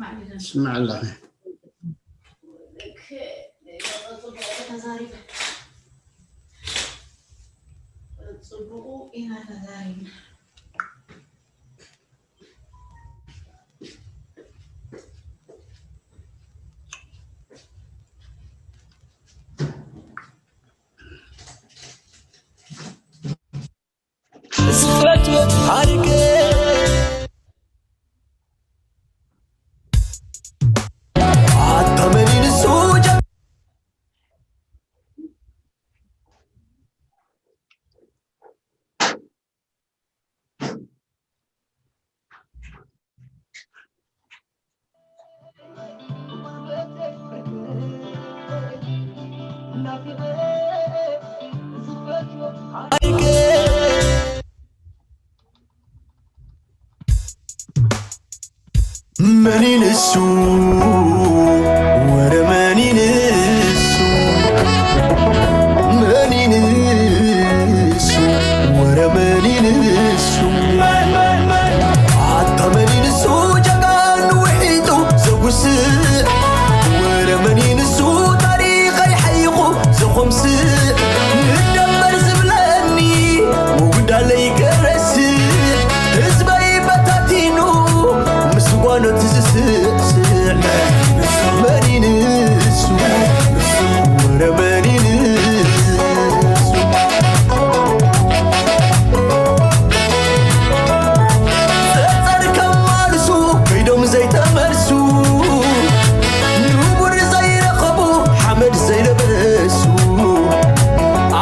ስማዕ ኣለኺ። ጽቡቑ ኢና ተዛሪብና። ዝፈትወት ሃሪገ ኣታ መን እዩ ንሱ ጀ- መን እዩ ንሱ? ወረ መን እዩ ንሱ? መን እዩ ንሱ? ወረ መን እዩ ንሱ? ኣታ መን እዩ ንሱ? ጀጋኑ ውሒጡ ዘጉስእ። ወረ መን እዩ ንሱ? ታሪኸይ ሓይኹ ዘኾምስእ። ንደመር ዝብለኒ ምውዳለይ ከረስእ። ህዝበይ በታቲኑ ምስ ጓኖት ዝስዕስዕ። መን እዩ ንሱ? ወረ መን እዩ ንሱ? ጸጸር ከማልሱ ከይዶም ዘይተመልሱ። ንቡር ዘይረኸቡ ሓመድ ዘይለበሱ።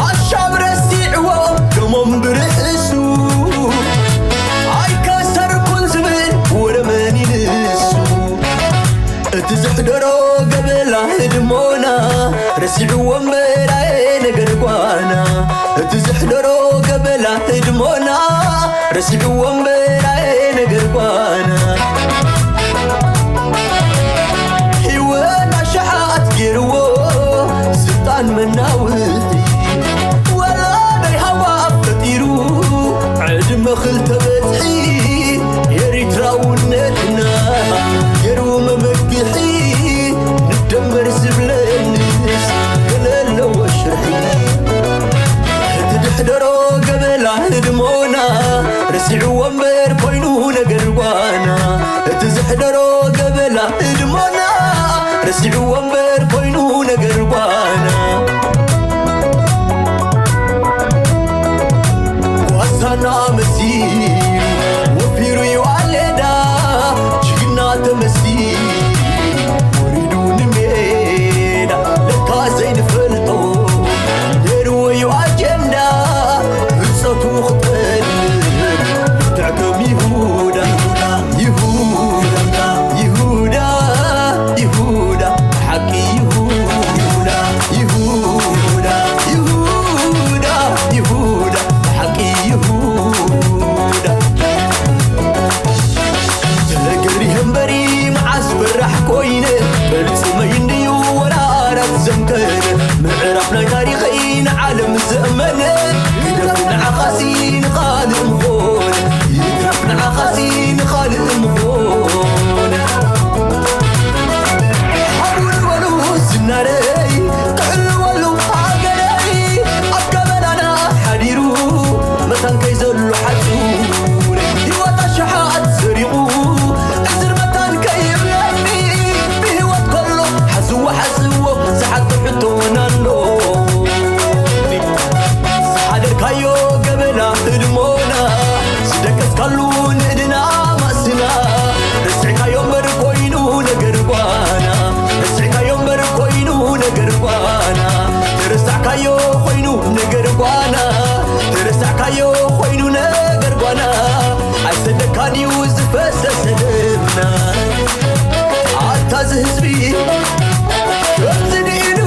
ኣሻብ ረሲዕዎ ደሞም ብርእሱ። ኣይከሰርኩን ዝብል ወረ መን እዩ ንሱ? እቲ ዝሕደሮ ገበላ ህድሞና ረሲዕዎ እምበር ኣየ ነገር ጓና። እቲ ዝሕደሮ ገበላ ህድሞና ረሲዕዎ እምበር ኣየ ነገር ጓና። ህይወት ኣሽሓት ገይርዎ ስልጣን መናውሒ። ወላደይ ሃዋ ፈጢሩ ዕድመ ክልተ በጽሒ ኤሪትራውነትና ገይሩ መመግሒ። ንደመር ዝብለንስ ገለ ኣለዎ ሽርሒ። እቲ ድሕደሮ ገበላ ህድሞና ረሲዕዎ እምበር ኮይኑ ነገር ጓና። እቲ ዝሕደሮ ገበላ ህድሞና ረሲዕዎ እምበር ኮይኑ ነገር ጓና። ጓሳና መሲሉ ወፊሩ እዩ ኣሌዳ ጅግና ተመሲሉ ወሪዱ ንሜዳ። ለካ ዘይንፈልጦ ነይርዎ እዩ ኣጀንዳ ህርፀቱ ክጠልም ልክዕ ከም ይሁዳ። ይሁዳ፣ ይሁዳ፣ ይሁዳ፣ ብሓቂ ይሁዳ፣ ይሁዳ፣ ይሁዳ፣ ይሁዳ፣ ብሓቂ ይሁዳ። ተገሪሀ እምበሪ መዓስ ፈራሕ ኮይነ፣ ቅልጽመይ እንድዩ ወራራት ዘምከነ፣ ምዕራፍ ናይ ታሪኸይ ንዓለም ዘእመነ፣ ግደፍ ንዓኻሲ ንኻልእ ምኾነ፣ ይትረፍ ንዓኻሲ ንኻልእ ምኾነ። ሓቡን በሉ ዝናረይ፣ ክሕልወሉ ሃገረይ፣ ኣብ ገበናና ሓዲሩ፣ መታን ከይዘሉ ሓጹረይ፣ ህይወት ኣሽሓት ሰሪቑ፣ ዕዝር መታን ከይብለኒ፣ ብህይወት ከሎ ሓዝዎ፣ ሓዝዎ፣ ዝሓቶ ሕቶ እውን ኣሎ። ዝሓደርካዮ ገበላ ህድሞና፣ ዝደቀስካሉ ንእድና ማእስና፣ ረሲዕካዮ እምበር ኮይኑ ነገር ጓና፣ ረሲዕካዮ እምበር ኮይኑ ነገር ጓና፣ ተረሳዕካዮ ኮይኑ ነገር ጓና፣ ተረሳዕካዮ ኮይኑ ነገር ጓና፣ ኣይሰደካን እዩ ዝፈሰሰ ደምና። ኣታ እዚ ህዝቢ ከምዚ ድኢሉ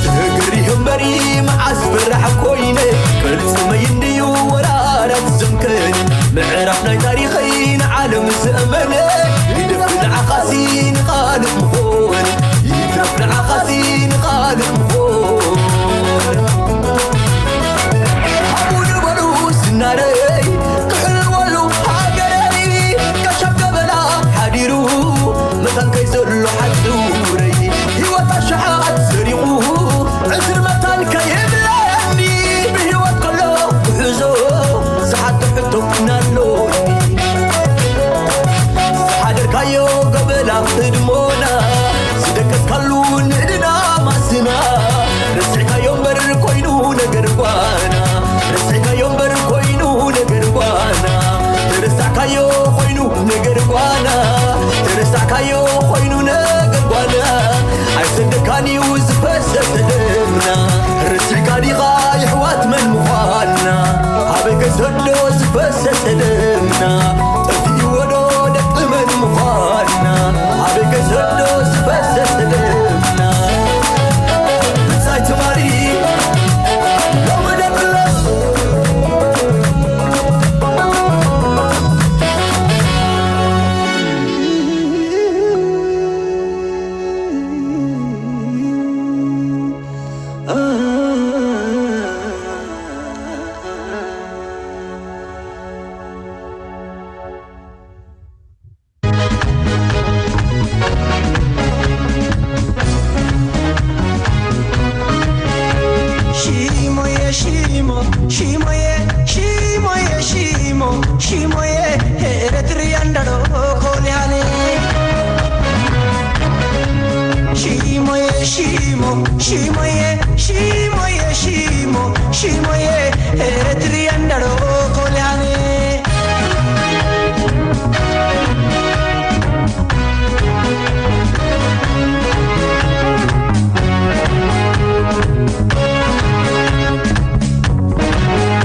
ተገሪሁ እምበሪ መዓስ ፈራሕ ኮይነ፣ ቅልጽመይ እንድዩ ወራራት ዘምከን፣ ምዕራፍ ናይ ታሪኸይ ንዓለም ዘእመነ፣ ግደፍ ንዓኻሲ ንኻልእ ምኾን፣ ይትረፍ ንዓኻሲ ንኻልእ ምኾን። ሓቡ ንበሉ ዝናረይ፣ ጠፊእዎ ዶ ደቂ መን ምዃንና? ኣበይ ከይሰዶ ዝፈሰሰ ደምና? ብጻይ ትማሊ ሎሚ ደብሎ። Shimoye, shimo, shimoye, shimoye, shimo, shimoye, eretriandaro kolihane. Shimoye, shimo, shimoye, shimoye, shimo, shimoye, eretriandaro kolihane.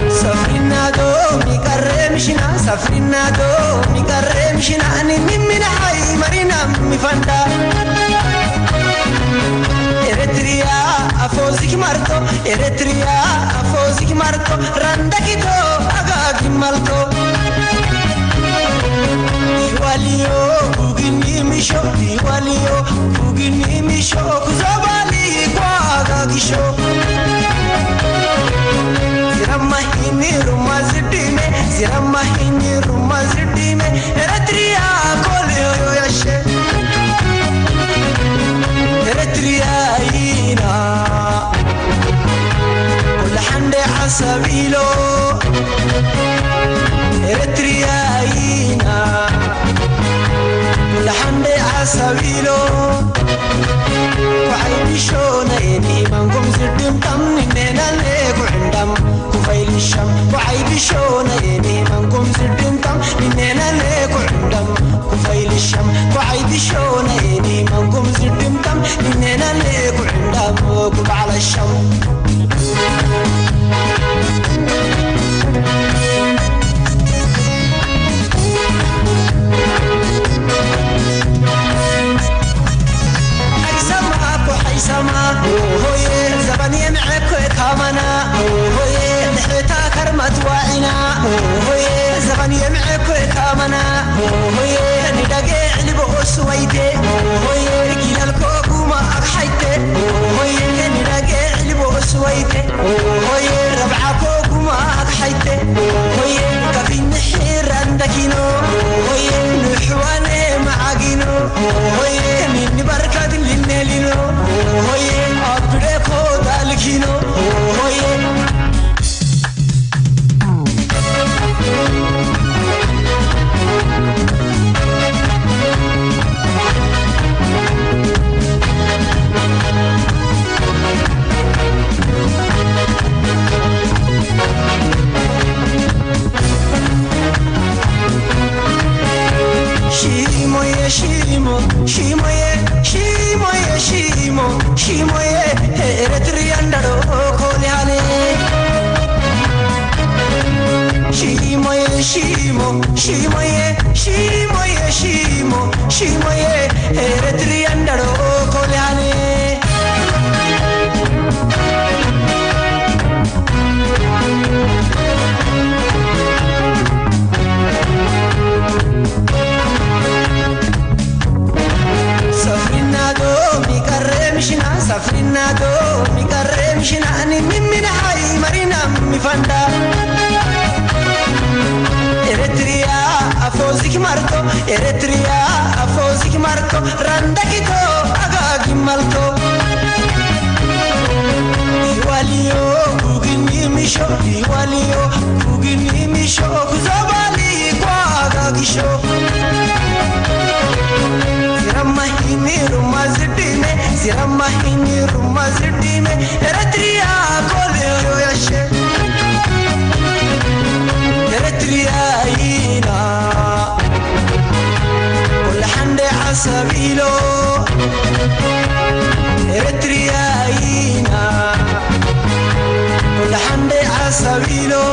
Safrinato mi karre mishina, safrinato mi karre mishina, ani mimina hai marina mi fanda. Eritrea, afozik marto, Eritrea, afozik marto, randakito, agagi malto. Iwaliyo, kugini misho, iwaliyo, kugini misho, kuzobali, kwa agagisho. Zirama hini ruma zidime, zirama hini ruma zidime, Eritrea, kolyo yashe. Eritrea ina. Kulla hande asabilo. Eritrea ina. Kulla hande asabilo. Kuay bishona eni mangum zidim tamni nena le kuindam. Kufaili sham, kuay bishona eni mangum zidim tam ni nena le kuindam. Kufaili sham, kuay bishona eni mangum zidim tam ni nena le kuindam. Kubala sham. Haisama, ko haisama, ohoye, zabani eme ko kamana, ohoye, neheta karmat waina, ohoye, zabani eme ko kamana, ohoye, nidage libo oswaite, ohoye, kilal ko kuma akhaite, ohoye, nidage libo oswaite, ohoye, rab'a ko kuma akhaite, ohoye, kafin hiran dakino, ohoye, nuhwane ma'agino, ohoye, min barkat linelino, ohoye, abdure ko dalkino, ohoye. Shimoye, shimo, shimoye, shimoye, shimo, shimoye, Eritrea ndaro kolihane. Shimoye, shimo, shimoye, shimoye, shimo, shimoye, Eritrea ndaro kolihane. Safrinato mi karre mishina, safrinato mi karre mishina, ani mimina hai marina mi fanda. Eritrea, afozik marto, Eritrea, afozik marto, randakito, agagi malto. Iwaliyo, kugini misho, iwaliyo, kugini misho, kuzabali, kwa agagisho. Zirama hini ruma zidime, zirama hini ruma zidime, Eritrea, kole yashe. Eritrea ina. Kulla hande asabilo. Eritrea ina. Kulla hande asabilo.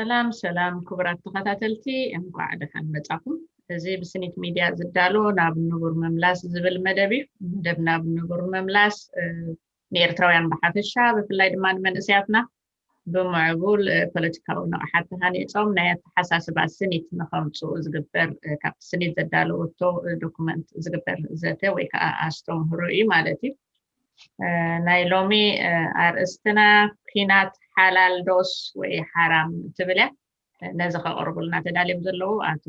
ሰላም ሰላም ክቡራት ተኸታተልቲ፣ እንኳዕ ደሓን መጻኹም። እዚ ብስኒት ሚድያ ዝዳሎ ናብ ንቡር ምምላስ ዝብል መደብ እዩ። መደብ ናብ ንቡር ምምላስ ንኤርትራውያን ብሓፈሻ፣ ብፍላይ ድማ ንመንእሰያትና ብምዕቡል ፖለቲካዊ ንቕሓት ተሃኒጾም ናይ ኣተሓሳስባ ስኒት ንኸምፅኡ ዝግበር፣ ካብቲ ስኒት ዘዳለወቶ ዶኩመንት ዝግበር ዘተ ወይ ከዓ ኣስተምህሮ እዩ ማለት እዩ። ናይ ሎሚ ኣርእስትና ኲናት ሓላል ዶስ ወይ ሓራም ትብል እያ። ነዚ ከቕርቡልና ተዳልዮም ዘለዉ ኣቶ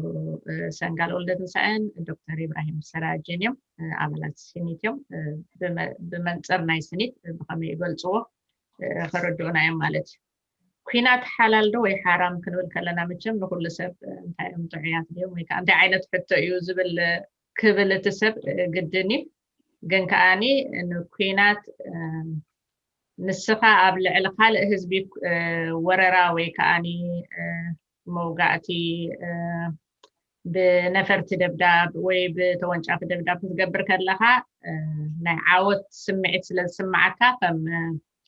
ሰንጋል ወልደትንሳኤን ዶክተር ኢብራሂም ሰራጅን እዮም። ኣባላት ስኒት እዮም። ብመንፅር ናይ ስኒት ብኸመይ ይገልፅዎ ከረድኡና እዮም ማለት እዩ። ኲናት ሓላል ዶ ወይ ሓራም ክንብል ከለና፣ መቸም ንኩሉ ሰብ እንታይ እዮም፣ ጥዑያት ድዮም ወይ ከዓ እንታይ ዓይነት ሕቶ እዩ ዝብል ክብል እቲ ሰብ ግድን እዩ። ግን ከዓኒ ንኲናት ንስኻ ኣብ ልዕሊ ካልእ ህዝቢ ወረራ ወይ ከዓኒ መውጋእቲ ብነፈርቲ ደብዳብ ወይ ብተወንጫፊ ደብዳብ ክትገብር ከለኻ ናይ ዓወት ስምዒት ስለ ዝስምዓካ ከም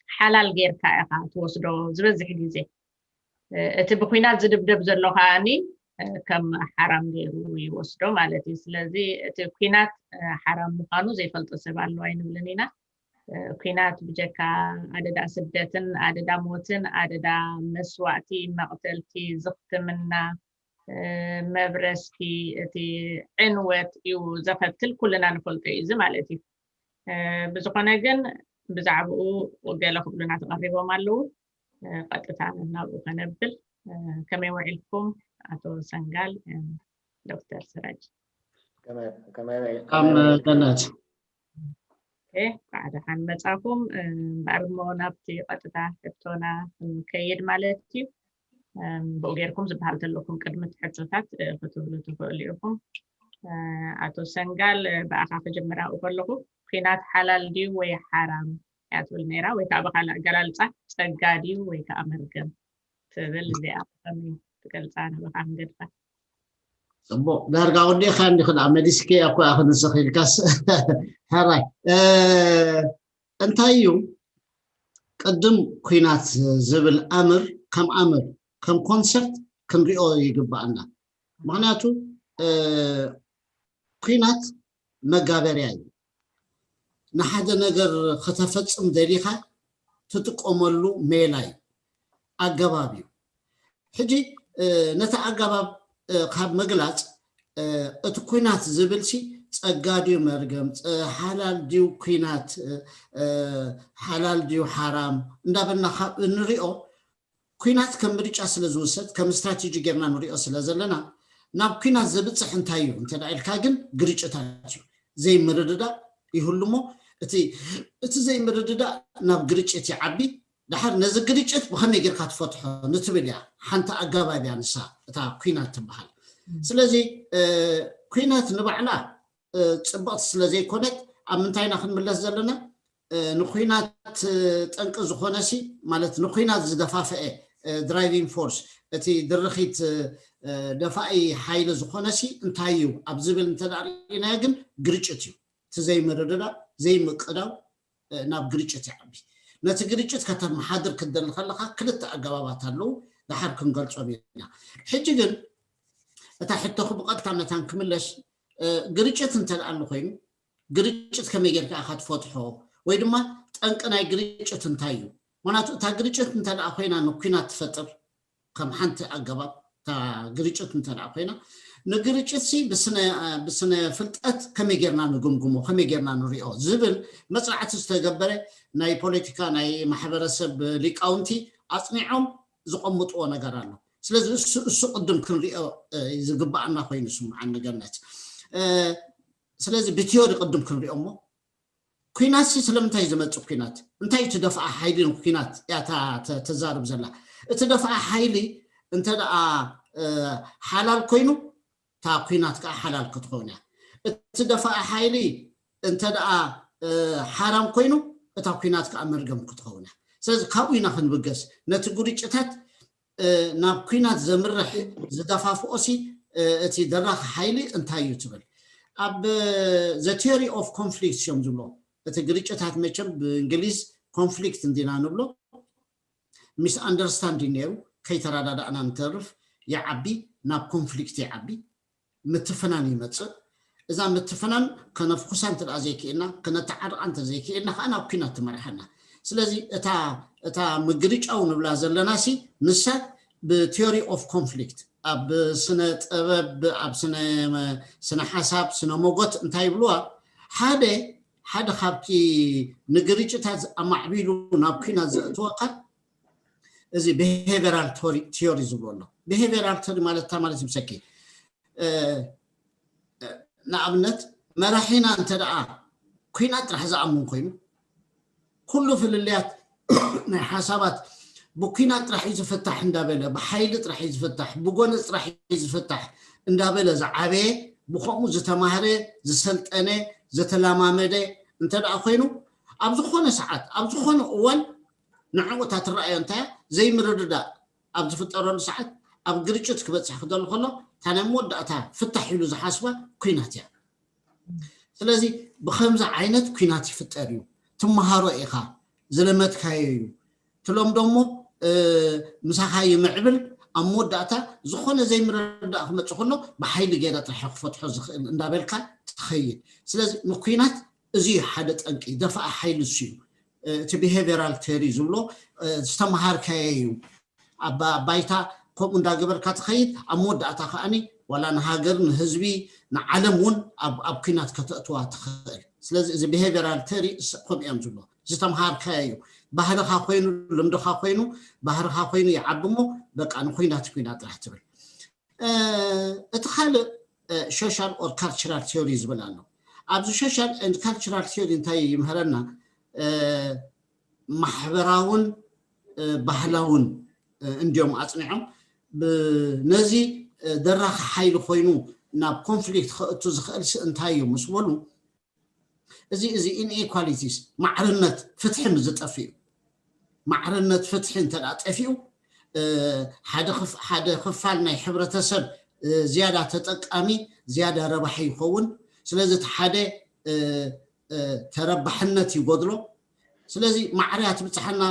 ሓላል ጌርካ ኢኻ ትወስዶ ዝበዝሕ ግዜ። እቲ ብኲናት ዝድብደብ ዘሎ ከዓኒ ከም ሓራም ገይሩ ይወስዶ ማለት እዩ። ስለዚ እቲ ኲናት ሓራም ምዃኑ ዘይፈልጦ ሰብ ኣሎ ኣይንብልን ኢና። ኲናት ብጀካ ኣደዳ ስደትን ኣደዳ ሞትን ኣደዳ መስዋእቲ፣ መቕተልቲ፣ ዝኽትምና፣ መብረስቲ፣ እቲ ዕንወት እዩ ዘኸትል፣ ኩልና ንፈልጦ እዩ እዚ ማለት እዩ። ብዝኾነ ግን ብዛዕባኡ ገለ ክብሉና ተቐሪቦም ኣለዉ። ቀጥታ ናብኡ ከነብል። ከመይ ውዒልኩም ኣቶ ሰንጋል፣ ዶክተር ስራጅ? ገነት። እንኳዕ ደሓን መጻኹም። እምበኣር እሞ ናብቲ ቀጥታ ሕቶና ክንከይድ ማለት እዩ። ብኡ ጌርኩም ዝበሃል ዘለኩም ቅድሚ ሕቶታት ክትብሉ ትኽእሉ ኢኹም። ኣቶ ሰንጋል፣ ብኣኻ ክጅምር ኣብኡ ከለኹ፣ ኲናት ሓላል ድዩ ወይ ሓራም እያ ትብል ነይራ፣ ወይ ከዓ ብካልእ ኣገላልፃ ጸጋ ድዩ ወይ ከዓ መርገም ትብል፣ እዚኣ ብኸመይ ትገልፃ? ናባኻ ክንገድፋ። ፅቡቅ፣ ዳርጋ ወዲእካ እንዲኹ ደኣ መሊስክያ እኮ ኢኻ፣ ንስኺ ኢልካስ። ሕራይ እንታይ እዩ ቅድም ኲናት ዝብል ኣምር ከም ኣምር ከም ኮንሰፕት ክንሪኦ ይግባኣና። ምክንያቱ ኲናት መጋበርያ እዩ። ንሓደ ነገር ከተፈፅም ደሊኻ ትጥቀመሉ ሜላ እዩ፣ ኣገባብ እዩ። ሕጂ ነቲ ኣገባብ ካብ ምግላፅ፣ እቲ ኲናት ዝብል ሲ ጸጋ ድዩ መርገም፣ ሓላል ድዩ ኲናት፣ ሓላል ድዩ ሓራም እንዳበልና ካብ እንሪኦ፣ ኲናት ከም ምርጫ ስለ ዝውሰድ፣ ከም ስትራቴጂ ጌርና ንሪኦ ስለ ዘለና፣ ናብ ኲናት ዘብፅሕ እንታይ እዩ እንተ ኢልካ ግን ግርጭታት እዩ። ዘይምርድዳእ ይህሉ እሞ፣ እቲ ዘይምርድዳእ ናብ ግርጭት ይዓቢ። ደሓር ነዚ ግርጭት ብኸመይ ጌርካ ትፈትሖ ንትብል እያ ሓንቲ ኣገባብ እያ ንሳ እታ ኲናት ትበሃል። ስለዚ ኲናት ንባዕላ ፅብቕቲ ስለ ዘይኮነት፣ ኣብ ምንታይ ኢና ክንምለስ ዘለና? ንኲናት ጠንቂ ዝኾነ ሲ፣ ማለት ንኲናት ዝደፋፍአ ድራይቪንግ ፎርስ፣ እቲ ድርኺት ደፋኢ ሓይሊ ዝኾነ ሲ እንታይ እዩ ኣብ ዝብል እንተ ርኢናዮ ግን ግርጭት እዩ። እቲ ዘይምርድዳእ ዘይምቅዳው ናብ ግርጭት ይዓቢ። ነቲ ግርጭት ከተመሓድር ክትደሊ ከለካ ክልተ ኣገባባት ኣለዉ፣ ደሓር ክንገልጾም ኢና። ሕጂ ግን እታ ሕቶኹ ብቐጥታ መታን ክምለስ፣ ግርጭት እንተ ደኣ ኣሎ ኮይኑ፣ ግርጭት ከመይ ጌርካ ኢኻ ትፈትሖ? ወይ ድማ ጠንቂ ናይ ግርጭት እንታይ እዩ? ምክንያቱ እታ ግርጭት እንተ ደኣ ኮይና ንኲናት ትፈጥር፣ ከም ሓንቲ ኣገባብ እታ ግርጭት እንተ ደኣ ኮይና፣ ንግርጭት ሲ ብስነ ብስነ ፍልጠት ከመይ ጌርና ንግምግሞ፣ ከመይ ጌርና ንሪኦ ዝብል መጽናዕቲ ዝተገበረ ናይ ፖለቲካ ናይ ማሕበረሰብ ሊቃውንቲ ኣጽኒዖም ዝቐምጥዎ ነገር ኣሎ። ስለዚ እሱ እሱ ቅድም ክንሪኦ ዝግባኣና ኮይኑ ስምዓኒ ገነት። ስለዚ ብቲዮሪ ቅድም ክንሪኦ እሞ፣ ኲናት ሲ ስለምንታይ እዩ ዝመፅእ? ኲናት እንታይ እዩ? እቲ ደፍኣ ሓይሊ ንኲናት እያ እታ ተዛርብ ዘላ። እቲ ደፍኣ ሓይሊ እንተ ደኣ ሓላል ኮይኑ እታ ኲናት ከዓ ሓላል ክትኸውን እያ። እቲ ደፍኣ ሓይሊ እንተ ደኣ ሓራም ኮይኑ እታ ኲናት ከዓ መርገም ክትኸውን እያ። ስለዚ ካብኡ ኢና ክንብገስ። ነቲ ግርጭታት ናብ ኲናት ዘምርሕ ዝደፋፍኦ ሲ እቲ ደራኺ ሓይሊ እንታይ እዩ ትብል? ኣብ The Theory of Conflict እዮም ዝብሎ። እቲ ግርጭታት መቸም ብእንግሊዝ ኮንፍሊክት እንዲና ንብሎ። ሚስ ኣንደርስታንዲንግ ነይሩ። ከይተረዳዳእና ንተርፍ፣ ይዓቢ፣ ናብ ኮንፍሊክት ይዓቢ፣ ምትፍናን ይመፅእ። እዛ ምትፍናን ከነፍኩሳ እንተ ዘይክእልና፣ ከነተዓርቃ እንተ ዘይክእልና ከዓ ናብ ኩናት ትመርሓና። ስለዚ እታ እታ ምግርጫው ንብላ ዘለና ሲ ንሳ ብ theory of conflict ኣብ ስነ ጥበብ፣ ኣብ ስነ ስነ ሓሳብ፣ ስነ ሞጎት እንታይ ይብልዋ? ሓደ ሓደ ካብቲ ንግርጭታት ኣማዕቢሉ ናብ ኩናት ዘእትወካ እዚ behavioral theory ዝብሎ ኣሎ። Behavioral theory ማለት እንታይ ማለት ይብሰኪ? ንኣብነት መራሒና እንተ ደኣ ኩናት ጥራሕ ዝኣምን ኮይኑ፣ ኩሉ ፍልልያት ናይ ሓሳባት ብኩናት ጥራሕ እዩ ዝፍታሕ እንዳበለ፣ ብሓይሊ ጥራሕ እዩ ዝፍታሕ፣ ብጎነፅ ጥራሕ እዩ ዝፍታሕ እንዳበለ ዝዓበየ፣ ብኸምኡ ዝተማህረ፣ ዝሰልጠነ፣ ዝተለማመደ እንተ ደኣ ኮይኑ፣ ኣብ ዝኾነ ሰዓት ኣብ ዝኾነ እዋን ንዕኡ እታ ትረኣዮ እንታይ እያ? ዘይምርድዳእ ኣብ ዝፍጠረሉ ሰዓት ኣብ ግርጭት ክበፅሕ ክደሊ ከሎ እታ ናይ መወዳእታ ፍታሕ ኢሉ ዝሓስባ ኩናት እያ። ስለዚ ብከምዚ ዓይነት ኩናት ይፍጠር እዩ። ትመሃሮ ኢኻ፣ ዝለመድካዮ እዩ። ትለምዶ እሞ ምሳኻ ይምዕብል። ኣብ መወዳእታ ዝኾነ ዘይምርዳእ ክመፅእ ከሎ ብሓይሊ ገይረ ጥራሕ ክፈትሖ ዝኽእል እንዳበልካ ትኸይድ። ስለዚ ንኩናት እዚ ሓደ ጠንቂ ደፋኢ ሓይሊ እሱ እዩ። እቲ behavioral theory ዝብሎ ዝተምሃርካዮ እዩ። ኣብ ባይታ ከምኡ እንዳገበርካ ትኸይድ፣ ኣብ መወዳእታ ከዓኒ ዋላ ንሃገር ንህዝቢ ንዓለም እውን ኣብ ኩናት ከተእትዋ ትኽእል። ስለዚ እዚ behavioral theory ከምኡ እዮም ዝብሎ። ዝተምሃርካዮ እዩ። ባህልኻ ኮይኑ፣ ልምድኻ ኮይኑ፣ ባህርኻ ኮይኑ ይዓቢ እሞ በቃ ንኩናት ኩናት ጥራሕ ትብል። እቲ ካልእ social or cultural theory ዝብል ኣሎ። ኣብዚ social and cultural theory እንታይ ይምህረና? ማሕበራውን ባህላውን እንዲዮም ኣፅኒዖም። ነዚ ደራኺ ሓይሊ ኮይኑ ናብ ኮንፍሊክት ከእቱ ዝኽእል ሲ እንታይ እዩ ምስ በሉ፣ እዚ እዚ inequalities ማዕርነት ፍትሒ ምስ ዝጠፍእ እዩ። ማዕርነት ፍትሒ እንተ ጠፊኡ ሓደ ክፋል ናይ ሕብረተሰብ ዝያዳ ተጠቃሚ ዝያዳ ረባሒ ይኸውን። ስለዚ እቲ ሓደ ተረባሕነት ይጎድሎ። ስለዚ ማዕርያ ትብፅሓና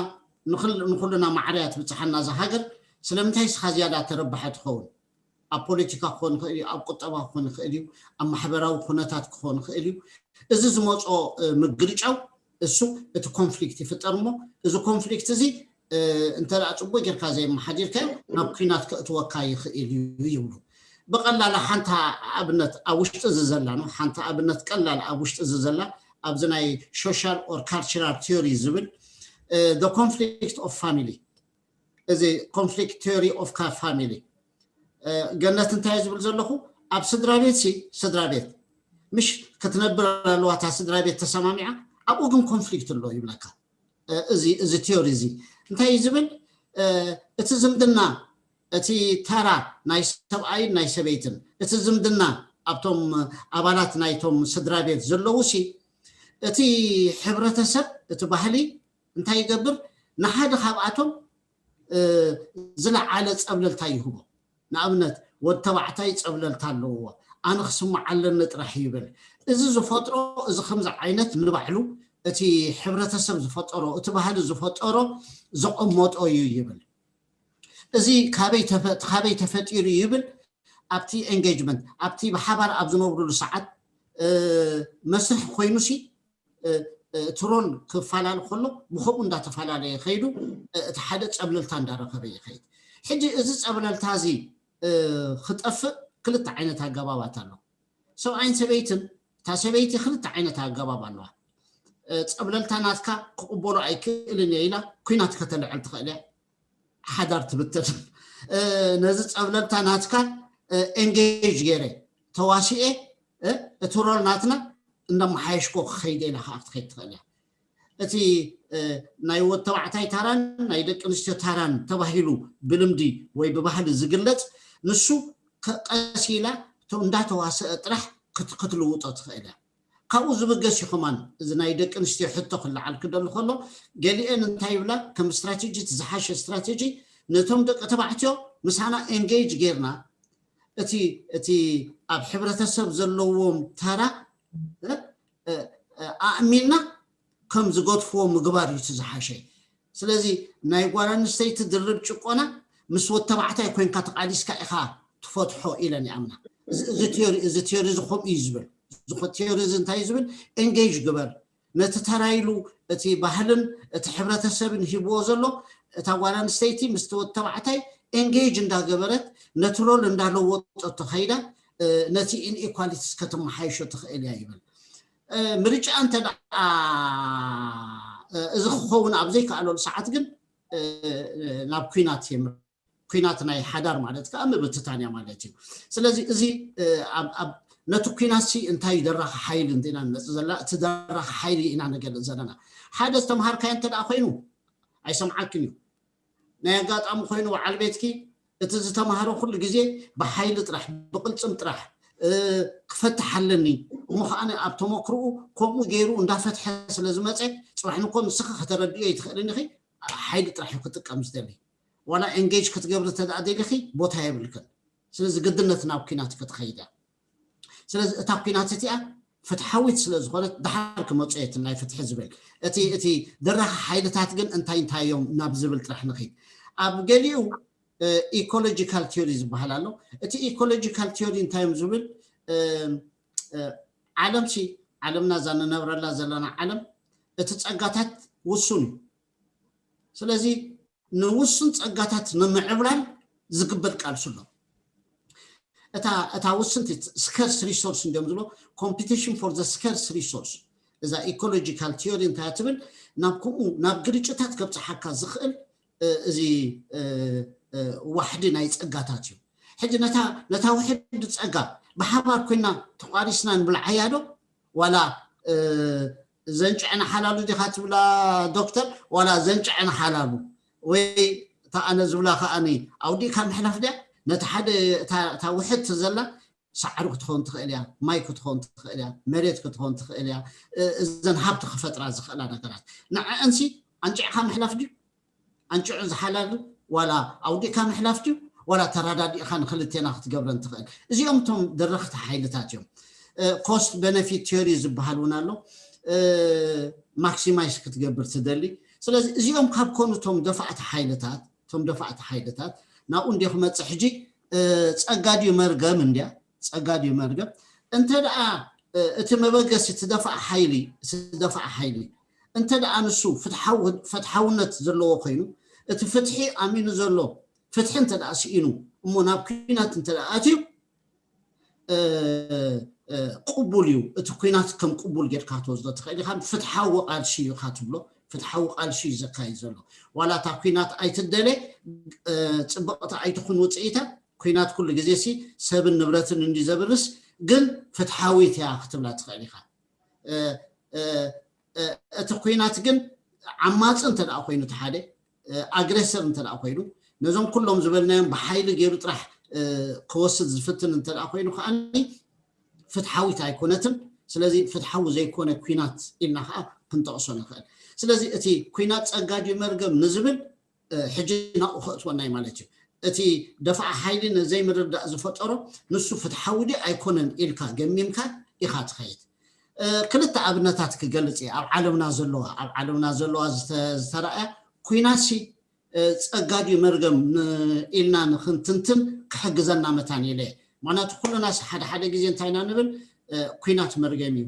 ንኩልና ማዕርያ ትብፅሓና እዛ ሃገር ስለምንታይ ስኻ ዝያዳ ተረባሐ ትኸውን? ኣብ ፖለቲካ ክኾን ይኽእል እዩ፣ ኣብ ቁጠባ ክኾን ይኽእል እዩ፣ ኣብ ማሕበራዊ ኩነታት ክኾን ይኽእል እዩ። እዚ ዝመፆ ምግርጫው እሱ እቲ ኮንፍሊክት ይፍጠር እሞ እዚ ኮንፍሊክት እዚ እንተ ደኣ ፅቡቅ ጌርካ ዘይመሓዲርካዮ ናብ ኩናት ከእትወካ ይኽእል እዩ ይብሉ። ብቐላል ሓንቲ ኣብነት ኣብ ውሽጢ እዚ ዘላ ነው፣ ሓንቲ ኣብነት ቀላል ኣብ ውሽጢ እዚ ዘላ ኣብዚ ናይ social or cultural theory ዝብል the conflict of family እዚ conflict theory of family ገነት እንታይ ዝብል ዘለኹ ኣብ ስድራ ቤት ሲ ስድራ ቤት ምሽ ክትነብር ኣለዋ እታ ስድራ ቤት ተሰማሚዓ ኣብኡ ግን ኮንፍሊክት ኣሎ ይብለካ። እዚ እዚ ቲዮሪ እዚ እንታይ እዩ ዝብል እቲ ዝምድና እቲ ተራ ናይ ሰብኣይን ናይ ሰበይትን እቲ ዝምድና ኣብቶም ኣባላት ናይቶም ስድራ ቤት ዘለዉ ሲ እቲ ሕብረተሰብ እቲ ባህሊ እንታይ ይገብር ንሓደ ካብኣቶም ዝለዓለ ፀብለልታ ይህቦ። ንኣብነት ወዲ ተባዕታይ ፀብለልታ ኣለዎ፣ ኣነ ክስማዕ ኣለኒ ጥራሕ ይብል። እዚ ዝፈጥሮ እዚ ከምዚ ዓይነት ንባዕሉ እቲ ሕብረተሰብ ዝፈጠሮ እቲ ባህሊ ዝፈጠሮ ዘቐመጦ እዩ ይብል። እዚ ካበይ ተፈጢሩ ይብል ኣብቲ engagement ኣብቲ ብሓባር ኣብ ዝነብሩሉ ሰዓት መስርሕ ኮይኑሲ እቲ ሮል ክፈላለ ከሎ ብከምኡ እንዳተፈላለየ ከይዱ እቲ ሓደ ፀብለልታ እንዳረከበ ይኸይድ። ሕጂ እዚ ፀብለልታ እዚ ክጠፍእ ክልተ ዓይነት ኣገባባት ኣሎ። ሰብኣይን ሰበይትን እታ ሰበይቲ ክልተ ዓይነት ኣገባብ ኣለዋ። ፀብለልታ ናትካ ክቕበሎ ኣይክእልን እየ ኢላ ኩናት ከተልዕል ትኽእል እያ። ሓዳር ትብትን ነዚ ፀብለልታ ናትካ engage ገይረ ተዋሲኤ እቲ ሮል ናትና እንዳመሓየሽኮ ክኸይደ ኢላ ከዓ ክትኸይድ ትኽእል እያ። እቲ ናይ ወድ ተባዕታይ ታራን ናይ ደቂ ኣንስትዮ ታራን ተባሂሉ ብልምዲ ወይ ብባህሊ ዝግለፅ ንሱ ቀስ ኢላ እንዳተዋሰአ ጥራሕ ክትልውጦ ትኽእል እያ። ካብኡ ዝብገስ እዩ ከማን እዚ ናይ ደቂ ኣንስትዮ ሕቶ ክለዓል ክደሊ ከሎ ገሊአን እንታይ ይብላ ከም ስትራቴጂ ዝሓሸ ስትራቴጂ ነቶም ደቂ ተባዕትዮ ምሳና engage ጌርና እቲ እቲ ኣብ ሕብረተሰብ ዘለዎም ተራ ኣእሚንና ከም ዝገድፍዎ ምግባር እዩ እቲ ዝሓሸ። ስለዚ ናይ ጓል ኣንስተይቲ ድርብ ጭቆና ምስ ወድ ተባዕታይ ኮይንካ ተቓሊስካ ኢኻ ትፈትሖ ኢለን ይኣምና። እዚ ቲዮሪ እዚ ቲዮሪ እዚ ከምኡ እዩ ዝብል። እዚ ቲዮሪ እዚ እንታይ እዩ ዝብል? ኤንጌጅ ግበር ነቲ ተራይሉ እቲ ባህልን እቲ ሕብረተሰብን ሂብዎ ዘሎ እታ ጓል ኣንስተይቲ ምስቲ ወድ ተባዕታይ ኤንጌጅ እንዳገበረት ነቲ ሮል እንዳለወጠቶ ከይዳ ነቲ ኢንኢኳሊቲስ ከተመሓይሾ ትኽእል እያ ይብል። ምርጫ እንተ እዚ ክኸውን ኣብ ዘይከኣለሉ ሰዓት ግን ናብ ኩናት ኩናት ናይ ሓዳር ማለት ከዓ ምብትታን እያ ማለት እዩ። ስለዚ እዚ ነቲ ኩናት ሲ እንታይ ደራኺ ሓይሊ እንዲና ንመፅእ ዘላ እቲ ደራኺ ሓይሊ ኢና ንገልፅ ዘለና። ሓደ ዝተምሃርካዮ እንተ ደኣ ኮይኑ ኣይሰምዓክን እዩ። ናይ ኣጋጣሚ ኮይኑ በዓል ቤትኪ እቲ ዝተምሃሮ ኩሉ ግዜ ብሓይሊ ጥራሕ ብቅልፅም ጥራሕ ክፈትሕ ኣለኒ እሞ ከዓ ኣብ ተመክርኡ ከምኡ ገይሩ እንዳፈትሐ ስለ ዝመፀ ፅባሕ ንኮ ንስኺ ከተረድዮ ይትኽእልን ኢኺ። ሓይሊ ጥራሕ እዩ ክጥቀም ዝደሊ ዋላ ኤንጌጅ ክትገብሪ ተደኣ ደሊኺ ቦታ የብልክን። ስለዚ ግድነት ናብ ኩናት ክትኸይድ እያ። ስለዚ እታ ኩናት እቲኣ ፍትሓዊት ስለ ዝኾነት ደሓር ክመፁ የትን ናይ ፍትሒ ዝብል እቲ እቲ ደራኺ ሓይልታት ግን እንታይ እንታይ እዮም ናብ ዝብል ጥራሕ ንኺድ። ኣብ ገሊኡ ኢኮሎጂካል ቲዮሪ ዝበሃል ኣሎ። እቲ ኢኮሎጂካል ቲዮሪ እንታይ እዮም ዝብል ዓለም ሲ ዓለምና እዛ ንነብረላ ዘለና ዓለም እቲ ፀጋታት ውሱን እዩ። ስለዚ ንውሱን ፀጋታት ንምዕብላል ዝግበር ቃልሲ ኣሎ። እታ ውስንቲ ስከርስ ሪሶርስ እንዲም ዝብሎ ኮምፒቲሽን ፎር ዘ ስከርስ ሪሶርስ እዛ ኢኮሎጂካል ቲዮሪ እንታይ ትብል ናብ ከምኡ ናብ ግርጭታት ከብፅሓካ ዝኽእል እዚ ዋሕዲ ናይ ፀጋታት እዩ። ሕጂ ነታ ውሕዲ ፀጋ ብሓባር ኮይና ተቋሪስና ንብልዓያ ዶ ዋላ ዘንጭዐ ንሓላሉ ዲኻ ትብላ ዶክተር ዋላ ዘንጭዐ ንሓላሉ ወይ እታ ኣነ ዝብላ ከዓኒ ኣውዲእካ ምሕላፍ ድያ ነቲ ሓደ እታ ውሕድቲ ዘላ ሳዕሪ ክትኸውን ትኽእል እያ፣ ማይ ክትኸውን ትኽእል እያ፣ መሬት ክትኸውን ትኽእል እያ። እዘን ሃብቲ ክፈጥራ ዝኽእላ ነገራት ንዐአንሲ ኣንጭዕካ ምሕላፍ ድዩ? ኣንጭዑ ዝሓላሉ ዋላ ኣውዲእካ ምሕላፍ ድዩ ዋላ ተራዳዲእካ ንክልቴና ክትገብረን ትኽእል። እዚኦም እቶም ደረኽቲ ሓይልታት እዮም። ኮስት ቤነፊት ቲዮሪ ዝበሃል እውን ኣሎ። ማክሲማይዝ ክትገብር ትደሊ። ስለዚ እዚኦም ካብ ኮኑ እቶም ደፋእቲ ሓይልታት እቶም ደፋእቲ ሓይልታት ናብኡ እንዲ ክመፅእ ሕጂ ጸጋ ድዩ መርገም እንድያ ጸጋ ድዩ መርገም እንተ ደኣ እቲ መበገሲ እቲ ደፋእ ሓይሊ እቲ ደፋእ ሓይሊ እንተ ደኣ ንሱ ፍትሓውነት ዘለዎ ኮይኑ እቲ ፍትሒ ኣሚኑ ዘሎ ፍትሒ እንተ ደኣ ስኢኑ እሞ ናብ ኩናት እንተ ደኣ ኣትዩ ቅቡል እዩ። እቲ ኩናት ከም ቅቡል ጌርካ ትወስዶ ትኽእል ኢኻ። ፍትሓዊ ቃልሲ እዩ ኢኻ ትብሎ። ፍትሓዊ ቃልሲ እዩ ዘካይድ ዘሎ። ዋላ እታ ኩናት ኣይትደለ ፅብቕቲ ኣይትኹን ውፅኢታ ኩናት ኩሉ ግዜ ሲ ሰብን ንብረትን እንዲ ዘብርስ ግን ፍትሓዊት እያ ክትብላ ትኽእል ኢኻ። እቲ ኩናት ግን ዓማፂ እንተ ደኣ ኮይኑ እቲ ሓደ ኣግሬሰር እንተ ደኣ ኮይኑ ነዞም ኩሎም ዝበልናዮም ብሓይሊ ገይሩ ጥራሕ ክወስድ ዝፍትን እንተ ደኣ ኮይኑ ከዓኒ ፍትሓዊት ኣይኮነትን። ስለዚ ፍትሓዊ ዘይኮነ ኩናት ኢልና ከዓ ክንጠቕሶ ንኽእል። ስለዚ እቲ ኩናት ፀጋ ድዩ መርገም ንዝብል ሕጂ ናብኡ ከእትወና እዩ ማለት እዩ። እቲ ደፋዕ ሓይሊ ነዘይምርዳእ ዝፈጠሮ ንሱ ፍትሓዊ ድዩ ኣይኮነን ኢልካ ገሚምካ ኢኻ ትኸይድ። ክልተ ኣብነታት ክገልፅ እየ ኣብ ዓለምና ዘለዋ ኣብ ዓለምና ዘለዋ ዝተረኣያ ኩናትሲ ፀጋ ድዩ መርገም ኢልና ንክንትንትን ክሕግዘና መታን ኢለ እየ። ምክንያቱ ኩሉናስ ሓደ ሓደ ግዜ እንታይ ኢና ንብል ኩናት መርገም እዩ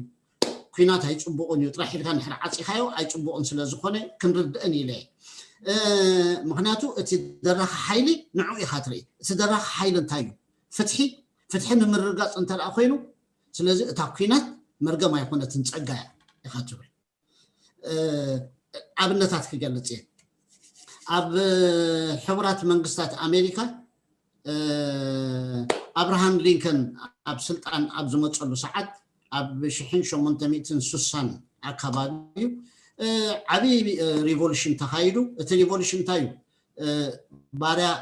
ኩናት ኣይፅቡቕን እዩ ጥራሕ ኢልካ እንድሕር ዓፂኻዮ ኣይፅቡቕን ስለ ዝኾነ ክንርድእን ኢለ እየ። ምክንያቱ እቲ ደራኺ ሓይሊ ንዑ ኢኻ ትርኢ። እቲ ደራኺ ሓይሊ እንታይ እዩ? ፍትሒ ፍትሒ ንምርጋፅ እንተ ደኣ ኮይኑ ስለዚ እታ ኩናት መርገም ኣይኮነትን ፀጋ እያ ኢኻ ትብል። ኣብነታት ክገልፅ እየ። ኣብ ሕቡራት መንግስታት ኣሜሪካ ኣብርሃም ሊንከን ኣብ ስልጣን ኣብ ዝመፀሉ ሰዓት ኣብ ሽሕን ሸሞንተ ሚእትን ስሳን ኣካባቢ እዩ ዓብዪ ሪቮሉሽን ተኻይዱ። እቲ ሪቮሉሽን እንታይ እዩ?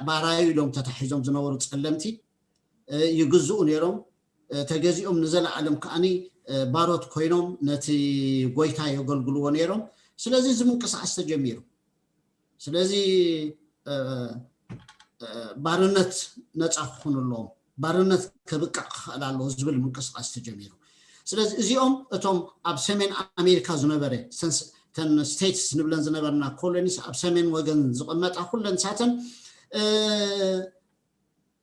ባራዩ ኢሎም ተታሒዞም ዝነበሩ ፀለምቲ ይግዝኡ ነይሮም። ተገዚኦም ንዘለኣለም ከዓኒ ባሮት ኮይኖም ነቲ ጎይታ የገልግልዎ ነይሮም። ስለዚ እዚ ምንቅስቃስ ተጀሚሩ። ስለዚ ባርነት ነፃ ክኾኑ ኣለዎም፣ ባርነት ከብቅዕ ክኽእል ኣለዎ ዝብል ምንቅስቃስ ተጀሚሩ። ስለዚ እዚኦም እቶም ኣብ ሰሜን ኣሜሪካ ዝነበረ ተን ስቴትስ ንብለን ዝነበርና ኮሎኒስ ኣብ ሰሜን ወገን ዝቕመጣ ኩለን ሳተን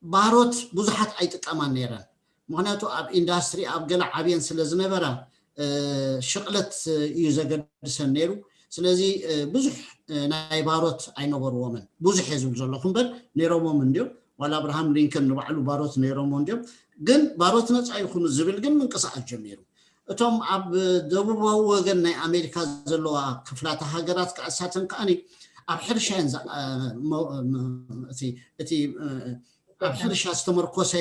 ባሮት ብዙሓት ኣይጥቀማን ነይረን። ምክንያቱ ኣብ ኢንዳስትሪ ኣብ ገለ ዓብየን ስለ ዝነበራ ሽቕለት እዩ ዘገድሰን ነይሩ። ስለዚ ብዙሕ ናይ ባሮት ኣይነበርዎምን። ብዙሕ እየ ዝብል ዘለኹ እምበር ነይሮሞም እንዲዮም። ዋላ ኣብርሃም ሊንከን ንባዕሉ ባሮት ነይሮሞ እንዲዮም። ግን ባሮት ነፃ ይኹኑ ዝብል ግን ምንቅስቃስ ጀሚሩ። እቶም ኣብ ደቡባዊ ወገን ናይ ኣሜሪካ ዘለዋ ክፍላተ ሃገራት ከኣሳተን ከኣኒ ኣብ ሕርሻ እቲ ኣብ ሕርሻ ዝተመርኮሰ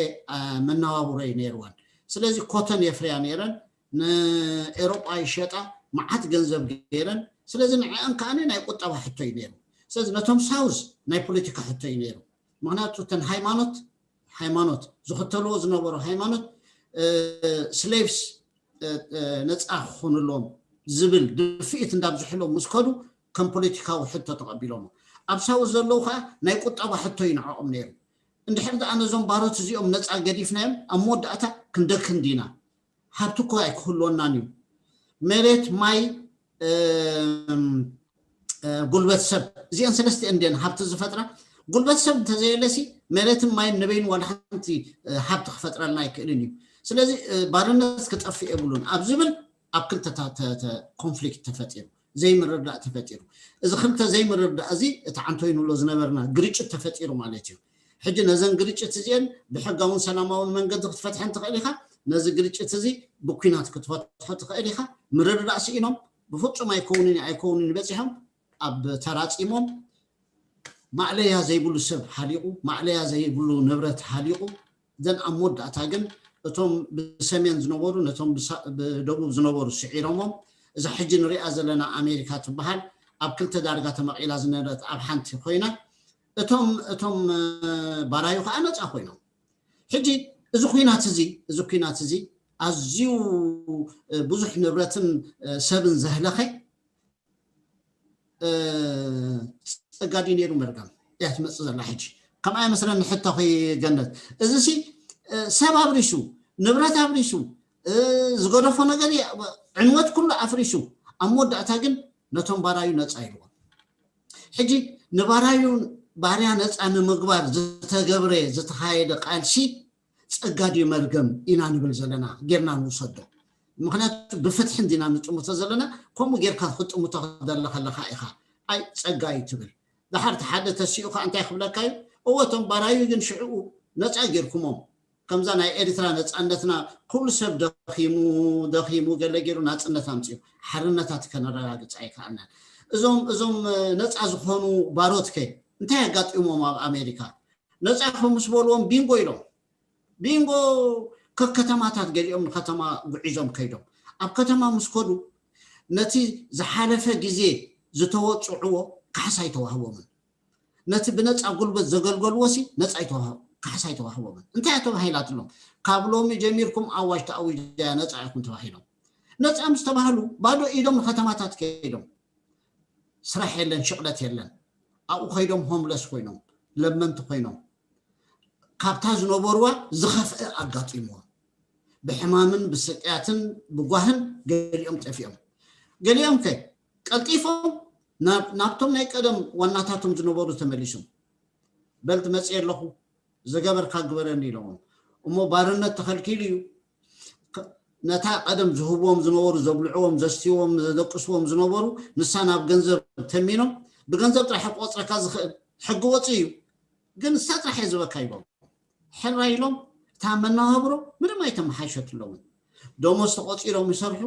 መነባብሮ እዩ ነይርወን። ስለዚ ኮተን የፍርያ ነይረን፣ ንኤሮጳ ይሸጣ፣ መዓት ገንዘብ ገይረን። ስለዚ ንዕአን ከኣኒ ናይ ቁጠባ ሕቶ እዩ ነይሩ። ስለዚ ነቶም ሳውዝ ናይ ፖለቲካ ሕቶ እዩ ነይሩ። ምክንያቱ እተን ሃይማኖት ሃይማኖት ዝኽተልዎ ዝነበሩ ሃይማኖት ስሌቭስ ነፃ ክኾኑሎም ዝብል ድፍኢት እንዳብዝሕሎም ምስ ከዱ ከም ፖለቲካዊ ሕቶ ተቐቢሎሞ። ኣብ ሳውዝ ዘለዉ ከዓ ናይ ቁጠባ ሕቶ እዩ ንዕኦም ነይሩ። እንድሕር ደኣ ነዞም ባሮት እዚኦም ነፃ ገዲፍናዮም ኣብ መወዳእታ ክንደክን ዲና? ሃብቲ እኮ ኣይክህልወናን እዩ። መሬት፣ ማይ፣ ጉልበት ሰብ፣ እዚአን ሰለስቲአን እንድየን ሃብቲ ዝፈጥራ። ጉልበት ሰብ እንተዘየለሲ መሬትን ማይን ንበይኑ ዋላ ሓንቲ ሃብቲ ክፈጥረልና ኣይክእልን እዩ። ስለዚ ባርነት ክጠፍእ የብሉን ኣብ ዝብል ኣብ ክልተ ኮንፍሊክት ተፈጢሩ፣ ዘይምርዳእ ተፈጢሩ። እዚ ክልተ ዘይምርዳእ እዚ እቲ ዓንቶይንሎ ዝነበርና ግርጭት ተፈጢሩ ማለት እዩ። ሕጂ ነዘን ግርጭት እዚአን ብሕጋውን ሰላማውን መንገዲ ክትፈትሐን ትኽእል ኢኻ። ነዚ ግርጭት እዚ ብኲናት ክትፈትሖ ትኽእል ኢኻ። ምርድዳእ ስኢኖም ብፍጹም ኣይከውንን ኣይከውንን በፂሖም ኣብ ተራፂሞም ማዕለያ ዘይብሉ ሰብ ሃሊቑ፣ ማዕለያ ዘይብሉ ንብረት ሃሊቑ። ዘን ኣብ መወዳእታ ግን እቶም ብሰሜን ዝነበሩ ነቶም ብደቡብ ዝነበሩ ስዒሮሞም። እዛ ሕጂ ንሪኣ ዘለና ኣሜሪካ ትበሃል ኣብ ክልተ ዳርጋ ተመቒላ ዝነበረት ኣብ ሓንቲ ኮይና እቶም እቶም ባራዩ ከዓ ነፃ ኮይኖም። ሕጂ እዚ ኩናት እዚ እዚ ኩናት እዚ ኣዝዩ ብዙሕ ንብረትን ሰብን ዘህለኸ ፀጋ ድዩ ነይሩ መርገም እያ ትመፅእ ዘላ። ሕጂ ከምኣ መስለኒ ሕቶ ገነት። እዚ ሲ ሰብ ኣብሪሱ፣ ንብረት ኣብሪሱ፣ ዝገደፎ ነገር ዕንወት ኩሉ ኣፍሪሱ ኣብ መወዳእታ ግን ነቶም ባራዩ ነፃ ኢልዎም። ሕጂ ንባራዩ ባርያ ነፃ ንምግባር ዝተገብረ ዝተኻየደ ቃልሲ ፀጋ ድዩ መርገም ኢና ንብል ዘለና? ጌርና ንውሰዶ። ምክንያቱ ብፍትሒ እንዲና ንጥምቶ ዘለና። ከምኡ ጌርካ ክጥምቶ ክደለ ከለካ ኢካ ኣይ ፀጋ እዩ ትብል። ድሓር ሓደ ተሲኡ ከዓ እንታይ ክብለካ እዩ? እወ እቶም ባራዩ ግን ሽዕኡ ነፃ ጌርኩሞም። ከምዛ ናይ ኤርትራ ነፃነትና ኩሉ ሰብ ደኺሙ ደኺሙ ገለ ገይሩ ናፅነት ኣምፅኡ። ሓርነታት ከነረጋግፅ ኣይከኣልናን። እዞም እዞም ነፃ ዝኾኑ ባሮት ከ እንታይ ኣጋጢሞም ኣብ ኣሜሪካ? ነፃ ኢኹም ምስ በልዎም ቢንጎ ኢሎም ቢንጎ ከከተማታት ገሊኦም ንከተማ ጉዒዞም ከይዶም ኣብ ከተማ ምስ ከዱ ነቲ ዝሓለፈ ግዜ ዝተወፅዕዎ ካሕሳ ኣይተዋህቦምን። ነቲ ብነፃ ጉልበት ዘገልገልዎ ሲ ነፃ ኣይተዋህ- ካሕሳ ኣይተዋህቦምን። እንታይ እያ ተባሂላትሎም? ካብ ሎሚ ጀሚርኩም ኣዋጅ ተኣዊጃ ነፃ ኢኹም ተባሂሎም። ነፃ ምስ ተባህሉ ባዶ ኢዶም ንከተማታት ከይዶም ስራሕ የለን፣ ሽቕለት የለን። ኣብኡ ከይዶም ሆምለስ ኮይኖም ለመንቲ ኮይኖም ካብታ ዝነበርዋ ዝኸፍአ ኣጋጢምዎም። ብሕማምን ብስቅያትን ብጓህን ገሊኦም ጠፊኦም። ገሊኦም ከ ቀልጢፎም ናብ- ናብቶም ናይ ቀደም ዋናታቶም ዝነበሩ ተመሊሶም። በል ትመፅእ ኣለኹ ዝገበርካ ግበረኒ ኢሎዎም። እሞ ባርነት ተኸልኪሉ እዩ። ከ- ነታ ቀደም ዝህብዎም ዝነበሩ ዘብልዕዎም ዘስትይዎም ዘደቅስዎም ዝነበሩ ንሳ ናብ ገንዘብ ተሚኖም ብገንዘብ ጥራሕ ቆፅረካ ዝኽእል ሕጊ ወፂ እዩ። ግን ንሳ ጥራሕ እየ ዝበካ ይበሉ። ሕራይ ኢሎም እታ መነባብሮ ምንም ኣይተመሓሸትሎምን። ደሞዝ ተቆፂሮም ይሰርሑ፣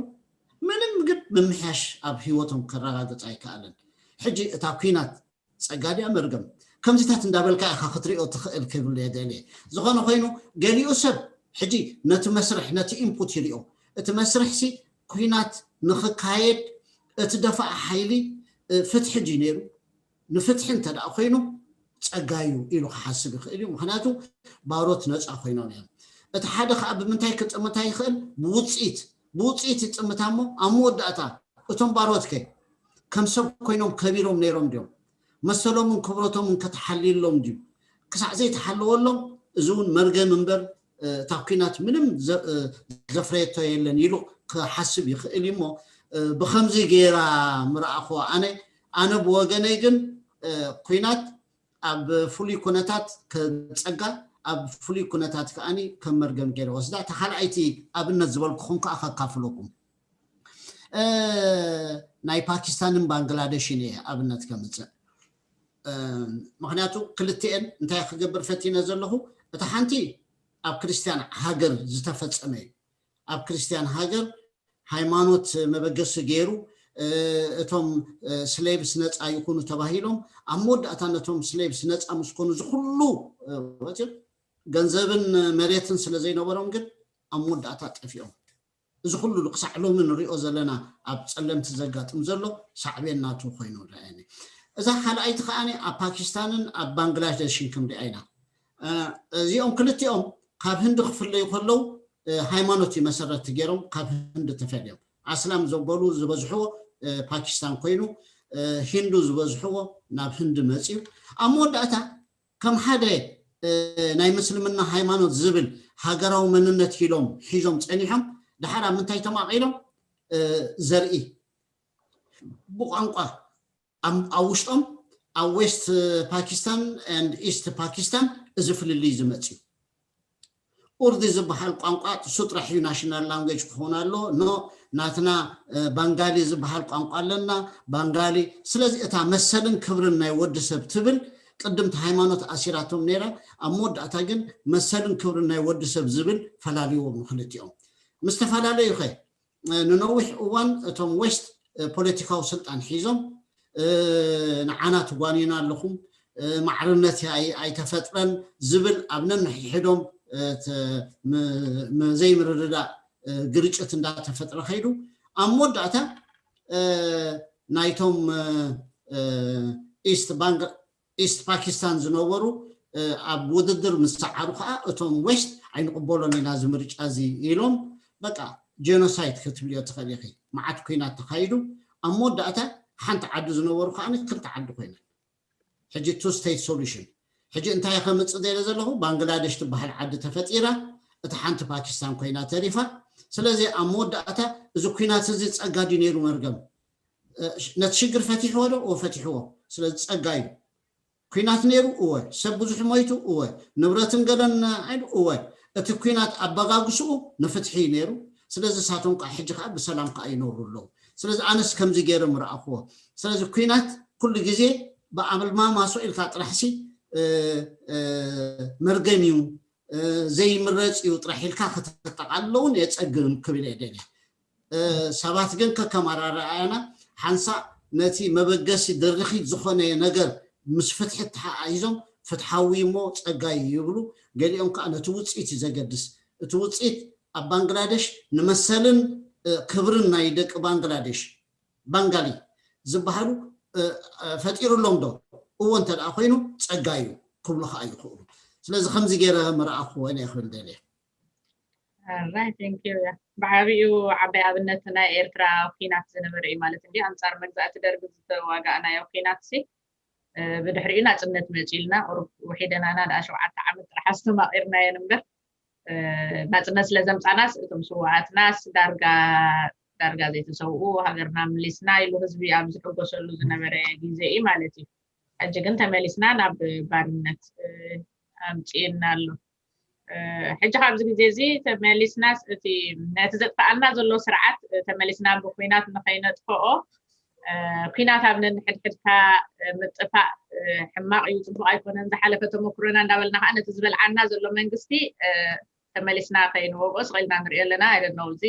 ምንም ግን ምምሕያሽ ኣብ ህይወቶም ከረጋግፅ ኣይከኣለን። ሕጂ እታ ኩናት ፀጋ ድያ መርገም ከምዚታት እንዳበልካ ኢካ ክትሪኦ ትኽእል ክብል እየ ደልየ። ዝኾነ ኮይኑ ገሊኡ ሰብ ሕጂ ነቲ መስርሕ ነቲ ኢንፑት ይሪኦ። እቲ መስርሕ ሲ ኩናት ንክካየድ እቲ ደፋእ ሓይሊ ፍትሒ ድዩ ነይሩ? ንፍትሒ እንተ ደኣ ኮይኑ ጸጋዩ ኢሉ ክሓስብ ይኽእል እዩ። ምኽንያቱ ባሮት ነጻ ኮይኖም እዮም። እቲ ሓደ ከዓ ብምንታይ ክጥምታ ይኽእል? ብውፅኢት። ብውፅኢት ይጥምታ እሞ ኣብ መወዳእታ እቶም ባሮት ከ ከም ሰብ ኮይኖም ከቢሮም ነይሮም ድዮም? መሰሎምን ክብረቶምን ከተሓልየሎም ድዩ? ክሳዕ ዘይተሓለወሎም እዚ እውን መርገም እምበር እታ ኲናት ምንም ዘፍረየቶ የለን ኢሉ ክሓስብ ይኽእል እዩ እሞ ብኸምዚ ገይራ ምረኣኽዋ ኣነ ኣነ ብወገነይ ግን ኲናት ኣብ ፍሉይ ኩነታት ከም ጸጋ፣ ኣብ ፍሉይ ኩነታት ከኣኒ ከም መርገም ገይረ ወስዳ። እታ ካልኣይቲ ኣብነት ዝበልኩኹም ከኣ ከካፍለኩም። ናይ ፓኪስታንን ባንግላደሽን እየ ኣብነት ከምጽእ። ምክንያቱ ክልቲኤን እንታይ ክገብር ፈቲነ ዘለኹ፣ እታ ሓንቲ ኣብ ክርስትያን ሃገር ዝተፈጸመ እዩ። ኣብ ክርስትያን ሃገር ሃይማኖት መበገሲ ገይሩ እቶም ስሌቭስ ነፃ ይኹኑ ተባሂሎም፣ ኣብ መወዳእታ ነቶም ስሌቭስ ነፃ ምስ ኮኑ፣ እዚ ኩሉ ገንዘብን መሬትን ስለ ዘይነበሮም ግን ኣብ መወዳእታ ጠፊኦም። እዚ ኩሉ ክሳዕ ሎሚ ንሪኦ ዘለና ኣብ ጸለምቲ ዘጋጥም ዘሎ ሳዕቤን ናቱ ኮይኑ ንርኣየኒ። እዛ ካልኣይቲ ከኣ ኣብ ፓኪስታንን ኣብ ባንግላደሽን ክንሪኣ ኢና። እዚኦም ክልቲኦም ካብ ህንዲ ክፍለዩ ከለዉ ሃይማኖት እዩ መሰረቲ ገይሮም ካብ ህንዲ ተፈልዮም። ኣስላም ዘበሉ ዝበዝሕዎ ፓኪስታን ኮይኑ፣ ሂንዱ ዝበዝሕዎ ናብ ህንዲ መፅዩ። ኣብ መወዳእታ ከም ሓደ ናይ ምስልምና ሃይማኖት ዝብል ሃገራዊ መንነት ሒዞም ሒዞም ፀኒሖም፣ ድሓር ኣብ ምንታይ ተማቒሎም? ዘርኢ ብቋንቋ ኣብ ውሽጦም ኣብ ዌስት ፓኪስታን ኤንድ ኢስት ፓኪስታን እዚ ፍልልይ ዝመፅዩ። ኡርዲ ዝበሃል ቋንቋ እሱ ጥራሕ እዩ ናሽናል ላንጉጅ ክኸውን ኣሎ። ኖ፣ ናትና ባንጋሊ ዝበሃል ቋንቋ ኣለና፣ ባንጋሊ። ስለዚ እታ መሰልን ክብርን ናይ ወዲ ሰብ ትብል ቅድምቲ ሃይማኖት ኣሲራቶም ነይራ። ኣብ መወዳእታ ግን መሰልን ክብርን ናይ ወዲ ሰብ ዝብል ፈላልዎም ንክልቲኦም። ምስ ተፈላለዩ ኸ ንነዊሕ እዋን እቶም ዌስት ፖለቲካዊ ስልጣን ሒዞም ንዓና ትጓንዩና ኣለኹም፣ ማዕርነት ኣይተፈጥረን ዝብል ኣብ ነንሕድሕዶም ዘይምርድዳእ ግርጭት እንዳተፈጥረ ከይዱ፣ ኣብ መወዳእታ ናይቶም ኢስት ባንክ ኢስት ፓኪስታን ዝነበሩ ኣብ ውድድር ምስ ሰዓሩ ከዓ እቶም ዌስት ኣይንቕበሎን ኢና እዚ ምርጫ እዚ ኢሎም፣ በቃ ጄኖሳይድ ክትብልዮ ትኽእል ኢኺ። መዓት ኩናት ተኻይዱ። ኣብ መወዳእታ ሓንቲ ዓዲ ዝነበሩ ከዓ ክልተ ዓዲ ኮይነን። ሕጂ ቱ ስቴት ሶሉሽን። ሕጂ እንታይ ከምፅእ ደለ ዘለኹ፣ ባንግላደሽ ትበሃል ዓዲ ተፈጢራ፣ እታ ሓንቲ ፓኪስታን ኮይና ተሪፋ። ስለዚ ኣብ መወዳእታ እዚ ኩናት እዚ ፀጋ ድዩ ነይሩ መርገም? ነቲ ሽግር ፈቲሕዎ ዶ? እዎ ፈቲሕዎ። ስለዚ ፀጋ እዩ። ኩናት ነይሩ እወ፣ ሰብ ብዙሕ ሞይቱ እወ፣ ንብረትን ገለን ዓይዱ እወ። እቲ ኩናት ኣበጋግስኡ ንፍትሒ እዩ ነይሩ። ስለዚ እሳቶም ከዓ ሕጂ ከዓ ብሰላም ከዓ ይነብሩ ኣለዉ። ስለዚ ኣነስ ከምዚ ገይረ ምረኣኽዎ። ስለዚ ኩናት ኩሉ ግዜ ብኣልማማሶ ኢልካ ጥራሕሲ መርገም እዩ፣ ዘይምረፅ እዩ ጥራሕ ኢልካ ከተጠቃልሎ እውን የፀግም ክብል እየ ደልየ። ሰባት ግን ከከም ኣረኣእያና ሓንሳእ ነቲ መበገሲ ድርኺት ዝኾነ ነገር ምስ ፍትሒ ተሓሒዞም ፍትሓዊ እሞ ፀጋይ ይብሉ። ገሊኦም ከዓ ነቲ ውፅኢት እዩ ዘገድስ። እቲ ውፅኢት ኣብ ባንግላደሽ ንመሰልን ክብርን ናይ ደቂ ባንግላደሽ ባንጋሊ ዝበሃሉ ፈጢሩሎም ዶ? እዎ እንተ ደኣ ኮይኑ ፀጋ እዩ ክብሉ ከዓ ይኽእሉ። ስለዚ ከምዚ ገይረ ምረኣኽዎ እየ ክብል ደልየ። ራይ ቴንኪዩ። ብዓብኡ ዓባይ ኣብነት ናይ ኤርትራ ኲናት ዝነበረ እዩ ማለት እንዲ ኣንጻር መግዛእቲ ደርግ ዝተዋጋእናዮ ኲናት ሲ ብድሕሪኡ ናፅነት መፂልና ቁሩብ ውሒደናና ደኣ ሸውዓተ ዓመት ጥራሕ ኣስተማቂርናየን እምበር ናፅነት ስለ ዘምፃናስ እቶም ስውኣትናስ ዳርጋ ዳርጋ ዘይተሰውኡ ሃገርና ምሊስና ኢሉ ህዝቢ ኣብ ዝሕጎሰሉ ዝነበረ ግዜ እዩ ማለት እዩ። ሕጂ ግን ተመሊስና ናብ ባርነት ኣምፅእና ኣሎ። ሕጂ ካብዚ ግዜ እዚ ተመሊስናስ እቲ ነቲ ዘጥፍኣልና ዘሎ ስርዓት ተመሊስና ብኩናት ንኸይነጥፍኦ ኩናት ኣብ ነንሕድሕድካ ምጥፋእ ሕማቕ እዩ፣ ፅቡቕ ኣይኮነን፣ ዝሓለፈ ተመክሮና እንዳበልና ከዓ ነቲ ዝበልዓና ዘሎ መንግስቲ ተመሊስና ከይንወቅኦ ስቕ ኢልና ንሪኦ ኣለና። ኣይደነው እዚ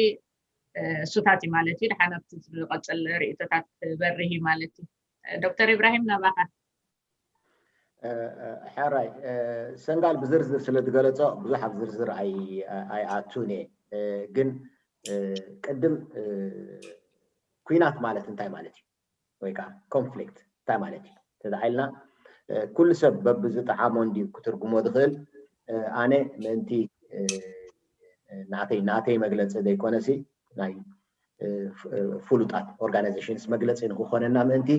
እሱታት እዩ ማለት እዩ። ድሓን ኣብቲ ዝቐፅል ርእቶታት ክበርህ እዩ ማለት እዩ። ዶክተር ኢብራሂም ናባኻ። ሕራይ ሰንጋል ብዝርዝር ስለ ዝገለፆ ብዙሕ ኣብ ዝርዝር ኣይኣቱን እየ። ግን ቅድም ኩናት ማለት እንታይ ማለት እዩ ወይ ከዓ ኮንፍሊክት እንታይ ማለት እዩ ተዳዒልና ኩሉ ሰብ በብዝጠዓሞ እንድዩ ክትርጉሞ ዝኽእል። ኣነ ምእንቲ ናተይ ናተይ መግለፂ ዘይኮነሲ ናይ ፍሉጣት ኦርጋናይዜሽንስ መግለፂ ንክኾነና ምእንቲ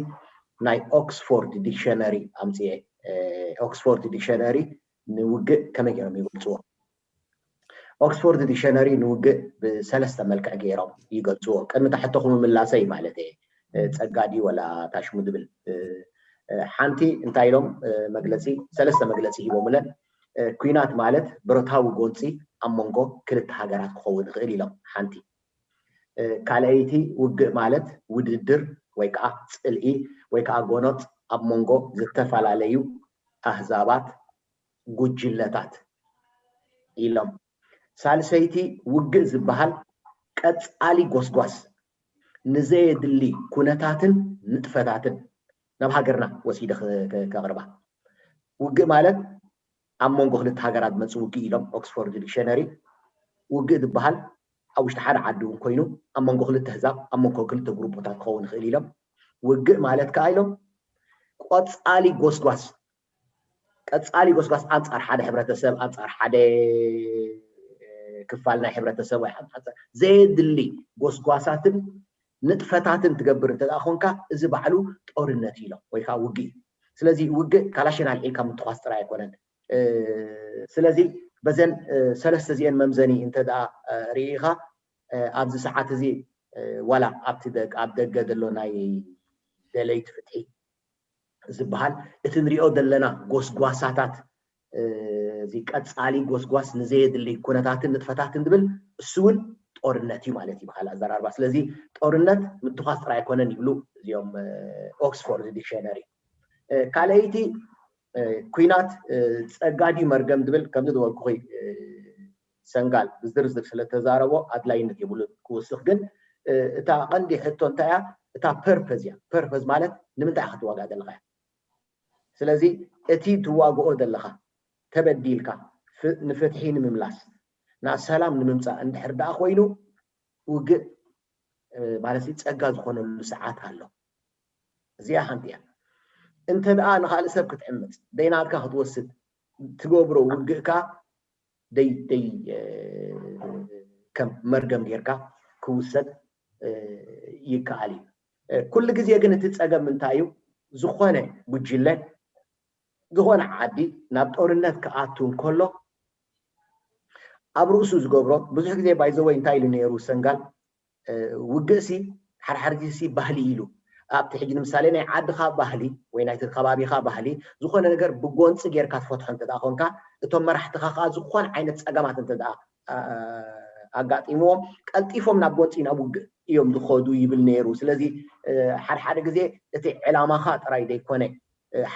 ናይ ኦክስፎርድ ዲክሸነሪ ኣምፅኤ። ኦክስፎርድ ዲክሸነሪ ንውግእ ከመይ ገይሮም ይገልፅዎ? ኦክስፎርድ ዲክሸነሪ ንውግእ ብሰለስተ መልክዕ ገይሮም ይገልፅዎ። ቅድሚ ታሕተኹም ምላሰይ ማለት እየ። ፀጋ ድዩ ወላ ታሽሙ ዝብል ሓንቲ እንታይ ኢሎም መግለፂ፣ ሰለስተ መግለፂ ሂቦምለን። ኩናት ማለት ብረታዊ ጎንፂ ኣብ መንጎ ክልተ ሃገራት ክኸውን ይኽእል ኢሎም። ሓንቲ ካልኣይቲ ውግእ ማለት ውድድር ወይ ከዓ ፅልኢ ወይ ከዓ ጎነፅ ኣብ መንጎ ዝተፈላለዩ ኣህዛባት፣ ጉጅለታት ኢሎም። ሳልሰይቲ ውግእ ዝበሃል ቀፃሊ ጎስጓስ ንዘየድሊ ኩነታትን ንጥፈታትን ናብ ሃገርና ወሲደ ከቕርባ። ውግእ ማለት ኣብ መንጎ ክልተ ሃገራት ዝመፅእ ውግእ ኢሎም ኦክስፎርድ ዲክሸነሪ። ውግእ ዝበሃል ኣብ ውሽጢ ሓደ ዓዲ እውን ኮይኑ ኣብ መንጎ ክልተ ህዛብ፣ ኣብ መንጎ ክልተ ግሩፖታት ክኸውን ይኽእል ኢሎም። ውግእ ማለት ከዓ ኢሎም ቆፃሊ ጎስጓስ፣ ቀፃሊ ጎስጓስ ኣንፃር ሓደ ሕብረተሰብ፣ ኣንፃር ሓደ ክፋል ናይ ሕብረተሰብ ወይ ዘየድሊ ጎስጓሳትን ንጥፈታትን ትገብር እንተ ደኣ ኮንካ፣ እዚ ባዕሉ ጦርነት ኢሎም ወይ ከዓ ውግእ እዩ። ስለዚ ውግእ ካላሽን ኣልዒልካ ምትኳስ ጥራይ ኣይኮነን። ስለዚ በዘን ሰለስተ እዚአን መምዘኒ እንተ ደኣ ርኢኻ፣ ኣብዚ ሰዓት እዚ ዋላ ኣብቲ ኣብ ደገ ዘሎ ናይ ደለይቲ ፍትሒ ዝበሃል እቲ ንሪኦ ዘለና ጎስጓሳታት፣ እዚ ቀፃሊ ጎስጓስ ንዘየድሊ ኩነታትን ንጥፈታትን ዝብል፣ እሱ እውን ጦርነት እዩ ማለት እዩ ብካልእ ኣዘራርባ። ስለዚ ጦርነት ምትኳስ ጥራይ ኣይኮነን ይብሉ እዚኦም ኦክስፎርድ ዲክሸነሪ። ካልኣይቲ ኩናት ጸጋ ድዩ መርገም ዝብል፣ ከምዚ ዝበልኩኺ ሰንጋል ብዝርዝር ስለተዛረቦ ኣድላይነት የብሉን ክውስኽ። ግን እታ ቀንዲ ሕቶ እንታይ እያ? እታ ፐርፐዝ እያ። ፐርፐዝ ማለት ንምንታይ ኢኻ ክትዋጋእ ዘለኻ እያ። ስለዚ እቲ ትዋግኦ ዘለኻ ተበዲልካ ንፍትሒ ንምምላስ፣ ናብ ሰላም ንምምፃእ እንድሕር ደኣ ኮይኑ ውግእ ማለት ጸጋ ዝኾነሉ ሰዓት ኣሎ። እዚኣ ሓንቲ እያ። እንተ ደኣ ንኻልእ ሰብ ክትዕምፅ፣ ደይናትካ ክትወስድ ትገብሮ ውግእካ ደይ ደይ ከም መርገም ጌርካ ክውሰድ ይከኣል እዩ። ኩሉ ግዜ ግን እቲ ጸገም እንታይ እዩ? ዝኾነ ጉጅለ፣ ዝኾነ ዓዲ ናብ ጦርነት ክኣቱ እንከሎ ኣብ ርእሱ ዝገብሮ፣ ብዙሕ ግዜ ባይዘወይ እንታይ ኢሉ ነይሩ ሰንጋል፣ ውግእሲ ሓድሓድ ግዜሲ ባህሊ ኢሉ። ኣብቲ ሕጂ ንምሳሌ ናይ ዓድኻ ባህሊ ወይ ናይቲ ከባቢኻ ባህሊ ዝኾነ ነገር ብጎንፂ ጌርካ ትፈትሖ እንተ ደኣ ኮንካ፣ እቶም መራሕትኻ ከዓ ዝኾነ ዓይነት ፀገማት እንተ ደኣ ኣጋጢምዎም ቀልጢፎም ናብ ጎንፂ ናብ ውግእ እዮም ዝኸዱ ይብል ነይሩ። ስለዚ ሓድሓደ ግዜ እቲ ዕላማኻ ጥራይ ዘይኮነ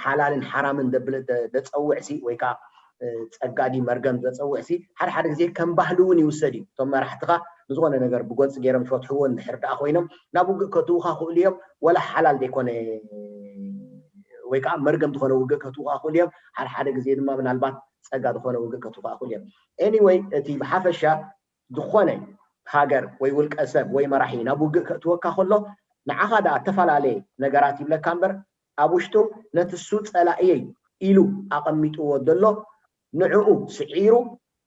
ሓላልን ሓራምን ዘብል ዘፀውዕ ሲ ወይ ከዓ ፀጋ ድዩ መርገም ዘፀውዕ ሲ ሓደ ሓደ ግዜ ከም ባህሊ እውን ይውሰድ እዩ። እቶም መራሕትኻ ንዝኾነ ነገር ብጎንፂ ገይሮም ዝፈትሕዎ እንድሕር ደኣ ኮይኖም ናብ ውግእ ከእትዉኻ ክእሉ እዮም። ወላ ሓላል ዘይኮነ ወይ ከዓ መርገም ዝኾነ ውግእ ከእትዉኻ ክእሉ እዮም። ሓደ ሓደ ግዜ ድማ ምናልባት ፀጋ ዝኾነ ውግእ ከእትዉኻ ክእሉ እዮም። ኤኒወይ እቲ ብሓፈሻ ዝኾነ ሃገር ወይ ውልቀ ሰብ ወይ መራሒ ናብ ውግእ ከእትወካ ከሎ ንዓኻ ደኣ እተፈላለየ ነገራት ይብለካ እምበር ኣብ ውሽጡ ነቲ እሱ ጸላእየይ ኢሉ ኣቐሚጥዎ ዘሎ ንዕኡ ስዒሩ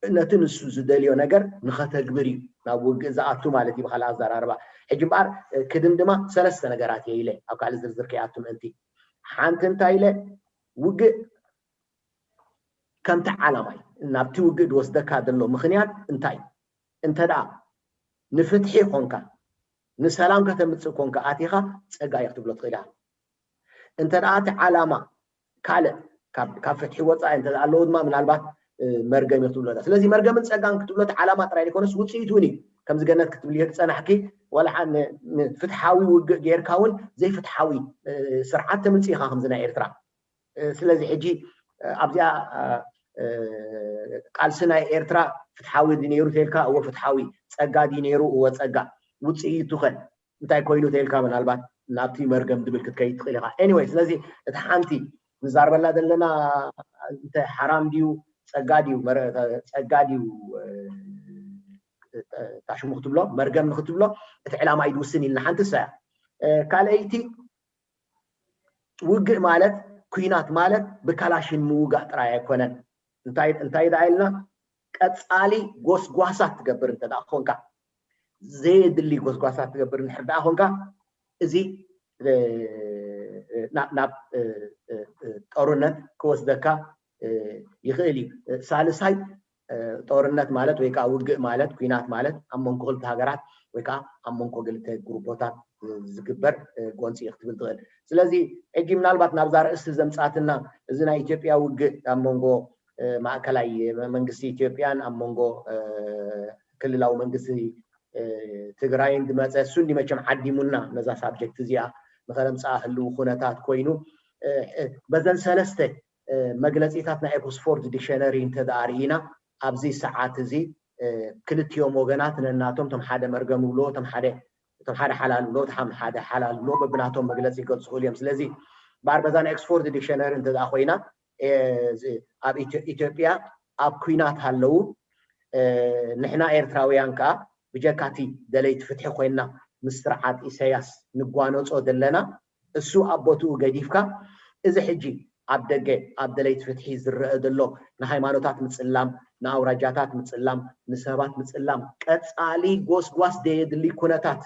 ነቲ ንሱ ዝደልዮ ነገር ንኸተግብር እዩ ናብ ውግእ ዝኣቱ ማለት እዩ ብኻልእ ኣዘራርባ። ሕጂ እምበኣር ክድምድማ ሰለስተ ነገራት እየ ኢለ ኣብ ካልእ ዝርዝር ከይኣቱ ምእንቲ። ሓንቲ እንታይ ኢለ ውግእ ከምቲ ዓላማይ ናብቲ ውግእ ዝወስደካ ዘሎ ምኽንያት እንታይ? እንተ ደኣ ንፍትሒ ኾንካ ንሰላም ከተምፅእ ኮንካ ኣቲኻ ፀጋ እዩ ክትብሎ ትኽእል ኢኻ። እንተ ደኣ እቲ ዓላማ ካልእ ካብ ፍትሒ ወፃኢ እንተ ኣለዎ ድማ ምናልባት መርገም እዩ ክትብሎ። ስለዚ መርገምን ፀጋን ክትብሎ እቲ ዓላማ ጥራይ ዘይኮነስ ውፅኢት እውን እዩ። ከምዚ ገነት ክትብልዮ ዝፀናሕኪ ዋላ ፍትሓዊ ውግእ ጌርካ እውን ዘይፍትሓዊ ስርዓት ተምፅእ ኢኻ ከምዚ ናይ ኤርትራ። ስለዚ ሕጂ ኣብዚኣ ቃልሲ ናይ ኤርትራ ፍትሓዊ ድዩ ነይሩ ተልካ? እወ ፍትሓዊ። ፀጋ ድዩ ነይሩ? እወ ፀጋ። ውፅኢቱ ኸ እንታይ ኮይኑ ተልካ? ምናልባት ናብቲ መርገም ድብል ክትከይድ ትኽእል ኢኻ። ኤኒወይ ስለዚ እቲ ሓንቲ ንዛርበላ ዘለና እንተ ሓራም ድዩ ፀጋ ድዩ ፀጋ ድዩ ታሽሙ ክትብሎ መርገም ንክትብሎ እቲ ዕላማ እዩ ዝውስን ኢልና ሓንቲ እሳ እያ። ካልኣይቲ ውግእ ማለት ኩናት ማለት ብካላሽን ምውጋእ ጥራይ ኣይኮነን። እንታይ እንታይ ደኣ ኢልና ቀፃሊ ጎስጓሳት ትገብር እንተ ደኣ ኮንካ ዘየድሊ ጎስጓሳት ትገብር እንድሕር ደኣ ኮንካ እዚ ናብ ጦርነት ክወስደካ ይኽእል እዩ። ሳልሳይ ጦርነት ማለት ወይ ከዓ ውግእ ማለት ኩናት ማለት ኣብ መንጎ ክልተ ሃገራት ወይ ከዓ ኣብ መንጎ ክልተ ግሩፖታት ዝግበር ጎንፂ እዩ ክትብል ትኽእል። ስለዚ ሕጂ ምናልባት ናብዛ ርእሲ ዘምፃትና እዚ ናይ ኢትዮጵያ ውግእ ኣብ መንጎ ማእከላይ መንግስቲ ኢትዮጵያን ኣብ መንጎ ክልላዊ መንግስቲ ትግራይን ዝመፀ እሱ እንዲ መቸም ዓዲሙና ነዛ ሳብጀክት እዚኣ ንኸነምፅኣ ህልው ኩነታት ኮይኑ በዘን ሰለስተ መግለፂታት ናይ ኦክስፎርድ ዲክሸነሪ እንተደኣ ርኢና ኣብዚ ሰዓት እዚ ክልቲኦም ወገናት ነናቶም እቶም ሓደ መርገም ብሎ እቶም ሓደ እቶም ሓደ ሓላል ብሎ እቶም ሓደ ሓላል ብሎ በብናቶም መግለፂ ይገልፁ ክእሉ እዮም። ስለዚ በኣር በዛ ናይ ኦክስፎርድ ዲክሸነሪ እንተደኣ ኮይና ኣብ ኢትዮጵያ ኣብ ኩናት ኣለዉ። ንሕና ኤርትራውያን ከዓ ብጀካቲ ደለይቲ ፍትሒ ኮይንና ምስ ስርዓት ኢሳያስ ንጓነጾ ዘለና እሱ ኣብ ቦትኡ ገዲፍካ እዚ ሕጂ ኣብ ደገ ኣብ ደለይቲ ፍትሒ ዝረአ ዘሎ ንሃይማኖታት ምጽላም፣ ንኣውራጃታት ምጽላም፣ ንሰባት ምጽላም ቀጻሊ ጎስጓስ ዘየድሊ ኩነታት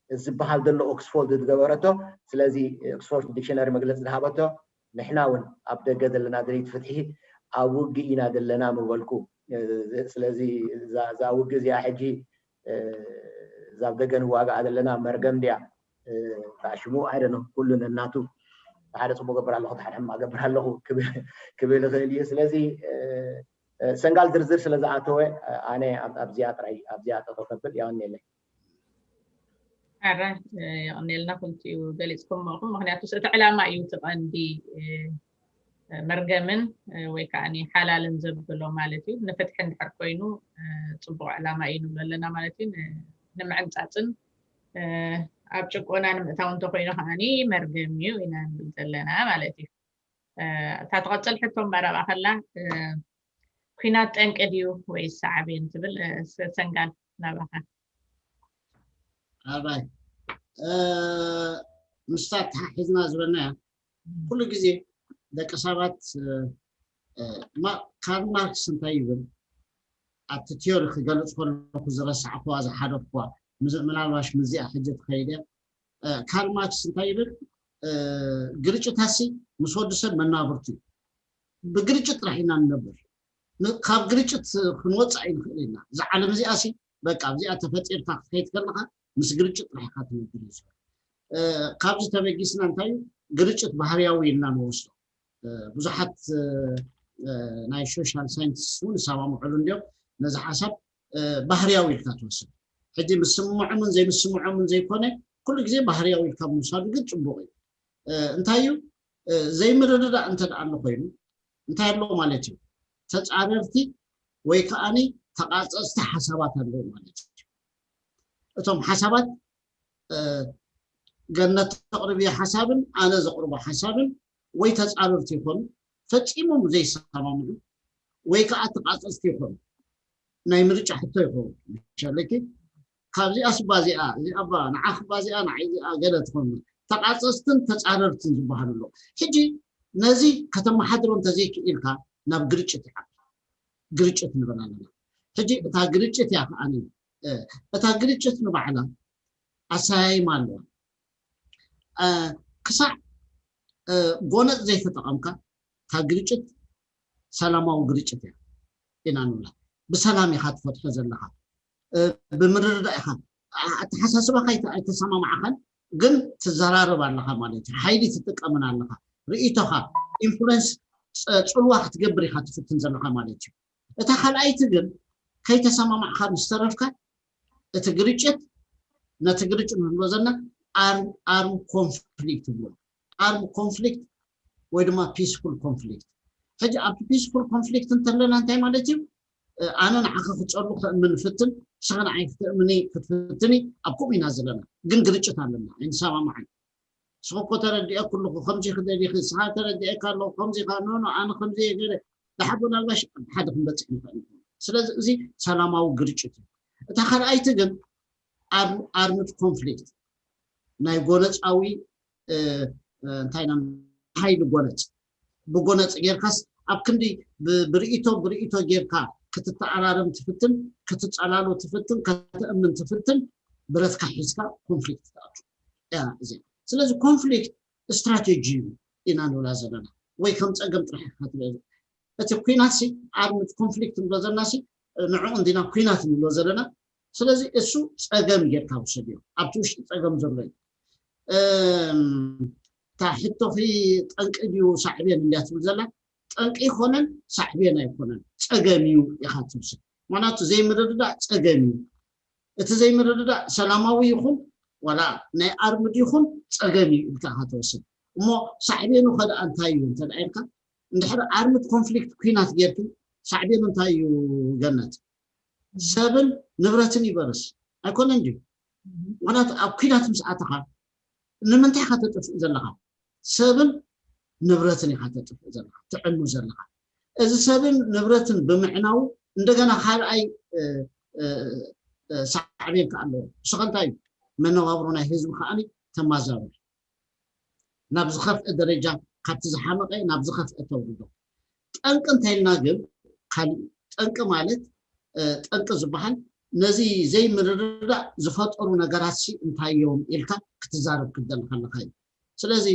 ዝበሃል ዘሎ ኦክስፎርድ ዝገበረቶ። ስለዚ ኦክስፎርድ ዲክሽነሪ መግለፂ ዝሃበቶ ንሕና እውን ኣብ ደገ ዘለና ደለይቲ ፍትሒ ኣብ ውግእ ኢና ዘለና ምበልኩ። ስለዚ እዛ ውግእ እዚኣ ሕጂ እዛ ኣብ ደገ ንዋጋኣ ዘለና መርገም ድያ ሽሙ ኣይደነ ኩሉ ነናቱ ሓደ ፅቡቅ ገብር ኣለኹ ሓደ ሕማቅ ገብር ኣለኹ ክብል ይኽእል እዩ። ስለዚ ሰንጋል ዝርዝር ስለ ዝኣተወ ኣነ ኣብዚኣ ጥራይ ኣብዚኣ ጠጠው ከብል ያወኒ የለይ። ኣረ የቐኔልና ክልቲኡ ገሊፅኩም መኹም ምክንያቱ እቲ ዕላማ እዩ እቲ ቀንዲ መርገምን ወይ ከዓ ሓላልን ዘብሎ ማለት እዩ። ንፍትሒ እንድሕር ኮይኑ ፅቡቅ ዕላማ እዩ ንብሎ ኣለና ማለት እዩ። ንምዕምፃፅን ኣብ ጭቆና ንምእታው እንተኮይኑ ከዓ መርገም እዩ ኢና ንብል ዘለና ማለት እዩ። እታ ትቐፅል ሕቶ መረባ ከላ ኩናት ጠንቂ ድዩ ወይ ሳዕቤን ትብል ሰንጋል ናባኻ። ኣባይ ምስታ ተሓሒዝና ዝበልናያ ኩሉ ግዜ ደቂ ሰባት ካርል ማርክስ እንታይ ይብል ኣብቲ ቲዮሪ ክገልፅ ከለኩ ዝረሳዕኩዋ ዝሓደፍኩዋ ምናልባሽ ምዚኣ ሕጂ ትኸይድ እያ። ካርል ማርክስ እንታይ ይብል ግርጭታሲ ምስ ወዲ ሰብ መናብርቱ እዩ። ብግርጭት ጥራሕ ኢና ንነብር። ካብ ግርጭት ክንወፅእ ኣይንኽእል ኢና። እዛ ዓለም እዚኣ ሲ በቃ ኣብዚኣ ተፈጢርካ ክትከይድ ከለካ ምስ ግርጭት ጥራሕ ኢካ ትነብር እዩ ዝብል። ካብዚ ተበጊስና እንታይ እዩ ግርጭት ባህርያዊ ኢልና ንወስዶ። ብዙሓት ናይ ሶሻል ሳይንቲስት እውን ይሰማምዕሉ እንዲዮም ነዚ ሓሳብ ባህርያዊ ኢልካ ትወስድ። ሕጂ ምስምዖምን ዘይምስምዖምን ዘይኮነ ኩሉ ግዜ ባህርያዊ ኢልካ ምውሳዱ ግን ፅቡቅ እዩ። እንታይ እዩ ዘይምርድዳእ እንተ ደኣ ኣሎ ኮይኑ እንታይ ኣሎ ማለት እዩ ተፃረርቲ ወይ ከዓኒ ተቃፀፅቲ ሓሳባት ኣለዉ ማለት እዩ። እቶም ሓሳባት ገነት ተቕርብዮ ሓሳብን ኣነ ዘቕርቦ ሓሳብን ወይ ተፃረርቲ ይኾኑ ፈፂሞም ዘይሰማምዑ ወይ ከዓ ተቃፀፅቲ ይኾኑ ናይ ምርጫ ሕቶ ይኸውን ሸለኪ ካብዚኣ ስባ እዚኣ እዚኣ ባ ንዓኺ ባ እዚኣ ንዓይ እዚኣ ገለ ትኾኑ ተቃፀፅትን ተፃረርትን ዝበሃሉ ኣለዉ። ሕጂ ነዚ ከተመሓድሮ እንተዘይክኢልካ ናብ ግርጭት ይዓቢ። ግርጭት ንብል ኣለና። ሕጂ እታ ግርጭት እያ ከዓ እታ ግርጭት ንባዕላ ኣሰያይማ ኣለዋ። ክሳዕ ጎነፅ ዘይተጠቐምካ እታ ግርጭት ሰላማዊ ግርጭት እያ ኢና ንብላ። ብሰላም ኢኻ ትፈትሖ ዘለኻ፣ ብምርድዳእ ኢኻ። ኣተሓሳስባኻ ኣይተሰማማዕኻን፣ ግን ትዘራረብ ኣለኻ ማለት እዩ። ሓይሊ ትጥቀምን ኣለኻ። ርእይቶኻ ኢንፍሉንስ ፅልዋ ክትገብር ኢኻ ትፍትን ዘለኻ ማለት እዩ። እታ ካልኣይቲ ግን ከይተሰማማዕካ ምስ ተረፍካ እቲ ግርጭት ነቲ ግርጭት ንብሎ ዘለና ኣርም ኮንፍሊክት ይብሎ። ኣርም ኮንፍሊክት ወይ ድማ ፒስፉል ኮንፍሊክት። ሕጂ ኣብቲ ፒስፉል ኮንፍሊክት እንተለና እንታይ ማለት እዩ? ኣነ ንዓኻ ክፀሉ ክእምን ፍትን ንስኻ ንዓይ ክትእምኒ ክትፍትኒ ኣብ ከምኡ ኢና ዘለና። ግን ግርጭት ኣለና ኣይንሰማማዕን። ንስኻ እኮ ተረዲኤ ኩልኹ ከምዚ ክደሊኺ ንስኻ ተረዲኤካ ኣለኹ ከምዚ ካ ኖኖ ኣነ ከምዚ እየ ገለ ድሓር ምናልባሽ ሓደ ክንበፅሕ ንኽእል ንኸውን። ስለዚ እዚ ሰላማዊ ግርጭት እዩ። እታ ካልኣይቲ ግን ኣርምድ ኮንፍሊክት ናይ ጎነፃዊ እንታይ ኢና ሓይሊ ጎነፅ ብጎነፅ ጌርካስ ኣብ ክንዲ ብርእቶ ብርእቶ ጌርካ ክትተኣራረም ትፍትን ክትፀላሎ ትፍትን ከተእምን ትፍትን ብረትካ ሒዝካ ኮንፍሊክት ትኣቱ እያ እዚ። ስለዚ ኮንፍሊክት ስትራቴጂ እዩ ኢና ንብላ ዘለና ወይ ከም ፀገም ጥራሕ ኢካ ትርኢ። እቲ ኩናት ሲ ኣርምድ ኮንፍሊክት ንብሎ ዘለና ሲ ንዕኡ እንዲና ኩናት ንብሎ ዘለና። ስለዚ እሱ ፀገም ጌርካ ውሰድዮ ኣብቲ ውሽጢ ፀገም ዘሎ እዩ። እታ ሕቶኺ ጠንቂ ድዩ ሳዕቤን እንድያ ትብል ዘላ፣ ጠንቂ ኣይኮነን ሳዕቤን ኣይኮነን፣ ፀገም እዩ ኢኻ ትውስድ። ምክንያቱ ዘይምርድዳእ ፀገም እዩ። እቲ ዘይምርድዳእ ሰላማዊ ይኹን ዋላ ናይ ኣርምድ ይኹን ፀገም እዩ ኢልካ ኢኻ ትወስድ። እሞ ሳዕቤኑ ከደኣ እንታይ እዩ እንተ ኢልካ፣ እንድሕር ኣርምድ ኮንፍሊክት ኲናት ጌርኪ ሳዕቤኑ እንታይ እዩ? ገነት፣ ሰብን ንብረትን ይበርስ ኣይኮነን ድዩ? ምክንያቱ ኣብ ኲናት ምስ ኣተኻ ንምንታይ ኢኻ ተጥፍእ ዘለኻ? ሰብን ንብረትን ኢኻ ተጥፍእ ዘለኻ፣ ትዕኑ ዘለኻ። እዚ ሰብን ንብረትን ብምዕናው እንደገና ካልኣይ ሳዕቤን ከ ኣለዎ። ንሱ ከ እንታይ እዩ? መነባብሮ ናይ ህዝቢ ከዓኒ ተማዛብር፣ ናብ ዝኸፍአ ደረጃ፣ ካብቲ ዝሓመቐ ናብ ዝኸፍአ ተውርዶ። ጠንቂ እንተ ኢልና ግን ካሊእ ጠንቂ ማለት ጠንቂ ዝበሃል ነዚ ዘይምርድዳእ ዝፈጠሩ ነገራት ሲ እንታይ እዮም ኢልካ ክትዛረብ ክትደሊ ከለካ እዩ። ስለዚ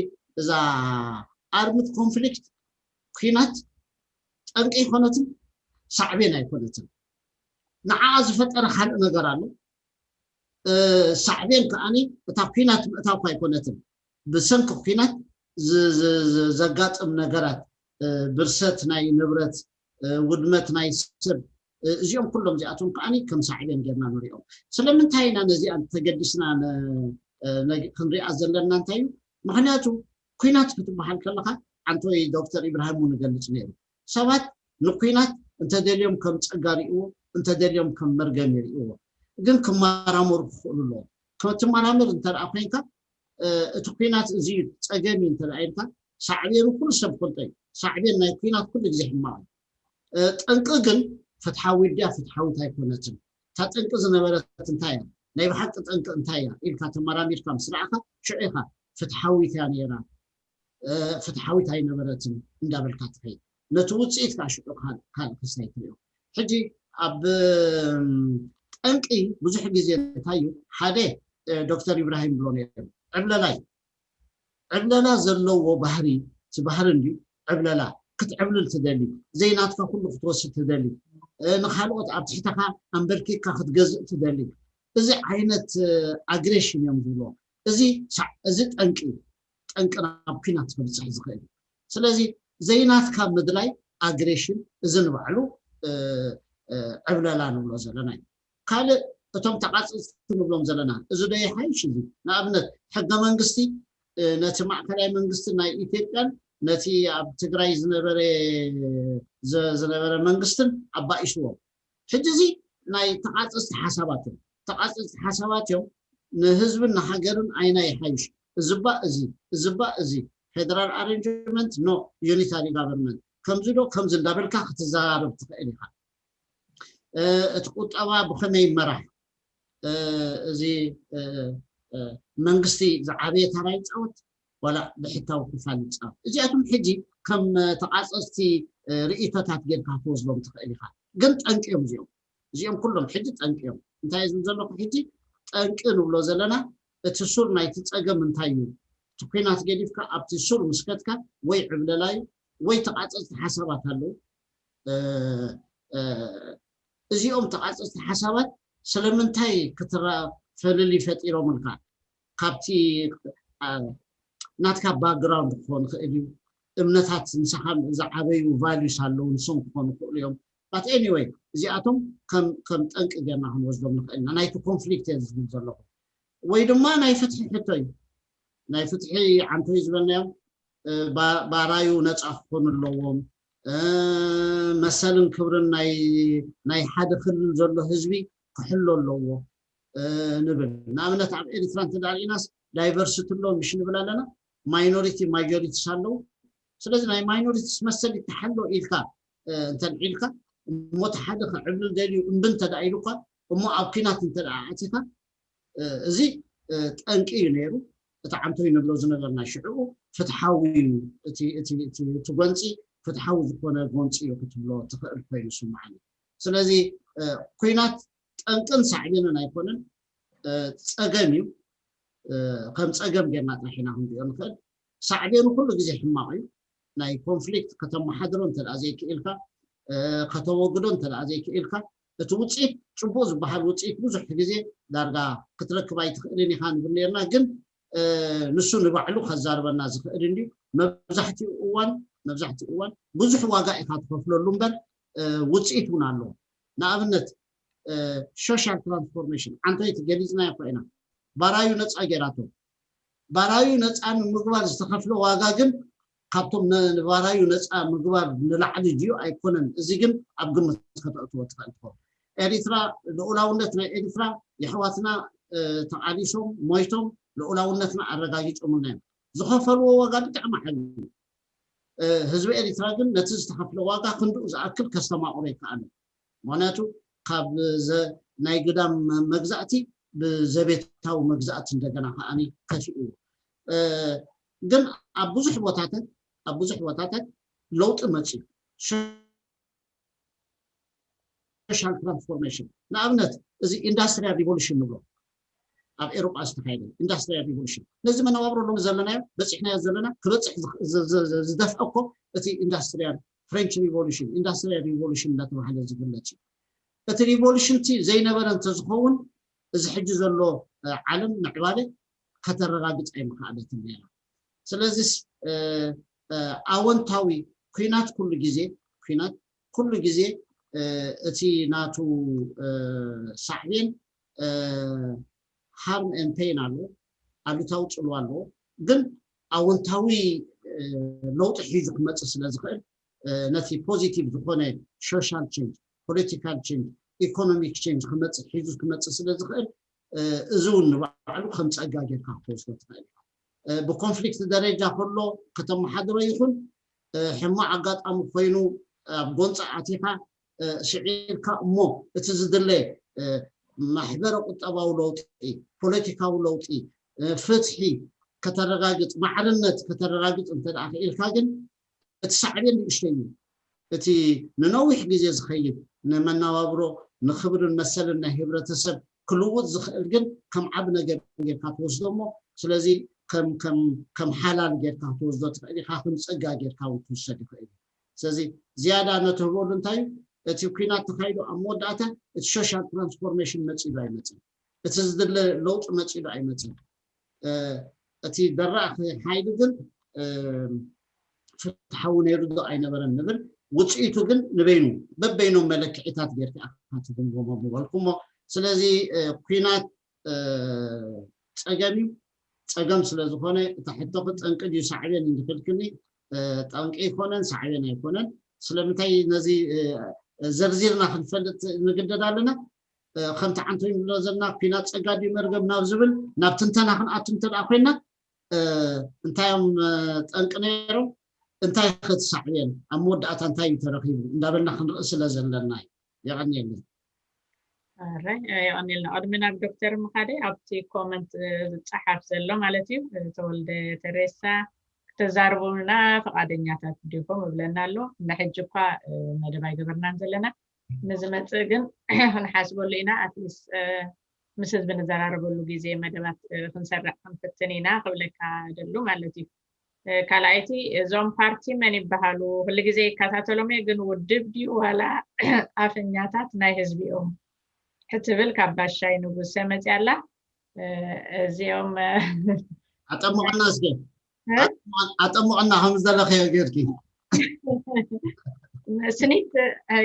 እዛ ኣርምድ ኮንፍሊክት ኲናት ጠንቂ ኣይኮነትን፣ ሳዕቤን ኣይኮነትን። ንዓኣ ዝፈጠረ ካልእ ነገር ኣሎ። ሳዕቤን ከዓኒ እታ ኲናት ምእታው ኣይኮነትን፣ ብሰንኪ ኲናት ዘጋጥም ነገራት፣ ብርሰት ናይ ንብረት፣ ውድመት ናይ ሰብ፣ እዚኦም ኩሎም እዚኣቶም ከዓኒ ከም ሳዕቤን ጌርና ንሪኦም። ስለምንታይ ኢና ነዚኣ ተገዲስና ክንሪኣ ዘለና እንታይ እዩ? ምክንያቱ ኲናት ክትበሃል ከለካ፣ ዓንቶይ ዶክተር ኢብራሂም እውን ይገልፅ ነይሩ። ሰባት ንኲናት እንተደልዮም ከም ፀጋ ሪእዎ፣ እንተደልዮም ከም መርገም ይርእዎ። ግን ክመራመሩ ክኽእሉ ኣለዎም። ክትመራመር እንተ ደኣ ኮይንካ፣ እቲ ኲናት እዚ ፀገም እዩ እንተ ኢልካ፣ ሳዕቤኑ ኩሉ ሰብ ፈልጦ እዩ። ሳዕቤን ናይ ኲናት ኩሉ ግዜ ሕማቕ እዩ። ጠንቂ ግን ፍትሓዊት ድያ ፍትሓዊት ኣይኮነትን፣ እታ ጠንቂ ዝነበረት እንታይ እያ፣ ናይ ብሓቂ ጠንቂ እንታይ እያ ኢልካ ተመራሚርካ ምስ ረኣኻ፣ ሽዑ ኢኻ ፍትሓዊት እያ ነይራ፣ ፍትሓዊት ኣይነበረትን እንዳበልካ ትኸይድ። ነቲ ውፅኢት ከዓ ሽዑ ካልእ ክስታይ ትሪኦ። ሕጂ ኣብ ጠንቂ ብዙሕ ግዜ እንታይ እዩ፣ ሓደ ዶክተር ኢብራሂም ብሎ ነይሩ፣ ዕብለላ እዩ። ዕብለላ ዘለዎ ባህሪ፣ እቲ ባህሪ እንድዩ ዕብለላ፣ ክትዕብልል ትደሊ፣ ዘይናትካ ኩሉ ክትወስድ ትደሊ፣ ንካልኦት ኣብ ትሕተኻ ኣንበርኪካ ክትገዝእ ትደሊ። እዚ ዓይነት ኣግሬሽን እዮም ዝብሎ። እዚ ሳዕ-፣ እዚ ጠንቂ እዩ። ጠንቂ ናብ ኲናት ክብፅሕ ዝኽእል እዩ። ስለዚ ዘይናትካ ምድላይ ኣግሬሽን፣ እዚ ንባዕሉ ዕብለላ ንብሎ ዘለና እዩ። ካልእ እቶም ተቓፀፅቲ ንብሎም ዘለና፣ እዚ ዶ ይሓይሽ? እዚ ንኣብነት ሕገ መንግስቲ ነቲ ማእከላይ መንግስቲ ናይ ኢትዮጵያን ነቲ ኣብ ትግራይ ዝነበረ ዝነበረ መንግስትን ኣባኢስዎም። ሕጂ እዚ ናይ ተቓፀፅቲ ሓሳባት እዮም። ተቓፀፅቲ ሓሳባት እዮም። ንህዝብን ንሃገርን ኣይና ይሓይሽ፣ እዚባ እዚ፣ እዚባ እዚ፣ ፌደራል ኣሬንጅመንት ኖ፣ ዩኒታሪ ጋቨርንመንት፣ ከምዚ ዶ ከምዚ እንዳበልካ ክትዘራረብ ትኽእል ኢኻ። እቲ ቁጠባ ብኸመይ ይመራሕ፣ እዚ መንግስቲ ዝዓበየ ተራ ይፃወት ዋላ ብሕታዊ ክፋል ይፃወት፣ እዚኣቶም ሕጂ ከም ተቓፀፅቲ ርእይቶታት ጌርካ ክትወስዶም ትኽእል ኢኻ። ግን ጠንቂ እዮም እዚኦም። እዚኦም ኩሎም ሕጂ ጠንቂ እዮም። እንታይ ዝብል ዘለኹ ሕጂ፣ ጠንቂ ንብሎ ዘለና እቲ ሱር ናይቲ ፀገም እንታይ እዩ? እቲ ኲናት ገዲፍካ ኣብቲ ሱር ምስ ከድካ ወይ ዕብለላ እዩ ወይ ተቓፀፅቲ ሓሳባት ኣለዉ። እዚኦም ተቓፀፅቲ ሓሳባት ስለምንታይ ክትራ-፣ ፍልልይ ፈጢሮምልካ? ካብቲ ናትካ ባክግራውንድ ክኾን ይኽእል እዩ። እምነታት ንስኻ ዝዓበዩ ቫሉስ ኣለዉ፣ ንሶም ክኾኑ ይኽእሉ እዮም። ባት ኤኒወይ እዚኣቶም ከም ጠንቂ ጌርና ክንወስዶም ንኽእል ኢና። ናይቲ ኮንፍሊክት እየ ዝብል ዘለኹ። ወይ ድማ ናይ ፍትሒ ሕቶ እዩ። ናይ ፍትሒ ዓንቶይ ዝበልናዮም ባራዩ ነፃ ክኾኑ ኣለዎም። መሰልን ክብርን ናይ ሓደ ክልል ዘሎ ህዝቢ ክሕሎ ኣለዎ ንብል። ንኣብነት ኣብ ኤሪትራ እንተ ሪኢናስ ዳይቨርሲቲ ኣሎ ምሽ ንብል ኣለና፣ ማይኖሪቲ ማጆሪቲስ ኣለዉ። ስለዚ ናይ ማይኖሪቲስ መሰል ይተሓሎ ኢልካ እንተ ኢልካ፣ እሞ እቲ ሓደ ክዕብልል ደልዩ እምቢ እንተ ኢሉ እኳ፣ እሞ ኣብ ኲናት እንተ ኣቲኻ፣ እዚ ጠንቂ እዩ ነይሩ። እቲ ዓንቶይ ንብሎ ዝነበርና ሽዕኡ ፍትሓዊ እዩ፣ እቲ ጎንፂ ፍትሓዊ ዝኾነ ጎንፂ እዩ ክትብሎ ትኽእል ኮይኑ ስምዓኒ። ስለዚ ኲናት ጠንቅን ሳዕቤንን ኣይኮነን፣ ፀገም እዩ። ከም ፀገም ጌርና ጥራሕ ኢና ክንሪኦ ንኽእል። ሳዕቤኑ ኩሉ ግዜ ሕማቕ እዩ። ናይ ኮንፍሊክት ከተመሓድሮ እንተ ዘይክኢልካ፣ ከተወግዶ እንተ ዘይክኢልካ፣ እቲ ውፅኢት፣ ፅቡቕ ዝበሃል ውፅኢት ብዙሕ ግዜ ዳርጋ ክትረክብ ኣይትኽእልን ኢኻ ንብል ነርና። ግን ንሱ ንባዕሉ ከዛርበና ዝኽእል እንዲ መብዛሕትኡ እዋን መብዛሕትኡ እዋን ብዙሕ ዋጋ ኢኻ ትኸፍለሉ እምበር ውፅኢት እውን ኣለዎ። ንኣብነት social transformation ዓንተይቲ ገሊፅና ይኮ ኢና። ባራዩ ነፃ ገይራቶ። ባራዩ ነፃ ንምግባር ዝተኸፍለ ዋጋ ግን ካብቶም ንባራዩ ነፃ ምግባር ንላዕሊ ድዩ ኣይኮነን? እዚ ግን ኣብ ግምት ከተእትዎ ትኽእል ትኸውን። ኤሪትራ ልኡላውነት ናይ ኤሪትራ የሕዋትና ተቓሊሶም ሞይቶም ልኡላውነትና ኣረጋጊጾምልና እዮም። ዝኸፈልዎ ዋጋ ብጣዕሚ ዓብዩ። ህዝቢ ኤሪትራ ግን ነቲ ዝተኸፍለ ዋጋ ክንድኡ ዝኣክል ከስተማቕሮ ይከኣል። ምክንያቱ ካብ ናይ ግዳም መግዛእቲ ብዘቤታዊ መግዛእቲ እንደገና ከዓኒ ከፊኡ። ግን ኣብ ብዙሕ ቦታታት ኣብ ብዙሕ ቦታታት ለውጢ መፅዩ። social transformation ንኣብነት እዚ industrial revolution ንብሎ ኣብ ኤሮጳ ዝተካየደ industrial revolution ነዚ መነባብሮ ሎም ዘለናዮ በፂሕናዮ ዘለና ክበፅሕ ዝደፍአ እኮ እቲ industrial French revolution industrial revolution እንዳተባሃለ ዝግለፅ እዩ። እቲ revolution እቲ ዘይነበረ እንተዝኸውን እዚ ሕጂ ዘሎ ዓለም ምዕባለ ከተረጋግፅ ኣይምክኣለትን ነይራ። ስለዚስ ኣወንታዊ ኩናት ኩሉ ግዜ ኩናት ኩሉ ግዜ እቲ ናቱ ሳዕቤን harm and pain ኣለዎ፣ ኣሉታዊ ፅልዋ ኣለዎ። ግን ኣወንታዊ ለውጢ ሒዙ ክመፅእ ስለ ዝኽእል ነቲ positive ዝኾነ social change political change economic change ክመፅእ ሒዙ ክመፅእ ስለ ዝኽእል እዚ እውን ንባዕሉ ከም ፀጋ ጌርካ ክትወስዶ ትኽእል ኢኻ። ብኮንፍሊክት ደረጃ ከሎ ከተመሓድሮ ይኹን ሕማቕ ኣጋጣሚ ኮይኑ ኣብ ጎንፂ ኣቲኻ ስዒርካ እሞ እቲ ዝድለ ማሕበረ ቁጠባዊ ለውጢ፣ ፖለቲካዊ ለውጢ፣ ፍትሒ ከተረጋግፅ፣ ማዕርነት ከተረጋግፅ እንተ ደኣ ክኢልካ ግን እቲ ሳዕቤን ንእሽተይ እዩ። እቲ ንነዊሕ ግዜ ዝኸይድ ንመነባብሮ ንክብርን መሰልን ናይ ህብረተሰብ ክልውጥ ዝኽእል ግን ከም ዓብ ነገር ጌርካ ትወስዶ እሞ ስለዚ ከም ከም ከም ሓላል ጌርካ ክትወስዶ ትኽእል ኢኻ፣ ከም ጸጋ ጌርካ እውን ክውሰድ ይኽእል እዩ። ስለዚ ዝያዳ ነትህበሉ እንታይ እዩ? እቲ ኲናት ተኻይዱ ኣብ መወዳእታ እቲ social transformation መጺሉ ኣይመጽን፣ እቲ ዝድለ ለውጢ መጺሉ ኣይመጽን። እቲ ደራእኺ ሓይሊ ግን ፍትሓዊ ነይሩ ዶ ኣይነበረን ንብል። ውፅኢቱ ግን ንበይኑ በበይኖም መለክዒታት ጌርካ ኢኻ ትግምግሞ ምበልኩሞ። ስለዚ ኲናት ፀገም እዩ። ፀገም ስለ ዝኾነ እታ ሕቶኺ ጠንቂ ድዩ ሳዕቤን እንድሕልክኒ ጠንቂ ኣይኮነን፣ ሳዕቤን ኣይኮነን። ስለምንታይ ነዚ ዘርዚርና ክንፈልጥ ንግደድ ኣለና? ከምቲ ዓንቶይ ንብሎ ዘለና ኲናት ፀጋ ድዩ መርገም ናብ ዝብል ናብ ትንተና ክንኣቱ እንተ ደኣ ኮይና እንታይ እዮም ጠንቂ ነይሮም፣ እንታይ ክትሳዕብየን ኣብ መወዳእታ እንታይ እዩ ተረኺቡ እንዳበልና ክንርኢ ስለ ዘለና እዩ። የቐንየለይ። የቐንየልና። ቅድሚ ናብ ዶክተር ምኻደይ ኣብቲ ኮመንት ዝፀሓፍ ዘሎ ማለት እዩ ተወልደ ተሬሳ ክተዛርቡና ፈቓደኛታት ዲኹም እብለና ኣሎ። እንዳ ሕጂ እኳ መደብ ኣይገበርናን ዘለና ንዝመፅእ ግን ክንሓስበሉ ኢና። ኣትሊስ ምስ ህዝቢ ንዘራረበሉ ግዜ መደባት ክንሰርዕ ክንፍትን ኢና ክብለካ ደሉ ማለት እዩ። ካልኣይቲ እዞም ፓርቲ መን ይበሃሉ? ኩሉ ግዜ ይከታተሎም እየ ግን ውድብ ድዩ ዋላ ኣፈኛታት ናይ ህዝቢ እዮም ክትብል ካብ ባሻይ ንጉሰ መፅያ ኣላ። እዚኦም ኣጠምቐና እስከ ኣጠምቐና ከም ዝደለኽዮ ጌርኪ። ስኒት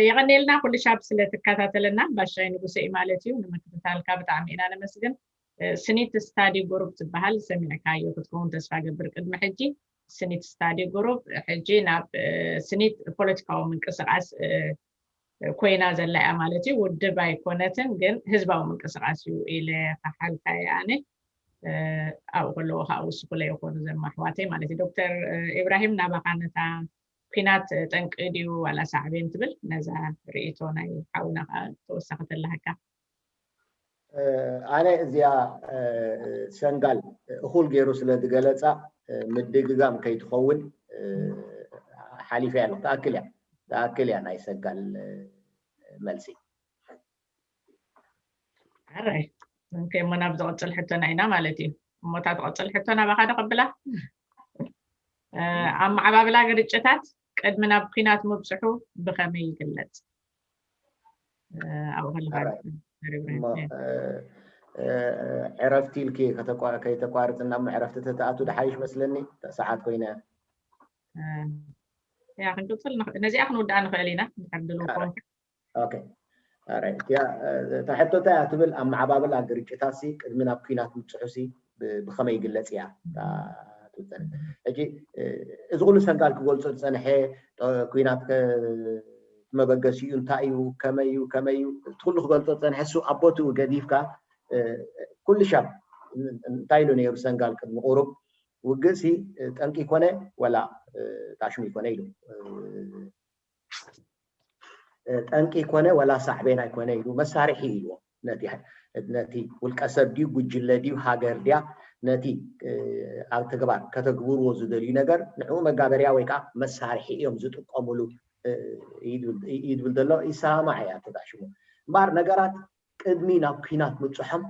የቐኔልና ኩሉ ሻብ ስለትከታተለና ባሻይ ንጉሰ እዩ ማለት እዩ። ንምክትታልካ ብጣዕሚ ኢና ነመስግን። ስኒት ስታዲ ጉሩፕ ዝበሃል ሰሚዕካዮ ክትከውን ተስፋ ገብር። ቅድሚ ሕጂ ስኒት ስታዲ ጉሩፕ ሕጂ ናብ ስኒት ፖለቲካዊ ምንቅስቃስ ኮይና ዘላ እያ ማለት እዩ። ውድብ ኣይኮነትን ግን ህዝባዊ ምንቅስቃስ እዩ ኢለ ክሓልካ እየ ኣነ። ኣብኡ ከለዎ ከዓ ውስኩለ ይኾኑ ዘም ኣሕዋተይ ማለት እዩ። ዶክተር ኢብራሂም ናባኻ ነታ ኲናት ጠንቂ ድዩ ዋላ ሳዕቤን ትብል ነዛ ርእይቶ ናይ ሓውና ከዓ ተወሳኺ ተላሃካ። ኣነ እዚኣ ሰንጋል እኹል ገይሩ ስለ ዝገለፃ ምድግጋም ከይትኸውን ሓሊፈ እያ ኣለኹ። ትኣክል እያ ትኣክል እያ ናይ ሰንጋል መልሲ። ኣራይ እንከ እሞ ናብ ዝቕፅል ሕቶና ኢና ማለት እዩ። እሞ እታ ትቕፅል ሕቶ ናባኻ ዶ ከብላ? ኣመዓባብላ ግርጭታት ቅድሚ ናብ ኲናት ምብፅሑ ብኸመይ ይግለፅ? ኣብኡ ከለኻ ዕረፍቲ ኢልኪ ከይተቋርፅና እሞ ዕረፍቲ ተተኣቱ ድሓይሽ መስለኒ። ሰዓት ኮይነ ያ ክንቅፅል ነዚኣ ክንውድኣ ንኽእል ኢና ድሕር ድልው ኮንካ። ኦኬ። ያ እታ ሕቶ እንታይ እያ ትብል? ኣመዓባብላ ግርጭታት ሲ ቅድሚ ናብ ኲናት ምብፅሑ ሲ ብኸመይ ይግለፅ እያ? ሕጂ እዚ ኩሉ ሰንጋል ክገልፆ ዝፀንሐ ኲናት መበገሲኡ እንታይ እዩ፣ ከመይ እዩ፣ ከመይ እዩ፣ እቲ ኩሉ ክገልፆ ዝፀንሐ እሱ ኣብ ቦትኡ ገዲፍካ ኩሉ ሻብ እንታይ ኢሉ ነይሩ ሰንጋል ቅድሚ ቁሩብ ውግእ ሲ ጠንቂ ይኮነ ወላ ታሽሙ ይኮነ ኢሉ ጠንቂ ይኮነ ወላ ሳዕቤን ኣይኮነ ኢሉ መሳርሒ ኢልዎ። ነቲ ውልቀ ሰብ ድዩ ጉጅለ ድዩ ሃገር ድያ ነቲ ኣብ ተግባር ከተግብርዎ ዝደልዩ ነገር ንዕኡ መጋበርያ ወይ ከዓ መሳርሒ እዮም ዝጥቀሙሉ ይብል ዘሎ። ይሰማማዕ እያ ተጣሽሙ። እምበኣር ነገራት ቅድሚ ናብ ኲናት ምብፅሖም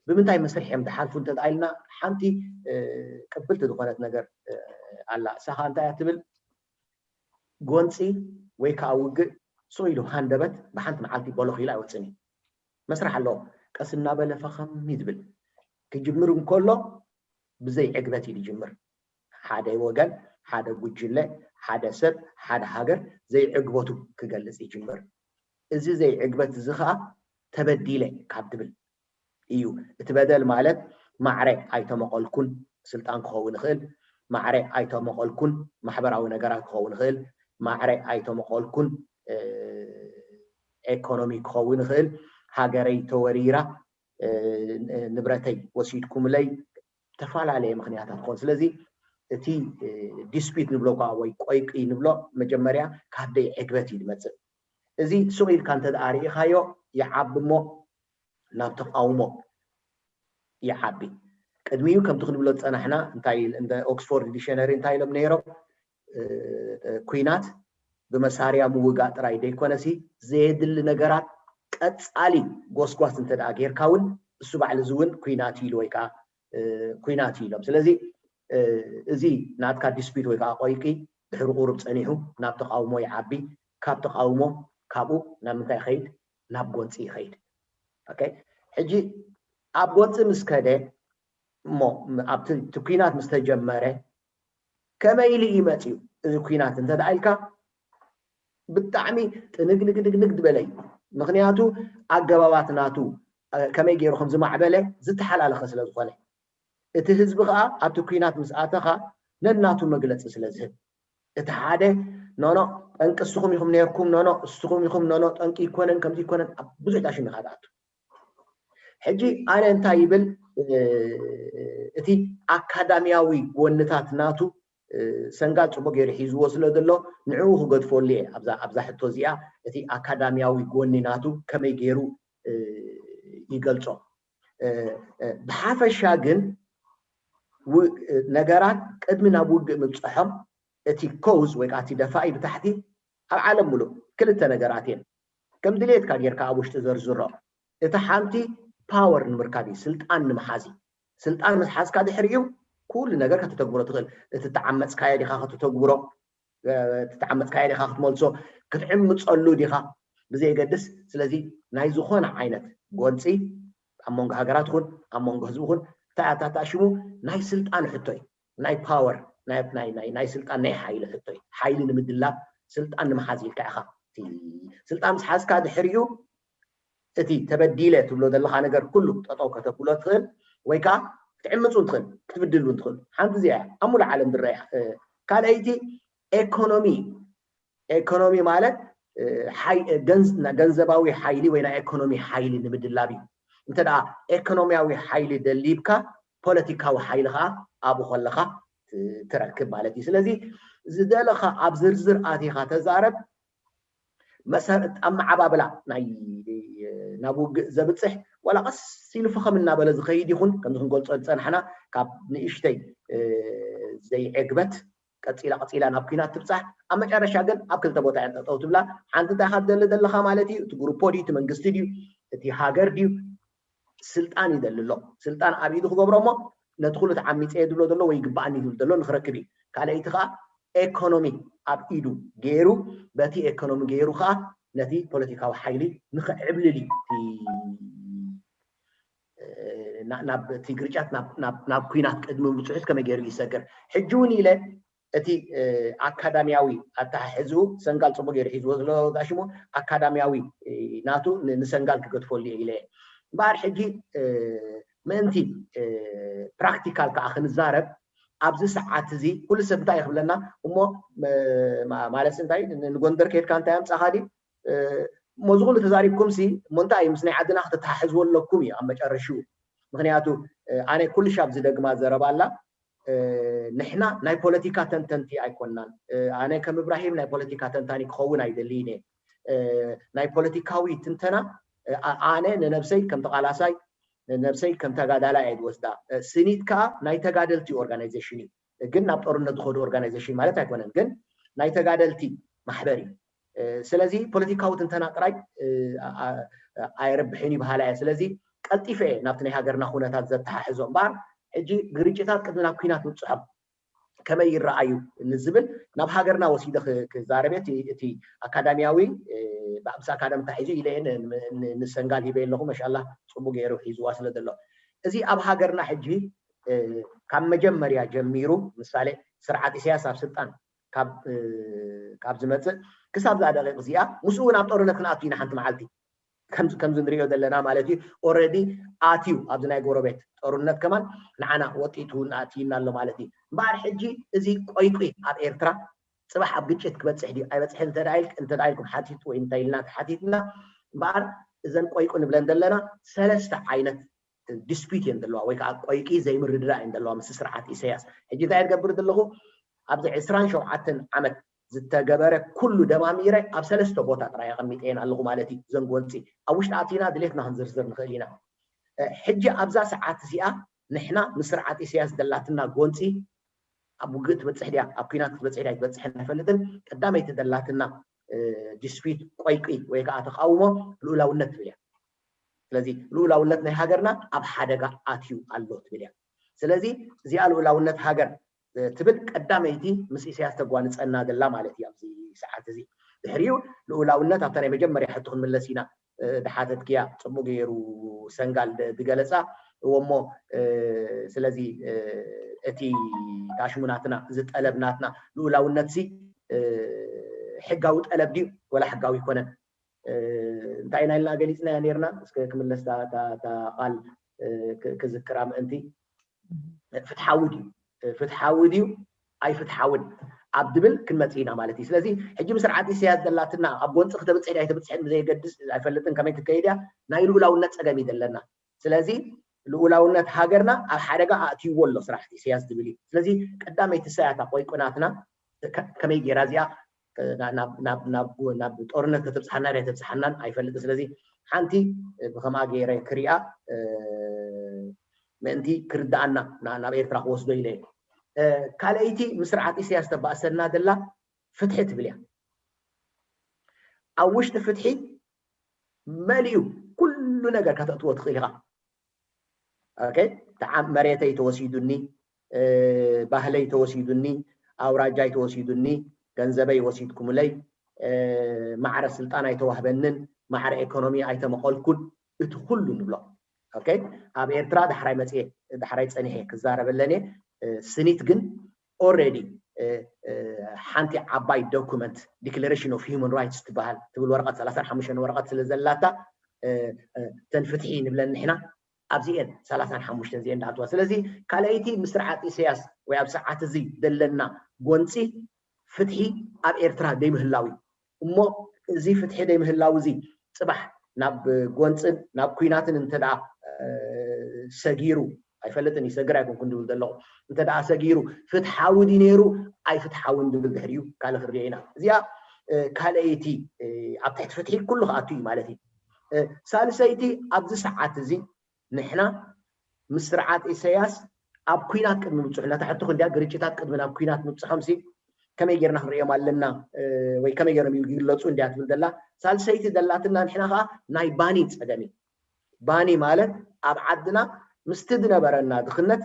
ብምንታይ መስርሕ እዮም ዝሓልፉ እንተኢልና ሓንቲ ቅብልቲ ዝኾነት ነገር ኣላ። እሳ ከዓ እንታይ እያ ትብል? ጎንፂ ወይ ከዓ ውግእ ስቕ ኢሉ ሃንደበት ብሓንቲ መዓልቲ በሎኽ ኢሉ ኣይወፅን እዩ። መስርሕ ኣለዎ። ቀስ እናበለ ፈኸም እዩ ዝብል። ክጅምር እንከሎ ብዘይ ዕግበት እዩ ዝጅምር። ሓደ ወገን፣ ሓደ ጉጅለ፣ ሓደ ሰብ፣ ሓደ ሃገር ዘይዕግበቱ ክገልፅ ይጅምር። እዚ ዘይዕግበት እዚ ከዓ ተበዲለ ካብ ትብል እዩ። እቲ በደል ማለት ማዕረ ኣይተመቐልኩን ስልጣን ክኸውን ይኽእል፣ ማዕረ ኣይተመቐልኩን ማሕበራዊ ነገራት ክኸውን ይኽእል፣ ማዕረ ኣይተመቐልኩን ኤኮኖሚ ክኸውን ይኽእል፣ ሃገረይ ተወሪራ፣ ንብረተይ ወሲድኩምለይ፣ ተፈላለየ ምክንያታት ክኾን። ስለዚ እቲ ዲስፒት ንብሎ ከዓ ወይ ቆይቂ ንብሎ መጀመርያ ካብ ደይ ዕግበት እዩ ዝመፅእ። እዚ ሱቕ ኢልካ እንተ ደኣ ርኢኻዮ ይዓቢ እሞ ናብ ተቃውሞ ይዓቢ። ቅድሚኡ ከምቲ ክንብሎ ዝፀናሕና እንታይ ኦክስፎርድ ዲክሸነሪ እንታይ ኢሎም ነይሮም? ኩናት ብመሳርያ ምውጋእ ጥራይ ዘይኮነሲ ዘየድሊ ነገራት ቀፃሊ ጎስጓስ እንተ ደኣ ጌርካ እውን እሱ ባዕሉ እዚ እውን ኩናት ኢሉ ወይ ከዓ ኩናት እዩ ኢሎም። ስለዚ እዚ ናትካ ዲስፒት ወይ ከዓ ቆይቂ ድሕሪ ቁሩብ ፀኒሑ ናብ ተቃውሞ ይዓቢ። ካብ ተቃውሞ ካብኡ ናብ ምንታይ ይኸይድ? ናብ ጎንፂ ይኸይድ። ሕጂ ኣብ ጎንፂ ምስ ከደ እሞ ኣብቲ ኩናት ምስ ተጀመረ ከመይ ኢሉ እዩ መፅዩ እዚ ኩናት እንተ ደኣ ኢልካ ብጣዕሚ ጥንግንግንግንግ ዝበለ እዩ። ምክንያቱ ኣገባባት ናቱ ከመይ ገይሩ ከም ዝማዕበለ ዝተሓላለኸ ስለ ዝኾነ እቲ ህዝቢ ከዓ ኣብቲ ኩናት ምስ ኣተኻ ነናቱ መግለፂ ስለ ዝህብ እቲ ሓደ ኖኖ ጠንቂ እስኹም ኢኹም ነርኩም፣ ኖኖ እስኹም ኢኹም፣ ኖኖ ጠንቂ ይኮነን ከምዚ ይኮነን ብዙሕ ዳሽም ኢኻ ትኣቱ። ሕጂ ኣነ እንታይ ይብል እቲ ኣካዳሚያዊ ጎንታት ናቱ ሰንጋል ፅቡቅ ገይሩ ሒዝዎ ስለ ዘሎ ንዕኡ ክገድፈሉ እየ። ኣብዛ ሕቶ እዚኣ እቲ ኣካዳሚያዊ ጎኒ ናቱ ከመይ ገይሩ ይገልፆ። ብሓፈሻ ግን ነገራት ቅድሚ ናብ ውግእ ምብፅሖም እቲ ኮዝ ወይ ከዓ እቲ ደፋኢ ብታሕቲ ኣብ ዓለም ሙሉእ ክልተ ነገራት እየን ከም ድሌትካ ጌርካ ኣብ ውሽጢ ዘርዝሮ። እቲ ሓንቲ ፓወር ንምርካብ እዩ፣ ስልጣን ንምሓዝ እዩ። ስልጣን ምስ ሓዝካ ድሕሪኡ ኩሉ ነገር ከተተግብሮ ትኽእል። እቲ ተዓመፅካዮ ዲኻ ከተተግብሮ፣ እቲ ተዓመፅካዮ ዲኻ ክትመልሶ፣ ክትዕምፀሉ ዲኻ ብዘየገድስ። ስለዚ ናይ ዝኾነ ዓይነት ጎንፂ ኣብ መንጎ ሃገራት ኹን ኣብ መንጎ ህዝቢ ኹን ተኣታታሽሙ ናይ ስልጣን ሕቶ እዩ። ናይ ፓወር ናይ ስልጣን ናይ ሓይሊ ሕቶ እዩ። ሓይሊ ንምድላብ ስልጣን ንምሓዝ ኢልካ ኢኻ። ስልጣን ምስ ሓዝካ ድሕሪኡ እቲ ተበዲለ ትብሎ ዘለኻ ነገር ኩሉ ጠጠው ከተብሎ ትኽእል ወይ ከዓ ክትዕምፁ ትኽእል ክትብድሉ ትኽእል። ሓንቲ እዚኣ ኣብ ሙሉእ ዓለም ዝረኣ። ካልኣይቲ ኤኮኖሚ። ኤኮኖሚ ማለት ገንዘባዊ ሓይሊ ወይ ናይ ኤኮኖሚ ሓይሊ ንምድላብ እዩ። እንተ ደኣ ኤኮኖሚያዊ ሓይሊ ደሊብካ ፖለቲካዊ ሓይሊ ከዓ ኣብኡ ከለኻ ትረክብ ማለት እዩ። ስለዚ ዝደለኻ ኣብ ዝርዝር ኣቲኻ ተዛረብ። መሰረት ኣመዓባብላ ናይ ናብ ውግእ ዘብፅሕ ዋላ ቀስ ኢሉ ፈኸም እናበለ ዝኸይድ ይኹን ከምዚ ክንገልፆ ዝፀናሕና ካብ ንእሽተይ ዘይዕግበት ቀፂላ ቀፂላ ናብ ኲናት ትብፃሕ። ኣብ መጨረሻ ግን ኣብ ክልተ ቦታ እያ ጠጠው ትብላ። ሓንቲ እንታይ ኢኻ ትደሊ ዘለኻ ማለት እዩ? እቲ ግሩፖ ድዩ? እቲ መንግስቲ ድዩ? እቲ ሃገር ድዩ? ስልጣን ይደሊ ኣሎ። ስልጣን ኣብ ኢዱ ክገብሮ እሞ ነቲ ኩሉ ተዓሚፀ እየ ዝብሎ ዘሎ ወይ ይግባኣኒ ዝብል ዘሎ ንክረክብ እዩ። ካልኣይቲ ከዓ ኤኮኖሚ ኣብ ኢዱ ገይሩ በቲ ኤኮኖሚ ገይሩ ከዓ ነቲ ፖለቲካዊ ሓይሊ ንክዕብልል እዩ። ናብ እቲ ግርጫት ናብ ኩናት ቅድሚ ምብፅሑስ ከመይ ገይሩ ይሰግር? ሕጂ እውን ኢለ እቲ ኣካዳሚያዊ ኣተሓሕዝኡ ሰንጋል ፅቡቅ ገይሩ ሒዝዎ ዘሎ ጋሽሞ ኣካዳሚያዊ ናቱ ንሰንጋል ክገድፈሉ እየ ኢለ እምበኣር ሕጂ ምእንቲ ፕራክቲካል ከዓ ክንዛረብ ኣብዚ ሰዓት እዚ ኩሉ ሰብ እንታይ ይኽብለና እሞ ማለት እንታይ ንጎንደር ከድካ እንታይ ኣምፃኻ ድዩ እሞ ዝኹሉ ተዛሪብኩም ሲ እሞ እንታይ ምስ ናይ ዓድና ክትተሓሕዝዎ ኣለኩም እዩ ኣብ መጨረሽኡ ምክንያቱ ኣነ ኩሉ ሻብ ዝደግማ ዘረባ ኣላ ንሕና ናይ ፖለቲካ ተንተንቲ ኣይኮናን ኣነ ከም እብራሂም ናይ ፖለቲካ ተንታኒ ክኸውን ኣይደልይን እየ ናይ ፖለቲካዊ ትንተና ኣነ ንነብሰይ ከም ተቃላሳይ ንነብሰይ ከም ተጋዳላይ እየ ዝወስዳ ስኒት ከዓ ናይ ተጋደልቲ ኦርጋናይዜሽን እዩ ግን ናብ ጦርነት ዝኸዱ ኦርጋናይዜሽን ማለት ኣይኮነን ግን ናይ ተጋደልቲ ማሕበር እዩ ስለዚ ፖለቲካዊ ትንተና ጥራይ ኣይረብሕን እዩ በሃላ እየ ስለዚ ቀልጢፈ እየ ናብቲ ናይ ሃገርና ኩነታት ዘተሓሕዞ እምበኣር ሕጂ ግርጭታት ቅድሚ ናብ ኩናት ምብፅሖም ከመይ ይረኣዩ ንዝብል ናብ ሃገርና ወሲደ ክዛረብ እቲ ኣካዳሚያዊ ብኣምሳ ኣካዳሚ ተታሒዙ ኢለ ንሰንጋል ሂበ ኣለኹ መሻላ ፅቡቅ ገይሩ ሒዝዋ ስለ ዘሎ እዚ ኣብ ሃገርና ሕጂ ካብ መጀመርያ ጀሚሩ ምሳሌ ስርዓት ኢሳያስ ኣብ ስልጣን ካብ ዝመፅእ ክሳብ ዛ ደቂቅ እዚኣ ምስኡ ናብ ጦርነት ክንኣቱ ኢና ሓንቲ መዓልቲ ከምዚ ንሪኦ ዘለና ማለት እዩ ኦረዲ ኣትዩ ኣብዚ ናይ ጎረቤት ጦርነት ከማን ንዓና ወጢቱ ኣትዩና ኣሎ ማለት እዩ እምበኣር ሕጂ እዚ ቆይቁይ ኣብ ኤርትራ ፅባሕ ኣብ ግጭት ክበፅሕ ድዩ ኣይበፅሕን እንተ ኢልኩም ሓቲት ወይ እንታይ ኢልና ተሓቲትና እምበኣር እዘን ቆይቁ ንብለን ዘለና ሰለስተ ዓይነት ዲስፒት እየን ዘለዋ ወይ ከዓ ቆይቂ ዘይምርድዳእ እየን ዘለዋ ምስ ስርዓት ኢሳያስ ሕጂ እንታይ እየ ዝገብር ዘለኹ ኣብዚ ዕስራን ሸውዓተን ዓመት ዝተገበረ ኩሉ ደማሚረ ኣብ ሰለስተ ቦታ ጥራይ ኣቐሚጠየን ኣለኹ ማለት እዩ ዘን ጎንፂ ኣብ ውሽጢ ኣቲና ድሌትና ክንዝርዝር ንኽእል ኢና ሕጂ ኣብዛ ሰዓት እዚኣ ንሕና ምስ ስርዓት ኢሳያስ ደላትና ጎንፂ ኣብ ውግእ ትበፅሕ ድያ ኣብ ኩናት ክትበፅሕ ድያ ትበፅሕ ኣይፈልጥን ቀዳመይቲ ደላትና ዲስፒት ቆይቂ ወይ ከዓ ተቃውሞ ልኡላውነት ትብል እያ ስለዚ ልኡላውነት ናይ ሃገርና ኣብ ሓደጋ ኣትዩ ኣሎ ትብል እያ ስለዚ እዚኣ ልኡላውነት ሃገር ትብል ቀዳመይቲ ምስ ኢሳያስ ተጓንፀና ዘላ ማለት እዩ ኣብዚ ሰዓት እዚ ድሕሪኡ ልኡላውነት ኣብታ ናይ መጀመርያ ሕቶ ክንምለስ ኢና ድሓተትክያ ፅቡቅ ገይሩ ሰንጋል ዝገለፃ እወሞ ስለዚ እቲ ታሽሙ ናትና እዚ ጠለብ ናትና ልኡላውነት ሲ ሕጋዊ ጠለብ ድዩ ወላ ሕጋዊ ይኮነን እንታይ ኢና ኢልና ገሊፅናዮ ነርና እስከ ክምለስ ቃል ክዝክራ ምእንቲ ፍትሓዊ ድዩ ፍትሓዊ ድዩ ኣይፍትሓውን ኣብ ድብል ክንመፅእ ኢና ማለት እዩ ስለዚ ሕጂ ምስርዓት ኢሳያስ ዘላትና ኣብ ጎንፂ ክተብፅሕ ድያ ኣይተብፅሕን ብዘየገድስ ኣይፈልጥን ከመይ ክትከይድ እያ ናይ ልኡላውነት ፀገም እዩ ዘለና ስለዚ ልኡላውነት ሃገርና ኣብ ሓደጋ ኣእትይዎ ኣሎ ስራሕቲ ኢሳያስ ዝብል እዩ ስለዚ ቀዳመይቲ ሳያታ ቆይቁናትና ከመይ ገይራ እዚኣ ናብ ጦርነት ከተብፅሓና ዳ ተብፅሓናን ኣይፈልጥን ስለዚ ሓንቲ ብከምኣ ገይረ ክሪኣ ምእንቲ ክርድኣና ናብ ኤርትራ ክወስዶ ኢለ ካልኣይቲ ምስርዓት ኢሳያስ ተባእሰና ዘላ ፍትሒ ትብል እያ ኣብ ውሽጢ ፍትሒ መሊኡ ኩሉ ነገር ከተእትዎ ትኽእል ኢኻ መሬተይ ተወሲዱኒ ባህለይ ተወሲዱኒ ኣውራጃይ ተወሲዱኒ ገንዘበይ ወሲድኩምለይ ማዕረ ስልጣን ኣይተዋህበንን ማዕረ ኢኮኖሚ ኣይተመቐልኩን እቲ ኩሉ ንብሎ ኣብ ኤርትራ ዳሕራይ መፅኤ ዳሕራይ ፀኒሐ ክዛረበለኒ ስኒት ግን already ሓንቲ ዓባይ document Declaration of Human Rights ትበሃል ትብል ወረቐት ሰላሳን ሓሙሽተን ወረቐት ስለ ዘላታ ተን ፍትሒ ንብለን ንሕና ኣብዚኤን ሰላሳን ሓሙሽተን ዚኤን ዳኣትዋ ስለዚ ካልኣይቲ ምስ ስርዓት ኢሳያስ ወይ ኣብ ሰዓት እዚ ዘለና ጎንፂ ፍትሒ ኣብ ኤርትራ ዘይምህላው እዩ እሞ እዚ ፍትሒ ዘይምህላው እዚ ፅባሕ ናብ ጎንፅን ናብ ኩናትን እንተ ሰጊሩ ኣይፈልጥን ይሰግር ኣይኮንኩን ድብል ዘለኹ እንተ ሰጊሩ ፍትሓዊ ድዩ ነይሩ ኣይፍትሓውን ድብል ድሕሪኡ ካልእ ክርድዮ ኢና እዚኣ ካልኣይቲ ኣብ ትሕቲ ፍትሒ ኩሉ ክኣቱ እዩ ማለት እዩ ሳልሰይቲ ኣብዚ ሰዓት እዚ ንሕና ምስ ስርዓት ኢሳያስ ኣብ ኩናት ቅድሚ ምብፅሑ ነታ ሕቶ ክንዲያ ግርጭታት ቅድሚ ናብ ኩናት ምብፅሖም ሲ ከመይ ጌርና ክንሪኦም ኣለና ወይ ከመይ ጌሮም ይግለፁ እንዲያ ትብል ዘላ ሳልሰይቲ ዘላትና ንሕና ከዓ ናይ ባኒ ፀገም እዩ ባኒ ማለት ኣብ ዓድና ምስቲ ዝነበረና ድኽነት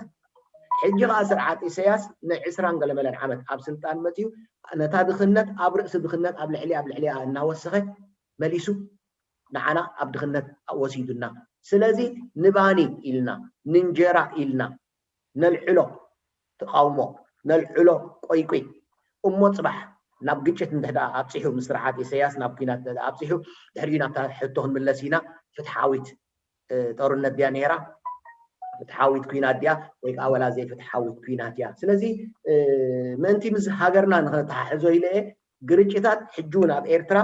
ሕጂ ከዓ ስርዓት ኢሳያስ ንዕስራን ገለመለን ዓመት ኣብ ስልጣን መፅዩ ነታ ድኽነት ኣብ ርእሲ ድኽነት ኣብ ልዕሊ ኣብ ልዕሊኣ እናወሰኸ መሊሱ ንዓና ኣብ ድኽነት ወሲዱና ስለዚ ንባኒ ኢልና፣ ንእንጀራ ኢልና ነልዕሎ ተቃውሞ፣ ነልዕሎ ቆይቁይ። እሞ ጽባሕ ናብ ግጭት እንድሕር ደኣ ኣብጺሑ፣ ምስ ስርዓት ኢሳያስ ናብ ኲናት እንድሕር ደኣ ኣብጺሑ፣ ድሕሪኡ ናብታ ሕቶ ክንምለስ ኢና። ፍትሓዊት እ፣ ጦርነት ድያ ነይራ? ፍትሓዊት ኲናት ድያ? ወይ ከዓ ወላ ዘይፍትሓዊት ኲናት እያ? ስለዚ እ፣ ምእንቲ ምስ ሃገርና ንኸነተሓሕዞ ኢለ እየ። ግርጭታት ሕጂ እውን ኣብ ኤርትራ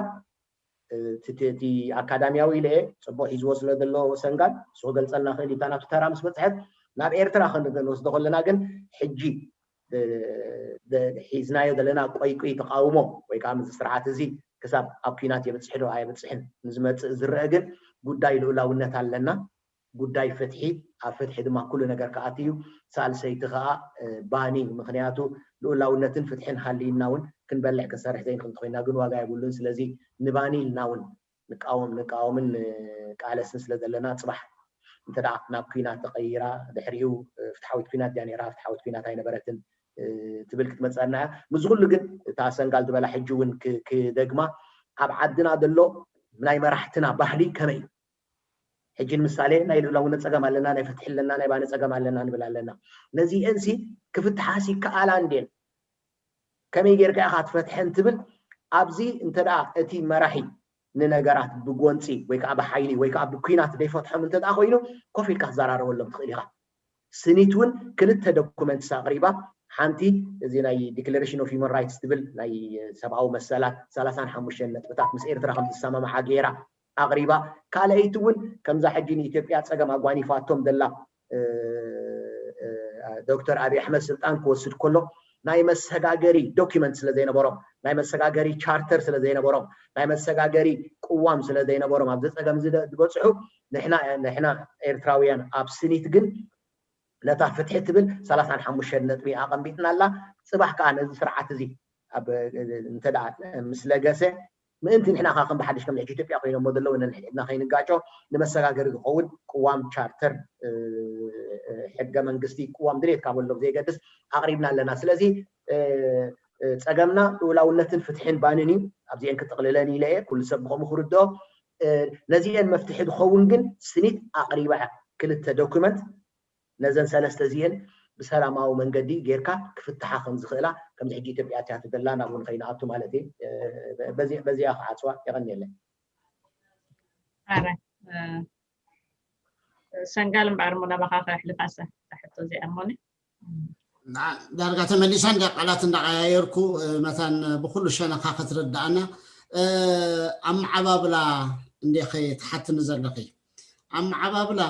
እ፣ እቲ እቲ ኣካዳሚያዊ ኢለ እየ፣ ጽቡቕ ሒዝዎ ስለ ዘሎ ሰንጋል ንሱ ክገልጸልና ክእል እዩ። እታ ናብቲ ተራ ምስ በጽሐት ናብ ኤርትራ ክንወስዶ ከለና ግን ሕጂ እ፣ ደ- ሒዝናዮ ዘለና ቆይቁይ ተቃውሞ ወይ ከዓ ምስዚ ስርዓት እዚ ክሳብ ኣብ ኲናት የብፅሕ ዶ ኣየብፅሕን ንዝመፅእ ዝረአ ግን ጉዳይ ልኡላውነት ኣለና። ጉዳይ ፍትሒ፣ ኣብ ፍትሒ ድማ ኩሉ ነገር ክኣቲ እዩ። ሳልሰይቲ ከዓ እ፣ ባኒ፣ ምክንያቱ ልኡላውነትን ፍትሕን ሃልይና እውን ክንበልዕ ክንሰርሕ ዘይንክእል እንተኮይና ግን ዋጋ የብሉን። ስለዚ ንባኒ ኢልና እውን ንቃወም ንቃወምን ንቃለስን ስለ ዘለና፣ ፅባሕ እንተ ደኣ ናብ ኲናት ተቐይራ፣ ድሕሪኡ ፍትሓዊት ኲናት ድያ ነይራ፣ ፍትሓዊት ኲናት ኣይነበረትን ትብል ክትመፀና እያ። ምስ ኩሉ ግን እታ ሰንጋል ዝበላ ሕጂ እውን ክደግማ፣ ኣብ ዓድና ዘሎ ናይ መራሕትና ባህሊ ከመይ እዩ? ሕጂ ንምሳሌ ናይ ልኡላውነት ፀገም ኣለና፣ ናይ ፍትሒ ኣለና፣ ናይ ባኒ ፀገም ኣለና ንብል ኣለና። ነዚአንሲ ክፍትሓስ ይከኣላ እንድየን? ከመይ ጌርካ ኢኻ ትፈትሐን ትብል። ኣብዚ እንተ ደኣ እቲ መራሒ ንነገራት ብጎንፂ ወይ ከዓ ብሓይሊ ወይ ከዓ ብኲናት ዘይፈትሖም እንተ ደኣ ኮይኑ ኮፍ ኢልካ ትዘራረበሎም ትኽእል ኢኻ። ስኒት እውን ክልተ ዶኩመንትስ ኣቕሪባ። ሓንቲ እዚ ናይ ዲክለሬሽን ኦፍ ሂውማን ራይትስ ትብል ናይ ሰብኣዊ መሰላት ሰላሳን ሓሙሽተን ነጥብታት ምስ ኤርትራ ከም ዝሰማምዓ ገይራ ኣቕሪባ። ካልኣይቲ እውን ከምዛ ሕጂ ንኢትዮጵያ ፀገም ኣጓኒፋቶም ዘላ ዶክተር ኣብይ ኣሕመድ ስልጣን ክወስድ ከሎ ናይ መሰጋገሪ ዶኪመንት ስለ ዘይነበሮም፣ ናይ መሰጋገሪ ቻርተር ስለ ዘይነበሮም፣ ናይ መሰጋገሪ ቅዋም ስለ ዘይነበሮም ኣብዚ ፀገም እዚ ዝበፅሑ ንሕና ንሕና ኤርትራውያን ኣብ ስኒት ግን ነታ ፍትሒ ትብል ሰላሳን ሓሙሽተን ነጥቢ ኣቐሚጥና ኣላ። ፅባሕ ከዓ ነዚ ስርዓት እዚ ኣብ እንተ ደኣ ምስ ለገሰ ምእንቲ ንሕና ከ ከም ብሓድሽ ከም ሕጂ ኢትዮጵያ ኮይኖሞ ዘለዉ ነንሕድሕድና ከይንጋጮ ንመሰጋገሪ ዝኸውን ቅዋም ቻርተር ሕገ መንግስቲ ቅዋም ድሌትካ በሎ ዘይገድስ ኣቕሪብና ኣለና። ስለዚ ፀገምና ልኡላውነትን ፍትሕን ባንን እዩ። ኣብዚአን ክጥቕልለን ኢለ እየ ኩሉ ሰብ ብኸምኡ ክርድኦ። ነዚአን መፍትሒ ዝኸውን ግን ስኒት ኣቕሪባ እያ። ክልተ ዶኩመንት ነዘን ሰለስተ እዚአን ብሰላማዊ መንገዲ ጌርካ ክፍትሓ ከም ዝኽእላ ከምዚ ሕጂ ኢትዮጵያ እትያቱ ዘላ ናብኡ ንኸይንኣቱ ማለት እየ። በዚኣ ክዓፅዋ የቐንየለይ። ኣረ ሰንጋል እምበኣር እሞ ናባኻ ከሕልፋ እዛ ሕቶ እዚኣ እሞኒ ዳርጋ ተመሊሳ እንዳ ቃላት እንዳቀያየርኩ መታን ብኩሉ ሸነካ ክትርዳእና ኣመዓባብላ እንዴ ትሓትኒ ዘለኺ ኣመዓባብላ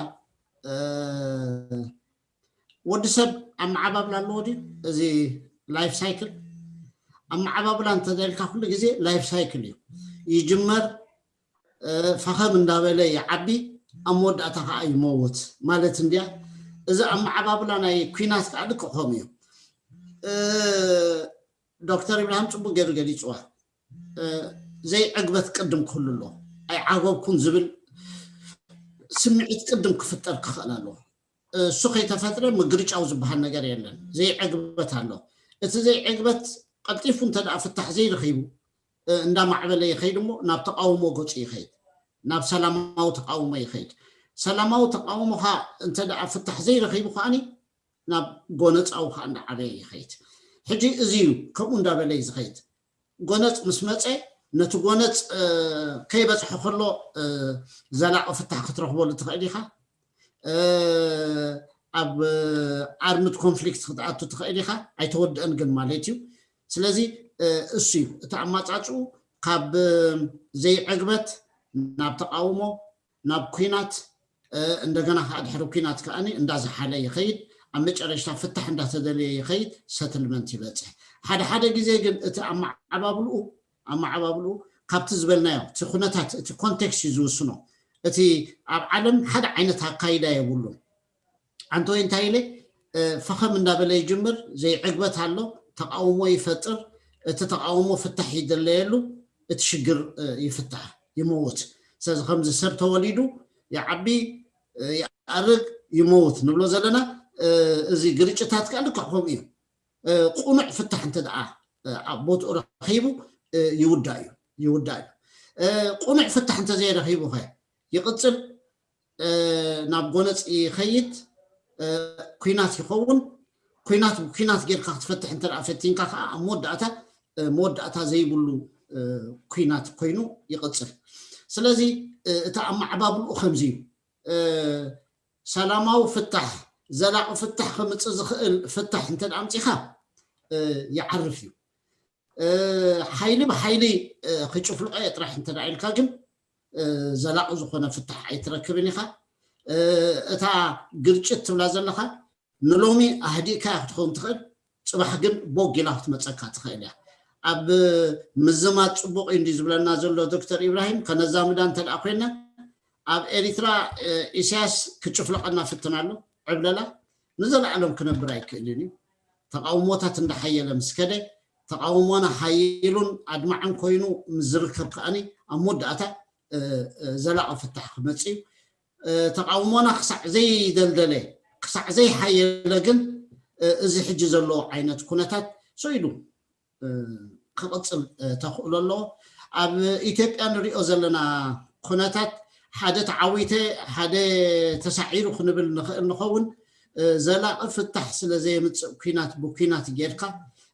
ወዲ ሰብ ኣመዓባብላ ኣለዎ ድዩ? እዚ ላይፍ ሳይክል ኣመዓባብላ እንተዘይልካ ኩሉ ግዜ ላይፍ ሳይክል እዩ። ይጅመር ፈኸም እንዳበለ ይዓቢ ኣብ መወዳእታ ከዓ ይመውት ማለት እንድያ። እዚ ኣመዓባብላ ናይ ኲናት ከዓ ልክዕ ከምኡ እዩ። ዶክተር ኢብራሂም ፅቡቅ ገይሩ ገሊፅዋ። ዘይዕግበት ቅድም ክህሉ ኣሎ። ኣይዓገብኩን ዝብል ስምዒት ቅድም ክፍጠር ክኽእል ኣለዎ። እሱ ከይተፈጥረ ምግርጫው ዝበሃል ነገር የለን። ዘይዕግበት ኣሎ። እቲ ዘይዕግበት ቀልጢፉ እንተ ደኣ ፍታሕ ዘይረኺቡ እንዳማዕበለ ይኸይድ እሞ ናብ ተቃውሞ ገፁ ይኸይድ። ናብ ሰላማዊ ተቃውሞ ይኸይድ። ሰላማዊ ተቃውሞኻ እንተ ደኣ ፍታሕ ዘይረኺቡ ከዓኒ ናብ ጎነፃዊ ከዓ እንዳዓበየ ይኸይድ። ሕጂ እዚ እዩ ከምኡ እንዳበለ እዩ ዝኸይድ። ጎነፅ ምስ መፀ ነቲ ጎነፅ ከይበፅሐ ከሎ ዘላቂ ፍታሕ ክትረኽበሉ ትኽእል ኢኻ። ኣብ ኣርምድ ኮንፍሊክት ክትኣቱ ትኽእል ኢኻ። ኣይተወድአን ግን ማለት እዩ። ስለዚ እሱ እዩ እቲ ኣማፃፅኡ ካብ ዘይዕግበት ናብ ተቃውሞ ናብ ኲናት እንደገና ከዓ ድሕሪ ኲናት ከዓ እንዳዝሓለ ይኸይድ። ኣብ መጨረሽታ ፍታሕ እንዳተደለየ ይኸይድ፣ ሰትልመንት ይበፅሕ። ሓደ ሓደ ግዜ ግን እቲ ኣመዓባብልኡ ኣመዓባብልኡ ካብቲ ዝበልናዮ እቲ ኩነታት እቲ ኮንቴክስት እዩ ዝውስኖ። እቲ ኣብ ዓለም ሓደ ዓይነት ኣካይዳ የብሉን። ኣንተ ወይ እንታይ ኢለ ፈኸም እንዳበለ ይጅምር፣ ዘይዕግበት ኣሎ፣ ተቃውሞ ይፈጥር፣ እቲ ተቃውሞ ፍታሕ ይደለየሉ፣ እቲ ሽግር ይፍታሕ፣ ይመውት። ስለዚ ከምዚ ሰብ ተወሊዱ ይዓቢ፣ ይኣርግ፣ ይመውት ንብሎ ዘለና እዚ ግርጭታት ከዓ ልክዕ ከምኡ እዩ። ቁኑዕ ፍታሕ እንተ ደኣ ኣብ ቦትኡ ረኺቡ ይውዳእ እዩ ይውዳእ እዩ። ቁኑዕ ፍታሕ እንተ ዘይረኺቡ ኸ ይቕፅል ናብ ጎነፅ ይኸይድ። ኩናት ይኸውን። ኩናት ብኩናት ጌርካ ክትፈትሕ እንተ ፈቲንካ ከዓ ኣብ መወዳእታ መወዳእታ ዘይብሉ ኩናት ኮይኑ ይቕፅል። ስለዚ እቲ ኣመዓባብልኡ ከምዚ እዩ። ሰላማዊ ፍታሕ፣ ዘላቂ ፍታሕ ከምፅእ ዝኽእል ፍታሕ እንተ ኣምፂኻ ይዓርፍ እዩ። ሓይሊ ብሓይሊ ክጭፍልቆ እየ ጥራሕ እንተ ኢልካ ግን ዘላቂ ዝኾነ ፍታሕ ኣይትረክብን ኢኻ። እታ ግርጭት ትብላ ዘለኻ ንሎሚ ኣህዲእካያ ክትኸውን ትኽእል፣ ፅባሕ ግን ቦግ ኢላ ክትመፀካ ትኽእል እያ። ኣብ ምዝማድ ፅቡቅ እዩ እንዲ ዝብለና ዘሎ ዶክተር ኢብራሂም፣ ከነዛምዳ እንተ ኮይና ኣብ ኤሪትራ ኢሳያስ ክጭፍለቀና ፍትን ኣሎ። ዕብለላ ንዘለኣለም ክነብር ኣይክእልን እዩ። ተቃውሞታት እንዳሓየለ ምስ ከደ፣ ተቃውሞና ሓይሉን ኣድማዕን ኮይኑ ምስ ዝርከብ ከኣኒ ኣብ መወዳእታ ዘላቂ ፍታሕ ክመጽእ እዩ። ተቃውሞና ክሳዕ ዘይደልደለ፣ ክሳዕ ዘይሓየለ ግን እዚ ሕጂ ዘሎ ዓይነት ኩነታት ሰኢሉ ክቕፅል ተኽእሎ ኣለዎ። ኣብ ኢትዮጵያ ንሪኦ ዘለና ኩነታት ሓደ ተዓዊተ ሓደ ተሳዒሩ ክንብል ንኽእል ንኸውን። ዘላቂ ፍታሕ ስለ ዘየምፅእ ኩናት ብኩናት ጌርካ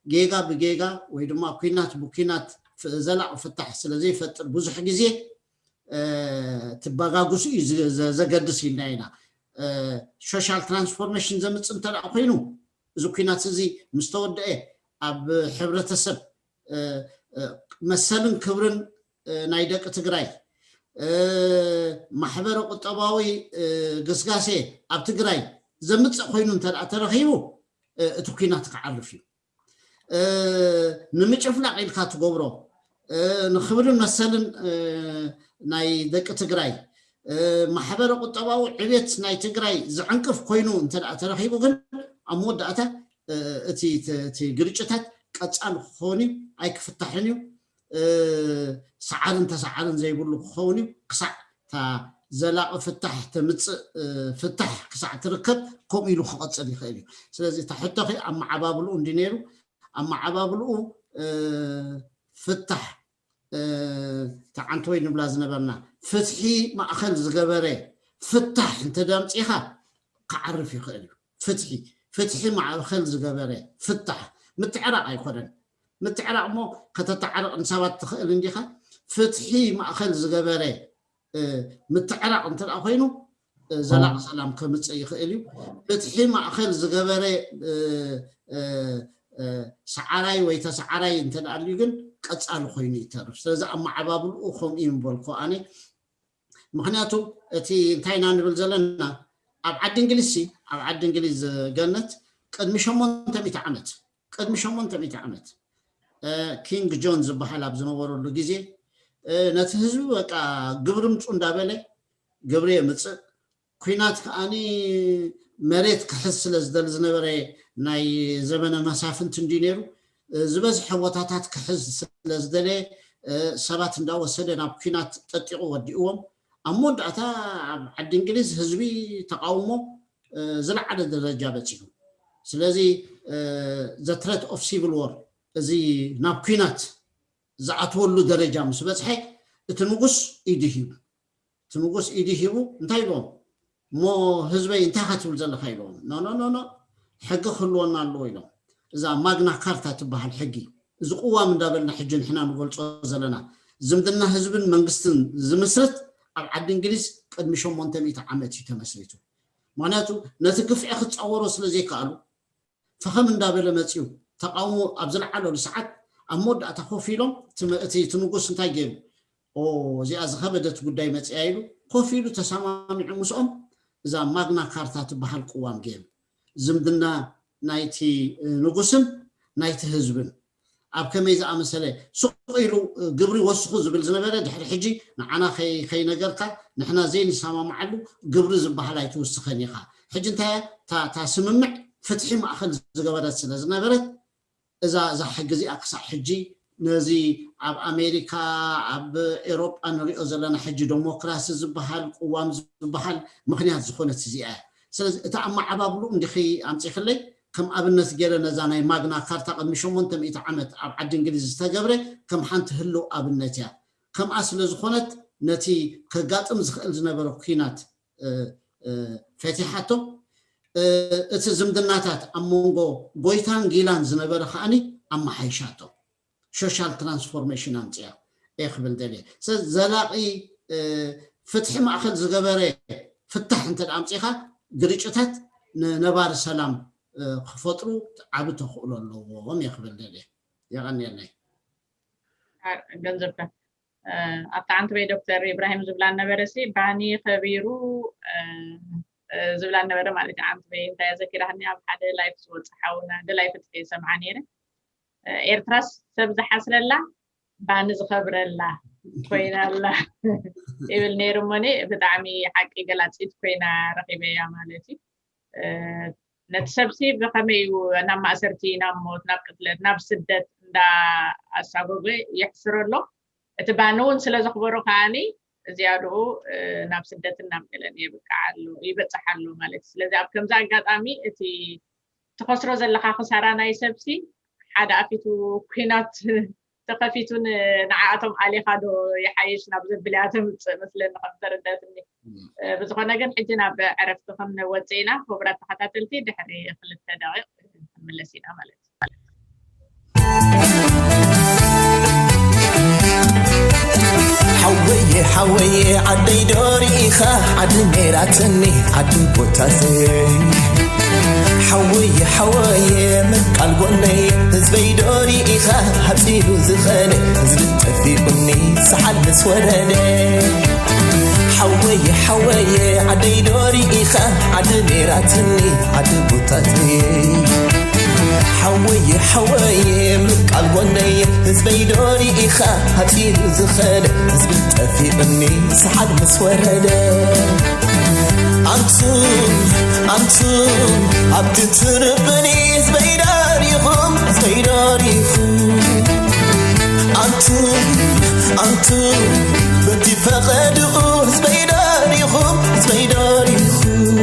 ጌጋ ብጌጋ ወይ ድማ ኩናት ብኩናት ዘላቂ ፍታሕ ስለ ዘይፈጥር ብዙሕ ግዜ ትበጋግሱ እዩ ዘገድስ ኢልና ኢና። ሶሻል ትራንስፎርሜሽን ዘምፅእ እንተ ኮይኑ እዚ ኩናት እዚ ምስ ተወደአ ኣብ ሕብረተሰብ መሰልን ክብርን ናይ ደቂ ትግራይ ማሕበረ ቁጠባዊ ግስጋሴ ኣብ ትግራይ ዘምፅእ ኮይኑ እንተ ተረኺቡ እቲ ኩናት ክዓርፍ እዩ። ንምጭፍላቕ ኢልካ ትገብሮ ንክብርን መሰልን ናይ ደቂ ትግራይ ማሕበረ ቁጠባዊ ዕቤት ናይ ትግራይ ዝዕንቅፍ ኮይኑ እንተ ተረኺቡ ግን ኣብ መወዳእታ እቲ ግርጭታት ቀፃሊ ክኸውን እዩ፣ ኣይክፍታሕን እዩ። ሰዓርን ተሰዓርን ዘይብሉ ክኸውን እዩ። ክሳዕ እታ ዘላቂ ፍታሕ ተምፅእ ፍታሕ ክሳዕ ትርከብ ከምኡ ኢሉ ክቐፅል ይኽእል እዩ። ስለዚ እታ ሕቶኺ ኣመዓባብልኡ እንዲ ነይሩ ኣመዓባብልኡ ፍታሕ ተዓንተወይ ንብላ ዝነበርና ፍትሒ ማእኸል ዝገበረ ፍታሕ እንተ ዳምፂኻ ክዓርፍ ይኽእል እዩ። ፍትሒ ፍትሒ ማእኸል ዝገበረ ፍታሕ ምትዕራቕ ኣይኮነን። ምትዕራቕ እሞ ከተተዓርቕ ንሰባት ትኽእል እንዲኻ። ፍትሒ ማእኸል ዝገበረ ምትዕራቕ እንተ ኮይኑ ዘላቂ ሰላም ከምፅእ ይኽእል እዩ። ፍትሒ ማእኸል ዝገበረ ሰዓራይ ወይ ተሰዓራይ እንተ ኣልዩ ግን ቀፃሊ ኮይኑ ይተርፍ። ስለዚ ኣመዓባብልኡ ከምኡ እዩ ምበልኩ ኣነ። ምክንያቱ እቲ እንታይ ኢና ንብል ዘለና ኣብ ዓዲ እንግሊዝ ኣብ ዓዲ እንግሊዝ ገነት ቅድሚ ሸሞንተ ሚእቲ ዓመት ቅድሚ ሸሞንተ ሚእቲ ዓመት ኪንግ ጆን ዝበሃል ኣብ ዝነበረሉ ግዜ ነቲ ህዝቢ በቃ ግብሪ ምፁ እንዳበለ ግብሪ የምፅእ። ኩናት ከዓኒ መሬት ክሕዝ ስለ ዝደሊ ዝነበረ ናይ ዘመነ መሳፍንቲ እንዲ ነይሩ ዝበዝሐ ቦታታት ክሕዝ ስለ ዝደለ ሰባት እንዳወሰደ ናብ ኩናት ጠጢቑ ወዲእዎም። ኣብ መወዳእታ ኣብ ዓዲ እንግሊዝ ህዝቢ ተቃውሞ ዝለዓለ ደረጃ በፂሑ። ስለዚ the threat of civil war እዚ ናብ ኩናት ዝኣትወሉ ደረጃ ምስ በፅሐ እቲ ንጉስ ኢዱ ሂቡ እቲ ንጉስ ኢዱ ሂቡ እንታይ ኢልዎም እሞ ህዝበይ እንታይ ካ ትብል ዘለካ ኢልዎም ኖ ኖ ኖ ሕጊ ክህልወና ኣለዎ ኢሎም። እዛ ማግና ካርታ ትበሃል ሕጊ እዚ ቅዋም እንዳበልና ሕጂ ንሕና ንገልፆ ዘለና ዝምድና ህዝብን መንግስትን ዝምስርት ኣብ ዓዲ እንግሊዝ ቅድሚ ሸሞንተ ሚእቲ ዓመት እዩ ተመስሪቱ። ምክንያቱ ነቲ ግፍዒ ክፃወሮ ስለ ዘይከኣሉ ፈኸም እንዳበለ መፅዩ ተቃውሞ ኣብ ዝለዓለሉ ሰዓት ኣብ መወዳእታ ኮፍ ኢሎም እቲ ንጉስ እንታይ ገይሩ እዚኣ ዝኸበደት ጉዳይ መፅያ ኢሉ ኮፍ ኢሉ ተሰማሚዑ ምስኦም እዛ ማግና ካርታ ትበሃል ቅዋም ገይሩ ዝምድና ናይቲ ንጉስን ናይቲ ህዝብን ኣብ ከመይ ዝኣመሰለ ሱቕ ኢሉ ግብሪ ወስኹ ዝብል ዝነበረ ድሕሪ ሕጂ ንዓና ከይነገርካ ንሕና ዘይንሰማማዓሉ ግብሪ ዝበሃል ኣይትውስኸን ኢኻ። ሕጂ እንታይ እታ ስምምዕ ፍትሒ ማእኸል ዝገበረት ስለ ዝነበረት እዛ እዛ ሕጊ እዚኣ ክሳዕ ሕጂ ነዚ ኣብ ኣሜሪካ ኣብ ኤሮጳ ንሪኦ ዘለና ሕጂ ዴሞክራሲ ዝበሃል ቅዋም ዝበሃል ምኽንያት ዝኾነት እዚኣ እያ። ስለዚ እቲ ኣመዓባብሉ እንዲኺ ኣምፂኽለይ ከም ኣብነት ገይረ ነዛ ናይ ማግና ካርታ ቅድሚ ሸሞንተ ሚእቲ ዓመት ኣብ ዓዲ እንግሊዝ ዝተገብረ ከም ሓንቲ ህልው ኣብነት እያ። ከምኣ ስለ ዝኾነት ነቲ ከጋጥም ዝኽእል ዝነበረ ኩናት ፈቲሓቶ። እቲ ዝምድናታት ኣብ መንጎ ጎይታን ጊላን ዝነበረ ከዓኒ ኣመሓይሻቶ። ሶሻል ትራንስፎርሜሽን ኣምፅያ እየ ክብል ደልየ። ዘላቒ ፍትሒ ማእኸል ዝገበረ ፍታሕ እንተ ኣምፂኻ፣ ግርጭታት ንነባሪ ሰላም ክፈጥሩ ዓቢ ተኽእሎ ኣለዎም እየ ክብል ደልየ። የቐንየለይ። ገንዘብካ ኣብታ ዓንትበይ ዶክተር ኢብራሂም ዝብላ ነበረ ሲ ባኒ ከቢሩ ዝብላ ነበረ ማለት እዩ። ዓንትበይ እንታይ ዘኪራህኒ ኣብ ሓደ ላይፍ ዝወፅ ሓውና ደላይ ፍትሒ ሰምዓ ነይረ። ኤርትራስ ሰብ ዝሓስረላ ባኒ ዝኸብረላ ኮይና ኣላ ይብል ነይሩ። እሞኒ ብጣዕሚ ሓቂ ገላፂት ኮይና ረኺበያ ማለት እዩ። ነቲ ሰብሲ ብኸመይ እዩ ናብ ማእሰርቲ፣ ናብ ሞት፣ ናብ ቅትለት፣ ናብ ስደት እንዳ ኣሳጎገ የሕስሮ ኣሎ። እቲ ባኒ እውን ስለ ዘኽበሮ ከዓኒ ዝያድኡ ናብ ስደትን ናብ ገለን የብቅዓ ኣሎ፣ ይበፅሕ ኣሎ ማለት እዩ። ስለዚ ኣብ ከምዚ ኣጋጣሚ እቲ ትኸስሮ ዘለኻ ክሳራ ናይ ሰብሲ ሓደ ኣፊቱ ኩናት ተኸፊቱ ንዓኣቶም ኣሊኻ ዶ ይሓይሽ ናብ ዘብልያ ተምፅእ መስለኒ ከም ተረዳትኒ። ብዝኾነ ግን ሕጂ ናብ ዕረፍቲ ክንወፅእ ኢና። ክቡራት ተኸታተልቲ ድሕሪ ክልተ ደቂቕ ክንምለስ ኢና ማለት እዩ። ሓወየ ሓወየ ዓደይ ዶ ርኢኻ ዓዲ ሜራትኒ ዓዲ ቦታተይ ሓወየ ሓወየ ምቃል ጎነይ ህዝበይ ዶ ርኢኻ ሃፂሉ ዝኸደ ህዝቢ ጠፊኡኒ ሰሓል ምስ ወረደ ሓወየ ሓወየ ዓደይ ዶ ርኢኻ ዓዲ ሜራትኒ ዓዲ ቦታተይ ሓወየ ሓወየ ምቃል ጎነይ ህዝበይ ዶ ርኢኻ ሃፂሉ ዝኸደ ህዝቢ ጠፊኡኒ ሰሓል ምስ ወረደ ኣንቱም ኣንቱም ኣብቲ ትንብኒ ህዝበይ ዶ ርኢኹም ህዝበይ ዶ ርኢኹም ኣንቱም ኣንቱም በቲ ፈቐድኡ ህዝበይ ዶ ርኢኹም ህዝበይ ዶ ርኢኹም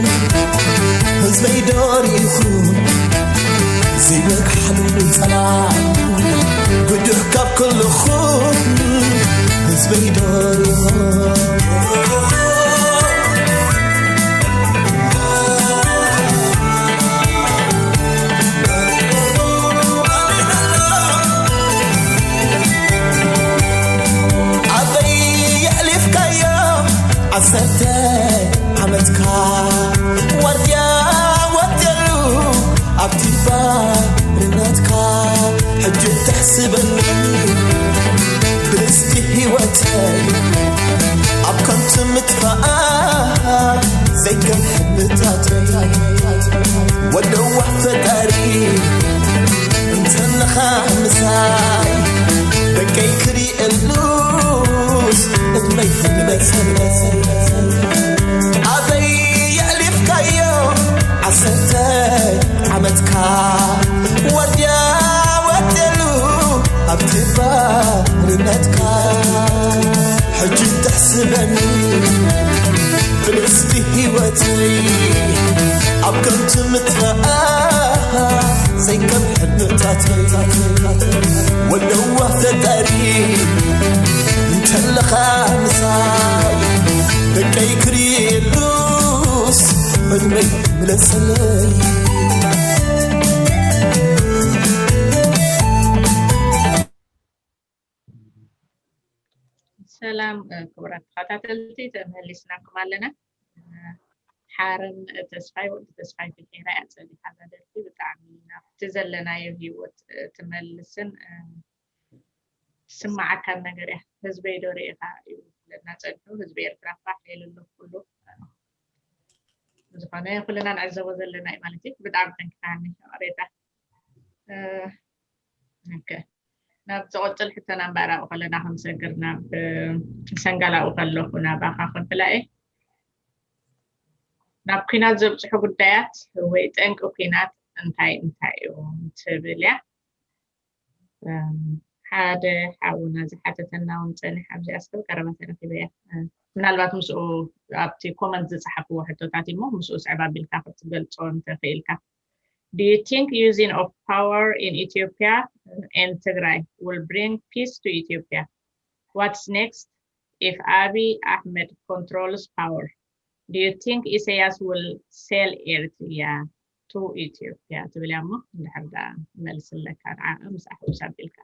ህዝበይ ዶ ርኢኹም ዘይወግሓሉ ጸላኢ ጉዱሕ ካብ ኩልኹም ህዝበይ ዶ ርኢኹም ኣበይ የሕሊፍካዮ ዓሰርተ ዓመትካ ዋርድያ ወትየሉ ኣብቲ ባርነትካ ሕጂ ተሕስበኒ ብልስቲ ህይወተይ ኣብ ከንቱ ምጥፋኣ ዘይከም ሕልምታተይ ወደዋ ፈጣሪ እንተለኻ ምሳይ ደቀይ ክሪእሉስ እድመይ ክመሰለይ ኣበይ የዕሊፍካዮ ዓሰርተ ዓመትካ ወድያ ወደሉ ኣብቲ ባርነትካ ሕጂ ተሕስበኒ ብልስቲ ህይወተይ ኣብ ከንቱ ምጥፋኣ ዘይከም ሕልምታተይ ወለዋ ፈጣሪ እንተለኻ ምሳይ ደቀይ ክሪሉስ ዕድመይ ምለሰለይ ሰላም ክቡራት ተኸታተልቲ ተመሊስናኩም ኣለና። ሓረን ተስፋይ ወዲ ተስፋይ ፍሒራ እያ ጸኒሓ እዛ ደርፊ ብጣዕሚ ናብቲ ዘለናዮ ህይወት ትመልስን ትስማዓካን ነገር እያ። ህዝበይ ዶ ርኢኻ እዩ ዝብለና ጸኒሑ። ህዝቢ ኤርትራ ፋሕ ኢሉ ኣሎ ኩሉ ዝኾነ ኩልና ንዕዘቦ ዘለና እዩ ማለት እዩ። ብጣዕሚ ተንክፋኒ ቅሬታ ናብ ዝቕፅል ሕቶና እምበኣር ኣብኡ ከለና ክንሰግር ናብ ሰንጋል ኣብኡ ከለኹ ናባኻ ከብላ እየ። ናብ ኲናት ዘብፅሑ ጉዳያት ወይ ጠንቂ ኲናት እንታይ እንታይ እዮም ትብል እያ። ሓደ ሓውና ዝሓተተና እውን ፀኒሕ ኣብዚ ኣስክብ ቀረባ ተረኪበ እያ። ምናልባት ምስኡ ኣብቲ ኮመንት ዝፀሓፍዎ ሕቶታት እሞ ምስኡ ስዕብ ኣቢልካ ክትገልፆ እንተኽኢልካ Do you think using of power in Ethiopia and Tigray will bring peace to Ethiopia? What's next if Abiy Ahmed controls power? Do you think Isaias will sell Eritrea to Ethiopia? ትብል እያ እሞ እንድሕር ዳ መልስለካ ንዓ ምስ ኣሕውስ ኣቢልካ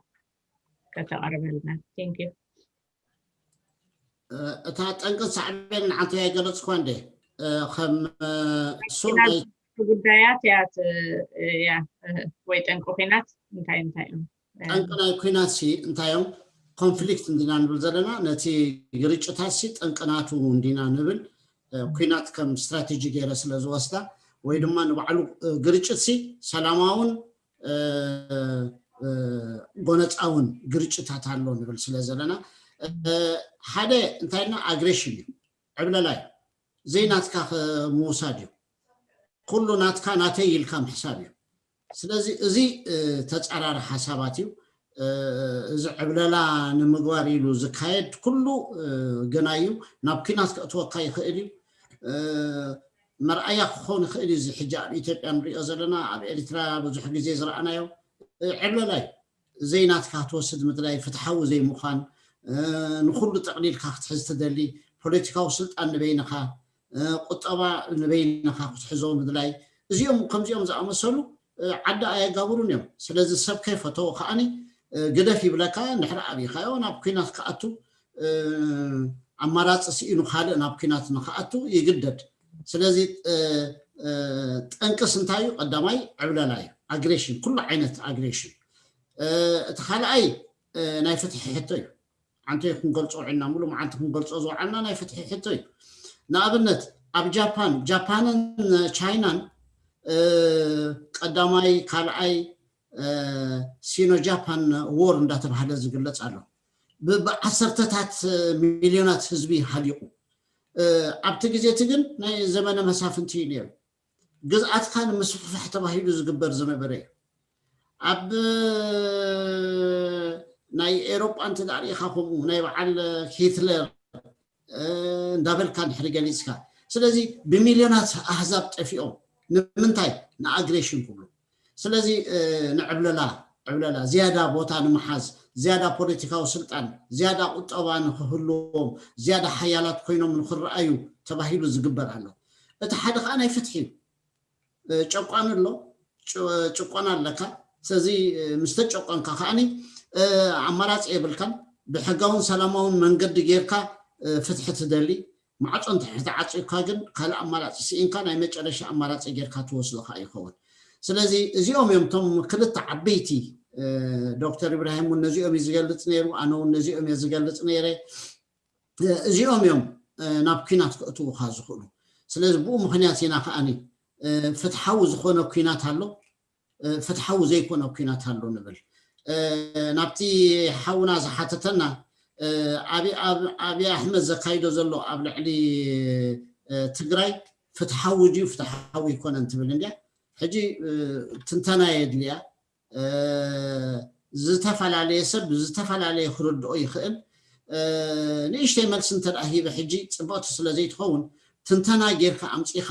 ከተቐርበልና። Thank you። እታ ጠንቅን ሳዕቤን ንዓንተ ኣይገለፅኳ እንደ ከም ሱር ጉዳያት እያ ወይ ጠንቂ ኩናት እንታይ እንታይ እዮም? ጠንቂ ናይ ኩናት ሲ እንታይ እዮም? ኮንፍሊክት እንዲና ንብል ዘለና ነቲ ግርጭታት ሲ ጠንቅናቱ እንዲና ንብል። ኩናት ከም ስትራቴጂ ገይረ ስለ ዝወስዳ ወይ ድማ ንባዕሉ ግርጭት ሲ ሰላማውን ጎነፃውን ግርጭታት ኣሎ ንብል ስለ ዘለና ሓደ እንታይና ኣግሬሽን እዩ፣ ዕብለላ እዩ፣ ዘይናትካ ምውሳድ እዩ፣ ኩሉ ናትካ ናተይ ኢልካ ምሕሳብ እዩ። ስለዚ እዚ ተፃራሪ ሓሳባት እዩ። እዚ ዕብለላ ንምግባር ኢሉ ዝካየድ ኩሉ ግና እዩ፣ ናብ ኩናት ከእትወካ ይኽእል እዩ። መርኣያ ክኾን ይኽእል እዩ። እዚ ሕጂ ኣብ ኢትዮጵያ ንሪኦ ዘለና ኣብ ኤርትራ ብዙሕ ግዜ ዝረኣናዮ ዕብለላ እዩ። ዘይናትካ ክትወስድ ምድላይ፣ ፍትሓዊ ዘይምዃን፣ ንኩሉ ጠቕሊልካ ክትሕዝ ትደሊ፣ ፖለቲካዊ ስልጣን ንበይንኻ፣ ቁጠባ ንበይንኻ ክትሕዞ ምድላይ፣ እዚኦም ከምዚኦም ዝኣመሰሉ ዓዲ ኣየጋብሩን እዮም። ስለዚ ሰብ ከይፈተዎ ከዓኒ ግደፍ ይብለካ። እንድሕር ኣብይካዮ ናብ ኩናት ክኣቱ ኣማራፂ ስኢኑ ካልእ ናብ ኩናት ንክኣቱ ይግደድ። ስለዚ ጠንቅስ እንታይ እዩ? ቀዳማይ ዕብለላ እዩ፣ ኣግሬሽን፣ ኩሉ ዓይነት ኣግሬሽን። እቲ ካልኣይ ናይ ፍትሒ ሕቶ እዩ። ዓንተ ክንገልፆ ውዒልና፣ ሙሉ መዓልቲ ክንገልፆ ዝወዓልና ናይ ፍትሒ ሕቶ እዩ። ንኣብነት ኣብ ጃፓን፣ ጃፓንን ቻይናን ቀዳማይ ካልኣይ ሲኖ ጃፓን ዎር እንዳተባሃለ ዝግለፅ ኣሎ። ብዓሰርተታት ሚልዮናት ህዝቢ ሃሊቁ። ኣብቲ ግዜ እቲ ግን ናይ ዘመነ መሳፍንቲ እዩ ነይሩ። ግዝኣትካ ንምስፍፋሕ ተባሂሉ ዝግበር ዝነበረ እዩ። ኣብ ናይ ኤሮጳ እንተ ሪኢኻ ከምኡ ናይ በዓል ሂትለር እንዳበልካ እንድሕሪ ገሊፅካ፣ ስለዚ ብሚልዮናት ኣህዛብ ጠፊኦም። ንምንታይ? ንኣግሬሽን ክብሉ። ስለዚ ንዕብለላ ዕብለላ ዝያዳ ቦታ ንምሓዝ፣ ዝያዳ ፖለቲካዊ ስልጣን፣ ዝያዳ ቁጠባ ንክህልዎም፣ ዝያዳ ሓያላት ኮይኖም ንክረኣዩ ተባሂሉ ዝግበር ኣሎ። እቲ ሓደ ከዓ ናይ ፍትሒ እዩ። ጨቋኒ ኣሎ፣ ጭቆና ኣለካ። ስለዚ ምስ ተጨቆንካ ከዓኒ ኣማራፂ የብልካን። ብሕጋውን ሰላማውን መንገዲ ጌርካ ፍትሒ ትደሊ፣ ማዕፆ እንተተዓፂዩካ ግን ካልእ ኣማራፂ ስኢንካ ናይ መጨረሻ ኣማራፂ ጌርካ ትወስዶ ከዓ ይኸውን። ስለዚ እዚኦም እዮም እቶም ክልተ ዓበይቲ፣ ዶክተር ኢብራሂም እውን ነዚኦም እዩ ዝገልፅ ነይሩ፣ ኣነ እውን ነዚኦም እየ ዝገልፅ ነይረ። እዚኦም እዮም ናብ ኲናት ከእትዉኻ ዝኽእሉ። ስለዚ ብኡ ምኽንያት ኢና ከዓኒ ፍትሓዊ ዝኾነ ኲናት ኣሎ፣ ፍትሓዊ ዘይኮነ ኲናት ኣሎ ንብል። ናብቲ ሓውና ዝሓተተና ኣብይ ኣሕመድ ዘካይዶ ዘሎ ኣብ ልዕሊ ትግራይ ፍትሓዊ ድዩ ፍትሓዊ ኣይኮነን ትብል እንድያ። ሕጂ ትንተና የድልያ። ዝተፈላለየ ሰብ ዝተፈላለየ ክርድኦ ይኽእል። ንእሽተይ መልሲ እንተ ሂበ ሕጂ ፅብቕቲ ስለ ዘይትኸውን ትንተና ጌርካ ኣምፂኻ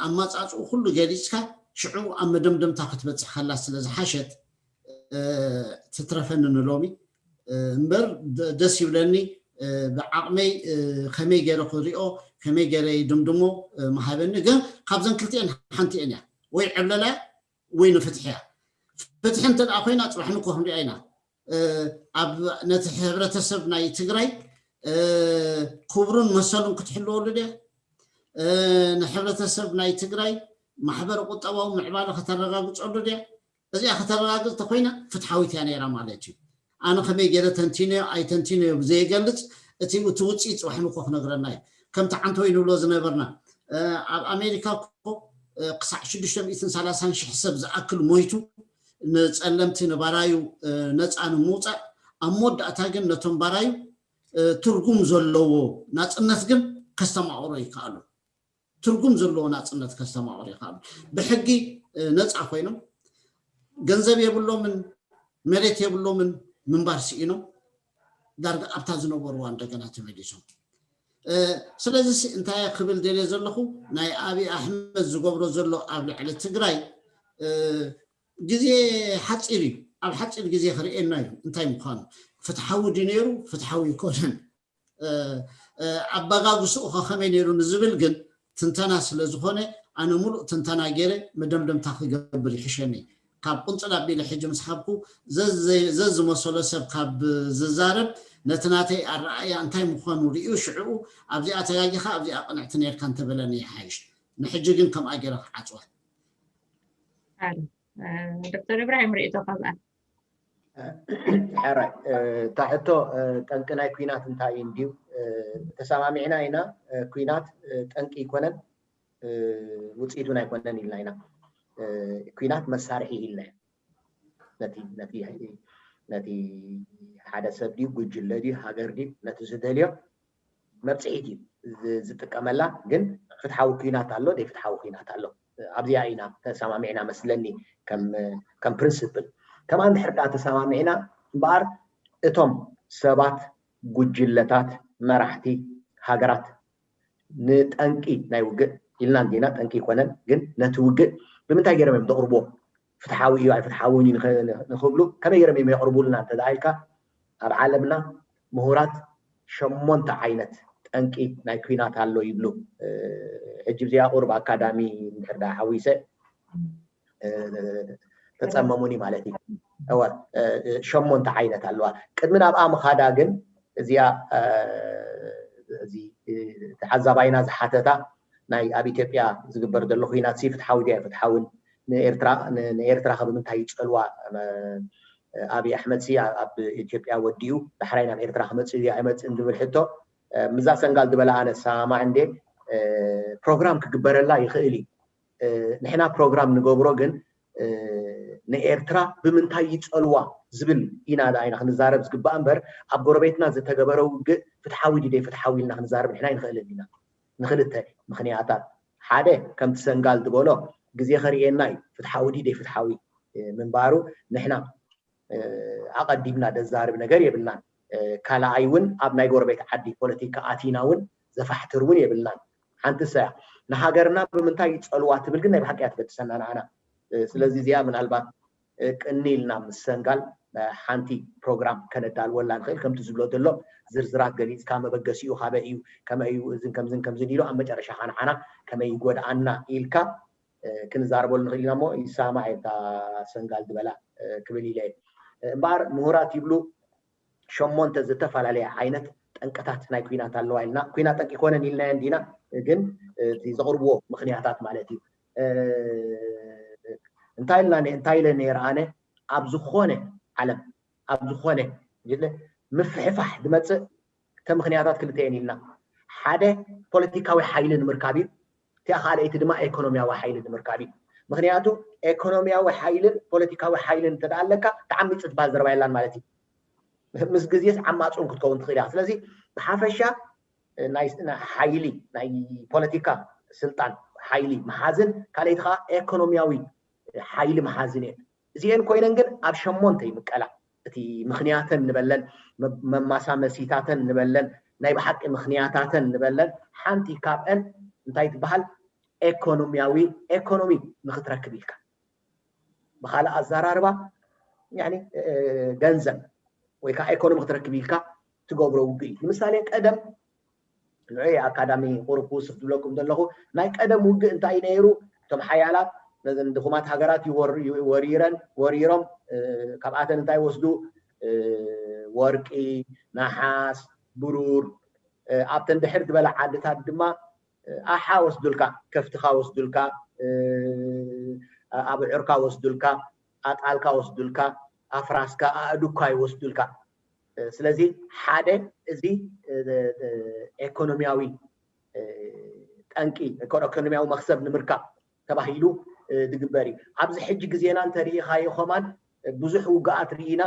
ኣማፃፅኡ ኩሉ ገሊፅካ ሽዑ ኣብ መደምደምታ ክትበፅሕ ከላ ስለ ዝሓሸት ትትረፈኒ ንሎሚ እምበር ደስ ይብለኒ። ብዓቕመይ ከመይ ገይረ ክሪኦ ከመይ ገይረ ይድምድሞ ምሃበኒ። ግን ካብዘን ክልቲኤን ሓንቲ እያ፣ ወይ ዕብለላ ወይ ንፍትሒ እያ። ፍትሒ እንተ ደኣ ኮይና ፅባሕ ንኮ ክንሪኣ ኢና። ኣብ ነቲ ሕብረተሰብ ናይ ትግራይ ክብሩን መሰሉን ክትሕልወሉ ድያ? ንሕብረተሰብ ናይ ትግራይ ማሕበረ ቁጠባዊ ምዕባለ ከተረጋግፀሉ ድያ? እዚኣ ከተረጋግፅ ተኮይና ፍትሓዊት እያ ነይራ ማለት እዩ። ኣነ ከመይ ገይረ ተንቲነዮ ኣይተንቲነዮ ብዘየገልፅ እቲ እቲ ውፅኢት ፅባሕ ንኮ ክነግረና እዩ። ከምቲ ዓንተወይ ንብሎ ዝነበርና ኣብ ኣሜሪካ እኮ ክሳዕ ሽዱሽተ ሚእትን ሰላሳን ሽሕ ሰብ ዝኣክል ሞይቱ ንፀለምቲ ንባራዩ ነፃ ንምውፃእ፣ ኣብ መወዳእታ ግን ነቶም ባራዩ ትርጉም ዘለዎ ናፅነት ግን ከስተማቕሮ ይከኣሉ። ትርጉም ዘለዎ ናፅነት ከስተማቕሩ ይኽኣሉ። ብሕጊ ነፃ ኮይኖም ገንዘብ የብሎምን መሬት የብሎምን ምንባር ስኢኖም ዳርጋ ኣብታ ዝነበርዋ እንደገና ተመሊሶም። ስለዚ እንታይ ክብል ደልየ ዘለኹ፣ ናይ ኣብይ ኣሕመድ ዝገብሮ ዘሎ ኣብ ልዕሊ ትግራይ ግዜ ሓፂር እዩ። ኣብ ሓፂር ግዜ ክርእየና እዩ እንታይ ምዃኑ። ፍትሓዊ ድዩ ነይሩ? ፍትሓዊ ኣይኮነን። ኣበጋግስኡ ከ ከመይ ነይሩ ንዝብል ግን ትንተና ስለ ዝኾነ ኣነ ሙሉእ ትንተና ገይረ መደምደምታ ክገብር ይሕሸኒ። ካብ ቁንፅል ኣቢለ ሕጂ ምስ ሓብኩ ዘዝመሰሎ ሰብ ካብ ዝዛረብ ነቲ ናተይ ኣረኣእያ እንታይ ምዃኑ ርእዩ ሽዕኡ ኣብዚኣ ተጋጊኻ ኣብዚኣ ቅንዕቲ ነርካ እንተበለኒ ይሓይሽ። ንሕጂ ግን ከምኣ ገይረ ክዓፅዋ። ዶክተር ኢብራሂም ርእቶ ካብኣ ሕራይ እታ ሕቶ ጠንቂ ናይ ኩናት እንታይ እዩ እንድዩ? ተሰማሚዕና ኢና ኩናት ጠንቂ ኣይኮነን ውፅኢት እውን ኣይኮነን ኢልና ኢና። ኩናት መሳርሒ ኢልና ነቲ ሓደ ሰብ ድዩ ጉጅለ ድዩ ሃገር ድዩ ነቲ ዝደልዮ መብፅሒት እዩ ዝጥቀመላ። ግን ፍትሓዊ ኩናት ኣሎ ዘይፍትሓዊ ኩናት ኣሎ። ኣብዚኣ ኢና ተሰማሚዕና መስለኒ ከም ፕሪንስፕል። ከምኣ እንድሕር ደኣ ተሰማሚዕና እምበኣር እቶም ሰባት ጉጅለታት መራሕቲ ሃገራት ንጠንቂ ናይ ውግእ ኢልና እንዲና ጠንቂ ይኮነን ግን ነቲ ውግእ ብምንታይ ገይሮም እዮም ዘቕርብዎ ፍትሓዊ እዩ ኣይፍትሓውን እዩ ንኽብሉ ከመይ ገይሮም እዮም የቕርቡልና እንተ ኢልካ ኣብ ዓለምና ምሁራት ሸሞንተ ዓይነት ጠንቂ ናይ ኩናት ኣሎ ይብሉ። ሕጂ እዚኣ ቁሩብ ኣካዳሚ እንድሕር ደኣ ሓዊሰ ተፀመሙኒ ማለት እዩ። እወ ሸሞንተ ዓይነት ኣለዋ። ቅድሚ ናብኣ ምኻዳ ግን እዚኣ እዚ ተዓዛባይና ዝሓተታ ናይ ኣብ ኢትዮጵያ ዝግበር ዘሎ ኩናት ሲ ፍትሓዊ ድያ ፍትሓውን ንኤርትራ ንኤርትራ ከ ብምንታይ ይፀልዋ ኣብይ ኣሕመድ ሲ ኣብ ኢትዮጵያ ወዲኡ ዳሕራይ ናብ ኤርትራ ክመፅእ ድዩ ኣይመፅእን ዝብል ሕቶ ምዛ ሰንጋል ዝበለ ኣነ ሰማማዕ እንዴ ፕሮግራም ክግበረላ ይኽእል እዩ። ንሕና ፕሮግራም ንገብሮ ግን ንኤርትራ ብምንታይ ይፀልዋ ዝብል ኢና ኢና ክንዛረብ ዝግባእ እምበር ኣብ ጎረቤትና ዝተገበረ ውግእ ፍትሓዊ ድዩ ፍትሓዊ ኢልና ክንዛረብ ንሕና ይንኽእልን ኢና። ንክልተ ምክንያታት ሓደ ከምቲ ሰንጋል ዝበሎ ግዜ ከርእየና እዩ ፍትሓዊ ድዩ ፍትሓዊ ምንባሩ ንሕና ኣቐዲምና ደዛርብ ነገር የብልናን። ካልኣይ እውን ኣብ ናይ ጎረቤት ዓዲ ፖለቲካ ኣቲና እውን ዘፋሕትር እውን የብልናን። ሓንቲ ሰያ ንሃገርና ብምንታይ ይፀልዋ ትብል ግን ናይ ብሓቂ እያ ትገድሰና ንዓና። ስለዚ እዚኣ ምናልባት ቅኒ ኢልና ምስ ሰንጋል ሓንቲ ፕሮግራም ከነዳልወላ ንኽእል ከምቲ ዝብሎ ዘሎ ዝርዝራት ገሊፅካ መበገሲኡ ካበይ እዩ ከመይ እዩ እዝን ከምዝን ከምዝን ኢሉ ኣብ መጨረሻ ከዓ ንዓና ከመይ ይጎድኣና ኢልካ ክንዛረበሉ ንኽእል ኢና እሞ ይሰማማዕ እየ እታ ሰንጋል ዝበላ ክብል ኢለ እየ። እምበኣር ምሁራት ይብሉ ሸሞንተ ዝተፈላለየ ዓይነት ጠንቅታት ናይ ኩናት ኣለዋ ኢልና ኩናት ጠንቂ ኮነን ኢልናየን ዲና ግን እቲ ዘቕርብዎ ምኽንያታት ማለት እዩ። እንታይ ኢልና እንታይ ኢለ ነይረ ኣነ ኣብ ዝኾነ ዓለም ኣብ ዝኾነ ምፍሕፋሕ ዝመፅእ እተ ምኽንያታት ክልተ እየን ኢልና ሓደ ፖለቲካዊ ሓይሊ ንምርካብ እዩ። እቲኣ ካልኣይቲ ድማ ኤኮኖሚያዊ ሓይሊ ንምርካብ እዩ። ምክንያቱ ኤኮኖሚያዊ ሓይልን ፖለቲካዊ ሓይልን እንተ ኣለካ ተዓሚፅ ትበሃል ዘረባ የላን ማለት እዩ። ምስ ግዜስ ዓማፅ እውን ክትከውን ትኽእል እያ። ስለዚ ብሓፈሻ ናይ ሓይሊ ናይ ፖለቲካ ስልጣን ሓይሊ መሓዝን ካልኣይቲ ከዓ ኤኮኖሚያዊ ሓይሊ መሓዝን እየን። እዚኤን ኮይነን ግን ኣብ ሸሞንተ ይምቀላ። እቲ ምኽንያተን ንበለን መማሳመሲታተን ንበለን ናይ ብሓቂ ምኽንያታተን ንበለን ሓንቲ ካብአን እንታይ ትበሃል ኤኮኖሚያዊ ኤኮኖሚ ንክትረክብ ኢልካ ብካልእ ኣዘራርባ ገንዘብ ወይ ከዓ ኤኮኖሚ ክትረክብ ኢልካ ትገብሮ ውግእ እዩ። ንምሳሌ ቀደም ንዑ ኣካዳሚ ቁሩብ ክውስኽ ዝብለኩም ዘለኹ ናይ ቀደም ውግእ እንታይ ነይሩ? እቶም ሓያላት ነዘን ድኹማት ሃገራት ወሪረን ወሪሮም ካብኣተን እንታይ ወስዱ? ወርቂ፣ ነሓስ፣ ብሩር ኣብተን ድሕር ዝበላ ዓድታት ድማ ኣሓ ወስዱልካ፣ ከፍትኻ ወስዱልካ፣ ኣብዑርካ ወስዱልካ፣ ኣጣልካ ወስዱልካ፣ ኣፍራስካ፣ ኣእዱግካ ይወስዱልካ። ስለዚ ሓደ እዚ ኤኮኖሚያዊ ጠንቂ ኢኮኖሚያዊ መክሰብ ንምርካብ ተባሂሉ ዝግበር እዩ። ኣብዚ ሕጂ ግዜና እንተሪኢኻዮ ከማን ብዙሕ ውግኣት ርኢና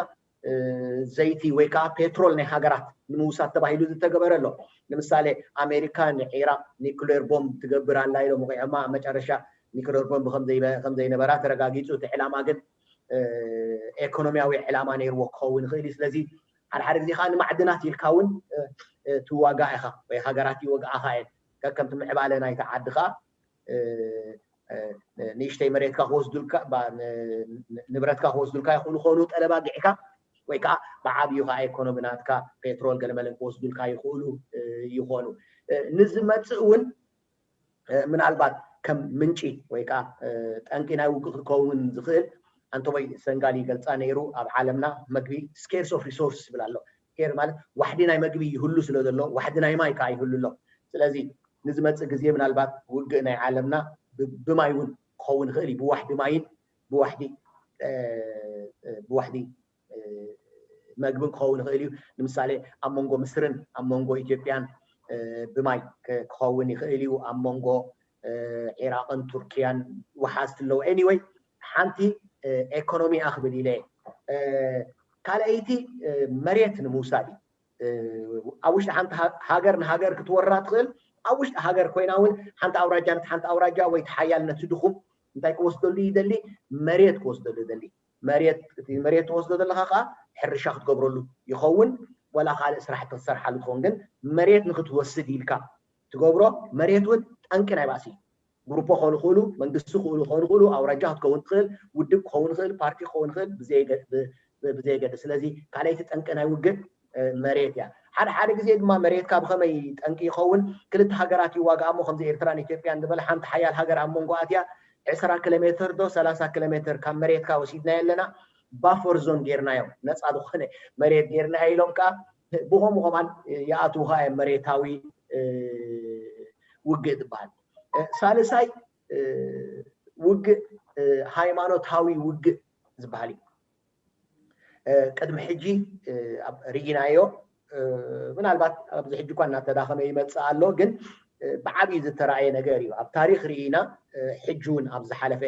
ዘይቲ ወይ ከዓ ፔትሮል ናይ ሃገራት ንምውሳድ ተባሂሉ ዝተገበረ ኣሎ። ንምሳሌ ኣሜሪካ ንዒራቅ ኒኩሌር ቦምብ ትገብር ኣላ ኢሎም ወቂዖማ ኣብ መጨረሻ ኒኩሌር ቦምብ ከም ዘይነበራ ተረጋጊፁ። እቲ ዕላማ ግን ኤኮኖሚያዊ ዕላማ ነይርዎ ክኸውን ይኽእል እዩ። ስለዚ ሓደ ሓደ ግዜ ከዓ ንማዕድናት ኢልካ እውን ትዋጋእ ኢኻ ወይ ሃገራት ይወግኣኻ እየን ከከምቲ ምዕባለ ናይቲ ዓዲ ከዓ ንእሽተይ መሬትካ ክወስዱልካ ንብረትካ ክወስዱልካ ይኽእሉ ከኑ ጠለብ ኣጊዕካ ወይ ከዓ ብዓብዩ ከዓ ኢኮኖሚ ናትካ ፔትሮል ገለመለን ክወስዱልካ ይኽእሉ ይኾኑ። ንዝመፅእ እውን ምናልባት ከም ምንጪ ወይ ከዓ ጠንቂ ናይ ውግእ ክኸውን ዝኽእል ኣንቶይ ሰንጋል ይገልፃ ነይሩ። ኣብ ዓለምና መግቢ scarce of resource ይብል ኣሎ። ስኬር ማለት ዋሕዲ ናይ መግቢ ይህሉ ስለ ዘሎ ዋሕዲ ናይ ማይ ከዓ ይህሉ ኣሎ። ስለዚ ንዝመፅእ ግዜ ምናልባት ውግእ ናይ ዓለምና ብማይ እውን ክኸውን ይኽእል እዩ። ብዋሕዲ ማይን ብዋሕዲ ብዋሕዲ መግብን ክኸውን ይኽእል እዩ። ንምሳሌ ኣብ መንጎ ምስርን ኣብ መንጎ ኢትዮጵያን ብማይ ክኸውን ይኽእል እዩ። ኣብ መንጎ ዒራቕን ቱርኪያን ወሓዝቲ ኣለዉ። Anyway ሓንቲ ኤኮኖሚ ኣኽብል ኢለ ካልኣይቲ መሬት ንምውሳድ እዩ። ኣብ ውሽጢ ሓንቲ ሃገር ንሃገር ክትወራ ትኽእል። ኣብ ውሽጢ ሃገር ኮይና እውን ሓንቲ ኣውራጃ ነቲ ሓንቲ ኣውራጃ ወይ ሓያል ነቲ ድኹም እንታይ ክወስደሉ ይደሊ? መሬት ክወስደሉ ይደሊ። መሬት እቲ መሬት ትወስዶ ዘለኻ ከዓ ሕርሻ ክትገብረሉ ይኸውን፣ ወላ ካልእ ስራሕቲ ክትሰርሓሉ ትኸውን። ግን መሬት ንክትወስድ ኢልካ ትገብሮ መሬት እውን ጠንቂ ናይ ባእሲ። ግሩፖ ክኾኑ ይኽእሉ፣ መንግስቲ ክኽእሉ ክኾኑ ይኽእሉ፣ ኣውራጃ ክትከውን ትኽእል፣ ውድብ ክኸውን ይኽእል፣ ፓርቲ ክኸውን ይኽእል፣ ብዘየገድስ። ስለዚ ካልኣይቲ ጠንቂ ናይ ውግእ መሬት እያ። ሓደ ሓደ ግዜ ድማ መሬትካ ብኸመይ ጠንቂ ይኸውን? ክልተ ሃገራት ይዋጋእ እሞ ከምዚ ኤርትራን ኢትዮጵያን ዝበለ ሓንቲ ሓያል ሃገር ኣብ መንጎ ኣትያ ዕስራ ኪሎ ሜትር ዶ ሰላሳ ኪሎ ሜትር ካብ መሬትካ ወሲድናዮ ኣለና ባፈር ዞን ጌርናዮ ነፃ ዝኾነ መሬት ጌርናዮ ኢሎም ከዓ ብኸምኡ ከማን ይኣትዉኻ እዮም መሬታዊ ውግእ ዝበሃል። ሳልሳይ ውግእ ሃይማኖታዊ ውግእ ዝበሃል እዩ። ቅድሚ ሕጂ ርኢናዮ ምናልባት ኣብዚ ሕጂ እኳ እናተዳኸመ ይመፅእ ኣሎ ግን ብዓብዩ ዝተረኣየ ነገር እዩ ኣብ ታሪክ ርኢና ሕጂ እውን ኣብ ዝሓለፈ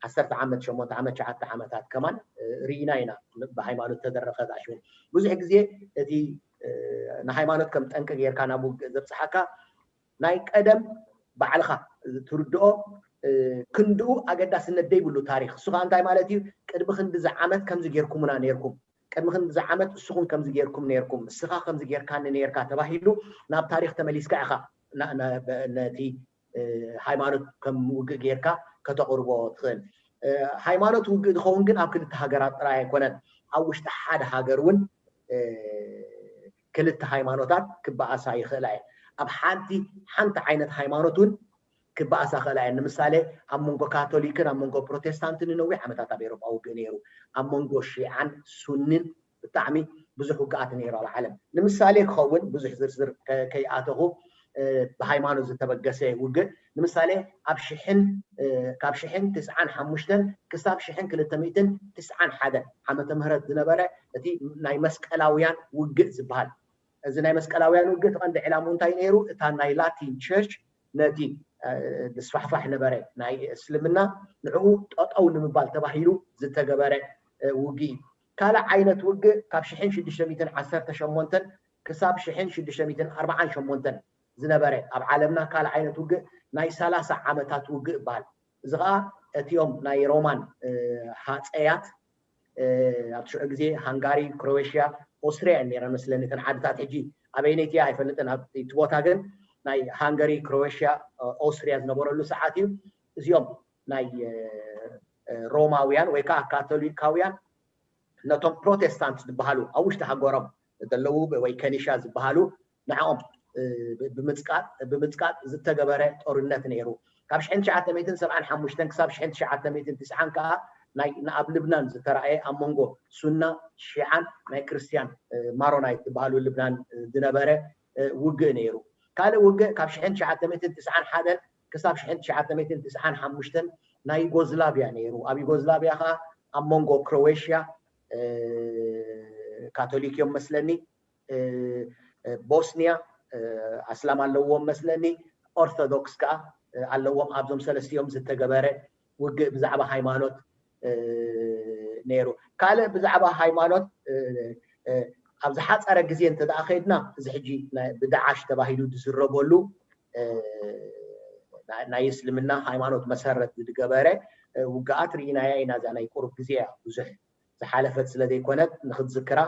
ዓሰርተ ዓመት ሸሞንተ ዓመት ሸዓተ ዓመታት ከማን ርኢና ኢና ብሃይማኖት ተደረኸ ዝኣሽውን ብዙሕ ግዜ እቲ ንሃይማኖት ከም ጠንቂ ጌርካ ናብ ውግእ ዘብፅሓካ ናይ ቀደም ባዕልኻ ትርድኦ ክንድኡ ኣገዳስነት ዘይብሉ ታሪክ እሱ ከዓ እንታይ ማለት እዩ ቅድሚ ክንዲ ዝዓመት ከምዚ ጌርኩምና ነርኩም ቅድሚ ክንዲ ዝዓመት እስኹም ከምዚ ጌርኩም ነርኩም እስኻ ከምዚ ጌርካኒ ነርካ ተባሂሉ ናብ ታሪክ ተመሊስካ ኢኻ ነቲ ሃይማኖት ከም ውግእ ጌርካ ከተቕርቦ ትኽእል ሃይማኖት ውግእ ዝኸውን ግን ኣብ ክልተ ሃገራት ጥራይ ኣይኮነን ኣብ ውሽጢ ሓደ ሃገር እውን ክልተ ሃይማኖታት ክበኣሳ ይኽእላ እየን ኣብ ሓንቲ ሓንቲ ዓይነት ሃይማኖት እውን ክበኣሳ ይኽእላ እየን ንምሳሌ ኣብ መንጎ ካቶሊክን ኣብ መንጎ ፕሮቴስታንትን ንነዊሕ ዓመታት ኣብ ኤሮጳ ውግእ ነይሩ ኣብ መንጎ ሺዓን ሱንን ብጣዕሚ ብዙሕ ውግኣት ነይሩ ኣብ ዓለም ንምሳሌ ክኸውን ብዙሕ ዝርዝር ከይኣተኹ ብሃይማኖት ዝተበገሰ ውግእ ንምሳሌ ኣብ ሽሕን ካብ ሽሕን ትስዓን ሓሙሽተን ክሳብ ሽሕን ክልተ ሚእትን ትስዓን ሓደን ዓመተ ምህረት ዝነበረ እቲ ናይ መስቀላውያን ውግእ ዝበሃል እዚ ናይ መስቀላውያን ውግእ እቲ ቀንዲ ዕላምኡ እንታይ ነይሩ እታ ናይ ላቲን ቸርች ነቲ ዝስፋሕፋሕ ነበረ ናይ እስልምና ንዕኡ ጠጠው ንምባል ተባሂሉ ዝተገበረ ውግእ እዩ ካልእ ዓይነት ውግእ ካብ ሽሕን ሽዱሽተ ሚእትን ዓሰርተ ሸሞንተን ክሳብ ሽሕን ሽዱሽተ ሚእትን ኣርባዓን ሸሞንተን ዝነበረ ኣብ ዓለምና ካልእ ዓይነት ውግእ ናይ ሰላሳ ዓመታት ውግእ ይበሃል እዚ ከዓ እቲኦም ናይ ሮማን ሃፀያት ኣብ ሽዑ ግዜ ሃንጋሪ ክሮኤሽያ ኦስትሪያ እየን ነይረን መስለኒ እተን ዓድታት ሕጂ ኣበይነይቲ እያ ኣይፈልጥን ኣብቲ ቦታ ግን ናይ ሃንጋሪ ክሮኤሽያ ኦስትሪያ ዝነበረሉ ሰዓት እዩ እዚኦም ናይ ሮማውያን ወይ ከዓ ካቶሊካውያን ነቶም ፕሮቴስታንት ዝበሃሉ ኣብ ውሽጢ ሃገሮም ዘለዉ ወይ ከኒሻ ዝበሃሉ ንዕኦም ብምፅቃጥ ዝተገበረ ጦርነት ነይሩ ካብ ሽሕን ትሽዓተ ሚእትን ሰብዓን ሓሙሽተን ክሳብ ሽሕን ትሽዓተ ሚእትን ትስዓን ከዓ ናይ ንኣብ ልብናን ዝተረኣየ ኣብ መንጎ ሱና ሺዓን ናይ ክርስትያን ማሮናይት ዝበሃሉ ልብናን ዝነበረ ውግእ ነይሩ ካልእ ውግእ ካብ ሽሕን ትሽዓተ ሚእትን ትስዓን ሓደን ክሳብ ሽሕን ትሽዓተ ሚእትን ትስዓን ሓሙሽተን ናይ ዩጎዝላቪያ ነይሩ ኣብ ዩጎዝላቪያ ከዓ ኣብ መንጎ ክሮኤሽያ ካቶሊክ እዮም መስለኒ ቦስኒያ ኣስላም ኣለዎም መስለኒ ኦርቶዶክስ ከዓ ኣለዎም ኣብዞም ሰለስቲኦም ዝተገበረ ውግእ ብዛዕባ ሃይማኖት ነይሩ ካልእ ብዛዕባ ሃይማኖት ኣብ ዝሓፀረ ግዜ እንተ ከድና እዚ ሕጂ ብዳዓሽ ተባሂሉ ዝዝረበሉ ናይ እስልምና ሃይማኖት መሰረት ዝገበረ ውግኣት ርኢናያ ኢና እዛ ናይ ቁሩብ ግዜ እያ ብዙሕ ዝሓለፈት ስለ ዘይኮነት ንክትዝክራ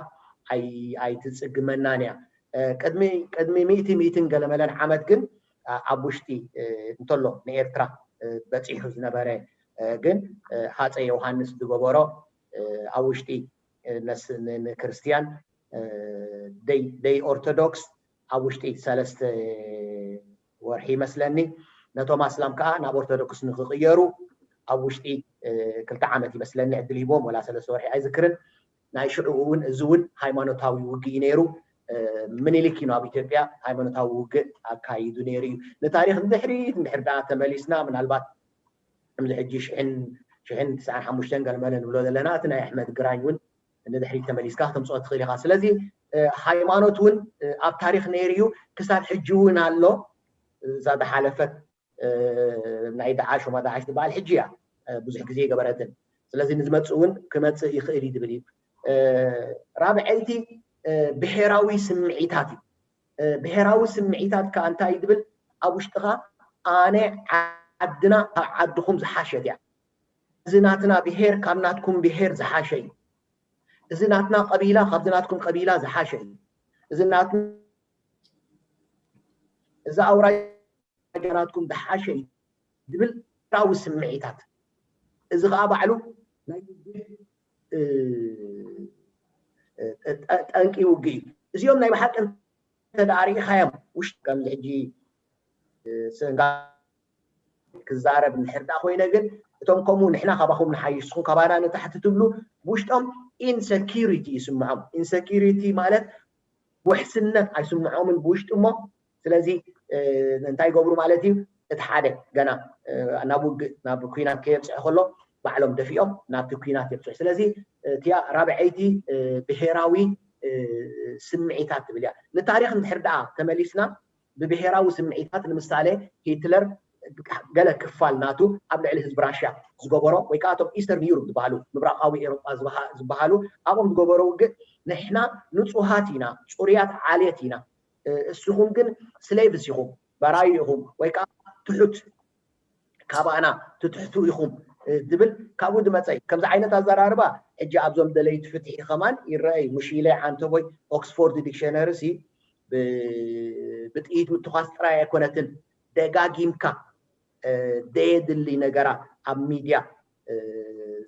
ኣይትፅግመናን እያ ቅድሚ ቅድሚ ሚእቲ ሚእትን ገለመለን ዓመት ግን ኣብ ውሽጢ እንተሎ ንኤርትራ በፂሑ ዝነበረ ግን ሃፀ ዮሃንስ ዝገበሮ ኣብ ውሽጢ ንክርስትያን ደይ ኦርቶዶክስ ኣብ ውሽጢ ሰለስተ ወርሒ ይመስለኒ፣ ነቶም ኣስላም ከዓ ናብ ኦርቶዶክስ ንክቕየሩ ኣብ ውሽጢ ክልተ ዓመት ይመስለኒ ዕድል ሂቦም፣ ወላ ሰለስተ ወርሒ ኣይዝክርን። ናይ ሽዑ እውን እዚ እውን ሃይማኖታዊ ውግእ ነይሩ። ምኒልክ እዩ ናብ ኢትዮጵያ ሃይማኖታዊ ውግእ ኣካይዱ ነይሩ እዩ። ንታሪክ ንድሕሪት እንድሕር ደኣ ተመሊስና ምናልባት ከምዚ ሕጂ ሽሕን ሽሕን ትስዓን ሓሙሽተን ገለመለ ንብሎ ዘለና እቲ ናይ ኣሕመድ ግራኝ እውን ንድሕሪት ተመሊስካ ክተምፅኦ ትኽእል ኢኻ። ስለዚ ሃይማኖት እውን ኣብ ታሪክ ነይሩ እዩ፣ ክሳብ ሕጂ እውን ኣሎ። እዛ ዝሓለፈት ናይ ደዓሽ ወማደዓሽ ትበሃል ሕጂ እያ ብዙሕ ግዜ ይገበረትን። ስለዚ ንዝመፅእ እውን ክመፅእ ይኽእል እዩ ዝብል እዩ። ራብዐይቲ ብሄራዊ ስምዒታት እዩ። ብሄራዊ ስምዒታት ከዓ እንታይ እዩ ዝብል ኣብ ውሽጥኻ ኣነ ዓድና ካብ ዓድኹም ዝሓሸት እያ። እዚ ናትና ብሄር ካብ ናትኩም ብሄር ዝሓሸ እዩ። እዚ ናትና ቀቢላ ካብዚ ናትኩም ቀቢላ ዝሓሸ እዩ። እዚ ናትና እዚ ኣውራጃ ናትኩም ዝሓሸ እዩ ዝብል ብሄራዊ ስምዒታት። እዚ ከዓ ባዕሉ ናይ ውግእ ጠንቂ ውግእ እዩ። እዚኦም ናይ ብሓቂ እንተ ደኣ ርኢኻዮም ውሽጢ ከምዚ ሕጂ ሰንጋ ክዛረብ እንድሕር ደኣ ኮይነ ግን እቶም ከምኡ ንሕና ካባኹም ንሓይሽ ንስኹም ካባና ንታሕቲ ትብሉ ብውሽጦም ኢንሰኪሪቲ ይስምዖም። ኢንሰኪሪቲ ማለት ውሕስነት ኣይስምዖምን ብውሽጢ እሞ ስለዚ እንታይ ይገብሩ ማለት እዩ? እቲ ሓደ ገና ናብ ውግእ ናብ ኩናት ከየብፅሑ ከሎ ባዕሎም ደፊኦም ናብቲ ኩናት የብፅሑ። ስለዚ እቲያ ራብዐይቲ ብሄራዊ ስምዒታት ትብል እያ። ንታሪክ እንድሕር ደኣ ተመሊስና ብብሄራዊ ስምዒታት ንምሳሌ ሂትለር ገለ ክፋል ናቱ ኣብ ልዕሊ ህዝቢ ራሽያ ዝገበሮ ወይ ከዓ እቶም ኢስተርን ዩሮፕ ዝበሃሉ ምብራቃዊ ኤሮጳ ዝበሃሉ ኣብኦም ዝገበሮ ውግእ ንሕና ንፁሃት ኢና፣ ፅሩያት ዓሌት ኢና፣ እስኹም ግን ስሌቭስ ኢኹም፣ በራዩ ኢኹም ወይ ከዓ ትሑት ካባና ትትሕቱ ኢኹም ዝብል ካብኡ ዝመፀ እዩ። ከምዚ ዓይነት ኣዘራርባ ሕጂ ኣብዞም ደለይቲ ፍትሒ ከማን ይረአ እዩ። ሙሺለ ዓንተቦይ ኦክስፎርድ ዲክሸነሪ ሲ ብጥይት ምትኳስ ጥራይ ኣይኮነትን፣ ደጋጊምካ ደየድሊ ነገራት ኣብ ሚድያ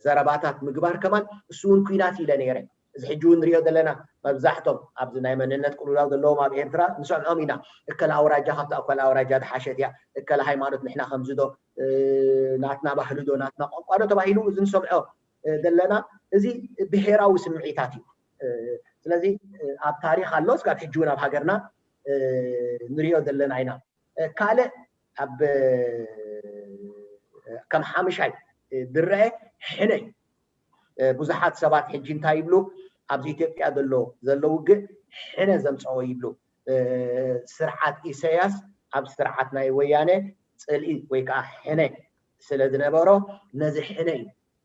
ዘረባታት ምግባር ከማን እሱ እውን ኩናት ኢለ ነይረ። እዚ ሕጂ እውን ንሪኦ ዘለና መብዛሕቶም ኣብዚ ናይ መንነት ቅልውላው ዘለዎም ኣብ ኤርትራ ንሰምዖም ኢና። እከለ ኣውራጃ ካብቲ ኣኮል ኣውራጃ ዝሓሸት እያ፣ እከለ ሃይማኖት ንሕና ከምዚ ዶ ናትና ባህሊ ዶ ናትና ቋንቋ ዶ ተባሂሉ እዚ ንሰምዖ ዘለና እዚ ብሄራዊ ስምዒታት እዩ። ስለዚ ኣብ ታሪክ ኣሎ እስካብ ሕጂ እውን ኣብ ሃገርና ንሪኦ ዘለና ኢና። ካልእ ኣብ ከም ሓምሻይ ዝረአ ሕነ እዩ። ብዙሓት ሰባት ሕጂ እንታይ ይብሉ? ኣብዚ ኢትዮጵያ ዘሎ ዘሎ ውግእ ሕነ ዘምፀኦ ይብሉ። ስርዓት ኢሳያስ ኣብ ስርዓት ናይ ወያነ ፅልኢ ወይ ከዓ ሕነ ስለ ዝነበሮ ነዚ ሕነ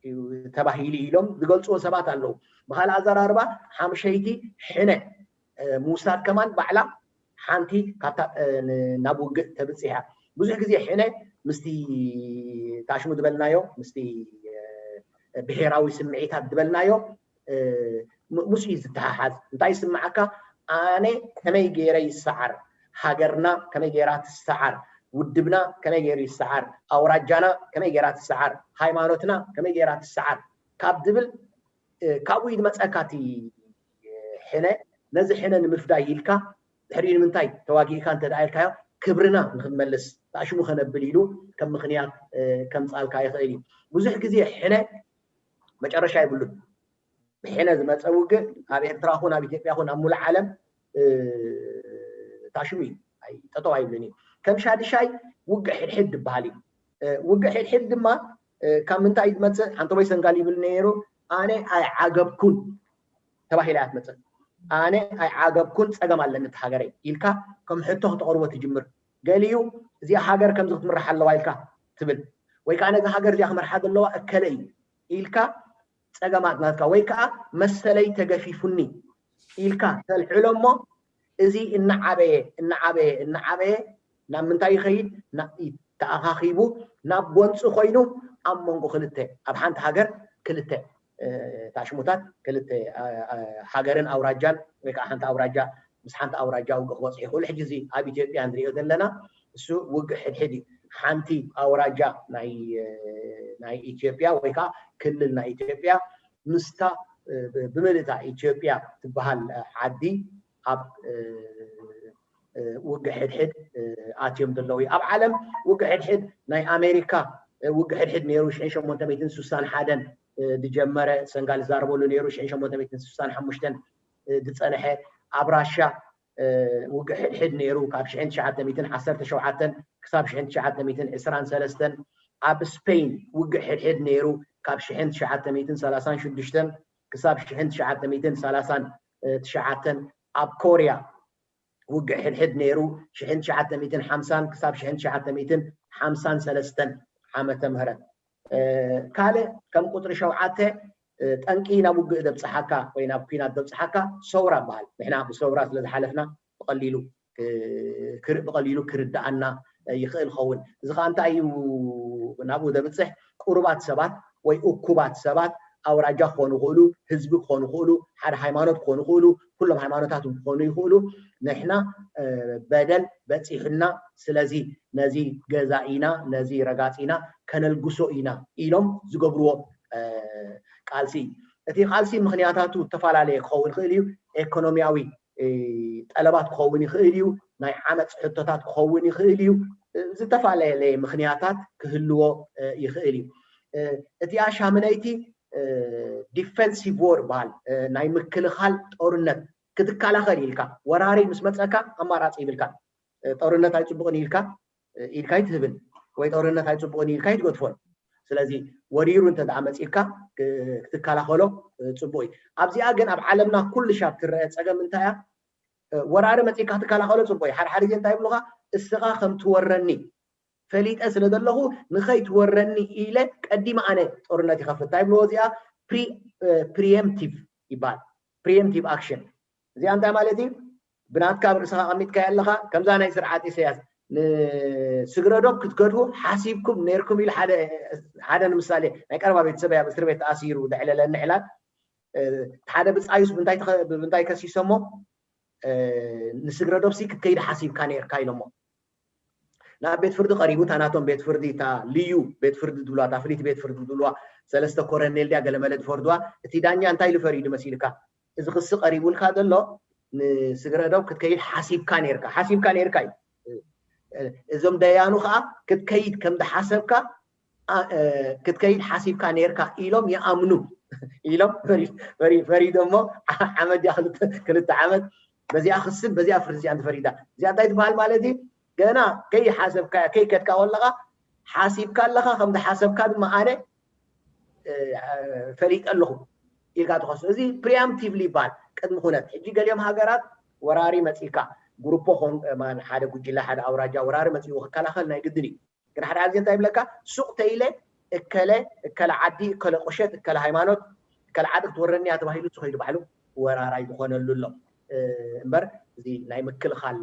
እዩ ተባሂሉ ኢሎም ዝገልፅዎ ሰባት ኣለዉ። ብካልእ ኣዘራርባ ሓምሸይቲ ሕነ ምውሳድ ከማን ባዕላ ሓንቲ ካብታ ናብ ውግእ ተብፅሕ እያ። ብዙሕ ግዜ ሕነ ምስቲ ታሽሙ ዝበልናዮ ምስቲ ብሄራዊ ስምዒታት ዝበልናዮ ምስ እዩ ዝተሓሓዝ። እንታይ ይስምዓካ? ኣነ ከመይ ገይረ ይሰዓር፣ ሃገርና ከመይ ገይራ ትሰዓር፣ ውድብና ከመይ ገይሩ ይሰዓር፣ ኣውራጃና ከመይ ገይራ ትሰዓር፣ ሃይማኖትና ከመይ ገይራ ትሰዓር ካብ ዝብል ካብኡ እዩ ዝመፀካ እቲ ሕነ። ነዚ ሕነ ንምፍዳይ ኢልካ ድሕሪኡ ንምንታይ ተዋጊእካ እንተ ደኣ ኢልካዮ ክብርና ንክንመልስ ታሽሙ ከነብል ኢሉ ከም ምክንያት ከምፃልካ ይኽእል እዩ። ብዙሕ ግዜ ሕነ መጨረሻ የብሉን። ብሕነ ዝመፀ ውግእ ኣብ ኤርትራ ኹን ኣብ ኢትዮጵያ ኹን ኣብ ሙሉእ ዓለም ታሽሙ እዩ፣ ጠጠው ኣይብልን እዩ። ከም ሻድሻይ ውግእ ሕድሕድ ዝበሃል እዩ። ውግእ ሕድሕድ ድማ ካብ ምንታይ እዩ ዝመፅእ? ሓንተቦይ ሰንጋል ይብል ነይሩ፣ ኣነ ኣይዓገብኩን ተባሂላ እያ ትመፅእ። ኣነ ኣይዓገብኩን ፀገም ኣለኒ እቲ ሃገረይ ኢልካ ከም ሕቶ ክተቕርቦ ትጅምር። ገሊኡ እዚኣ ሃገር ከምዚ ክትምራሕ ኣለዋ ኢልካ ትብል ወይ ከዓ ነዚ ሃገር እዚኣ ክመርሓ ዘለዋ እከለ እዩ ኢልካ ፀገማት ናትካ ወይ ከዓ መሰለይ ተገፊፉኒ ኢልካ ተልዕሎ እሞ እዚ እናዓበየ እናዓበየ እናዓበየ ናብ ምንታይ ይኸይድ? ተኣኻኺቡ ናብ ጎንፂ ኮይኑ ኣብ መንጎ ክልተ ኣብ ሓንቲ ሃገር ክልተ ታሽሙታት ክልተ ሃገርን ኣውራጃን ወይ ከዓ ሓንቲ ኣውራጃ ምስ ሓንቲ ኣውራጃ ውግእ ክበፅሑ ይኽእሉ። ሕጂ እዚ ኣብ ኢትዮጵያ ንሪኦ ዘለና እሱ ውግእ ሕድሕድ እዩ። ሓንቲ ኣውራጃ ናይ ኢትዮጵያ ወይ ከዓ ክልል ናይ ኢትዮጵያ ምስታ ብምልእታ ኢትዮጵያ ትበሃል ዓዲ ኣብ ውግእ ሕድሕድ ኣትዮም ዘለዉ እዩ። ኣብ ዓለም ውግእ ሕድሕድ ናይ ኣሜሪካ ውግእ ሕድሕድ ነይሩ ሽሕን ሸሞንተ ሚእትን ስሳን ሓደን ዝጀመረ ሰንጋል ዝዛረበሉ ነይሩ ሽሕን ሸሞንተ ሚእትን ስሳን ሓሙሽተን ዝፀንሐ ኣብ ራሻ ውግእ ሕድሕድ ነይሩ ካብ ሽሕን ትሽዓተ ሚእትን ዓሰርተ ሸውዓተን ክሳብ ሽሕን ትሽዓተ ሚእትን ዕስራን ሰለስተን ኣብ ስፔን ውግእ ሕድሕድ ነይሩ ካብ ሽሕን ትሽዓተ ሚእትን ሰላሳን ሽዱሽተን ክሳብ ሽሕን ትሽዓተ ሚእትን ሰላሳን ትሽዓተን ኣብ ኮርያ ውግእ ሕድሕድ ነይሩ ሽሕን ትሽዓተ ሚእትን ሓምሳን ክሳብ ሽሕን ትሽዓተ ሚእትን ሓምሳን ሰለስተን ዓመተ ምህረት ካልእ ከም ቁፅሪ ሸውዓተ ጠንቂ ናብ ውግእ ዘብፅሓካ ወይ ናብ ኲናት ዘብፅሓካ ሰውራ በሃል። ንሕና ብሰውራ ስለ ዝሓለፍና ብቐሊሉ ብቐሊሉ ክርድኣና ይኽእል ኸውን። እዚ ከዓ እንታይ እዩ ናብኡ ዘብፅሕ? ቁሩባት ሰባት ወይ እኩባት ሰባት ኣውራጃ ክኾኑ ይኽእሉ፣ ህዝቢ ክኾኑ ይኽእሉ፣ ሓደ ሃይማኖት ክኾኑ ይኽእሉ፣ ኩሎም ሃይማኖታት ክኾኑ ይኽእሉ። ንሕና በደል በፂሑና፣ ስለዚ ነዚ ገዛኢና ነዚ ረጋፂና ከነልግሶ ኢና ኢሎም ዝገብርዎ ቃልሲ እዩ። እቲ ቃልሲ ምኽንያታቱ ዝተፈላለየ ክኸውን ይኽእል እዩ። ኤኮኖሚያዊ ጠለባት ክኸውን ይኽእል እዩ። ናይ ዓመፅ ሕቶታት ክኸውን ይኽእል እዩ። ዝተፈላለየ ምኽንያታት ክህልዎ ይኽእል እዩ። እቲኣ ሻምነይቲ ዲፈንሲቭ ዎር በሃል ናይ ምክልኻል ጦርነት ክትከላኸል ኢልካ ወራሪ ምስ መፀካ ኣማራፂ ይብልካ። ጦርነት ኣይፅቡቕን ኢልካ ኢድካ ኣይትህብን ወይ ጦርነት ኣይፅቡቕን ኢልካ ኣይትገድፎን። ስለዚ ወሪሩ እንተ ደኣ መፂእካ ክትከላኸሎ ፅቡቕ እዩ። ኣብዚኣ ግን ኣብ ዓለምና ኩሉ ሻብ ትረአ ፀገም እንታይ እያ? ወራሪ መፂእካ ክትከላኸሎ ፅቡቕ እዩ። ሓደ ሓደ ግዜ እንታይ ይብሉኻ? እስኻ ከም ትወረኒ ፈሊጠ ስለ ዘለኹ ንኸይትወረኒ ኢለ ቀዲመ ኣነ ጦርነት ይኸፍት። እንታይ ይብልዎ እዚኣ? ፕሪኤምፕቲቭ ይበሃል። ፕሪኤምፕቲቭ ኣክሽን እዚኣ እንታይ ማለት እዩ? ብናትካ ኣብ ርእስኻ ኣቐሚጥካዮ ኣለኻ። ከምዛ ናይ ስርዓት ኢሳያስ ንስግረዶብ ክትገድፉ ሓሲብኩም ነይርኩም ኢሉ ሓደ ሓደ ንምሳሌ ናይ ቀረባ ቤተሰብ ኣብ እስር ቤት ተኣሲሩ ዘዕለለኒ ዕላል ሓደ ብፃዩስ ብምንታይ ከሲሶሞ ንስግረዶብሲ ክትከይድ ሓሲብካ ነይርካ ኢሎሞ። ናብ ቤት ፍርዲ ቀሪቡ እታ ናቶም ቤት ፍርዲ እታ ልዩ ቤት ፍርዲ ዝብልዋ እታ ፍልይቲ ቤት ፍርዲ ዝብልዋ ሰለስተ ኮረኔል ድያ ገለመለ ዝፈርድዋ እቲ ዳኛ እንታይ ኢሉ ፈሪዱ መሲልካ? እዚ ክሲ ቀሪቡልካ ዘሎ ንስግረዶብ ክትከይድ ሓሲብካ ነይርካ ሓሲብካ ነይርካ እዩ። እዞም ደያኑ ከዓ ክትከይድ ከም ዝሓሰብካ ክትከይድ ሓሲብካ ነይርካ ኢሎም ይኣምኑ ኢሎም ፈሪዶሞ ዓመት ድያ ክልተ ዓመት በዚኣ ክስን በዚኣ ፍርዲ እዚኣ ተፈሪዳ እዚኣ እንታይ ትበሃል ማለት እዩ? ገና ከይሓሰብካ ከይከድካ ከለካ ሓሲብካ ኣለካ ከም ዝሓሰብካ ድማ ኣነ ፈሊጠ ኣለኹ ኢልካ ትኸሶ። እዚ ፕሪኣምፕቲቭሊ ይበሃል። ቅድሚ ኩነት ሕጂ ገሊኦም ሃገራት ወራሪ መፂእካ ግሩፖ ሓደ ጉጅለ ሓደ ኣውራጃ ወራሪ መፂኡ ክከላኸል ናይ ግድን እዩ። ግን ሓደ ግዜ እንታይ ይብለካ ሱቕ ተይለ እከለ እከለ ዓዲ እከለ ቁሸት እከለ ሃይማኖት እከለ ዓዲ ክትወረኒ እያ ተባሂሉ እሱ ከይዱ ባዕሉ ወራራይ ዝኾነሉ ኣሎ እምበር እዚ ናይ ምክልኻል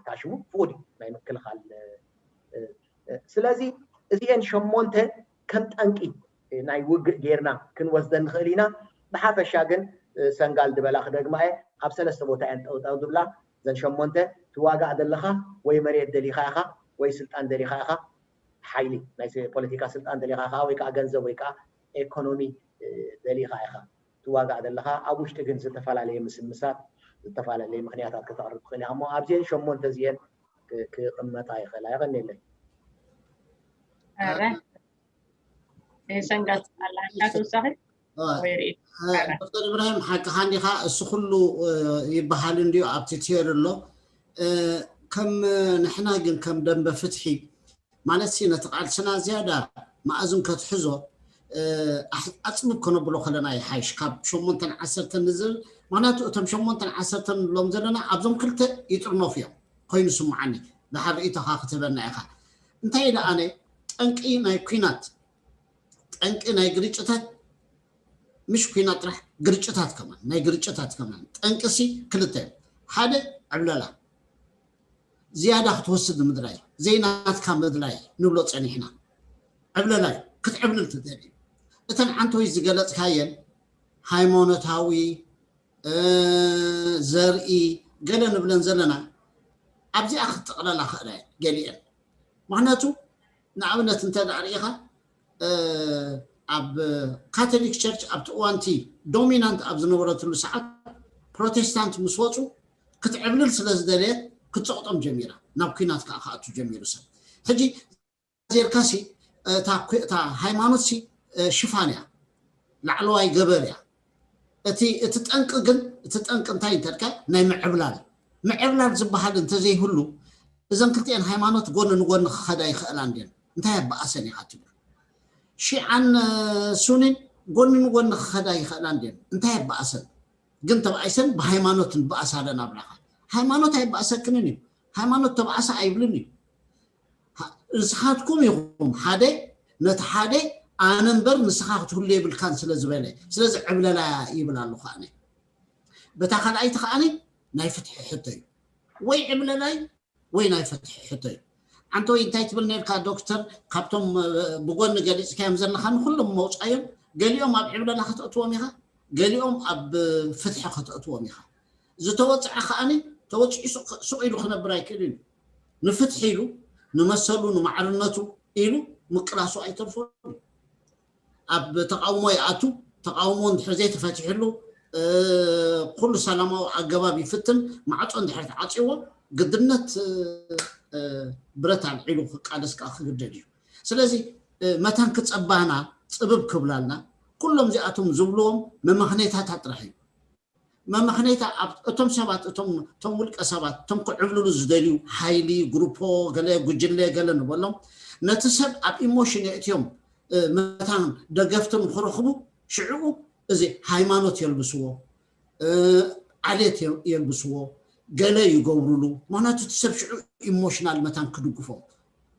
ታሽሙ ፍቑድ እዩ ናይ ምክልኻል ስለዚ እዚኤን ሸሞንተ ከም ጠንቂ ናይ ውግእ ጌርና ክንወስደን ንኽእል ኢና። ብሓፈሻ ግን ሰንጋል ዝበላ ክደግማ እየ ኣብ ሰለስተ ቦታ እየን ጠውጠው ዝብላ። እዘን ሸሞንተ ትዋጋእ ዘለኻ ወይ መሬት ደሊኻ ኢኻ ወይ ስልጣን ደሊኻ ኢኻ ሓይሊ ናይ ፖለቲካ ስልጣን ደሊኻ ኢኻ ወይ ከዓ ገንዘብ ወይ ከዓ ኤኮኖሚ ደሊኻ ኢኻ ትዋጋእ ዘለኻ። ኣብ ውሽጢ ግን ዝተፈላለየ ምስምሳት ዝተፈላለየ ምኽንያታት ከተቕርብ ትኽእል ኢኻ እሞ ኣብዚአን ሸሞንተ እዚአን ክቕመጣ ይኽእላ። የቐንየለይ። ሰንጋል ኣለካ ተወሳኺ ዶክተር ኢብራሂም ሓቅኻ እንዲኻ። እሱ ኩሉ ይበሃል እንድዩ ኣብቲ ቴር ኣሎ። ከም ንሕና ግን ከም ደንበ ፍትሒ ማለት ሲ ነቲ ቃልስና ዝያዳ መኣዝን ከትሕዞ ኣፅብብ ከነብሎ ከለና ይሓይሽ ካብ ሸሞንተን ዓሰርተን ንዝብል። ምክንያቱ እቶም ሸሞንተን ዓሰርተን ንብሎም ዘለና ኣብዞም ክልተ ይጥርነፉ እዮም ኮይኑ ስምዓኒ። ድሓር ርእይቶኻ ክትህበና ኢኻ። እንታይ ኢለ ኣነ ጠንቂ ናይ ኲናት ጠንቂ ናይ ግርጭታት ምሽ ኲናት ጥራሕ ግርጭታት ከማን ናይ ግርጭታት ከማን ጠንቅሲ ክልተ ሓደ ዕብለላ ዝያዳ ክትወስድ ንምድላይ ዘይናትካ ምድላይ ንብሎ ፀኒሕና። ዕብለላ እዩ ክትዕብልል ትደሊ። እተን ዓንተወይ ዝገለፅካየን ሃይማኖታዊ ዘርኢ ገለ ንብለን ዘለና ኣብዚኣ ክትጥቕለላ ክእላ እየን ገሊአን። ምክንያቱ ንኣብነት እንተ ርኢኻ ኣብ ካቶሊክ ቸርች ኣብቲ እዋንቲ ዶሚናንት ኣብ ዝነበረትሉ ሰዓት ፕሮቴስታንት ምስ ወፁ ክትዕብልል ስለ ዝደለየት ክትፀቕጦም ጀሚራ፣ ናብ ኲናት ከዓ ክኣቱ ጀሚሩ ሰብ። ሕጂ ዜርካሲ እታ ሃይማኖት ሲ ሽፋን እያ፣ ላዕለዋይ ገበር እያ። እቲ እቲ ጠንቂ ግን እቲ ጠንቂ እንታይ እንተልካ ናይ ምዕብላል ምዕብላል ዝበሃል እንተዘይህሉ እዘን ክልቲኤን ሃይማኖት ጎኒ ንጎኒ ክኸዳ ይኽእላ እንድን። እንታይ ኣበኣሰን ኢኻ ትብል? ሺዓን ሱኒን ጎኒ ንጎኒ ክኸዳ ይኽእላ እንድን። እንታይ ኣበኣሰን? ግን ተባኢሰን ብሃይማኖት ንበኣስ ኣለና ብላኻ። ሃይማኖት ኣይበኣሰክንን እዩ። ሃይማኖት ተባኣሰ ኣይብልን እዩ። ንስኻትኩም ኢኹም ሓደ ነቲ ሓደ ኣነ እምበር ንስኻ ክትህሉ የብልካን ስለ ዝበለ፣ ስለዚ ዕብለላ ይብል ኣለኹ ኣነ። በታ ካልኣይቲ ከዓኒ ናይ ፍትሒ ሕቶ እዩ። ወይ ዕብለላይ ወይ ናይ ፍትሒ ሕቶ እዩ። ኣንተ ወይ እንታይ ትብል ነርካ ዶክተር? ካብቶም ብጎኒ ገሊፅካዮም ዘለኻ ንኩሎም መውፃዮም፣ ገሊኦም ኣብ ዕብለላ ከተእትዎም ኢኻ፣ ገሊኦም ኣብ ፍትሒ ከተእትዎም ኢኻ። ዝተወፅዐ ከዓኒ ተወፂዑ ሱቕ ኢሉ ክነብር ኣይክእልን እዩ። ንፍትሒ ኢሉ፣ ንመሰሉ ንማዕርነቱ ኢሉ ምቅላሱ ኣይተርፎን እዩ። ኣብ ተቃውሞ ይኣቱ። ተቃውሞ እንድሕር ዘይተፈቲሕሉ ኩሉ ሰላማዊ ኣገባብ ይፍትን። ማዕፆ እንድሕር ተዓፅዎ ግድነት ብረት ኣልዒሉ ክቃለስ ከዓ ክግደድ እዩ። ስለዚ መታን ክፀባና ፅብብ ክብላልና ኩሎም እዚኣቶም ዝብልዎም መመኽነይታታት ጥራሕ እዩ። መመኽነይታ እቶም ሰባት እቶም ውልቀ ሰባት እቶም ክዕብልሉ ዝደልዩ ሓይሊ ግሩፖ ገለ ጉጅለ ገለ ንበሎም ነቲ ሰብ ኣብ ኢሞሽን የእትዮም መታን ደገፍትን ክረኽቡ ሽዕኡ እዚ ሃይማኖት የልብስዎ፣ ዓሌት የልብስዎ፣ ገለ ይገብሩሉ። ምክንያቱ እቲ ሰብ ሽዑ ኢሞሽናል መታን ክድግፎም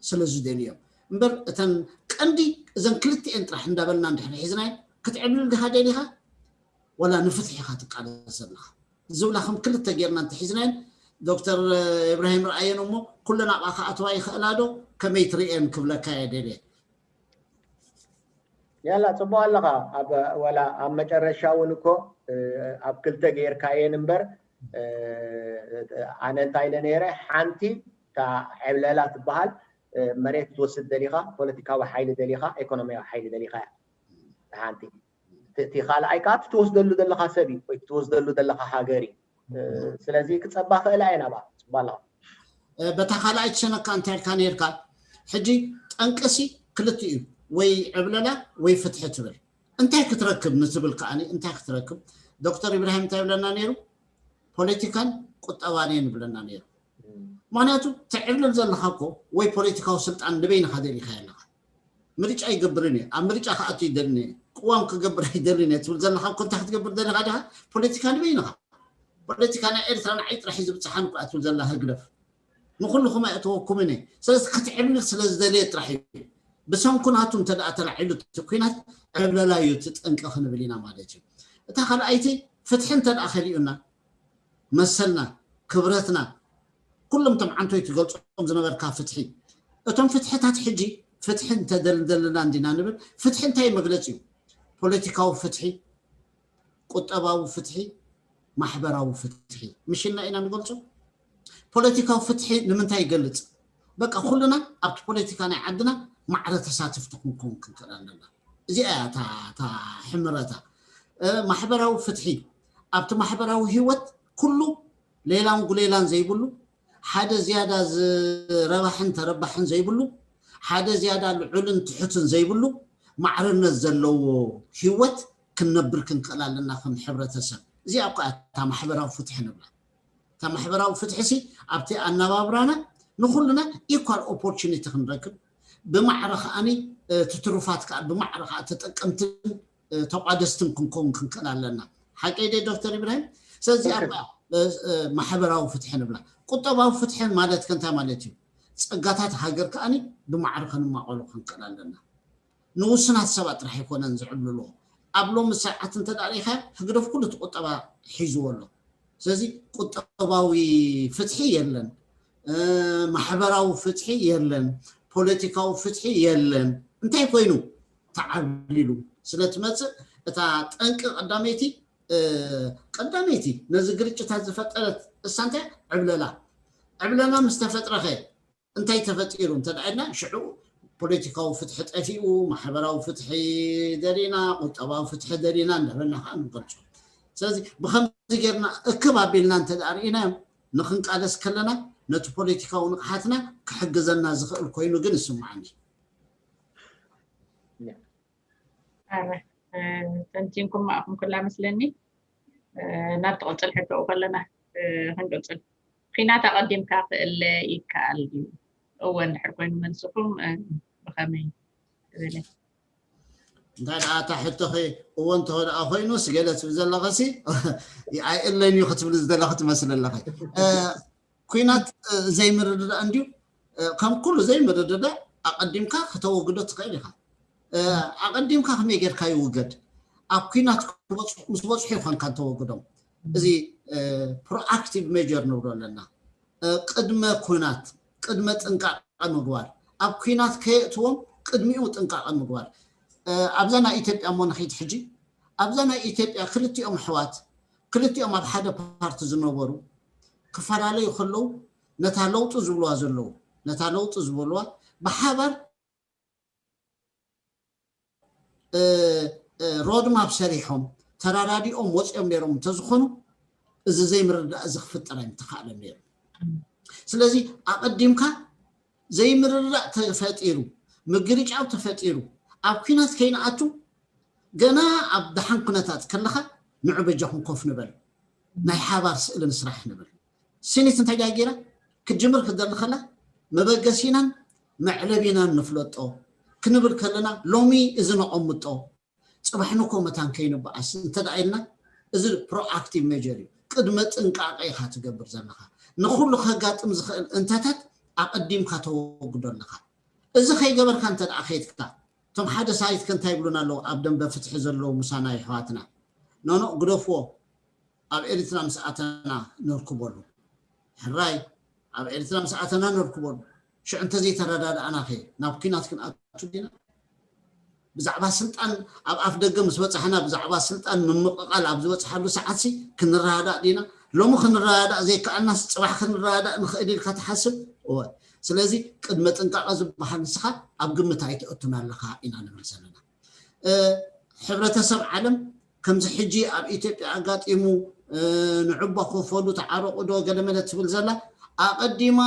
ስለ ዝደልዮም እምበር እተን ቀንዲ እዘን ክልቲኤን ጥራሕ እንዳበልና እንድሕር ሒዝናዮ ክትዕብልል ዲኻ ደሊኻ ወላ ንፍትሒ ኢኻ ትቃለስ ዘለኻ ዝብላ ከም ክልተ ጌርና እንተሒዝናየን ዶክተር ኢብራሂም ረኣየን እሞ ኩለን ኣብኣ ክኣትዋ ይኽእላ ዶ ከመይ ትርእየን ክብለካ እየ ደልየ። ያላ ፅቡቅ ኣለኻ። ወላ ኣብ መጨረሻ እውን እኮ ኣብ ክልተ ጌርካየን እምበር ኣነ እንታይ ኢለ ነይረ ሓንቲ እታ ዕብለላ ትበሃል መሬት ትወስድ ደሊኻ ፖለቲካዊ ሓይሊ ደሊኻ ኢኮኖሚያዊ ሓይሊ ደሊኻ እያ ሓንቲ እቲ ካልኣይ ከዓ እቲ ትወስደሉ ዘለካ ሰብ እዩ ወይ ትወስደሉ ዘለካ ሃገር እዩ ስለዚ ክፀባ ክእላ እየ ናባ ፅባ ኣለካ በታ ካልኣይ ትሸነካ እንታይ ኢልካ ነርካ ሕጂ ጠንቅሲ ክልቲ እዩ ወይ ዕብለላ ወይ ፍትሒ ትብል እንታይ ክትረክብ ንትብል ከዓኒ እንታይ ክትረክብ ዶክተር ኢብራሂም እንታይ ይብለና ነይሩ ፖለቲካን ቁጠባን እየን ይብለና ነይሩ ምክንያቱ ትዕብልል ዘለካ እኮ ወይ ፖለቲካዊ ስልጣን ንበይንካ ደሊካ ኣለካ ምርጫ ይገብርን እየ ኣብ ምርጫ ክኣቱ ይደልን እየ ቅዋም ክገብር ኣይደልን እየ ትብል ዘለካ እኮ እንታይ ክትገብር ዘለካ ዲካ ፖለቲካ ንበይንካ ፖለቲካ ናይ ኤርትራ ንዓይ ጥራሕ እዩ ዝብፅሓን እኮ ትብል ዘላ ህግደፍ ንኩልኩም ኣየእተወኩምን እየ ስለዚ ክትዕብልል ስለ ዝደለየ ጥራሕ እዩ ብሰንኩ ናቱ እንተ ተላዒሉ እቲ ኩናት ዕብለላ እዩ እቲ ጠንቂ ክንብል ኢና ማለት እዩ እታ ካልኣይቲ ፍትሒ እንተ ከሊኡና መሰልና ክብረትና ኩሎም ቶም ዓንቶይ ትገልፆም ዝነበርካ ፍትሒ እቶም ፍትሕታት ሕጂ ፍትሒ እንተደልደልና እንዲና ንብል ፍትሒ እንታይ መግለፂ እዩ ፖለቲካዊ ፍትሒ ቁጠባዊ ፍትሒ ማሕበራዊ ፍትሒ ምሽና ኢና ንገልፆ ፖለቲካዊ ፍትሒ ንምንታይ ይገልፅ በቃ ኩልና ኣብቲ ፖለቲካ ናይ ዓድና ማዕረ ተሳተፍቲ ክንከውን ክንክእል ኣለና እዚኣ እያ እታ ሕምረታ ማሕበራዊ ፍትሒ ኣብቲ ማሕበራዊ ህይወት ኩሉ ሌላን ጉሌላን ዘይብሉ ሓደ ዝያዳ ዝረባሕን ተረባሕን ዘይብሉ ሓደ ዝያዳ ልዑልን ትሑትን ዘይብሉ ማዕርነት ዘለዎ ህይወት ክንነብር ክንክእል ኣለና ከም ሕብረተሰብ እዚኣ እኮ እታ ማሕበራዊ ፍትሒ ንብላ እታ ማሕበራዊ ፍትሒ ሲ ኣብቲ ኣነባብራና ንኩልና ኢኳል ኦፖርቹኒቲ ክንረክብ ብማዕረ ከዓኒ ትትሩፋት ከዓ ብማዕረ ከዓ ተጠቀምትን ተቋደስትን ክንከውን ክንክእል ኣለና ሓቀይ ደ ዶክተር ኢብራሂም ስለዚ ኣብ ማሕበራዊ ፍትሒ ንብላ ቁጠባዊ ፍትሒ ማለት ከንታይ ማለት እዩ ፀጋታት ሃገር ከዓኒ ብማዕረ ክንማቀሉ ክንክእል ኣለና ንውስናት ሰባት ጥራሕ ኣይኮነን ዝዕብልልዎ ኣብ ሎሚ ሰዓት እንተ ሪኢኻ ህግደፍ ኩሉ እቲ ቁጠባ ሒዝዎ ኣሎ ስለዚ ቁጠባዊ ፍትሒ የለን ማሕበራዊ ፍትሒ የለን ፖለቲካዊ ፍትሒ የለን እንታይ ኮይኑ ተዓብሊሉ ስለ ትመፅእ እታ ጠንቂ ቀዳመይቲ ቀዳመይቲ ነዚ ግርጭታት ዝፈጠረት እሳ እንታይ ዕብለላ ዕብለላ ምስ ተፈጥረኸ እንታይ ተፈጢሩ እንተ ኢልና ሽዑ ፖለቲካዊ ፍትሒ ጠፊኡ፣ ማሕበራዊ ፍትሒ ደሊና፣ ቁጠባዊ ፍትሒ ደሊና እንዳበልና ከዓ ንገልጾ። ስለዚ ብኸምዚ ጌርና እክብ ኣቢልና እንተ ደኣ ርኢናዮም፣ ንኽንቃለስ ከለና ነቲ ፖለቲካዊ ንቕሓትና ክሕግዘና ዝኽእል ኮይኑ ግን ይስምዓኒ። ኣረ፣ እ፣ ተንቲንኩም ማእኹም ኩላ መስለኒ። እ፣ ናብ ትቕጽል ሕቶኡ ከለና፣ እ፣ ክንቅጽል። ኲናት ኣቐዲምካ ክእለ ይከኣል ድዩ? እወ እንድሕር ኮይኑ መልስኹም፣ እ፣ ብኸመይ ትብል? እንታይ ደኣ እታ ሕቶኺ እወ እንተወደኣ ኮይኑስ ገለ ትብል ዘለኸሲ ኣይእለን እዩ ክትብል ዝደለኺ ትመስል ኣለኺ። እ፣ ኲናት፣ እ፣ ዘይምርድዳእ እንድዩ። እ፣ ከም ኩሉ ዘይምርድዳእ ኣቐዲምካ ከተወግዶ ትኽእል ኢኻ። እ፣ ኣቐዲምካ ከመይ ጌርካ ይውገድ? ኣብ ኲናት ክበጽሑ-፣ ምስ በጽሑ ይኾንካ እንተወግዶም። እዚ፣ እ፣ ፕሮኣክቲቭ ሜጀር ንብሎ ኣለና። እ፣ ቅድመ ኲናት፣ ቅድመ ጥንቃቐ ምግባር። ኣብ ኲናት ከየእትዎም ቅድሚኡ ጥንቃቐ ምግባር። እ፣ ኣብዛ ናይ ኢትዮጵያ እሞ ንኺድ ሕጂ፣ ኣብዛ ናይ ኢትዮጵያ ክልቲኦም ኣሕዋት፣ ክልቲኦም ኣብ ሓደ ፓርቲ ዝነበሩ፣ ክፈላለዩ ከለዉ፣ ነታ ለውጢ ዝብልዋ ዘለዉ፣ ነታ ለውጢ ዝበልዋ ብሓባር፣ እ፣ እ፣ ሮድማፕ ሰሪሖም፣ ተራዳዲኦም ወፂኦም ነይሮም እንተዝኾኑ፣ እዚ ዘይምርዳእ እዚ ክፍጠር ኣይምተኻእለን ነይሩ። ስለዚ ኣቐዲምካ ዘይምርዳእ ተፈጢሩ፣ ምግርጫው ተፈጢሩ፣ ኣብ ኲናት ከይንኣቱ፣ ገና ኣብ ደሓን ኩነታት ከለኻ፣ ንዑ በጃኹም ኮፍ ንበል፣ ናይ ሓባር ስእሊ ንስራሕ ንብል። ሲኒት እንታይ ደኣ ገይራ? ክትጅምር ክትደሊ ከላ፣ መበገሲናን መዕለቢናን ንፍለጦ ክንብል ከለና፣ ሎሚ እዚ ነቐምጦ፣ ጽባሕ ንኮ መታን ከይንበኣስ እንተ ደኣ ኢልና፣ እዚ ፕሮኣክቲቭ ሜጀር እዩ። ቅድመ ጥንቃቐ ኢኻ ትገብር ዘለኻ። ንኹሉ ከጋጥም ዝኽእል እንታታት ኣቐዲምካ ተወግዶ ኣለኻ። እዚ ከይገበርካ እንተ ደኣ ከይድካ፣ እቶም ሓደ ሳይት ከ እንታይ ይብሉና ኣለዉ? ኣብ ደንበ ፍትሒ ዘለዉ ምሳና የሕዋትና፣ ኖኖ ግደፍዎ፣ ኣብ ኤርትራ ምስ ኣተና ነርክበሉ። ሕራይ፣ ኣብ ኤርትራ ምስ ኣተና ነርክበሉ። ሽዑ እንተዘይተረዳድኣና ከ ናብ ኲናት ክንኣቱ ዲና? ብዛዕባ ስልጣን ኣብ ኣፍ ደገ ምስ በጻሕና፣ ብዛዕባ ስልጣን ምምቕቓል ኣብ ዝበጽሓሉ ሰዓትሲ ክንረዳዳእ ዲና? ሎሚ ክንረዳዳእ ዘይከኣልናስ ጽባሕ ክንረዳዳእ ንኽእል ኢልካ ትሓስብ? እወ። ስለዚ ቅድመ ጥንቃቐ ዝበሃል ንስኻ ኣብ ግምት ኣይተእቱን ኣለኻ ኢና ንብል ዘለና። እ፣ ሕብረተሰብ ዓለም ከምዚ ሕጂ ኣብ ኢትዮጵያ ኣጋጢሙ፣ እ፣ ንዕቦ ክፈሉ ተዓረቑ ዶ ገለመለ ትብል ዘላ ኣቐዲማ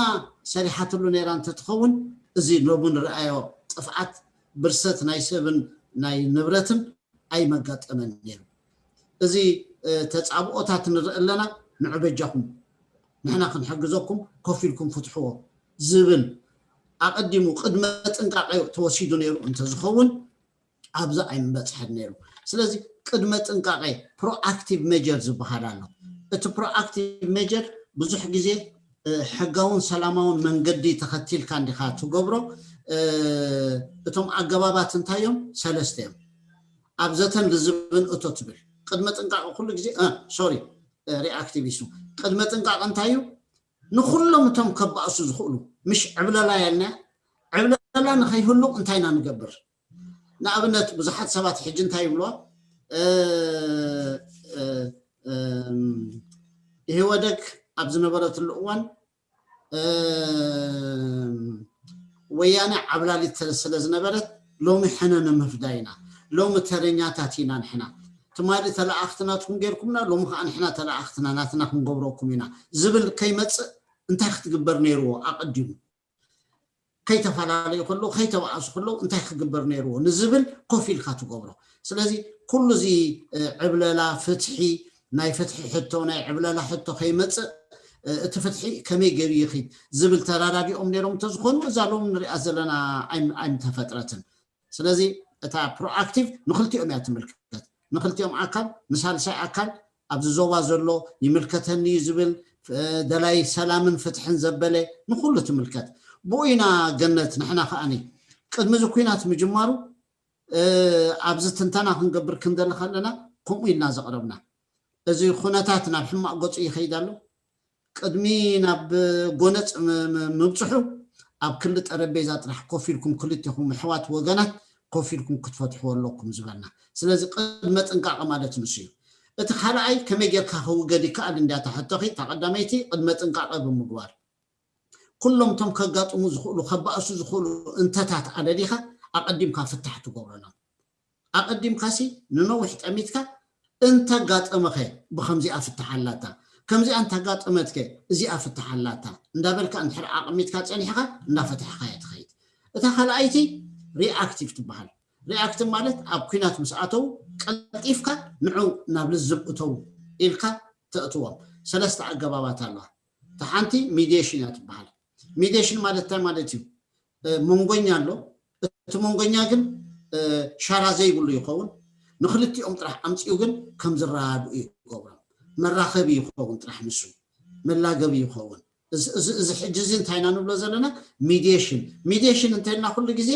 ሰሪሓትሉ ነይራ እንተትኸውን፣ እዚ ሎሚ ንረኣዮ ጥፍኣት፣ ብርሰት ናይ ሰብን ናይ ንብረትን ኣይመጋጠመን ነይሩ። እዚ፣ እ፣ ተጻብኦታት ንርኢ ኣለና። ንዑ በጃኹም ንሕና ክንሕግዘኩም፣ ኮፍ ኢልኩም ፍትሕዎ ዝብል ኣቐዲሙ ቅድመ ጥንቃቐ ተወሲዱ ነይሩ እንተዝኸውን፣ ኣብዚ ኣይምበጽሐን ነይሩ። ስለዚ ቅድመ ጥንቃቐ፣ ፕሮኣክቲቭ ሜጀር ዝበሃል ኣሎ። እቲ ፕሮኣክቲቭ ሜጀር ብዙሕ ግዜ፣ እ፣ ሕጋውን ሰላማውን መንገዲ ተኸቲልካ እንዲኻ ትገብሮ። እ፣ እቶም ኣገባባት እንታይ እዮም? ሰለስተ እዮም። ኣብ ዘተን ልዝብን እቶ ትብል። ቅድመ ጥንቃቐ ኩሉ ግዜ፣ እ፣ ሶሪ፣ እ፣ ሪኣክቲቭ ኢሱ። ቅድመ ጥንቃቐ እንታይ እዩ? ንኹሎም እቶም ከባእሱ ዝኽእሉ፣ ምሽ ዕብለላ ያልና፣ ዕብለላ ንኸይህሉ እንታይ ኢና ንገብር? ንኣብነት ብዙሓት ሰባት ሕጂ እንታይ ይብልዋ? እ፣ እ፣ እም፣ ኢህወደግ ኣብ ዝነበረትሉ እዋን፣ እም፣ ወያነ ዓብላሊት ስለ ዝነበረት ሎሚ ሕነ ንምፍዳይ ኢና፣ ሎሚ ተረኛታት ኢና ንሕና። ትማሊ ተለኣኽቲ ናትኩም ጌርኩምና፣ ሎሚ ከዓ ንሕና ተለኣኽትና ናትና ክንገብረኩም ኢና ዝብል ከይመፅእ እንታይ ክትግበር ነይርዎ ኣቐዲሙ? ከይተፈላለዩ ከለዉ፣ ከይተባኣሱ ከለዉ እንታይ ክግበር ነይርዎ ንዝብል ኮፍ ኢልካ ትገብሮ። ስለዚ ኩሉ እዚ፣ እ፣ ዕብለላ ፍትሒ፣ ናይ ፍትሒ ሕቶ፣ ናይ ዕብለላ ሕቶ ከይመጽእ፣ እ፣ እቲ ፍትሒ ከመይ ገይሩ ይኺድ ዝብል ተራዳዲኦም ነይሮም እንተዝኾኑ፣ እዛ ሎሚ ንሪኣ ዘለና ኣይም-፣ ኣይምተፈጥረትን። ስለዚ እታ ፕሮኣክቲቭ ንኽልቲኦም እያ ትምልከት። ንኽልቲኦም ኣካል፣ ንሳልሳይ ኣካል፣ ኣብዚ ዞባ ዘሎ ይምልከተኒ እዩ ዝብል፣ እ፣ ደላይ ሰላምን ፍትሕን ዘበለ ንኹሉ ትምልከት። ብኡ ኢና ገነት ንሕና ከኣኒ ቅድሚ እዚ ኲናት ምጅማሩ፣ እ፣ ኣብዚ ትንተና ክንገብር ክንደሊ ከለና ከምኡ ኢልና ዘቕረብና። እዚ ኩነታት ናብ ሕማቕ ገጹ ይኸይድ ኣሎ። ቅድሚ ናብ ጎነጽ ም-፣ ም-፣ ምብጽሑ ኣብ ክሊ ጠረጴዛ ጥራሕ ኮፍ ኢልኩም ክልቴኹም ኣሕዋት ወገናት ኮፍ ኢልኩም ክትፈትሕዎ ኣለኩም ዝበልና። ስለዚ ቅድመ ጥንቃቐ ማለት ንሱ እዩ። እቲ ካልኣይ ከመይ ጌርካ ክውገድ ይከኣል እንድያ እታ ሕቶኺ፣ እታ ቀዳመይቲ ቅድመ ጥንቃቐ ብምግባር። ኩሎም እቶም ከጋጥሙ ዝኽእሉ ከባእሱ ዝኽእሉ እንተታት ኣለሊኻ ኣቐዲምካ ፍታሕ ትገብረሎም። ኣቐዲምካሲ ንነዊሕ ጠሚትካ እንተጋጠመኸ ብከምዚኣ ፍትሓላታ ከምዚኣ እንተጋጠመትከ እዚኣ ፍትሓላታ እንዳበልካ እንድሕር ኣቐሚጥካ ጸኒሕካ እንዳፈትሕካያ ትኸይድ። እታ ካልኣይቲ ሪኣክቲቭ ትበሃል። ሪኣክቲቭ ማለት ኣብ ኲናት ምስ ኣተው ቀልጢፍካ ንዑ ናብ ልዝብ እተው ኢልካ ተእትዎም። ሰለስተ ኣገባባት ኣለዋ። እታ ሓንቲ ሚዲሽን እያ ትበሃል። ሚዲሽን ማለት እንታይ ማለት እዩ? መንጎኛ ኣሎ። እቲ መንጎኛ ግን ሻራ ዘይብሉ ይኸውን። ንክልቲኦም ጥራሕ ኣምፂኡ ግን ከም ዝረዳድኡ ይገብሮም። መራኸቢ ይኸውን ጥራሕ ንሱ፣ መላገቢ ይኸውን። እዚ ሕጂ እዚ እንታይ ኢና ንብሎ ዘለና? ሚዲሽን። ሚዲሽን እንተልና ኩሉ ግዜ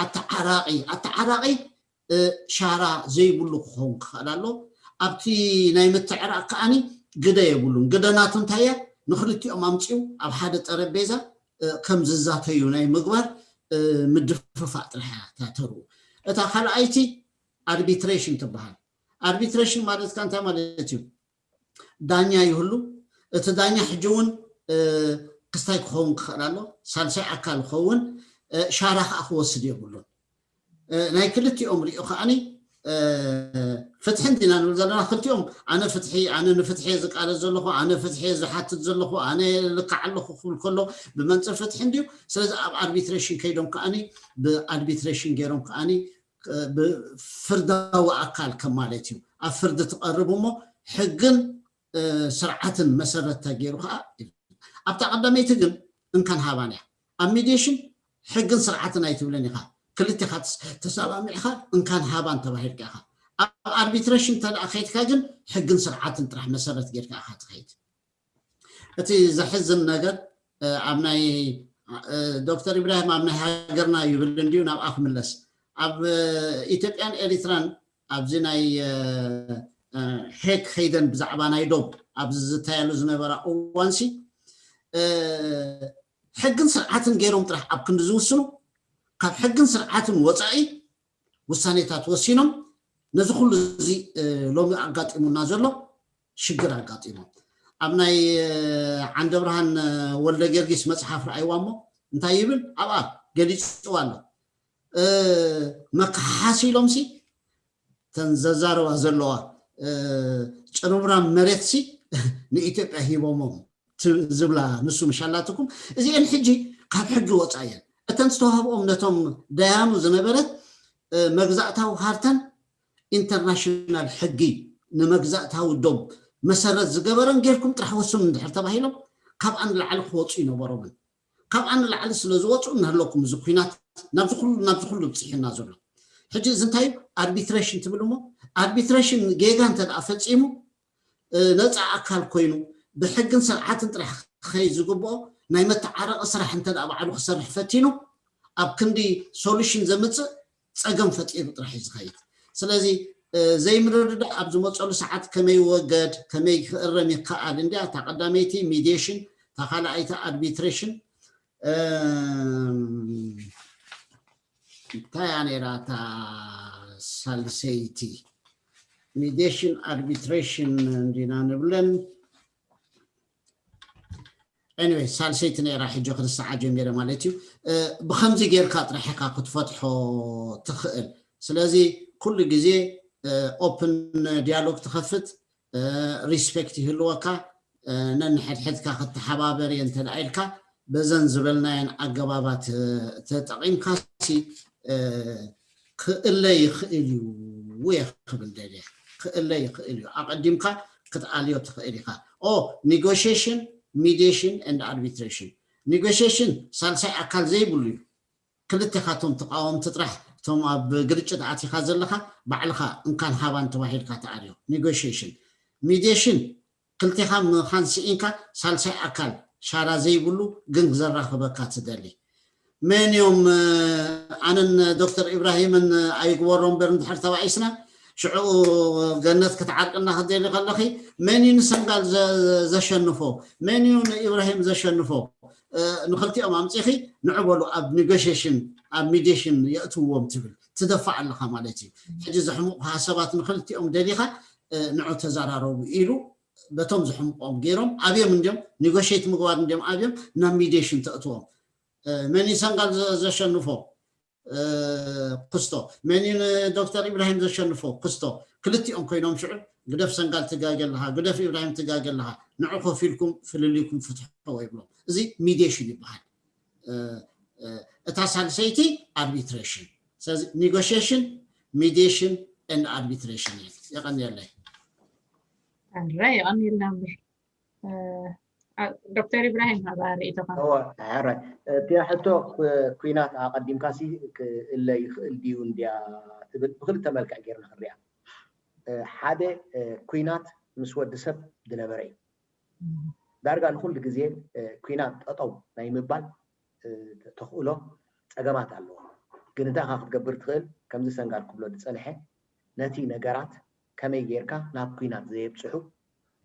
ኣተዓራቂ ኣተዓራቂ ሻራ ዘይብሉ ክኸውን ክኽእል ኣሎ። ኣብቲ ናይ ምትዕራቅ ከዓኒ ግደ የብሉን። ግደ ናቱ እንታይ እያ? ንክልቲኦም ኣምፂኡ ኣብ ሓደ ጠረጴዛ ከም ዝዛተዩ ናይ ምግባር ምድፍፋእ ጥራሕ እያ እታ ተርኡ። እታ ካልኣይቲ ኣርቢትሬሽን ትበሃል። ኣርቢትሬሽን ማለት እንታይ ማለት እዩ? ዳኛ ይህሉ። እቲ ዳኛ ሕጂ እውን ክስታይ ክኸውን ክኽእል ኣሎ፣ ሳልሳይ ኣካል ክኸውን፣ ሻራ ከዓ ክወስድ የብሉን። ናይ ክልቲኦም ሪኦ ከዓኒ ፍትሒ እንዲና ንብል ዘለና። ክልቲኦም ኣነ ፍትሒ ኣነ ንፍትሒ ዝቃለስ ዘለኹ ኣነ ፍትሒ ዝሓትት ዘለኹ ኣነ ልክዕ ኣለኹ ክብል ከሎ ብመንፅር ፍትሒ እንድዩ። ስለዚ ኣብ ኣርቢትሬሽን ከይዶም ከዓኒ ብኣርቢትሬሽን ገይሮም ከዓኒ ብፍርዳዊ ኣካል ከም ማለት እዩ። ኣብ ፍርዲ ትቐርብ እሞ ሕግን ስርዓትን መሰረት ተገይሩ ከዓ ኣብታ ቀዳመይቲ ግን እንካን ሃባን እያ። ኣብ ሚዲሽን ሕግን ስርዓትን ኣይትብልን ኢኻ። ክልቲኻ ተሰማሚዕኻ እንካን ሃባን ተባሂልካ ኢኻ። ኣብ ኣርቢትሬሽን እንተ ከይድካ ግን ሕግን ስርዓትን ጥራሕ መሰረት ጌርካ ኢኻ ትኸይድ። እቲ ዘሕዝን ነገር ኣብ ናይ ዶክተር ኢብራሂም ኣብ ናይ ሃገርና ይብል እንድዩ ናብኣ ክምለስ ኣብ ኢትዮጵያን ኤሪትራን ኣብዚ ናይ ሄግ ከይደን ብዛዕባ ናይ ዶብ ኣብዚ ዝተያሉ ዝነበራ እዋንሲ ሕግን ስርዓትን ገይሮም ጥራሕ ኣብ ክንዲ ዝውስኑ ካብ ሕግን ስርዓትን ወፃኢ ውሳኔታት ወሲኖም ነዚ ኩሉ እዚ ሎሚ ኣጋጢሙና ዘሎ ሽግር ኣጋጢሞም ኣብ ናይ ዓንደ ብርሃን ወልደ ጊዮርጊስ መፅሓፍ ረኣይዋ እሞ እንታይ ይብል ኣብኣ ገሊፅዋ ኣሎ። መከሓሓሲ ኢሎም ሲ እተን ዘዛረባ ዘለዋ ጭርምራም መሬት ሲ ንኢትዮጵያ ሂቦሞም ዝብላ ንሱ ምሻላትኩም እዚአን ሕጂ ካብ ሕጊ ወፃ እየን። እተን ዝተዋህብኦም ነቶም ደያኑ ዝነበረት መግዛእታዊ ሃርተን ኢንተርናሽናል ሕጊ ንመግዛእታዊ ዶብ መሰረት ዝገበረን ጌርኩም ጥራሕ ወስኑ እንድሕር ተባሂሎም ካብኣ ንላዕሊ ክወፁ ይነበሮምን። ካብኣ ንላዕሊ ስለ ዝወፁ እናሃለኩም እዚ ኩናት ናብዚ ኩሉ ናብዚ ኩሉ ብፅሒና ዘሎ። ሕጂ እዚ እንታይ እዩ? ኣርቢትሬሽን ትብል እሞ ኣርቢትሬሽን ጌጋ እንተ ደኣ ፈፂሙ ነፃ ኣካል ኮይኑ ብሕግን ስርዓትን ጥራሕ ክኸይድ ዝግብኦ ናይ መተዓረቂ ስራሕ እንተ ደኣ ባዕሉ ክሰርሕ ፈቲኑ ኣብ ክንዲ ሶሉሽን ዘምፅእ ፀገም ፈጢሩ ጥራሕ እዩ ዝኸይድ። ስለዚ ዘይምርድዳእ ኣብ ዝመፀሉ ሰዓት ከመይ ይወገድ ከመይ ክእረም ይከኣል እንዲያ እታ ቀዳመይቲ ሚዲሽን እታ ካልኣይቲ ኣርቢትሬሽን እንታይ እያ ነይራ እታ ሳልሰይቲ ሚዲሽን ኣርቢትሬሽን እንዲና ንብለን anyway ሳልሰይቲ ነይራ ሕጂ ክርስዓ ጀሚረ ማለት እዩ። ብከምዚ ጌርካ ጥራሕ ኢካ ክትፈትሖ ትኽእል። ስለዚ ኩሉ ግዜ ኦፕን ዲያሎግ ትኸፍት ሪስፔክት ይህልወካ ነንሕድሕድካ ክትተሓባበር እየ እንተ ኢልካ በዘን ዝበልናየን ኣገባባት ተጠቒምካ ሲ ክእለ ይኽእል እዩ እየ ክብል ደልየ ክእለ ይኽእል እዩ ኣቐዲምካ ክትኣልዮ ትኽእል ኢኻ ኦ negotiation mediation and arbitration negotiation ሳልሳይ ኣካል ዘይብሉ እዩ ክልተ ካቶም ተቃወምቲ ጥራሕ እቶም ኣብ ግርጭት ኣቲካ ዘለካ ባዕልካ እንካን ሃባን ተባሂልካ ተኣርዮ negotiation mediation ክልቴኻ ምኻን ስኢንካ ሳልሳይ ኣካል ሻራ ዘይብሉ ግን ዘራኽበካ ትደሊ መን እዮም ኣነን ዶክተር ኢብራሂምን ኣይግበሮ እምበር እንድሕር ተባኢስና ሽዑ ገነት ክትዓርቅና ክትደሊ ከለኺ መን እዩ ንሰንጋል ዘሸንፎ መን እዩ ንኢብራሂም ዘሸንፎ ንክልቲኦም ኣምፂኺ ንዕበሉ ኣብ ኔጎሽሽን ኣብ ሚዲሽን የእትውዎም ትብል ትደፋዕ ኣለካ ማለት እዩ ሕጂ ዘሕሙቕ ሃሰባት ንክልቲኦም ደሊካ ንዑ ተዘራረቡ ኢሉ በቶም ዝሕምቆም ገይሮም ኣብዮም እንዲዮም ኒጎሽት ምግባር እንዲዮም ኣብዮም ናብ ሚዲሽን ተእትዎም። መን እዩ ሰንጋል ዘሸንፎ? ክስቶ። መን እዩ ንዶክተር ኢብራሂም ዘሸንፎ? ክስቶ። ክልቲኦም ኮይኖም ሽዑ ግደፍ ሰንጋል ትጋገ ኣለኻ፣ ግደፍ ኢብራሂም ትጋገ ኣለኻ፣ ንዑ ኮፍ ኢልኩም ፍልልይኩም ፍትሕዎ ይብሎም። እዚ ሚዲሽን ይበሃል። እታ ሳልሰይቲ ኣርቢትሬሽን። ስለዚ ኒጎሽሽን፣ ሚዲሽን ኤንድ ኣርቢትሬሽን። የቐንየለይ። ኣረ የቐንየልና እምበር። ዶክተር ኢብራሂም፣ ናብኣ ርእይቶኻ። ሕራይ። እቲ ሕቶ ኩናት ኣቐዲምካሲ ክእለ ይኽእል ድዩ እንድያ ትብል፣ ብክልተ መልክዕ ጌርና ክንሪኣ። ሓደ ኩናት ምስ ወዲ ሰብ ዝነበረ እዩ። ዳርጋ ንኩሉ ግዜ ኩናት ጠጠው ናይ ምባል ተኽእሎ ጸገማት ኣለዎ። ግን እንታይ ኢኻ ክትገብር ትኽእል? ከምዚ ሰንጋል ክብሎ ዝጸንሐ፣ ነቲ ነገራት ከመይ ጌርካ ናብ ኩናት ዘየብጽሑ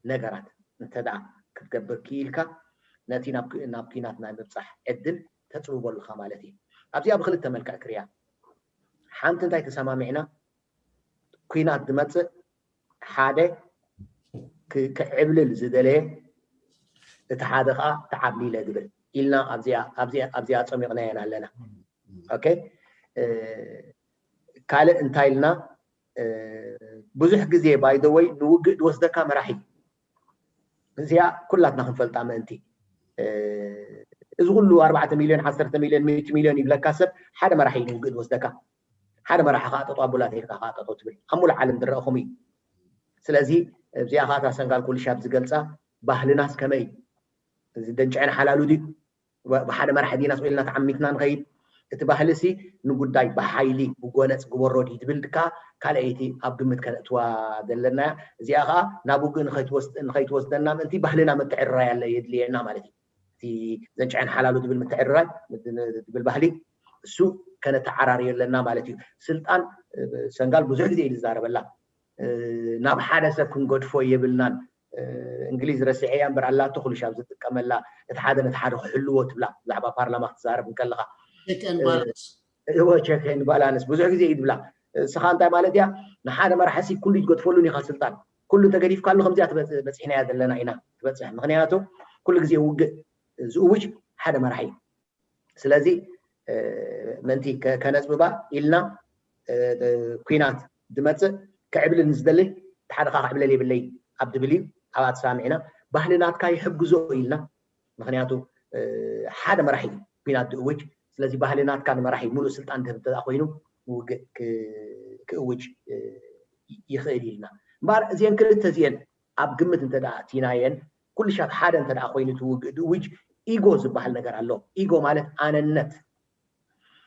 ነገራት እንተ ደኣ ክትገብር ክኢልካ፣ ነቲ ናብ ኩ- ናብ ኩናት ናይ ምብጻሕ ዕድል ተጽብቦ ኣለኻ ማለት እዩ። ኣብዚኣ ብክልተ መልክዕ ክርያ። ሓንቲ እንታይ ተሰማሚዕና? ኩናት ዝመጽእ ሓደ ክ- ክዕብልል ዝደለየ፣ እቲ ሓደ ከዓ ተዓብሊለ ዝብል ኢልና ኣብዚኣ ኣብዚኣ ኣብዚኣ ጸሚቕናየን ኣለና። ኦኬ፣ ካልእ እንታይ ኢልና? ብዙሕ ግዜ ባይደወይ ንውግእ ዝወስደካ መራሒ እዩ። እዚኣ ኩላትና ክንፈልጣ ምእንቲ። እዚ ኩሉ ኣርባዕተ ሚልዮን፣ ዓሰርተ ሚልዮን፣ ሚእቲ ሚልዮን ይብለካ ሰብ ሓደ መራሒ እዩ ንውግእ ዝወስደካ። ሓደ መራሒ ከዓ ጠጠው ኣቡላ ተይልካ ከዓ ጠጠው ትብል። ኣብ ሙሉእ ዓለም ዝረእኹም እዩ። ስለዚ እዚኣ ከዓ እታ ሰንጋል ኩልሻብ ዝገልፃ ባህልናስ ከመይ እዩ? እዚ ደንጭዐን ሓላሉ ድዩ? ብሓደ መራሒ ዲናስ ኢልና ተዓሚትና ንኸይድ? እቲ ባህሊ ሲ ንጉዳይ ብሓይሊ ብጎነፅ ግበሮ ድዩ ትብል ድካ ካልኣይቲ ኣብ ግምት ከነእትዋ ዘለና። እዚኣ ከዓ ናብ ውግእ ንኸይትወስደና ምእንቲ ባህልና ምትዕርራይ ኣለ የድልየና ማለት እዩ። እቲ ዘንጭዐን ሓላሉ ዝብል ምትዕርራይ ዝብል ባህሊ እሱ ከነተዓራርዮ ኣለና ማለት እዩ። ስልጣን ሰንጋል ብዙሕ ግዜ እዩ ዝዛረበላ። ናብ ሓደ ሰብ ክንገድፎ የብልናን። እንግሊዝ ረሲዐያ እምበር ኣላቶ ኩሉ ሻብ ዝጥቀመላ፣ እቲ ሓደ ነቲ ሓደ ክሕልዎ ትብላ። ብዛዕባ ፓርላማ ክትዛረብ እንከለኻ check and balance። እወ፣ check and balance ብዙሕ ግዜ እዩ ትብላ። እስኻ እንታይ ማለት እያ? ንሓደ መራሒ ሲ ኩሉ ይትገድፈሉን ኢኻ ስልጣን። ኩሉ ተገዲፍካሉ ከምዚኣ ትበጽ- በጺሕናያ ዘለና ኢና ትበጽሕ። ምኽንያቱ ኩሉ ግዜ ውግእ ዝእውጅ ሓደ መራሒ እዩ። ስለዚ ምእንቲ ከነፅብባ ኢልና ኩናት ዝመፅእ ክዕብልል ንዝደሊ ሓደ ከዓ ክዕብለል የብለይ ኣብ ዝብል እዩ። ኣብኣ ተሰማሚዕና። ባህሊ ናትካ ይሕግዞ ኢልና። ምክንያቱ ሓደ መራሒ ኩናት ዝእውጅ። ስለዚ ባህሊ ናትካ ንመራሒ ሙሉእ ስልጣን ዝህብ እንተ ኮይኑ ንውግእ ክእውጅ ይኽእል ኢልና። እምበኣር እዚአን ክልተ እዚአን ኣብ ግምት እንተ ኣእቲናየን ኩሉ ሻብ ሓደ እንተ ደኣ ኮይኑ እቲ ውግእ ድእውጅ ኢጎ ዝበሃል ነገር ኣሎ። ኢጎ ማለት ኣነነት።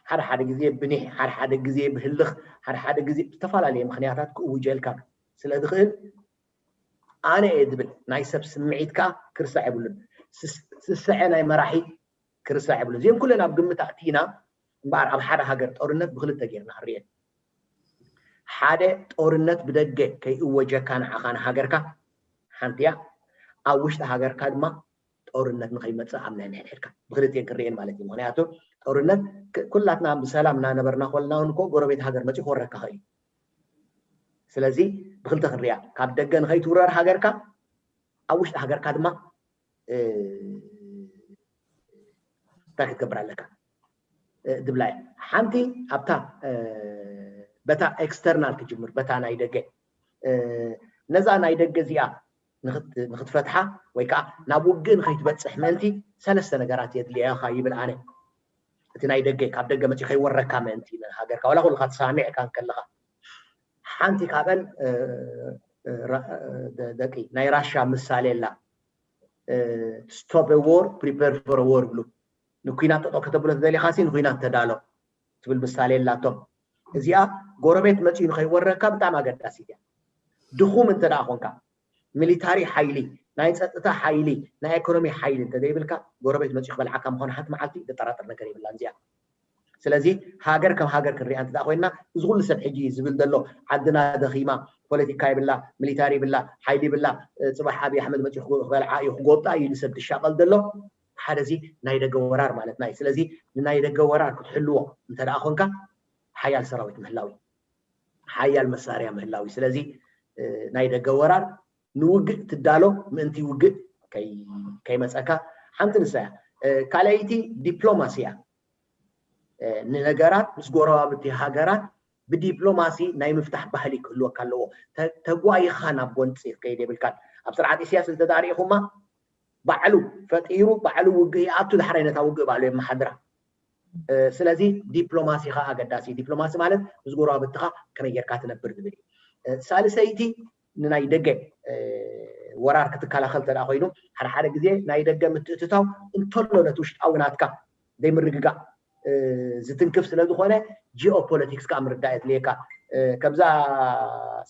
ሓደ ሓደ ግዜ ብኒሕ፣ ሓደ ሓደ ግዜ ብህልኽ፣ ሓደ ሓደ ግዜ ብዝተፈላለየ ምኽንያታት ክእውጀልካ ስለ ዝኽእል ኣነ እየ ዝብል ናይ ሰብ ስምዒት ከዓ ክርስዕ የብሉን። ስስዐ ናይ መራሒ ክርስዕ የብሉን። እዚኦም ኩለን ኣብ ግምት ኣእቲና እምበኣር ኣብ ሓደ ሃገር ጦርነት ብክልተ ጌርና ክንሪኤን። ሓደ ጦርነት ብደገ ከይእወጀካ ንዓኻ ንሃገርካ ሓንቲ እያ። ኣብ ውሽጢ ሃገርካ ድማ ጦርነት ንኸይመፅእ ኣብ ናይ ንሕድሕድካ ብክልቲኤን ክንሪኤን ማለት እዩ። ምክንያቱ ጦርነት ኩላትና ብሰላም እናነበርና ኮልና እውን እኮ ጎረቤት ሃገር መፂኡ ክወረካ ኽእል እዩ። ስለዚ ብክልተ ክንሪኣ፣ ካብ ደገ ንኸይትውረር ሃገርካ፣ ኣብ ውሽጢ ሃገርካ ድማ እንታይ ክትገብር ኣለካ? ድብላ እያ። ሓንቲ ኣብታ በታ ኤክስተርናል ክጅምር፣ በታ ናይ ደገ። ነዛ ናይ ደገ እዚኣ ንኽትፈትሓ ወይ ከዓ ናብ ውግእ ንኸይትበፅሕ ምእንቲ ሰለስተ ነገራት የድልየኻ ይብል ኣነ። እቲ ናይ ደገ፣ ካብ ደገ መፂኡ ከይወረካ ምእንቲ ሃገርካ፣ ዋላ ኩልካ ተሳሚዕካ እንከለኻ። ሓንቲ ካብአን ደቂ ናይ ራሻ ምሳሌ ኣላ። Stop a war, prepare for a war ብሉ። ንኩናት ጠጠው ከተብሎ ተደሊኻ ሲ ንኩናት ተዳሎ ትብል ምሳሌ ኣላቶም። እዚኣ ጎረቤት መፂኡ ንኸይወረካ ብጣዕሚ ኣገዳሲት እያ። ድኹም እንተ ደኣ ኮንካ፣ ሚሊታሪ ሓይሊ፣ ናይ ፀጥታ ሓይሊ፣ ናይ ኢኮኖሚ ሓይሊ እንተዘይብልካ ጎረቤት መፂኡ ክበልዓካ ምዃኑ ሓንቲ መዓልቲ ዘጠራጥር ነገር የብላን እዚኣ። ስለዚ ሃገር ከም ሃገር ክንሪኣ እንተ ኮይና፣ እዚ ኩሉ ሰብ ሕጂ ዝብል ዘሎ ዓድና ደኺማ፣ ፖለቲካ ይብላ፣ ሚሊታሪ ይብላ፣ ሓይሊ ይብላ፣ ፅባሕ ኣብይ ኣሕመድ መፂኡ ክበልዓ እዩ ክጎብጣ እዩ ኢሉ ሰብ ዝሻቐል ዘሎ፣ ሓደ እዚ ናይ ደገ ወራር ማለትና እዩ። ስለዚ ንናይ ደገ ወራር ክትሕልዎ እንተ ደኣ ኮንካ ሓያል ሰራዊት ምህላው እዩ፣ ሓያል መሳርያ ምህላው እዩ። ስለዚ ናይ ደገ ወራር ንውግእ ትዳሎ ምእንቲ ውግእ ከይመፀካ ሓንቲ ንሳ እያ። ካልኣይቲ ዲፕሎማሲ እያ። ንነገራት ምስ ጎረባብቲ ሃገራት ብዲፕሎማሲ ናይ ምፍታሕ ባህሊ ክህልወካ ኣለዎ። ተጓይኻ ናብ ጎንፂ ክከይድ የብልካን። ኣብ ስርዓት ኢሳያስ እንተዳሪኢኹማ ባዕሉ ፈጢሩ ባዕሉ ውግእ ይኣቱ፣ ዳሕራይ ነታ ውግእ ባዕሉ የመሓድራ። ስለዚ ዲፕሎማሲ ከዓ ኣገዳሲ። ዲፕሎማሲ ማለት ምስ ጎረባብትኻ ከመይ ጌርካ ትነብር ዝብል እዩ። ሳልሰይቲ ንናይ ደገ ወራር ክትከላኸል ተደኣ ኮይኑ ሓደ ሓደ ግዜ ናይ ደገ ምትእትታው እንተሎ ነቲ ውሽጣዊ ናትካ ዘይምርግጋእ ዝትንክፍ ስለ ዝኾነ ጂኦፖለቲክስ ከዓ ምርዳእ የድልየካ። ከምዛ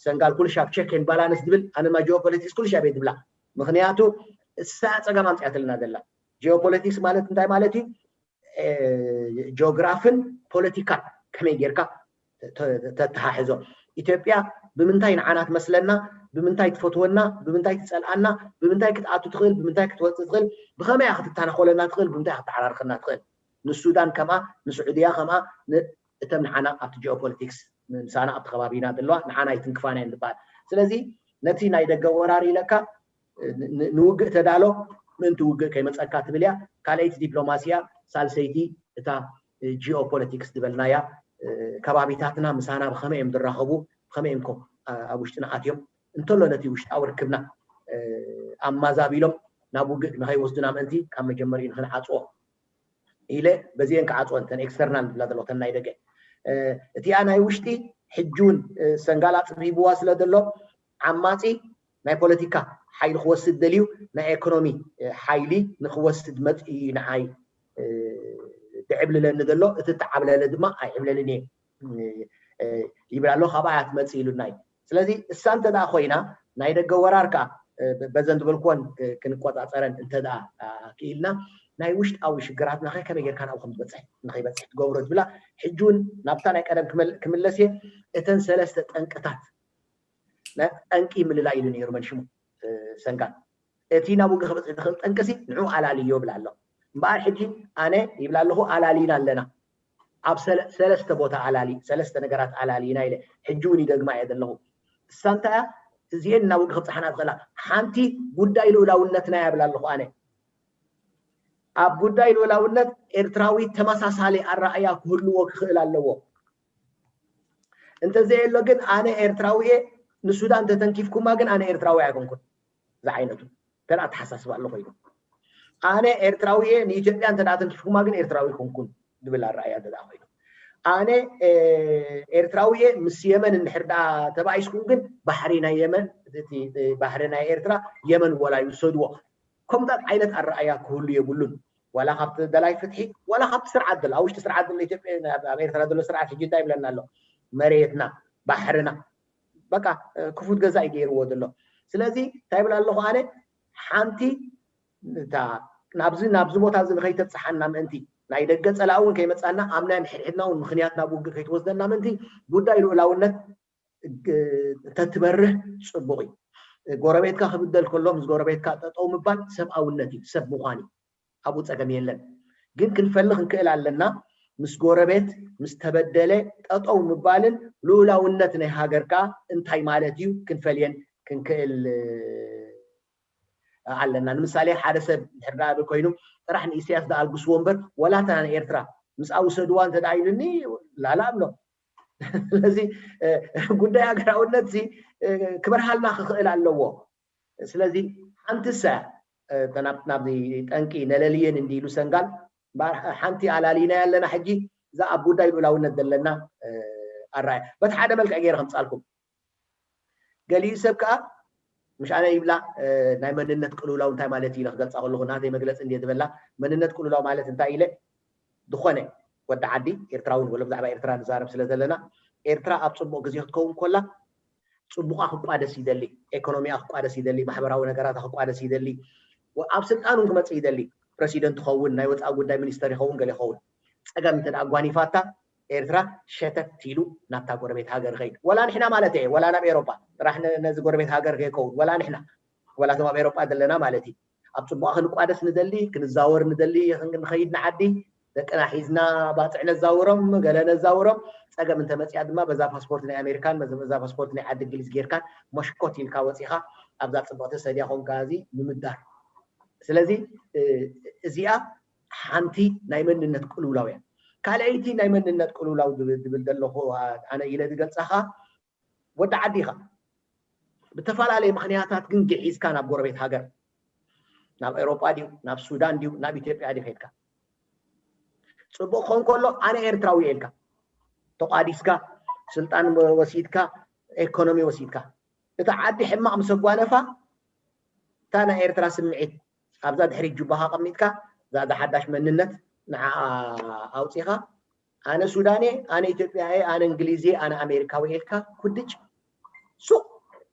ሰንጋል ኩልሻብ ቸክ ኤንድ ባላንስ ዝብል ኣነማ ጂኦፖለቲክስ ኩልሻብ እየ ዝብላ። ምክንያቱ እሳ ፀገም ኣምፅኣትልና ዘላ። ጂኦፖለቲክስ ማለት እንታይ ማለት እዩ? ጂኦግራፍን ፖለቲካን ከመይ ጌርካ ተተሓሕዞ? ኢትዮጵያ ብምንታይ ንዓና ትመስለና? ብምንታይ ትፈትወና? ብምንታይ ትፀልኣና? ብምንታይ ክትኣቱ ትኽእል? ብምንታይ ክትወፅእ ትኽእል? ብኸመይ ክትተናኾለና ትኽእል? ብምንታይ ክትተዓራርኸና ትኽእል? ንሱዳን ከምኣ፣ ንስዑድያ ከምኣ፣ እተም ንዓና ኣብቲ ጂኦፖለቲክስ ምሳና ኣብቲ ከባቢና ዘለዋ ንዓና ይትንክፋና እየን ዝበሃል። ስለዚ ነቲ ናይ ደገ ወራር ኢለካ ንውግእ ተዳሎ፣ ምእንቲ ውግእ ከይመፀካ ትብል እያ። ካልኣይቲ ዲፕሎማሲ እያ። ሳልሰይቲ እታ ጂኦፖለቲክስ ዝበልናያ፣ ከባቢታትና ምሳና ብኸመይ እዮም ዝራኸቡ፣ ብኸመይ እዮም ኣብ ውሽጥና ኣትዮም፣ እንተሎ ነቲ ውሽጣዊ ርክብና ኣማዛቢሎም ናብ ውግእ ንኸይወስዱና ምእንቲ ካብ መጀመሪኡ ንክንዓፅዎ ኢለ በዚአን ክዓፅወን፣ ተን ኤክስተርናል ንብላ ዘለኹ፣ ተን ናይ ደገ። እቲኣ ናይ ውሽጢ ሕጂ እውን ሰንጋል ኣፅቢብዋ ስለ ዘሎ ዓማፂ ናይ ፖለቲካ ሓይሊ ክወስድ ደልዩ ናይ ኤኮኖሚ ሓይሊ ንክወስድ መፅኡ እዩ ንዓይ ድዕብልለኒ ዘሎ። እቲ እተዓብለለ ድማ ኣይዕብለልን እየ ይብል ኣሎ። ካብኣ እያ ትመፅእ ኢሉና እዩ። ስለዚ እሳ እንተ ደኣ ኮይና ናይ ደገ ወራር ከዓ በዘን ዝበልክወን ክንቆፃፀረን እንተ ደኣ ክኢልና ናይ ውሽጣዊ ሽግራትና ከ ከመይ ጌርካ ናብኡ ከም ዝበፅሕ ንኸይበፅሕ ትገብሮ ዝብላ ሕጂ እውን ናብታ ናይ ቀደም ክምለስ እየ። እተን ሰለስተ ጠንቅታት ጠንቂ ምልላይ ኢሉ ነይሩ መንሽሙ ሰንጋል። እቲ ናብ ውግእ ክበፅሕ ዝኽእል ጠንቅሲ ንዑ ኣላልዮ ይብል ኣሎ። እምበኣር ሕጂ ኣነ ይብል ኣለኹ ኣላሊና ኣለና። ኣብ ሰለስተ ቦታ ኣላሊ፣ ሰለስተ ነገራት ኣላሊና ኢለ ሕጂ እውን ይደግማ እየ ዘለኹ። እሳ እንታይ እያ? እዚኤን ናብ ውግእ ክብፅሓና ዝኽእላ ሓንቲ ጉዳይ ልኡላውነትና እያ ይብል ኣለኹ ኣነ። ኣብ ጉዳይ ልኡላውነት ኤርትራዊ ተመሳሳሊ ኣረኣእያ ክህልዎ ክኽእል ኣለዎ። እንተዘየሎ ግን ኣነ ኤርትራዊ እየ፣ ንሱዳን ተተንኪፍኩማ ግን ኣነ ኤርትራዊ ኣይኮንኩን። ዝዓይነቱ እንተ ኣተሓሳስባ ኣሎ ኮይኑ ኣነ ኤርትራዊ እየ፣ ንኢትዮጵያ እንተ ተንኪፍኩማ ግን ኤርትራዊ ኣይኮንኩን ዝብል ኣረኣእያ እንተ ኮይኑ ኣነ ኤርትራዊ እየ፣ ምስ የመን እንድሕር ደኣ ተባኢስኩም ግን ባሕሪ ናይ የመን፣ እቲ ባሕሪ ናይ ኤርትራ የመን ወላ ይውሰድዎ። ከምታት ዓይነት ኣረኣያ ክህሉ የብሉን። ዋላ ካብቲ ደላይ ፍትሒ ዋላ ካብቲ ስርዓት ዘሎ ኣብ ውሽጢ ስርዓት ዘሎ ኢትዮጵያ ኣብ ኤርትራ ዘሎ ስርዓት ሕጂ እንታይ ይብለና ኣሎ? መሬትና ባሕርና በቃ ክፉት ገዛ እዩ ገይርዎ ዘሎ። ስለዚ እንታይ ይብል ኣለኹ ኣነ ሓንቲ ናብዚ ናብዚ ቦታ እዚ ንኸይተብፅሓና ምእንቲ ናይ ደገ ፀላእ እውን ከይመፃና ኣብ ናይ ሕድሕድና እውን ምክንያት ናብ ውግእ ከይትወስደና ምእንቲ ጉዳይ ልኡላውነት ተትበርህ ፅቡቕ እዩ። ጎረቤትካ ክብደል ከሎ ምስ ጎረቤትካ ጠጠው ምባል ሰብኣውነት እዩ፣ ሰብ ምዃን እዩ። ኣብኡ ፀገም የለን። ግን ክንፈሊ ክንክእል ኣለና። ምስ ጎረቤት ምስ ተበደለ ጠጠው ምባልን ልኡላውነት ናይ ሃገር ከዓ እንታይ ማለት እዩ ክንፈልየን ክንክእል ኣለና። ንምሳሌ ሓደ ሰብ እንድሕር ደኣ ኮይኑ ጥራሕ ንኢሳያስ ደኣልግስዎ እምበር ዋላ እታ ንኤርትራ ምስኣ ውሰድዋ እንተ ደኣ ኢሉኒ ላላ እብሎ። ስለዚ ጉዳይ ሃገራውነት እዚ ክበርሃልና ክኽእል ኣለዎ። ስለዚ ሓንቲ ሰ ናብዚ ጠንቂ ነለልየን እንዲሉ ሰንጋል ሓንቲ ኣላሊና ኣለና። ሕጂ እዛ ኣብ ጉዳይ ልኡላውነት ዘለና ኣረኣያ በቲ ሓደ መልክዕ ገይረ ከምፃልኩም። ገሊኡ ሰብ ከዓ ምሽ ኣነ ይብላ ናይ መንነት ቅልውላው እንታይ ማለት እዩ ኢለ ክገልፃ ከለኹ ናተይ መግለፂ እንድየ ዝበላ መንነት ቅልውላው ማለት እንታይ ኢለ ዝኾነ ወዲ ዓዲ ኤርትራውን ወለ ብዛዕባ ኤርትራ ንዛረብ ስለ ዘለና ኤርትራ ኣብ ፅቡቕ ግዜ ክትከውን ኮላ ፅቡቓ ክቋደስ ይደሊ፣ ኤኮኖሚኣ ክቋደስ ይደሊ፣ ማሕበራዊ ነገራታ ክቋደስ ይደሊ፣ ኣብ ስልጣን እውን ክመፅእ ይደሊ። ፕረሲደንት ይኸውን፣ ናይ ወፃኢ ጉዳይ ሚኒስተር ይኸውን፣ ገለ ይኸውን። ፀገም እንተ ኣጓኒፋታ ኤርትራ ሸተት ኢሉ ናብታ ጎረቤት ሃገር ይኸይድ። ወላ ንሕና ማለት እየ፣ ወላ ናብ ኤሮጳ ጥራሕ ነዚ ጎረቤት ሃገር ከይከውን፣ ወላ ንሕና ወላ እቶም ኣብ ኤሮጳ ዘለና ማለት እዩ። ኣብ ፅቡቕ ክንቋደስ ንደሊ፣ ክንዛወር ንደሊ፣ ክንኸይድ ንዓዲ ደቅና ሒዝና ባፅዕ ነዛውሮም፣ ገለ ነዛውሮም። ፀገም እንተመፅያ ድማ በዛ ፓስፖርት ናይ ኣሜሪካን በዛ ፓስፖርት ናይ ዓዲ እንግሊዝ ጌርካን መሽኮት ኢልካ ወፂኻ ኣብዛ ፅብቕቲ ሰድያ ኮንካ እዚ ንምዳር። ስለዚ እዚኣ ሓንቲ ናይ መንነት ቅልውላው እያ። ካልኣይቲ ናይ መንነት ቅልውላው ዝብል ዘለኹ ኣነ ኢለ ዝገልፃኻ ወዲ ዓዲ ኢኻ። ብተፈላለየ ምክንያታት ግን ግዒዝካ ናብ ጎረቤት ሃገር፣ ናብ ኤውሮጳ ድዩ፣ ናብ ሱዳን ድዩ፣ ናብ ኢትዮጵያ ድዩ ከድካ? ፅቡቕ ክኸውን ከሎ ኣነ ኤርትራዊ እየ ኢልካ ተቋዲስካ፣ ስልጣን ወሲድካ፣ ኤኮኖሚ ወሲድካ፣ እታ ዓዲ ሕማቕ ምስ ኣጓነፋ እታ ናይ ኤርትራ ስምዒት ኣብዛ ድሕሪት ጁባኻ ኣቐሚጥካ እዛ ሓዳሽ መንነት ንዓኣ ኣውፂኻ ኣነ ሱዳን እየ፣ ኣነ ኢትዮጵያ እየ፣ ኣነ እንግሊዝ እየ፣ ኣነ ኣሜሪካዊ እየ ኢልካ ኩድጭ ሱቕ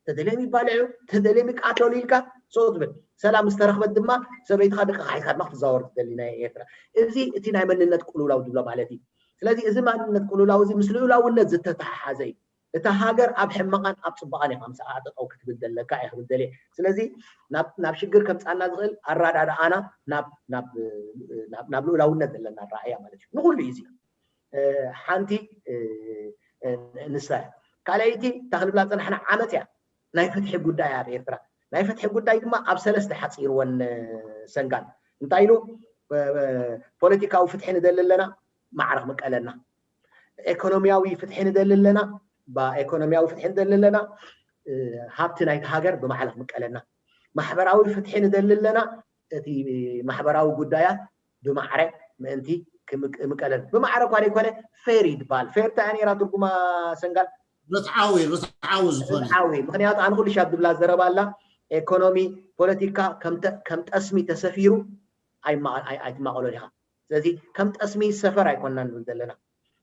ተደልዮም ይባልዑ ተደልዮም ይቃተሉ ኢልካ ሱቕ ትብል። ሰላም ምስ ተረኽበት ድማ ሰበይትኻ ደቅኻ ሒዝካ ድማ ክትዘዋወር ትደሊ ናይ ኤርትራ። እዚ እቲ ናይ መንነት ቅልውላው ዝብሎ ማለት እዩ። ስለዚ እዚ ማንነት ቅልውላው እዚ ምስ ልኡላውነት ዝተተሓሓዘ እዩ። እታ ሃገር ኣብ ሕማቓን ኣብ ፅባቓን ኢኻ ምስኣ ጠጠው ክትብል ዘለካ እየ ክብል ደልየ። ስለዚ ናብ ናብ ሽግር ከምፃና ዝኽእል ኣረዳድኣና ናብ ናብ ናብ ናብ ልኡላውነት ዘለና ኣረኣእያ ማለት እዩ። ንኹሉ እዩ እዚ። ሓንቲ ንሳ እያ። ካልኣይቲ እታ ክንብላ ዝፀናሕና ዓመፅ እያ። ናይ ፍትሒ ጉዳይ ኣብ ኤርትራ ናይ ፍትሒ ጉዳይ ድማ ኣብ ሰለስተ ሓፂርወን ሰንጋል እንታይ ኢሉ ፖለቲካዊ ፍትሒ ንደሊ ኣለና ማዕረ ክምቀለና፣ ኤኮኖሚያዊ ፍትሒ ንደሊ ኣለና፣ ኢኮኖሚያዊ ፍትሒ ንደሊ ኣለና፣ ሃብቲ ናይቲ ሃገር ብማዕረ ክምቀለና፣ ማሕበራዊ ፍትሒ ንደሊ ኣለና፣ እቲ ማሕበራዊ ጉዳያት ብማዕረ ምእንቲ ክምቀለን ብማዕረ እኳ ዘይኮነ ፌር ይድበሃል። ፌር እንታይ ነይራ ትርጉማ ሰንጋል? ርትዓዊ ርትዓዊ ዝኾነ ርትዓዊ። ምክንያቱ ኣነ ኩሉ ሻብ ድብላ ዘረባ ኣላ ኤኮኖሚ ፖለቲካ ከም ጠስሚ ተሰፊሩ ኣይትማቐሎን ኢኻ። ስለዚ ከም ጠስሚ ሰፈር ኣይኮንና ንብል ዘለና።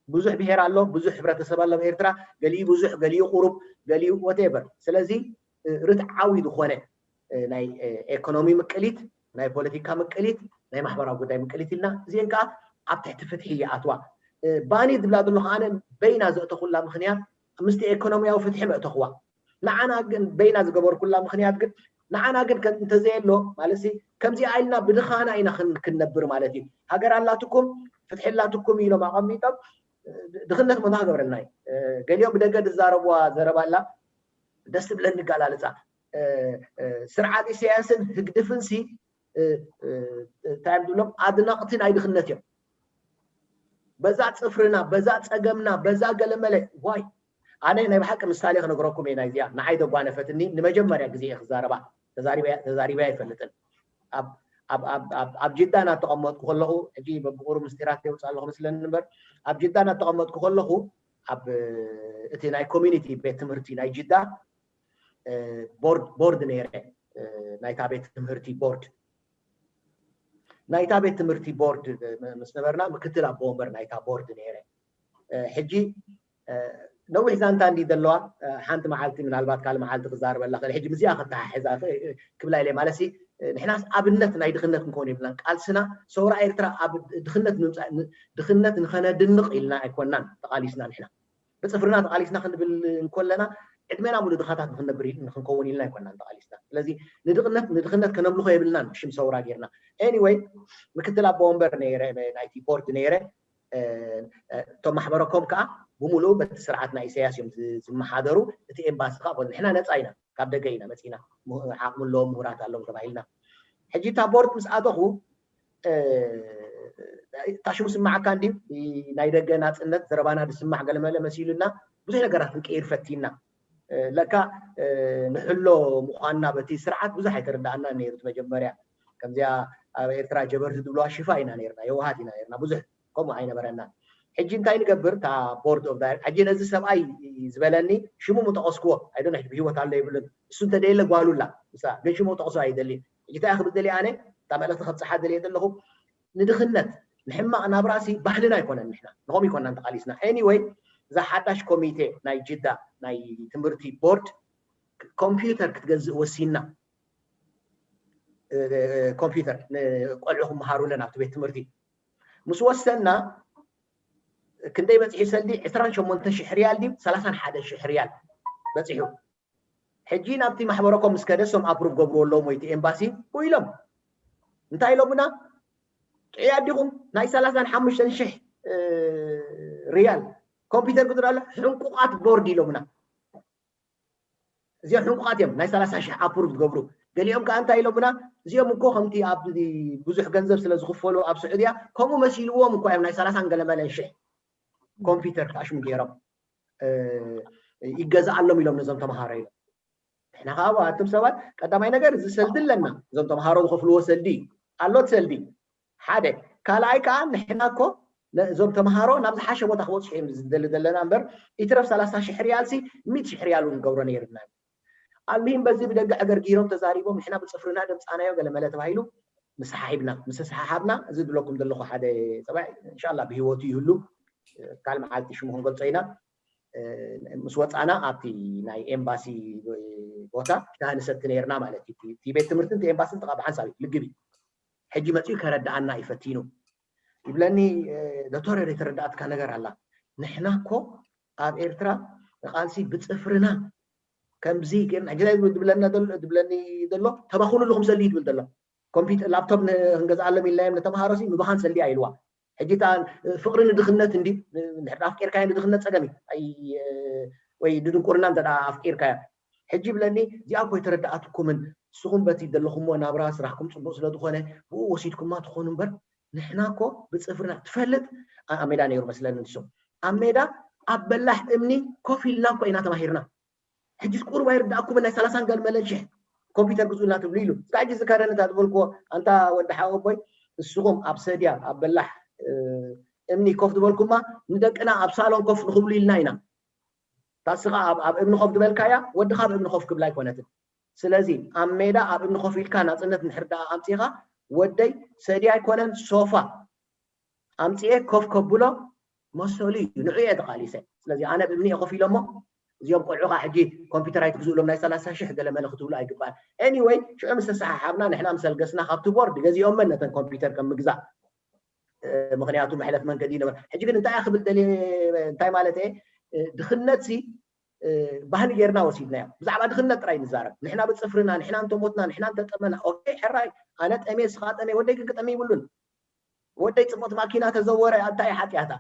ብዙሕ ብሄር ኣሎ፣ ብዙሕ ሕብረተሰብ ኣሎ ኣብ ኤርትራ፣ ገሊኡ ብዙሕ፣ ገሊኡ ቁሩብ፣ ገሊኡ ወቴቨር። ስለዚ ርትዓዊ ዝኾነ ናይ ኤኮኖሚ ምቅሊት፣ ናይ ፖለቲካ ምቅሊት፣ ናይ ማሕበራዊ ጉዳይ ምቅሊት ኢልና እዚአን ከዓ ኣብ ትሕቲ ፍትሒ ይኣትዋ። ባኒ ዝብላ ዘሎ ከዓነ በይና ዘእተኹላ ምክንያት ምስቲ ኤኮኖሚያዊ ፍትሒ መእተኽዋ። ንዓና ግን በይና ዝገበርኩላ ምክንያት ግን ንዓና ግን እንተዘየሎ ማለት ከምዚኣ ኢልና ብድኻና ኢና ክንነብር ማለት እዩ። ሃገር ኣላትኩም ፍትሒ ኣላትኩም ኢሎም ኣቐሚጦም ድኽነት መታ ክገብረልና እዩ። ገሊኦም ብደገ ዝዛረብዋ ዘረባ ኣላ ደስ ትብለኒ ኣገላልፃ ስርዓት ኢሳያስን ህግድፍን ሲ እንታይ እዮም ዝብሎም ኣድነቕቲ ናይ ድኽነት እዮም። በዛ ፅፍርና በዛ ፀገምና በዛ ገለመለ ዋይ ኣነ ናይ ብሓቂ ምሳሌ ክነግረኩም እየ ናይዚኣ ንዓይ ዘጓነፈትኒ ንመጀመርያ ግዜ እየ ክዛረባ ተዛሪበያ ኣይፈልጥን። ኣብ ጅዳ እናተቐመጥኩ ከለኹ ሕጂ በብቁሩብ ምስጢራት የውፅእ ኣለኹ መስለኒ እምበር ኣብ ጅዳ እናተቐመጥኩ ከለኹ ኣብ እቲ ናይ ኮሚኒቲ ቤት ትምህርቲ ናይ ጅዳ ቦርድ ነይረ ናይታ ቤት ትምህርቲ ቦርድ ናይታ ቤት ትምህርቲ ቦርድ ምስ ነበርና ምክትል ኣቦ ወንበር ናይታ ቦርድ ነይረ። ሕጂ ነዊሕ ዛንታ እንዲ ዘለዋ ሓንቲ መዓልቲ ምናልባት ካልእ መዓልቲ ክዛረበላ ክእል ሕጂ ምዚኣ ከተሓሕዛ ክብላ ኢለ ማለት ንሕናስ ኣብነት ናይ ድኽነት ክንከውን የብልናን ቃልስና ሰውራ ኤርትራ ኣብ ድኽነት ንምፃእ ድኽነት ንኸነድንቕ ኢልና ኣይኮናን ተቓሊስና ንሕና ብፅፍርና ተቓሊስና ክንብል እንኮለና ዕድመና ሙሉ ድኻታት ንክንነብር ንክንከውን ኢልና ኣይኮናን ተቓሊስና ስለዚ ንድኽነት ንድኽነት ከነምልኾ የብልናን ብሽም ሰውራ ጌርና anyway ምክትል ኣቦ ወንበር ነይረ ናይቲ ቦርድ ነይረ እቶም ማሕበረኮም ከዓ ብምሉኡ በቲ ስርዓት ናይ ኢሳያስ እዮም ዝመሓደሩ እቲ ኤምባሲ ከዓ ንሕና ነፃ ኢና ካብ ደገ ኢና መፂና ዓቕሚ ኣለዎም ምሁራት ኣለዎም ተባሂልና ሕጂ እታ ቦርድ ምስ ኣተኹ እታ ሽሙ ስማዓካ እንዲ ናይ ደገ ናፅነት ዘረባና ዝስማዕ ገለመለ መሲሉና ብዙሕ ነገራት ክንቀይር ፈቲና ለካ ንሕሎ ምኳንና በቲ ስርዓት ብዙሕ ኣይተረዳኣና ነይሩ መጀመርያ ከምዚኣ ኣብ ኤርትራ ጀበርቲ ዝብለዋ ሽፋ ኢና ነርና የዋሃት ኢና ነርና ብዙሕ ከምኡ ኣይነበረና ሕጂ እንታይ ንገብር እታ ቦርድ ኦፍ ዳይሬክት ሕጂ ነዚ ሰብኣይ ዝበለኒ ሽሙ ምጠቐስክዎ ኣይደነ ብሂወት ኣሎ ይብልን እሱ እንተደየለ ጓሉላ ንሳ ግን ሽሙ ጠቕሶ ኣይደሊ ሕጂ እንታይ ክብል ደሊ ኣነ እታ መልእክቲ ከብፅሓ ደልየ ዘለኹ ንድኽነት ንሕማቕ ናብራሲ ባህልና ኣይኮነን ንሕና ንኸም ይኮና እንተቃሊስና anyway እዛ ሓዳሽ ኮሚቴ ናይ ጅዳ ናይ ትምህርቲ ቦርድ ኮምፒውተር ክትገዝእ ወሲና ኮምፒውተር ንቆልዑ ክመሃሩለን ኣብቲ ቤት ትምህርቲ ምስ ወሰና ክንደይ በፂሑ ሰልዲ ዕስራን ሸሞንተ ሽሕ ሪያል ድዩ ሰላሳን ሓደ ሽሕ ሪያል በፂሑ ሕጂ ናብቲ ማሕበረኮም ምስ ከደ ሶም ኣፕሩቭ ገብርዎ ኣለዎም ወይቲ ኤምባሲ ኢሎም እንታይ ኢሎምና ጥዑያት ዲኹም ናይ ሰላሳን ሓሙሽተን ሽሕ ሪያል ኮምፒውተር ግድር ኣሎ ሕንቁቃት ቦርድ ኢሎምና እዚኦም ሕንቁቓት እዮም ናይ ሰላሳ ሽሕ ኣፕሩቭ ዝገብሩ። ገሊኦም ከዓ እንታይ ኢሎምና? እዚኦም እኮ ከምቲ ኣብ ብዙሕ ገንዘብ ስለ ዝኽፈሉ ኣብ ስዑድያ ከምኡ መሲልዎም እኮ እዮም ናይ ሰላሳን ገለመለን ሽሕ ኮምፒውተር ክኣሽሙ ገይሮም ይገዝኣሎም ኢሎም ነዞም ተምሃሮ ኢሎም። ንሕና ከዓ ኣቱም ሰባት ቀዳማይ ነገር እዚ ሰልዲ ኣለና፣ እዞም ተምሃሮ ዝኸፍልዎ ሰልዲ ኣሎት ሰልዲ ሓደ። ካልኣይ ከዓ ንሕና እኮ እዞም ተምሃሮ ናብ ዝሓሸ ቦታ ክበፅሑ እዮም ዝደሊ ዘለና እምበር ኢትረፍ ሰላሳ ሽሕ ሪያል ሲ ሚእቲ ሽሕ ሪያል እውን ንገብሮ ነይርና። ኣልሚሂም በዚ ብደገ ዕገርጊሮም ተዛሪቦም ንሕና ብፅፍርና ደምፃናዮ ገለመለ ተባሂሉ ምሰሓሒብና ምስ ሰሓሓብና እዚ ዝብለኩም ዘለኹ ሓደ ፀባይ እንሻላ ብህይወቱ ይህሉ ካል መዓልቲ ሽሙ ክንገልፆ ኢና። ምስ ወፃና ኣብቲ ናይ ኤምባሲ ቦታ ሻሂ ንሰቲ ነይርና ማለት እዩ። እቲ ቤት ትምህርትን እቲ ኤምባስን ጥቓ ብሓንሳብ እዩ ልግብ እዩ። ሕጂ መፂኡ ከረድኣና እዩ ፈቲኑ። ይብለኒ ዶክተር፣ የተረዳእትካ ነገር ኣላ። ንሕና እኮ ኣብ ኤርትራ ንቃልሲ ብፅፍርና ከምዚ ጌርና ሕጂ ድብለና ድብለኒ ዘሎ ተባኹኑ ኣለኹም ሰልዲ ድብል ዘሎ ኮምፒውተር ላፕቶፕ ክንገዝኣሎም ኢልናዮም ንተምሃሮ ሲ ምባኻን ሰልዲ ኣይልዋ። ሕጂ ፍቅሪ ንድኽነት እንዲ ኣፍቂርካዮ ንድኽነት ፀገም ወይ ንድንቁርና እንተ ኣፍቂርካዮ ሕጂ ብለኒ እዚኣ እኮ የተረዳኣትኩምን ንስኹም በቲ ዘለኹምዎ ናብራ ስራሕኩም ፅቡቅ ስለዝኾነ ብኡ ወሲድኩማ ትኾኑ እምበር ንሕና እኮ ብፅፍርና ትፈልጥ ኣብ ሜዳ ነይሩ መስለኒ ንሱ ኣብ ሜዳ ኣብ በላሕ እምኒ ኮፍ ኢልና እኮ ኢና ተማሂርና ሕጂ ቁሩብ ኣይርዳእኩምን ናይ ሰላሳን ገለ መለን ሽሕ ኮምፒውተር ግዙእልና ትብሉ ኢሉ እስካ ሕጂ ዝከረኒ እታ ዝበልክዎ ኣንታ ወዲ ሓወቦይ ንስኹም ኣብ ሰድያ ኣብ በላሕ እምኒ ኮፍ ዝበልኩማ ንደቅና ኣብ ሳሎን ኮፍ ንኽብሉ ኢልና ኢና ታስኻ ኣብ እምኒ ኮፍ ዝበልካያ ወድኻ ኣብ እምኒ ኮፍ ክብላ ኣይኮነትን ስለዚ ኣብ ሜዳ ኣብ እምኒ ኮፍ ኢልካ ናፅነት ንሕርዳኣ ኣምፂኻ ወደይ ሰድያ ኣይኮነን ሶፋ ኣምፅኤ ኮፍ ከብሎ መሰሉ እዩ ንዑ እየ ተቃሊሰ ስለዚ ኣነ ብእምኒ እየ ኮፍ ኢሎሞ እዚኦም ቆልዑ ከዓ ሕጂ ኮምፒውተር ኣይትግዝእሎም ናይ ሰላሳ ሽሕ ገለ መለ ክትብሉ ኣይግባእን anyway ሽዑ ምስ ተሰሓሓብና ንሕና ምስ ኣልገስና ካብቲ ቦርድ ገዚኦመን ነተን ኮምፒውተር ከም ምግዛእ ምክንያቱ መሕለፍ መንገዲ ይነበረ ሕጂ ግን እንታይ ክብል ደልየ እንታይ ማለት እየ ድኽነት ሲ ባህሊ ጌርና ወሲድናዮ ብዛዕባ ድኽነት ጥራይ ንዛረብ ንሕና ብፅፍርና ንሕና እንተሞትና ንሕና እንተጠመና ኦኬ ሕራይ ኣነ ጠሜ ስኻ ጠሜ ወደይ ግን ክጠሚ ይብሉን ወደይ ፅቡቅቲ ማኪና ተዘወረ እንታይ ሓጢኣታ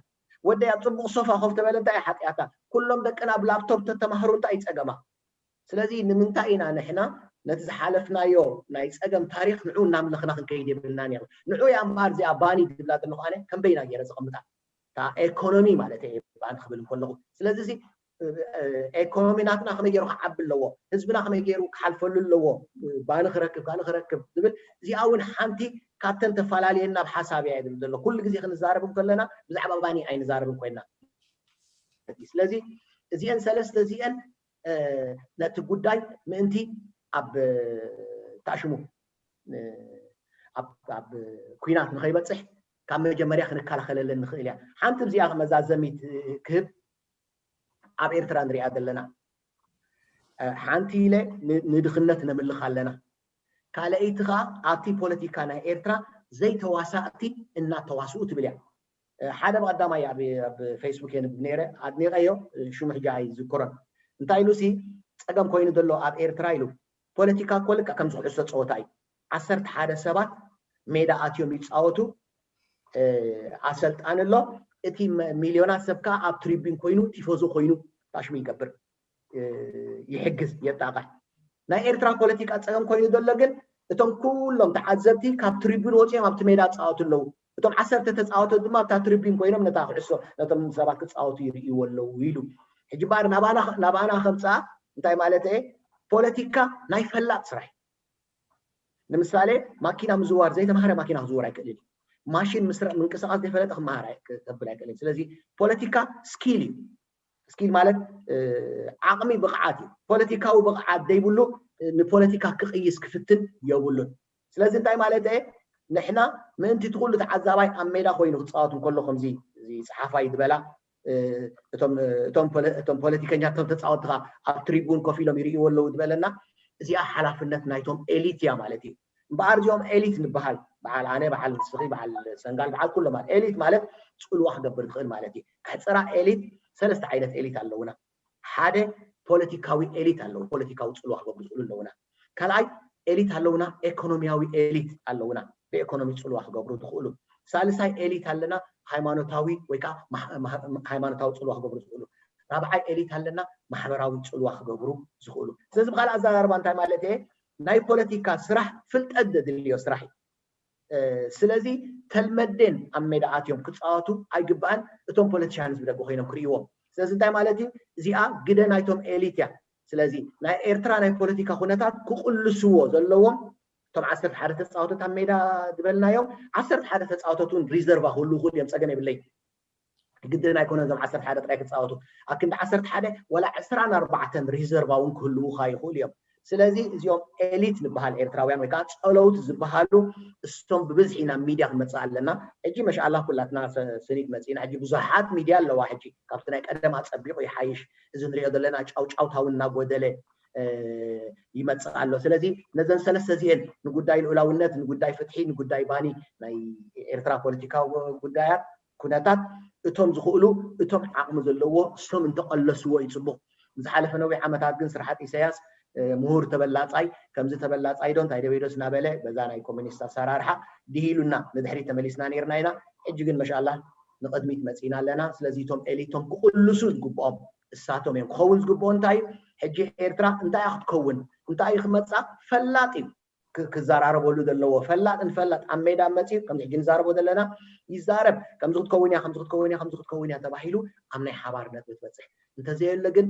ወደይ ኣብ ፅቡቅ ሶፋ ኮፍ ተበለ እንታይ ሓጢኣታ ኩሎም ደቅና ብላፕቶፕ ተተማህሩ እንታይ ፀገማ ስለዚ ንምንታይ ኢና ንሕና ነቲ ዝሓለፍናዮ ናይ ፀገም ታሪክ ንዑ እናምለኽና ክንከይድ የብልናን ኢና ንዑ እያ እምበኣር እዚኣ ባኒ ዝብላ ዘለኹ ኣነ ከም በይና ገይረ ዘቐምጣ እታ ኤኮኖሚ ማለት እየ ባኒ ክብል እንከለኹ ስለዚ እዚ ኤኮኖሚ ናትና ከመይ ገይሩ ክዓቢ ኣለዎ ህዝብና ከመይ ገይሩ ክሓልፈሉ ኣለዎ ባኒ ክረክብ ካልእ ክረክብ ዝብል እዚኣ እውን ሓንቲ ካብተን ተፈላለየና ኣብ ሓሳብ እያ ዝብል ዘሎ ኩሉ ግዜ ክንዛረብ እንከለና ብዛዕባ ባኒ ኣይንዛረብን ኮይና ስለዚ እዚአን ሰለስተ እዚአን ነቲ ጉዳይ ምእንቲ ኣብ ታሽሙ ኣብ ኩናት ንኸይበፅሕ ካብ መጀመርያ ክንከላኸለለን ንኽእል እያ ሓንቲ እዚኣ መዛዘሚት ክህብ ኣብ ኤርትራ ንሪኣ ዘለና ሓንቲ ኢለ ንድኽነት ነምልኽ ኣለና ካልኣይቲ ከዓ ኣብቲ ፖለቲካ ናይ ኤርትራ ዘይተዋሳእቲ እናተዋስኡ ትብል እያ ሓደ ብቀዳማይ ኣብ ፌስቡክ የንብብ ነይረ ኣድኒቀዮ ሽሙ ሕጂ ኣይዝክሮን እንታይ ኢሉ ሲ ፀገም ኮይኑ ዘሎ ኣብ ኤርትራ ኢሉ ፖለቲካ እኮ ልክዕ ከም ዝኩዕሶ ፀወታ እዩ ዓሰርተ ሓደ ሰባት ሜዳ ኣትዮም ይፃወቱ ኣሰልጣኒ ኣሎ እቲ ሚልዮናት ሰብ ከዓ ኣብ ትሪቢን ኮይኑ ቲፎዞ ኮይኑ ታሽሙ ይገብር ይሕግዝ የጣቕዕ ናይ ኤርትራ ፖለቲካ ፀገም ኮይኑ ዘሎ ግን እቶም ኩሎም ተዓዘብቲ ካብ ትሪቢን ወፂኦም ኣብቲ ሜዳ ፃወቱ ኣለዉ እቶም ዓሰርተ ተፃወቶ ድማ ኣብታ ትሪቢን ኮይኖም ነታ ክዕሶ ነቶም ሰባት ክፃወቱ ይርእይዎ ኣለዉ ኢሉ ሕጂ በኣር ናባና ከምፅኣ እንታይ ማለት እየ ፖለቲካ ናይ ፈላጥ ስራሕ ንምሳሌ ማኪና ምዝዋር ዘይተማሃረ ማኪና ክዝውር ኣይክእልን እዩ ማሽን ምስራቅ ምንቅስቃስ ዘይፈለጠ ክመሃር ከብል ኣይክእልን ስለዚ ፖለቲካ ስኪል እዩ ስኪል ማለት ዓቕሚ ብቕዓት እዩ ፖለቲካዊ ብቕዓት ዘይብሉ ንፖለቲካ ክቕይስ ክፍትን የብሉን ስለዚ እንታይ ማለት እየ ንሕና ምእንቲ እቲ ኩሉ ተዓዛባይ ኣብ ሜዳ ኮይኑ ክፃወት እንከሎ ከምዚ እዚ ፀሓፋይ ዝበላ እቶም ፖለቲከኛቶም ተፃወትኻ ኣብ ትሪቡን ኮፍ ኢሎም ይርእይዎ ኣለዉ ዝበለና እዚኣ ሓላፍነት ናይቶም ኤሊት እያ ማለት እዩ እምበኣር እዚኦም ኤሊት ንበሃል በዓል ኣነ በዓል ንስኺ በዓል ሰንጋል በዓል ኩሎም ማለት ኤሊት ማለት ፅልዋ ክገብር ዝኽእል ማለት እዩ ክሕፅራ ኤሊት ሰለስተ ዓይነት ኤሊት ኣለውና ሓደ ፖለቲካዊ ኤሊት ኣለዉ ፖለቲካዊ ፅልዋ ክገብሩ ዝኽእሉ ኣለውና ካልኣይ ኤሊት ኣለውና ኤኮኖሚያዊ ኤሊት ኣለውና ብኤኮኖሚ ፅልዋ ክገብሩ ዝኽእሉ ሳልሳይ ኤሊት ኣለና ሃይማኖታዊ ወይ ከዓ ሃይማኖታዊ ፅልዋ ክገብሩ ዝኽእሉ ራብዓይ ኤሊት ኣለና፣ ማሕበራዊ ፅልዋ ክገብሩ ዝኽእሉ። ስለዚ ብካልእ ኣዘራርባ እንታይ ማለት እየ? ናይ ፖለቲካ ስራሕ ፍልጠት ዘድልዮ ስራሕ እዩ። ስለዚ ተልመዴን ኣብ ሜዳ ኣትዮም ክፃወቱ ኣይግባእን። እቶም ፖለቲሻንስ ብደገ ኮይኖም ክርእይዎም። ስለዚ እንታይ ማለት እዩ? እዚኣ ግደ ናይቶም ኤሊት እያ። ስለዚ ናይ ኤርትራ ናይ ፖለቲካ ኩነታት ክቕልስዎ ዘለዎም እቶም ዓሰርተ ሓደ ተፃወቶት ኣብ ሜዳ ዝበልናዮም፣ ዓሰርተ ሓደ ተፃወቶት እውን ሪዘርቫ ክህሉ ይኽእሉ እዮም፣ ፀገም የብለይ። ግድን ኣይኮነ እዞም ዓሰርተ ሓደ ጥራይ ክፃወቱ። ኣብ ክንዲ ዓሰርተ ሓደ ዋላ ዕስራን ኣርባዕተን ሪዘርቫ እውን ክህልውኻ ይኽእሉ እዮም። ስለዚ እዚኦም ኤሊት ንበሃል ኤርትራውያን ወይ ከዓ ፀለውቲ ዝበሃሉ እሶም ብብዝሒ ናብ ሚድያ ክንመፅእ ኣለና። ሕጂ መሻኣላ ኩላትና ስኒት መፂና። ሕጂ ብዙሓት ሚድያ ኣለዋ። ሕጂ ካብቲ ናይ ቀደም ኣፀቢቑ ይሓይሽ። እዚ ንሪኦ ዘለና ጫውጫውታ እውን እናጎደለ ይመፅእ ኣሎ። ስለዚ ነዘን ሰለስተ እዚአን ንጉዳይ ልኡላውነት፣ ንጉዳይ ፍትሒ፣ ንጉዳይ ባኒ ናይ ኤርትራ ፖለቲካዊ ጉዳያት ኩነታት እቶም ዝኽእሉ እቶም ዓቕሚ ዘለዎ እሶም እንተቐለስዎ እዩ ፅቡቕ። ዝሓለፈ ነዊሕ ዓመታት ግን ስርዓት ኢሳያስ ምሁር ተበላፃይ ከምዚ ተበላፃይ ዶ እንታይ ደበይዶስ እናበለ በዛ ናይ ኮሚኒስት ኣሰራርሓ ድሂሉና ንድሕሪት ተመሊስና ነይርና ኢና። ሕጂ ግን መሻላ ንቕድሚት መፂና ኣለና። ስለዚ እቶም ኤሊቶም ክቕልሱ ዝግብኦም እሳቶም እዮም። ክኸውን ዝግብኦ እንታይ እዩ? ሕጂ ኤርትራ እንታይ ክትከውን እንታይ ክመፃ ፈላጥ እዩ። ክዘራረበሉ ዘለዎ ፈላጥ ንፈላጥ ኣብ ሜዳ መፂኡ ከምዚ ሕጂ ንዛረቦ ዘለና ይዛረብ። ከምዚ ክትከውን እያ፣ ከምዚ ክትከውን እያ፣ ከምዚ ክትከውን እያ ተባሂሉ ኣብ ናይ ሓባር ነጥቢ ትበፅሕ። እንተዘየለ ግን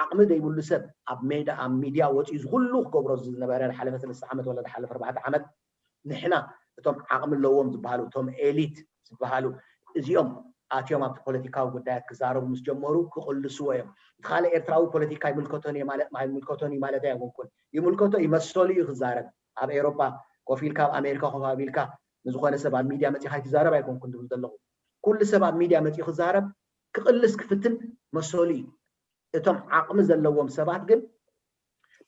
ዓቕሚ ዘይብሉ ሰብ ኣብ ሜዳ ኣብ ሚድያ ወፂኡ ዝኩሉ ክገብሮ ዝነበረ ዝሓለፈ ሰለስተ ዓመት ወላ ዝሓለፈ ኣርባዕተ ዓመት ንሕና እቶም ዓቕሚ ኣለዎም ዝበሃሉ እቶም ኤሊት ዝበሃሉ እዚኦም ኣትዮም ኣብቲ ፖለቲካዊ ጉዳያት ክዛረቡ ምስ ጀመሩ ክቕልስዎ እዮም። እቲ ካልእ ኤርትራዊ ፖለቲካ ይምልከቶን እዩ ማለት ኣይምልከቶን እዩ ማለት ኣይኮንኩን። ይምልከቶ እዩ፣ መሰሉ እዩ ክዛረብ። ኣብ ኤውሮጳ ኮፍ ኢልካ ኣብ ኣሜሪካ ኮፍ ኣቢልካ ንዝኾነ ሰብ ኣብ ሚድያ መፂኻ ይትዛረብ ኣይኮንኩን ዝብል ዘለኹ። ኩሉ ሰብ ኣብ ሚድያ መፂኡ ክዛረብ ክቕልስ ክፍትን መሰሉ እዩ። እቶም ዓቕሚ ዘለዎም ሰባት ግን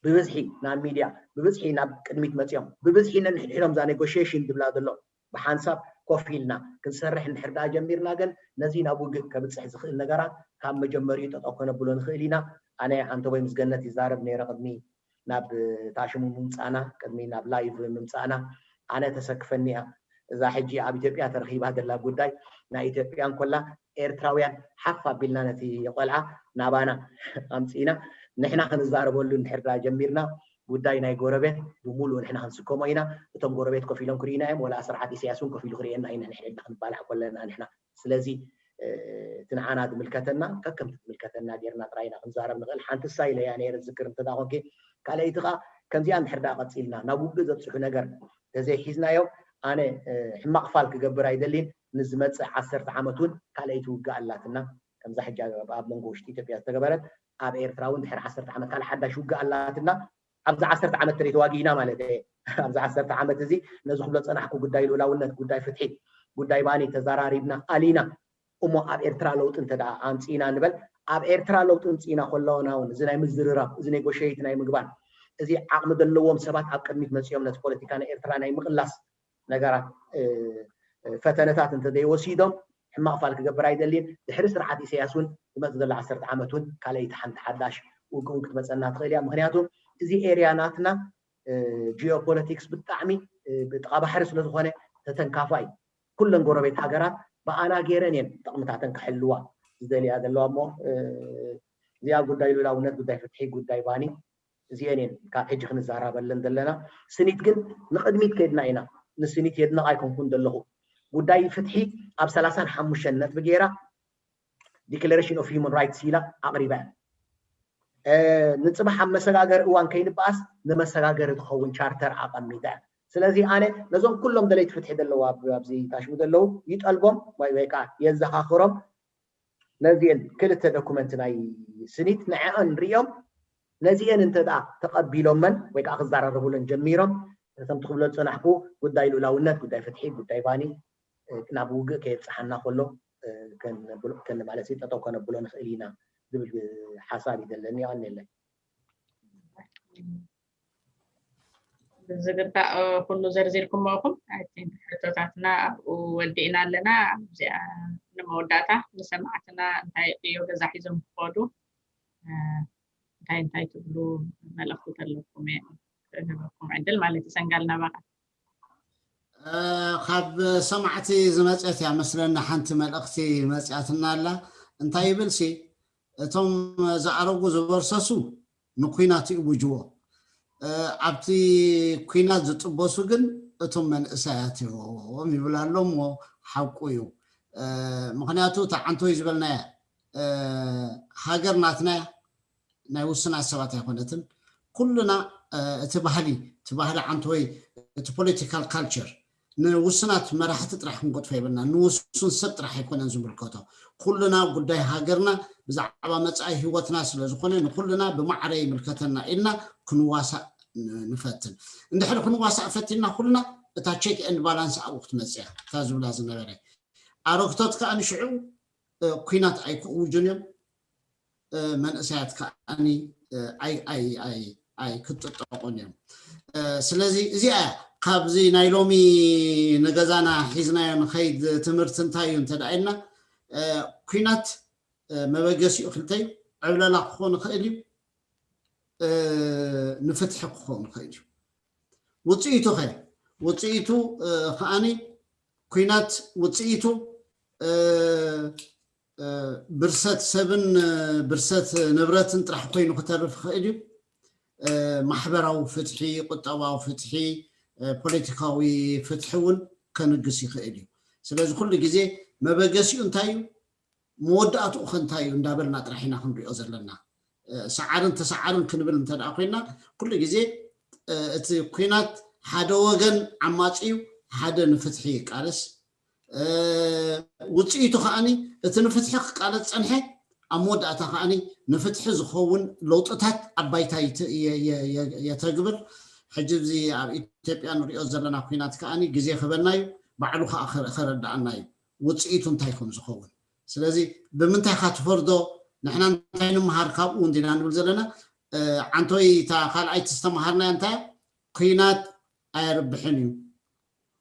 ብብዝሒ ናብ ሚድያ ብብዝሒ ናብ ቅድሚት መፂኦም ብብዝሒ ነንሕድሕዶም እዛ ኔጎሽሽን ዝብላ ዘሎ ብሓንሳብ ኮፍ ኢልና ክንሰርሕ እንድሕር ደኣ ጀሚርና ግን ነዚ ናብ ውግእ ከብፅሕ ዝኽእል ነገራት ካብ መጀመሪኡ ጠጠው ከነብሎ ንኽእል ኢና። ኣነ ኣንተቦይ ምስ ገነት ይዛረብ ነይረ ቅድሚ ናብ ታሽሙ ምምፃእና ቅድሚ ናብ ላይቭ ምምፃእና ኣነ ተሰክፈኒ እያ። እዛ ሕጂ ኣብ ኢትዮጵያ ተረኺባ ዘላ ጉዳይ ናይ ኢትዮጵያ እንኮላ ኤርትራውያን ሓፍ ኣቢልና ነቲ ቆልዓ ናባና ኣምፂእና ንሕና ክንዛረበሉ እንድሕር ደኣ ጀሚርና ጉዳይ ናይ ጎረቤት ብሙሉእ ንሕና ክንስከሞ ኢና። እቶም ጎረቤት ኮፍ ኢሎም ክርእዩና እዮም። ወላ ስርዓት ኢሳያስ እውን ኮፍ ኢሉ ክርእየና እዩ ንሕና ክንባላዕ ከለና ንሕና። ስለዚ እቲ ንዓና ዝምልከተና ከከምቲ ዝምልከተና ጌርና ጥራይ ኢና ክንዛረብ ንኽእል። ሓንቲ ሳይለ እያ ነይረ ዝዝክር እንተ ደኣ ኮንኪ። ካልኣይቲ ኸኣ ከምዚኣ እንድሕር ደኣ ቀፂልና ናብ ውግእ ዘብፅሑ ነገር ተዘይሒዝናዮ ኣነ ሕማቕ ፋል ክገብር ኣይደልን። ንዝመፅእ ዓሰርተ ዓመት እውን ካልኣይቲ ውግእ ኣላትና። ከምዛ ሕጂ ኣብ መንጎ ውሽጢ ኢትዮጵያ ዝተገበረት ኣብ ኤርትራ እውን ድሕሪ ዓሰርተ ዓመት ካልእ ሓዳሽ ውግእ ኣላትና። ኣብዚ ዓሰርተ ዓመት ተደይ ተዋጊእና ማለት እየ። ኣብዚ ዓሰርተ ዓመት እዚ ነዚ ክብሎ ዝፀናሕኩ ጉዳይ ልኡላውነት፣ ጉዳይ ፍትሒ፣ ጉዳይ ባኒ ተዘራሪብና ኣሊና እሞ ኣብ ኤርትራ ለውጢ እንተ ደኣ ኣምፂእና ንበል ኣብ ኤርትራ ለውጢ ምፅእና ከለና እውን እዚ ናይ ምዝርራብ እዚ ኔጎሽየት ናይ ምግባር እዚ ዓቕሚ ዘለዎም ሰባት ኣብ ቅድሚት መፂኦም ነቲ ፖለቲካ ናይ ኤርትራ ናይ ምቕላስ ነገራት ፈተነታት እንተዘይወሲዶም ሕማቕ ፋል ክገብር ኣይደልይን። ድሕሪ ስርዓት ኢሳያስ እውን ዝመፅእ ዘሎ ዓሰርተ ዓመት እውን ካልኣይቲ ሓንቲ ሓዳሽ ውግእ እውን ክትመፀና ትኽእል እያ። ምክንያቱ እዚ ኤርያ ናትና ጂኦፖለቲክስ ብጣዕሚ ብጥቓ ባሕሪ ስለዝኾነ ተተንካፋ እዩ። ኩለን ጎረቤት ሃገራት ብኣና ገይረን እየን ጥቕምታተን ክሕልዋ ዝደልያ ዘለዋ እሞ እዚኣ ጉዳይ ልኡላውነት፣ ጉዳይ ፍትሒ፣ ጉዳይ ባኒ እዚአን እየን ካብ ሕጂ ክንዘራረበለን ዘለና። ስኒት ግን ንቕድሚት ከይድና ኢና። ንስኒት የድንቕ ኣይኮንኩን ዘለኹ። ጉዳይ ፍትሒ ኣብ ሰላሳን ሓሙሽተን ነጥቢ ገይራ ዲክለሬሽን ኦፍ ሂውማን ራይትስ ኢላ ኣቕሪባ እያ። ንፅባሕ ኣብ መሰጋገሪ እዋን ከይንበኣስ ንመሰጋገሪ ትኸውን ቻርተር ኣቐሚጣ እያ። ስለዚ ኣነ ነዞም ኩሎም ደለይቲ ፍትሒ ዘለዉ ኣብዚ ታሽሙ ዘለዉ ይጠልቦም ወይ ወይ ከዓ የዘኻኽሮም ነዚአን ክልተ ዶኩመንት ናይ ስኒት ንዐአን ሪኦም ነዚአን እንተ ደኣ ተቐቢሎመን ወይ ከዓ ክዘራረቡለን ጀሚሮም እቶም ትኽብሎ ዝፀናሕኩ ጉዳይ ልኡላውነት፣ ጉዳይ ፍትሒ፣ ጉዳይ ባኒ ናብ ውግእ ከየብፅሓና ከሎ ከንማለት ጠጠው ከነብሎ ንኽእል ኢና ዝብል ሓሳብ እዩ ዘለኒ። ይቐንየለይ። ዝግባእ ኩሉ ዘርዚርኩሞ ኢኹም። ሕቶታትና ኣብኡ ወዲእና ኣለና። ኣብዚኣ ንመወዳእታ ንሰማዕትና እንታይ ዕዮ ገዛ ሒዞም ክኸዱ እንታይ እንታይ ትብሉ መልእኽቲ ተለኩም ክህበኩም ዕድል ማለት እዩ። ሰንጋል ናባኻ። ካብ ሰማዕቲ ዝመፀት እያ መስለኒ ሓንቲ መልእኽቲ መፅያትና ኣላ። እንታይ ይብል ሲ እቶም ዝኣረጉ ዝበርሰሱ ንኩናት ይእውጅዎ። ኣብቲ ኩናት ዝጥበሱ ግን እቶም መንእሰያት እዮም ይብል ኣሎ እሞ ሓቁ እዩ። ምክንያቱ እታ ዓንቶይ ዝበልናያ ሃገር ናትና ናይ ውስናት ሰባት ኣይኮነትን። ኩልና እቲ ባህሊ እቲ ባህሊ ዓንቶይ እቲ ፖለቲካል ካልቸር ንውስናት መራሕቲ ጥራሕ ክንጎጥፎ የብልና። ንውሱን ሰብ ጥራሕ ኣይኮነን ዝምልከቶ። ኩልና ጉዳይ ሃገርና ብዛዕባ መጻኢ ህይወትና ስለ ዝኾነ ንኩልና ብማዕረ ይምልከተና ኢልና ክንዋሳእ ንፈትን። እንድሕር ክንዋሳእ ፈቲና ኩልና እታ ቼክ ኤንድ ባላንስ ኣብኡ ክትመጽእ እያ እታ ዝብላ ዝነበረ። ኣረግቶት ከዓ ንሽዑ ኩናት ኣይክእውጁን እዮም። መንእሰያት ከዓኒ ኣይክጥጠቁን እዮም። ስለዚ እዚኣ ካብዚ ናይ ሎሚ ንገዛና ሒዝናዮ ንኸይድ ትምህርቲ እንታይ እዩ እንተ ኢልና ኩናት መበገሲኡ ክልተ እዩ። ዕብለላ ክኾን ይኽእል እዩ፣ ንፍትሒ ክኾን ይኽእል እዩ። ውፅኢቱ ኸ ውፅኢቱ ከዓኒ ኩናት ውፅኢቱ ብርሰት ሰብን ብርሰት ንብረትን ጥራሕ ኮይኑ ክተርፍ ይኽእል እዩ። ማሕበራዊ ፍትሒ፣ ቁጠባዊ ፍትሒ፣ ፖለቲካዊ ፍትሒ እውን ከንግስ ይኽእል እዩ። ስለዚ ኩሉ ግዜ መበገሲኡ እንታይ እዩ፣ መወዳእትኡ ከ እንታይ እዩ እንዳበልና ጥራሕ ኢና ክንሪኦ ዘለና። ሰዓርን ተሰዓርን ክንብል እንተ ኮይና ኩሉ ግዜ እቲ ኩናት ሓደ ወገን ዓማፂ እዩ፣ ሓደ ንፍትሒ ይቃለስ። ውፅኢቱ ከዓኒ እቲ ንፍትሒ ክቃለስ ፀንሐ ኣብ መወዳእታ ከዓኒ ንፍትሒ ዝኸውን ለውጥታት ኣብ ባይታ የተግብር። ሕጂ እዚ ኣብ ኢትዮጵያ ንሪኦ ዘለና ኩናት ከዓኒ ግዜ ክበና እዩ፣ ባዕሉ ከዓ ከረዳኣና እዩ ውፅኢቱ እንታይ ከም ዝኸውን። ስለዚ ብምንታይ ካ ትፈርዶ? ንሕና እንታይ ንምሃር ካብኡ እንዲና ንብል ዘለና። ዓንቶይ እታ ካልኣይቲ ዝተምሃርናያ እንታይ ኩናት ኣየርብሕን እዩ።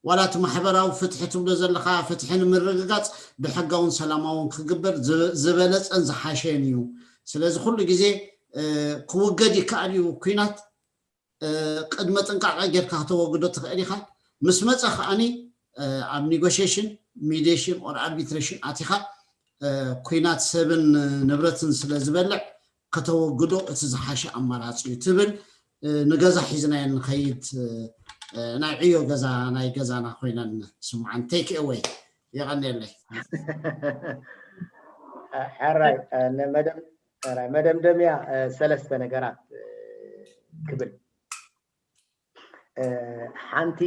ዋላ እቲ ማሕበራዊ ፍትሒ ትብሎ ዘለካ ፍትሒ ንምርግጋፅ ብሕጋውን ሰላማውን ክግበር ዝበለፀን ዝሓሸን እዩ። ስለዚ ኩሉ ግዜ ክውገድ ይከኣል እዩ ኩናት። ቅድመ ጥንቃቐ ጌርካ ከተወግዶ ትኽእል ኢኻ። ምስ መፀ ከዓኒ ኣብ ኔጎሽሽን ሚዲሽን ኦር ኣርቢትሬሽን ኣቲኻ ኩናት ሰብን ንብረትን ስለ ዝበልዕ ከተወግዶ እቲ ዝሓሸ ኣማራፂ እዩ ትብል። ንገዛ ሒዝናዮ ንኸይድ ናይ ዕዮ ገዛ ናይ ገዛና ኮይነን ስምዓን ቴክ ኤወይ። የቐንየለይ። ሕራይ መደምደምያ ሰለስተ ነገራት ክብል ሓንቲ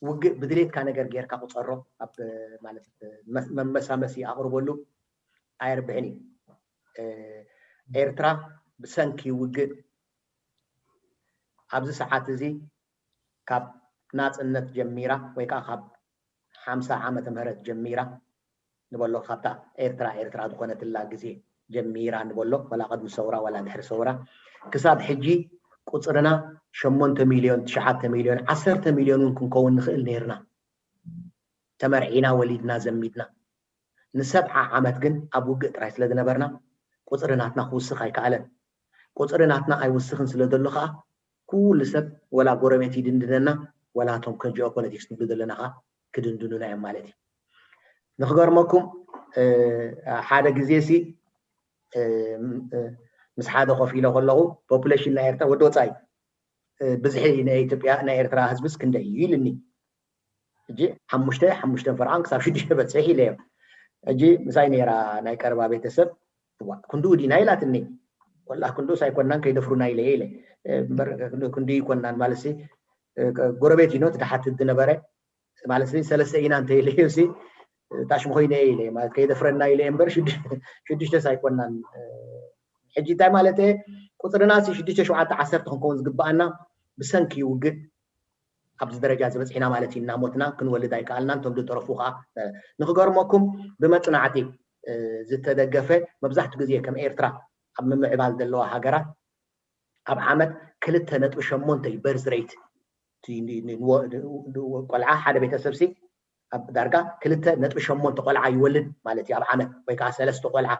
ውግእ ብድሌትካ ነገር ጌርካ ቁፀሮ ኣብ ማለት መመሳመሲ ኣቕርበሉ ኣይርብሕን እዩ። ኤርትራ ብሰንኪ ውግእ ኣብዚ ሰዓት እዚ ካብ ናፅነት ጀሚራ ወይ ከዓ ካብ ሓምሳ ዓመተ ምህረት ጀሚራ ንበሎ ካብታ ኤርትራ ኤርትራ ዝኾነትላ ግዜ ጀሚራ ንበሎ ወላ ቅድሚ ሰውራ ወላ ድሕሪ ሰውራ ክሳብ ሕጂ ቁፅርና ሸሞንተ ሚልዮን ትሽዓተ ሚልዮን ዓሰርተ ሚልዮን እውን ክንከውን ንኽእል ነይርና። ተመርዒና ወሊድና ዘሚድና ንሰብዓ ዓመት ግን ኣብ ውግእ ጥራይ ስለ ዝነበርና ቁፅሪ ናትና ክውስኽ ኣይከኣለን። ቁፅሪ ናትና ኣይውስኽን ስለ ዘሎ ከዓ ኩሉ ሰብ ወላ ጎረቤት ይድንድነና ወላ እቶም ከ ጂኦፖለቲክስ ንብሉ ዘለና ከዓ ክድንድኑና እዮም ማለት እዩ። ንክገርመኩም ሓደ ግዜ ሲ ምስ ሓደ ኮፍ ኢለ ከለኹ ፖፑሌሽን ናይ ኤርትራ ወዲ ወፃኢ ብዝሒ ናይ ኢትዮጵያ ናይ ኤርትራ ህዝብስ ክንደይ እዩ ኢልኒ። ሕጂ ሓሙሽተ ሓሙሽተን ፈርቓን ክሳብ ሽዱሽተ በፅሕ ኢለዮም። ሕጂ ምሳይ ነይራ ናይ ቀረባ ቤተሰብ እዋ ክንድኡ ዲና ኢላትኒ። ወላ ክንድኡስ ኣይኮናን ከይደፍሩና ኢለ ኢለ እምበር ክንድኡ ይኮናን ማለት ጎረቤት ኢኖ ትድሓት ዝነበረ ማለት ሰለስተ ኢና እንተ ኢለዮ ሲ ታሽሙ ኮይነ ኢለ ማለት ከይደፍረና ኢለ እምበር ሽዱሽተስ ኣይኮናን። ሕጂ እንታይ ማለት ቁፅርና ሲ ሽዱሽተ ሸውዓተ ዓሰርተ ክንከውን ዝግበኣና ብሰንኪ ውግእ ኣብዚ ደረጃ ዝበፅሕና ማለት እዩ። እናሞትና ክንወልድ ኣይከኣልናን። እቶም ዝጠረፉ ከዓ ንክገርመኩም ብመፅናዕቲ ዝተደገፈ መብዛሕትኡ ግዜ ከም ኤርትራ ኣብ ምምዕባል ዘለዋ ሃገራት ኣብ ዓመት ክልተ ነጥቢ ሸሞንተ እዩ በርዝ ሬት ቆልዓ ሓደ ቤተሰብ ሲ ኣብ ዳርጋ ክልተ ነጥቢ ሸሞንተ ቆልዓ ይወልድ ማለት እዩ ኣብ ዓመት ወይ ከዓ ሰለስተ ቆልዓ።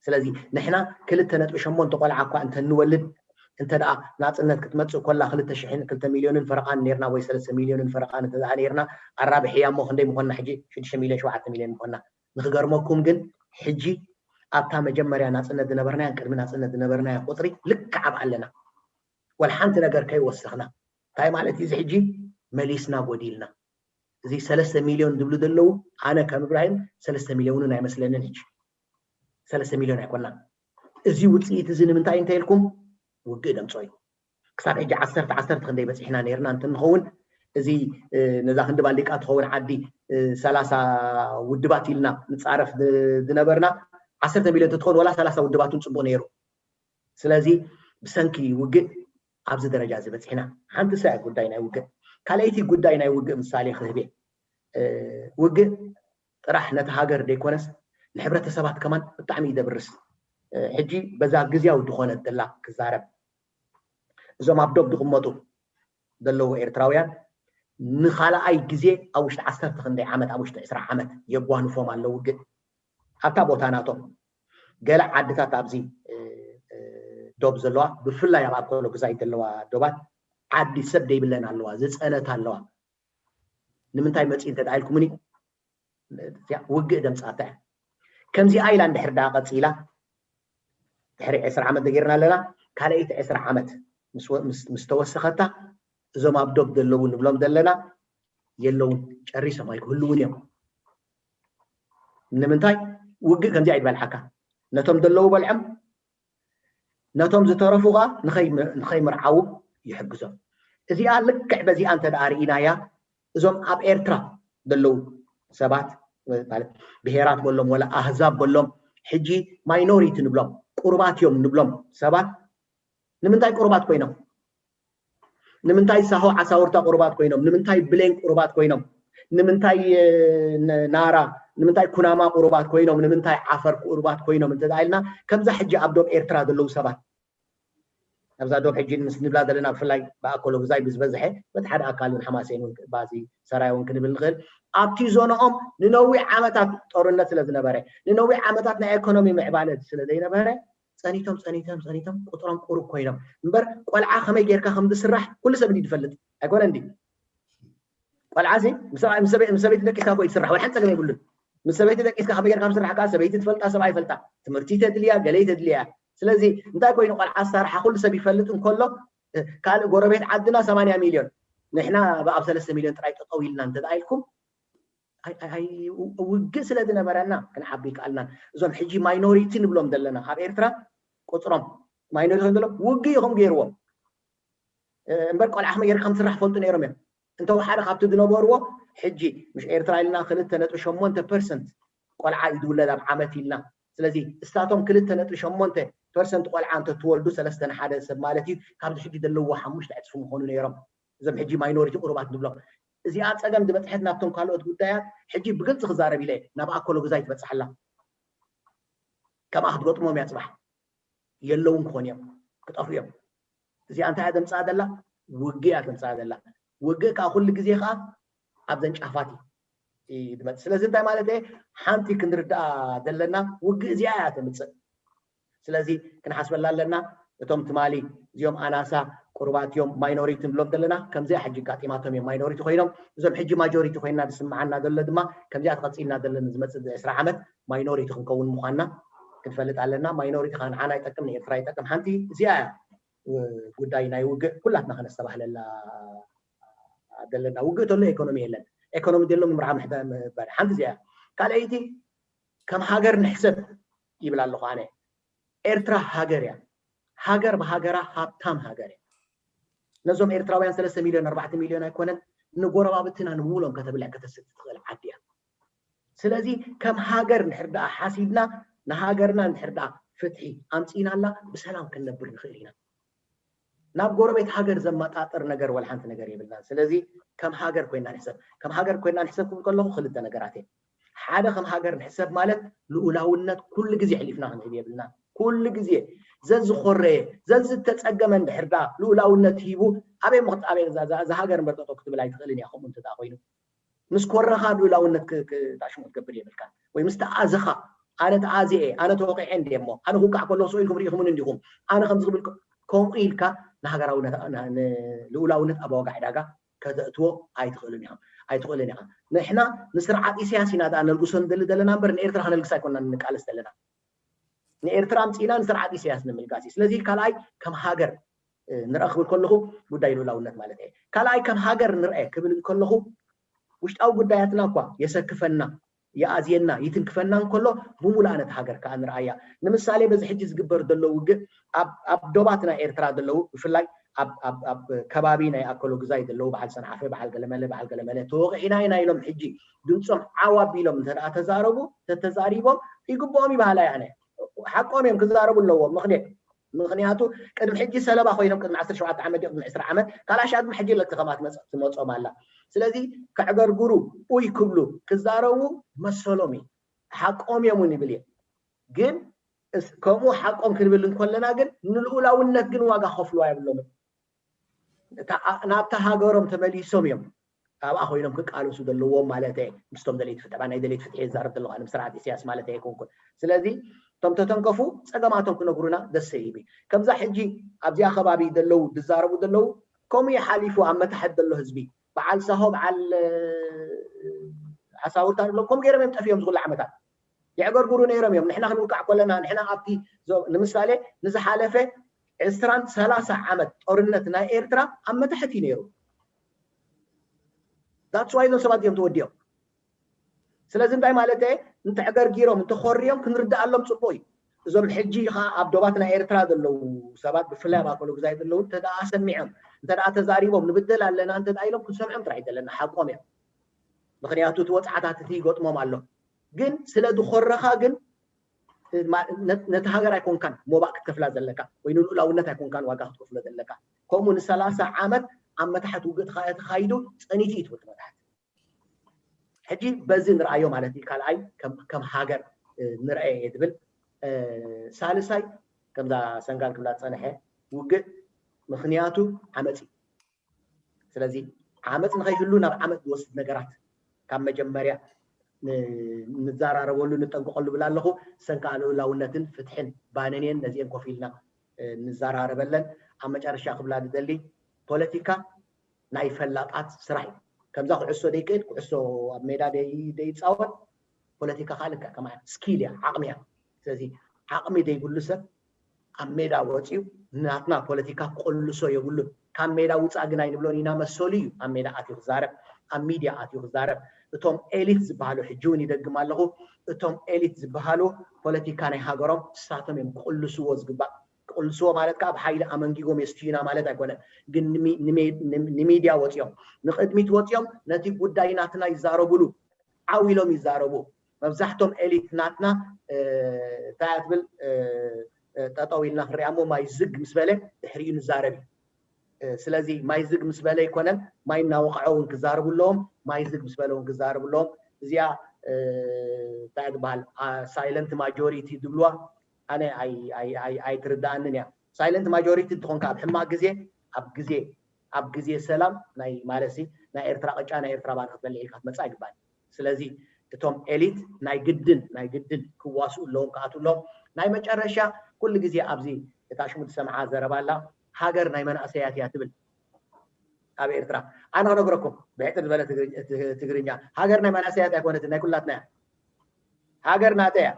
ስለዚ ንሕና ክልተ ነጥቢ ሸሞንተ ቆልዓ እኳ እንተንወልድ እንተ ደኣ ናፅነት ክትመፅእ ኮላ ክልተ ሽሕን ክልተ ሚልዮንን ፈረቓን ነርና ወይ ሰለስተ ሚልዮንን ፈረቓን እንተ ደኣ ነርና ኣራብሕያ እሞ ክንደይ ምኾንና ሕጂ ሽዱሽተ ሚልዮን ሸውዓተ ሚልዮን ምኾንና። ንክገርመኩም ግን ሕጂ ኣብታ መጀመርያ ናፅነት ዝነበርናያ ቅድሚ ናፅነት ዝነበርናያ ቁፅሪ ልክዕ ኣብኣ ኣለና። ወላ ሓንቲ ነገር ከይወሰኽና። እንታይ ማለት እዩ? እዚ ሕጂ መሊስና ጎዲልና። እዚ ሰለስተ ሚልዮን ዝብሉ ዘለዉ ኣነ ከም እብራሂም ሰለስተ ሚልዮን እውን ኣይመስለንን። ሕጂ ሰለስተ ሚልዮን ኣይኮናን። እዚ ውፅኢት እዚ ንምንታይ እንተኢልኩም ውግእ ደምፆ እዩ። ክሳብ ሕጂ ዓሰርተ ዓሰርተ ክንደይ በፂሕና ነርና እንትንኸውን እዚ ነዛ ክንዲ ባሊቃ ትኸውን ዓዲ ሰላሳ ውድባት ኢልና ንፃረፍ ዝነበርና ዓሰርተ ሚልዮን ተትኸውን ወላ ሰላሳ ውድባቱን ፅቡቅ ነይሩ። ስለዚ ብሰንኪ ውግእ ኣብዚ ደረጃ እዚ በፂሕና። ሓንቲ ሰ ጉዳይ ናይ ውግእ ካልኣይቲ ጉዳይ ናይ ውግእ ምሳሌ ክህቤ ውግእ ጥራሕ ነቲ ሃገር ደይኮነስ ንሕብረተሰባት ከማን ብጣዕሚ እዩ ደብርስ። ሕጂ በዛ ግዝያዊ ዝኾነት ዘላ ክዛረብ እዞም ኣብ ዶብ ዝቕመጡ ዘለዉ ኤርትራውያን ንኻልኣይ ግዜ ኣብ ውሽጢ ዓሰርተ ክንደይ ዓመት ኣብ ውሽጢ ዕስራ ዓመት የጓንፎም ኣለዉ። ግን ኣብታ ቦታ ናቶም ገለ ዓድታት ኣብዚ ዶብ ዘለዋ ብፍላይ ኣብ ኣኮሎ ግዛይ ዘለዋ ዶባት ዓዲ ሰብ ደይብለን ኣለዋ፣ ዝፀነት ኣለዋ። ንምንታይ መፂ እንተ ኢልኩምኒ ውግእ ደምፃታ እያ። ከምዚኣ ኢላ እንድሕር ዳ ቀፂላ ድሕሪ ዕስራ ዓመት ተገይርና ኣለና። ካልኣይቲ ዕስራ ዓመት ምስ ተወሰኸታ እዞም ኣብ ዶብ ዘለዉ ንብሎም ዘለና የለውን፣ ጨሪሶም ኣይክህልውን እዮም። ንምንታይ ውግእ ከምዚኣ ይበልዓካ? ነቶም ዘለዉ በልዖም ነቶም ዝተረፉ ኸዓ ንኸይምርዓዉ ይሕግዞም። እዚኣ ልክዕ በዚኣ እንተ ደኣ ርኢናያ እዞም ኣብ ኤርትራ ዘለዉ ሰባት ማለት ብሄራት በሎም ወላ ኣህዛብ በሎም ሕጂ ማይኖሪቲ ንብሎም ቁሩባት እዮም ንብሎም ሰባት ንምንታይ ቁሩባት ኮይኖም? ንምንታይ ሳሆ ዓሳውርታ ቁሩባት ኮይኖም? ንምንታይ ብሌን ቁሩባት ኮይኖም? ንምንታይ ናራ ንምንታይ ኩናማ ቁሩባት ኮይኖም? ንምንታይ ዓፈር ቁሩባት ኮይኖም እንተ ኢልና ከምዛ ሕጂ ኣብ ዶብ ኤርትራ ዘለዉ ሰባት ኣብዛ ዶብ ሕጂ ምስ ንብላ ዘለና ብፍላይ ብኣኮሎ ግዛይ ብዝበዝሐ በቲ ሓደ ኣካል እውን ሓማሴን እውን ባዚ ሰራይ እውን ክንብል ንኽእል ኣብቲ ዞኖኦም ንነዊሕ ዓመታት ጦርነት ስለ ዝነበረ ንነዊሕ ዓመታት ናይ ኢኮኖሚ ምዕባለ ስለ ዘይነበረ ጸኒቶም ጸኒቶም ጸኒቶም ቁጥሮም ቁሩብ ኮይኖም እምበር ቆልዓ ከመይ ጌርካ ከም ዝስራሕ ኩሉ ሰብ እንዲ ዝፈልጥ ኣይኮነ እንዲ ቆልዓ ሲ ምስ ሰበይቲ ደቂስካ ኮ ይስራሕ ወላ ሓንቲ ጸገም የብሉን ምስ ሰበይቲ ደቂስካ ከመይ ጌርካ ምስራሕ ከኣ ሰበይቲ ትፈልጣ ሰብኣይ ይፈልጣ ትምህርቲ ተድልያ ገለይ ተድልያ ስለዚ እንታይ ኮይኑ ቆልዓ ኣሳርሓ ኩሉ ሰብ ይፈልጥ እንከሎ ካልእ ጎረቤት ዓድና ሰማንያ ሚልዮን ንሕና ብኣብ ሰለስተ ሚልዮን ጥራይ ጠጠው ኢልና እንተ ኢልኩም ውግእ ስለ ዝነበረና ክንዓቢ ይከኣልናን እዞም ሕጂ ማይኖሪቲ ንብሎም ዘለና ኣብ ኤርትራ ቁፅሮም ማይኖሪቲ ከም ዘሎ ውግእ ኢኹም ገይርዎም እምበር ቆልዓ ከመይ ጌርካ ከም ትስራሕ ፈልጡ ነይሮም እዮም እንተወሓደ ካብቲ ዝነበርዎ ሕጂ ምሽ ኤርትራ ኢልና ክልተ ነጥቢ ሸሞንተ ፐርሰንት ቆልዓ እዩ ዝውለድ ኣብ ዓመት ኢልና ስለዚ እስታቶም ክልተ ነጥቢ ሸሞንተ ፐርሰንት ቆልዓ እንተትወልዱ ሰለስተ ንሓደ ሰብ ማለት እዩ ካብዚ ሕጂ ዘለውዎ ሓሙሽተ ዕፅፊ ምኾኑ ነይሮም እዞም ሕጂ ማይኖሪቲ ቁሩባት ንብሎም እዚኣ ፀገም ዝበፅሐት ናብቶም ካልኦት ጉዳያት ሕጂ ብግልፂ ክዛረብ ኢለ ናብ ኣኮሎ ግዛይ ትበፅሓላ ከምኣ ክትገጥሞም እያ ፅባሕ የለውን ክኾኑ እዮም ክጠፉ እዮም እዚኣ እንታይ እያ ተምፅኣ ዘላ ውግእ እያ ተምፅኣ ዘላ ውግእ ከዓ ኩሉ ግዜ ከዓ ኣብዘን ጫፋት እዩ ዝመፅእ ስለዚ እንታይ ማለት እየ ሓንቲ ክንርዳኣ ዘለና ውግእ እዚኣ እያ ተምፅእ ስለዚ ክንሓስበላ ኣለና እቶም ትማሊ እዚኦም ኣናሳ ቁሩባት እዮም ማይኖሪቲ ንብሎም ዘለና ከምዚኣ ሕጂ ኣጋጢማቶም እዮም ማይኖሪቲ ኮይኖም እዞም ሕጂ ማጆሪቲ ኮይና ዝስምዓና ዘሎ ድማ ከምዚኣ ተቐፂልና ዘለና ዝመፅእ ዕስራ ዓመት ማይኖሪቲ ክንከውን ምዃንና ክንፈልጥ ኣለና ማይኖሪቲ ከዓ ንዓና ይጠቅም ንኤርትራ ይጠቅም ሓንቲ እዚኣ እያ ጉዳይ ናይ ውግእ ኩላትና ከነስተባህለላ ዘለና ውግእ ተሎ ኤኮኖሚ የለን ኤኮኖሚ ዘሎ ምምርዓ ምሕዳር ምባል ሓንቲ እዚኣ ካልኣይቲ ከም ሃገር ንሕሰብ ይብል ኣለኹ ኣነ ኤርትራ ሃገር እያ ሃገር ብሃገራ ሃብታም ሃገር እያ ነዞም ኤርትራውያን ሰለስተ ሚልዮን ኣርባዕተ ሚልዮን ኣይኮነን ንጎረባብትና ንምውሎም ከተብልዕ ከተስቲ ትኽእል ዓዲ እያ ስለዚ ከም ሃገር እንድሕር ደኣ ሓሲብና ንሃገርና እንድሕር ደኣ ፍትሒ ኣምፂእናላ ብሰላም ክንነብር ንኽእል ኢና ናብ ጎረቤት ሃገር ዘመጣጥር ነገር ወላ ሓንቲ ነገር የብልናን ስለዚ ከም ሃገር ኮይና ንሕሰብ ከም ሃገር ኮይና ንሕሰብ ክብል ከለኹ ክልተ ነገራት እየ ሓደ ከም ሃገር ንሕሰብ ማለት ልኡላውነት ኩሉ ግዜ ሕሊፍና ክንህብ የብልና ኩሉ ግዜ ዘዝኾረየ ዘዝተፀገመ እንድሕር ዳ ልኡላውነት ሂቡ ኣበይ ምክት ኣበይ እዛ ሃገር እምበር ጠጠው ክትብል ኣይትኽእልን እያ ከምኡ እንተ ኮይኑ ምስ ኮረኻ ልኡላውነት ታሽሙ ክትገብር የብልካ ወይ ምስ ተኣዘኻ ኣነ ተኣዚኤ ኣነ ተወቂዐ እንዲ እሞ ኣነ ክውቃዕ ከለኹ ስኡ ኢልኩም ርኢኹምን እንዲኹም ኣነ ከምዚ ክብል ከምኡ ኢልካ ንሃገራዊ ልኡላውነት ኣብ ዋጋ ዕዳጋ ከተእትዎ ኣይትኽእልን ኢኻ ኣይትኽእልን ኢኻ ንሕና ንስርዓት ኢሳያስ ኢና ደኣ ነልግሶ ንደሊ ዘለና እምበር ንኤርትራ ከነልግስ ኣይኮና ንቃለስ ዘለና ንኤርትራ ኣምፂእና ንስርዓት ኢሳያስ ንምልጋስ እዩ። ስለዚ ካልኣይ ከም ሃገር ንርአ ክብል ከለኹ ጉዳይ ልኡላውነት ማለት እየ። ካልኣይ ከም ሃገር ንርአ ክብል ከለኹ ውሽጣዊ ጉዳያትና እኳ የሰክፈና፣ ይኣዝየና፣ ይትንክፈና እንከሎ ብሙሉኣ ነቲ ሃገር ከዓ ንርኣያ። ንምሳሌ በዚ ሕጂ ዝግበር ዘሎ ውግእ ኣብ ዶባት ናይ ኤርትራ ዘለዉ ብፍላይ ኣብ ከባቢ ናይ ኣከሎ ግዛይ ዘለዉ በዓል ሰንዓፈ በዓል ገለመለ በዓል ገለመለ ተወቂዕና ኢና ኢሎም ሕጂ ድምፆም ዓው ኣቢሎም እንተ ተዛረቡ ተተዛሪቦም ይግብኦም ይበሃል ኣነ ሓቆም እዮም ክዛረቡ ኣለዎም ምክንያት ምክንያቱ ቅድሚ ሕጂ ሰለባ ኮይኖም ቅድሚ ዓሰርተ ሸውዓተ ዓመት ቅድሚ ዕስራ ዓመት ካላሻ ቅድሚ ሕጂ ለክቲ ከምኣ ትመፆም ኣላ ስለዚ ከዕገርግሩ ኡይ ክብሉ ክዛረቡ መሰሎም እዩ ሓቆም እዮም እውን ይብል እየ ግን ከምኡ ሓቆም ክንብል እንከለና ግን ንልኡላውነት ግን ዋጋ ከፍልዋ የብሎምን ናብታ ሃገሮም ተመሊሶም እዮም ኣብኣ ኮይኖም ክቃለሱ ዘለዎም ማለት እየ ምስቶም ደለይቲ ፍትሒ ናይ ደለይቲ ፍትሒ ይዛረብ ዘለኹ ኣነ ስርዓት ኢሳያስ ማለት ኣይኮንኩን ስለዚ እቶም ተተንከፉ ፀገማቶም ክነግሩና ደስ ይብል ከምዛ ሕጂ ኣብዚኣ ከባቢ ዘለዉ ዝዛረቡ ዘለዉ ከምኡ ይሓሊፉ ኣብ መታሕት ዘሎ ህዝቢ በዓል ሳሆ በዓል ሓሳውርታ ንብሎም ከምኡ ገይሮም እዮም ጠፊኦም ዝኩሉ ዓመታት የዕገርግሩ ነይሮም እዮም ንሕና ክንውቃዕ ከለና ንሕና ኣብቲ ንምሳሌ ንዝሓለፈ ዕስራን ሰላሳ ዓመት ጦርነት ናይ ኤርትራ ኣብ መታሕት እዩ ነይሩ that's why እዞም ሰባት እዮም ተወዲኦም ስለዚ እንታይ ማለት እየ እንተዕገርጊሮም እንተኾርዮም ክንርድኣሎም ፅቡቅ እዩ እዞም ሕጂ ከዓ ኣብ ዶባት ናይ ኤርትራ ዘለዉ ሰባት ብፍላይ ኣብ ኣኮሎ ግዛይ ዘለዉ እንተ ሰሚዖም እንተ ተዛሪቦም ንብደል ኣለና እንተ ኢሎም ክንሰምዖም ጥራሕ ይደለና ሓቆም እዮም ምክንያቱ እቲ ወፅዓታት እቲ ይገጥሞም ኣሎ ግን ስለ ዝኾረኻ ግን ነቲ ሃገር ኣይኮንካን ሞባእ ክትከፍላ ዘለካ ወይ ንልኡላውነት ኣይኮንካን ዋጋ ክትከፍሎ ዘለካ ከምኡ ንሰላሳ ዓመት ኣብ መታሕት ውግእ ተኻይዱ ፀኒቱ እዩ ትብል መታሕት ሕጂ በዚ ንርኣዮ ማለት እዩ ካልኣይ ከም ሃገር ንርአ እየ ዝብል ሳልሳይ ከምዛ ሰንጋል ክብላ ዝፀንሐ ውግእ ምክንያቱ ዓመፅ እዩ ስለዚ ዓመፅ ንኸይህሉ ናብ ዓመፅ ዝወስድ ነገራት ካብ መጀመርያ ንዘራረበሉ ንጠንቀቀሉ ብላ ኣለኹ ሰንካ ልኡላውነትን ፍትሕን ባነንየን ነዚአን ኮፍ ኢልና ንዘራረበለን ኣብ መጨረሻ ክብላ ዝደሊ ፖለቲካ ናይ ፈላጣት ስራሕ እዩ ከምዛ ኩዕሶ ደይክእል ኩዕሶ ኣብ ሜዳ ደይፃወት ፖለቲካ ከዓ ልክዕ ከማ ስኪል እያ ዓቅሚ እያ ስለዚ ዓቅሚ ደይብሉ ሰብ ኣብ ሜዳ ወፂኡ ናትና ፖለቲካ ክቅልሶ የብሉን ካብ ሜዳ ውፃእ ግን ኣይንብሎን ኢና መሰሉ እዩ ኣብ ሜዳ ኣትዩ ክዛረብ ኣብ ሚድያ ኣትዩ ክዛረብ እቶም ኤሊት ዝበሃሉ ሕጂ እውን ይደግም ኣለኹ እቶም ኤሊት ዝበሃሉ ፖለቲካ ናይ ሃገሮም ንሳቶም እዮም ክቅልስዎ ዝግባእ ክቅልስዎ ማለት ከዓ ብሓይሊ ኣመንጊጎም የስትዩና ማለት ኣይኮነን ግን ንሚድያ ወፂኦም ንቅድሚት ወፂኦም ነቲ ጉዳይ ናትና ይዛረቡሉ ዓው ኢሎም ይዛረቡ መብዛሕቶም ኤሊት ናትና እንታይ ትብል ጠጠው ኢልና ክንሪኣ ሞ ማይ ዝግ ምስ በለ ድሕሪኡ ንዛረብ እዩ ስለዚ ማይ ዝግ ምስ በለ ኣይኮነን ማይ እናወቅዐ እውን ክዛረቡ ኣለዎም ማይ ዝግ ምስ በለ እውን ክዛረቡ ኣለዎም እዚኣ እንታይ ትበሃል ሳይለንት ማጆሪቲ ዝብልዋ ኣነ ኣይትርዳኣንን እያ ሳይለንት ማጆሪቲ እንትኾንካ ኣብ ሕማቅ ግዜ ኣብ ግዜ ኣብ ግዜ ሰላም ናይ ማለት ናይ ኤርትራ ቅጫ ናይ ኤርትራ ባኒ ክትበልዕ ኢልካ ክትመፅእ ኣይግባን ስለዚ እቶም ኤሊት ናይ ግድን ናይ ግድን ክዋስኡ ኣለዎም ክኣትዉ ኣለዎም ናይ መጨረሻ ኩሉ ግዜ ኣብዚ እታ ሽሙ ትሰምዓ ዘረባ ኣላ ሃገር ናይ መናእሰያት እያ ትብል ኣብ ኤርትራ ኣነ ክነግረኩም ብሕፅር ዝበለ ትግርኛ ሃገር ናይ መናእሰያት ኣይኮነትን ናይ ኩላትና እያ ሃገር ናተይ እያ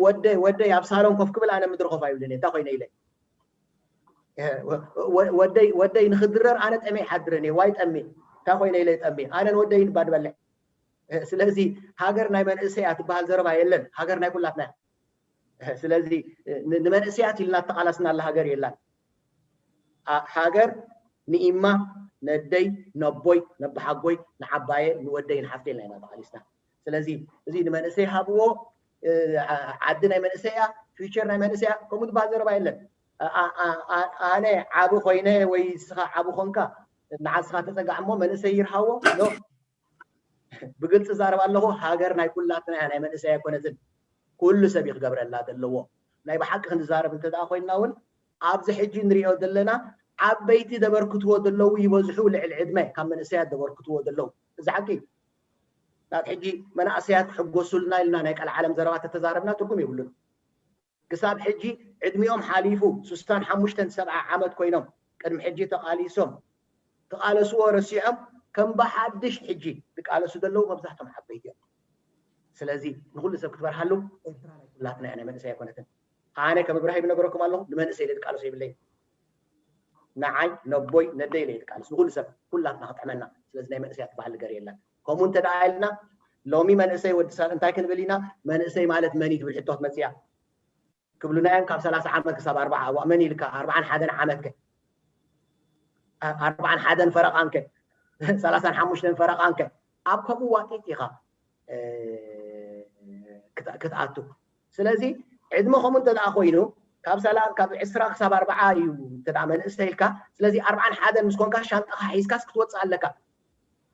ወደይ ወደይ ኣብ ሳሎን ኮፍ ክብል ኣነ ምድሪ ኮፍ ኣይብልን እየ እንታይ ኮይነ ኢለ ወደይ ወደይ ንክድረር ኣነ ጠሜ ይሓድረን እየ ዋይ ጠሜ እንታይ ኮይነ ኢለ ጠሜ ኣነን ወደይን እባ ንበልዕ ስለዚ ሃገር ናይ መንእሰያ ትበሃል ዘረባ የለን ሃገር ናይ ኩላትና ስለዚ ንመንእሰያት ኢልና ተቃላስናላ ሃገር የላን ሃገር ንኢማ ነደይ ነቦይ ነብሓጎይ ንዓባየ ንወደይ ንሓፍተይ ኢልና ኢና ተቃሊስና ስለዚ እዚ ንመንእሰይ ሃብዎ ዓዲ ናይ መንእሰያ ፊቸር ናይ መንእሰያ ከምኡ ዝበሃል ዘረባ የለን ኣነ ዓቢ ኮይነ ወይ ስኻ ዓቢ ኮንካ ንዓስኻ ተፀጋዕ እሞ መንእሰይ ይርሃዎ ብግልፂ ዛረብ ኣለኹ ሃገር ናይ ኩላትና ናይ መንእሰይ ኣይኮነትን ኩሉ ሰብ ይክገብረላ ዘለዎ ናይ ብሓቂ ክንዛረብ እንተ ኮይንና እውን ኣብዚ ሕጂ ንሪኦ ዘለና ዓበይቲ ዘበርክትዎ ዘለዉ ይበዝሑ ልዕሊ ዕድመ ካብ መንእሰያት ዘበርክትዎ ዘለዉ እዚ ሓቂ ናብ ሕጂ መናእሰያት ክሕጎሱልና ኢልና ናይ ቀልዓለም ዘረባ ተተዛረብና ትርጉም የብሉን ክሳብ ሕጂ ዕድሚኦም ሓሊፉ ስሳን ሓሙሽተን ሰብዓ ዓመት ኮይኖም ቅድሚ ሕጂ ተቃሊሶም ተቃለስዎ ረሲዖም ከም ብሓድሽ ሕጂ ዝቃለሱ ዘለዉ መብዛሕቶም ዓበይቲ እዮም ስለዚ ንኩሉ ሰብ ክትበርሃሉ ኤርትራ ናይ ኩላትና ናይ መንእሰይ ኣይኮነትን ኣነ ከም እብራሂም ነገረኩም ኣለኹ፣ ንመንእሰይ ኢለ ዝቃለሶ የብለይ። ንዓይ ነቦይ ነደይ ኢለ ዝቃለስ፣ ንኩሉ ሰብ፣ ኩላትና ክጥዕመና። ስለዚ ናይ መንእሰያት ዝበሃል ነገር የለን። ከምኡ እንተ ደኣ ኢልና፣ ሎሚ መንእሰይ ወዲ ሰብ እንታይ ክንብል ኢና? መንእሰይ ማለት መን እዩ ትብል ሕቶ ክትመጽእ እያ። ክብሉና እዮም ካብ ሰላሳ ዓመት ክሳብ ኣርብዓ። እዋ መን ኢልካ? ኣርብዓን ሓደን ዓመት ከ? ኣርብዓን ሓደን ፈረቓን ከ? ሰላሳን ሓሙሽተን ፈረቓን ከ? ኣብ ከምኡ ዋጢጥ ኢኻ ክትኣቱ። ስለዚ ዕድመ ከምኡ እንተ ደኣ ኮይኑ ካብ ሰላ ካብ ዕስራ ክሳብ ኣርብዓ እዩ እንተ ደኣ መንእሰይ ኢልካ። ስለዚ ኣርብዓን ሓደን ምስ ኮንካ ሻንጣኻ ሒዝካስ ክትወፅእ ኣለካ።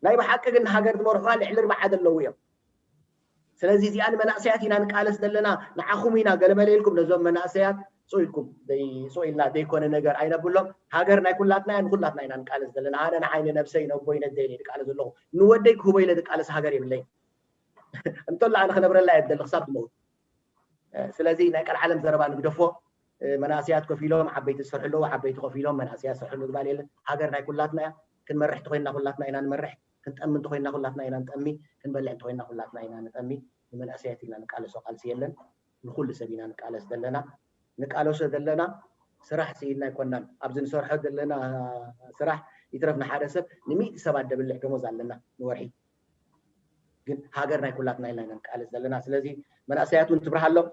ናይ ብሓቂ ግን ንሃገር ዝመርሑዋ ልዕሊ ኣርብዓ ዘለዉ እዮም። ስለዚ እዚኣ ንመናእሰያት ኢና ንቃለስ ዘለና፣ ንዓኹም ኢና ገለመለ ኢልኩም ነዞም መናእሰያት ጾ ኢልኩም ደይ- ጾ ኢልና ዘይኮነ ነገር ኣይነብሎም። ሃገር ናይ ኩላትና እያ፣ ንኩላትና ኢና ንቃለስ ዘለና። ኣነ ንዓይ ንነብሰይ ነቦይ ነደይ ኢለ ዝቃለስ ዘለኹ፣ ንወደይ ክህቦ ኢለ ዝቃለስ ሃገር የብለይን። እንተሎ ኣነ ክነብረላ እየ ዝደሊ ክሳብ ዝመውት። ስለዚ ናይ ቀልዓለም ዘረባ ንግደፎ። መናእሰያት ኮፍ ኢሎም ዓበይቲ ዝሰርሑ ኣለዉ፣ ዓበይቲ ኮፍ ኢሎም መናእሰያት ዝሰርሑ ኣለዉ ዝበሃል የለን። ሃገር ናይ ኩላትና እያ። ክንመርሕ እንተኮይንና ኩላትና ኢና ንመርሕ፣ ክንጠሚ እንተኮይንና ኩላትና ኢና ንጠሚ፣ ክንበልዕ እንተኮይንና ኩላትና ኢና ንጠሚ። ንመናእሰያት ኢልና ንቃለሶ ቃልሲ የለን። ንኩሉ ሰብ ኢና ንቃለስ ዘለና። ንቃለሶ ዘለና ስራሕ ስኢልና ኣይኮናን። ኣብዚ ንሰርሖ ዘለና ስራሕ ይትረፍ ንሓደ ሰብ ንሚእቲ ሰባት ደብልዕ ደሞዝ ኣለና ንወርሒ። ግን ሃገር ናይ ኩላትና ኢልና ኢና ንቃለስ ዘለና። ስለዚ መናእሰያት እውን ትብርሃሎም።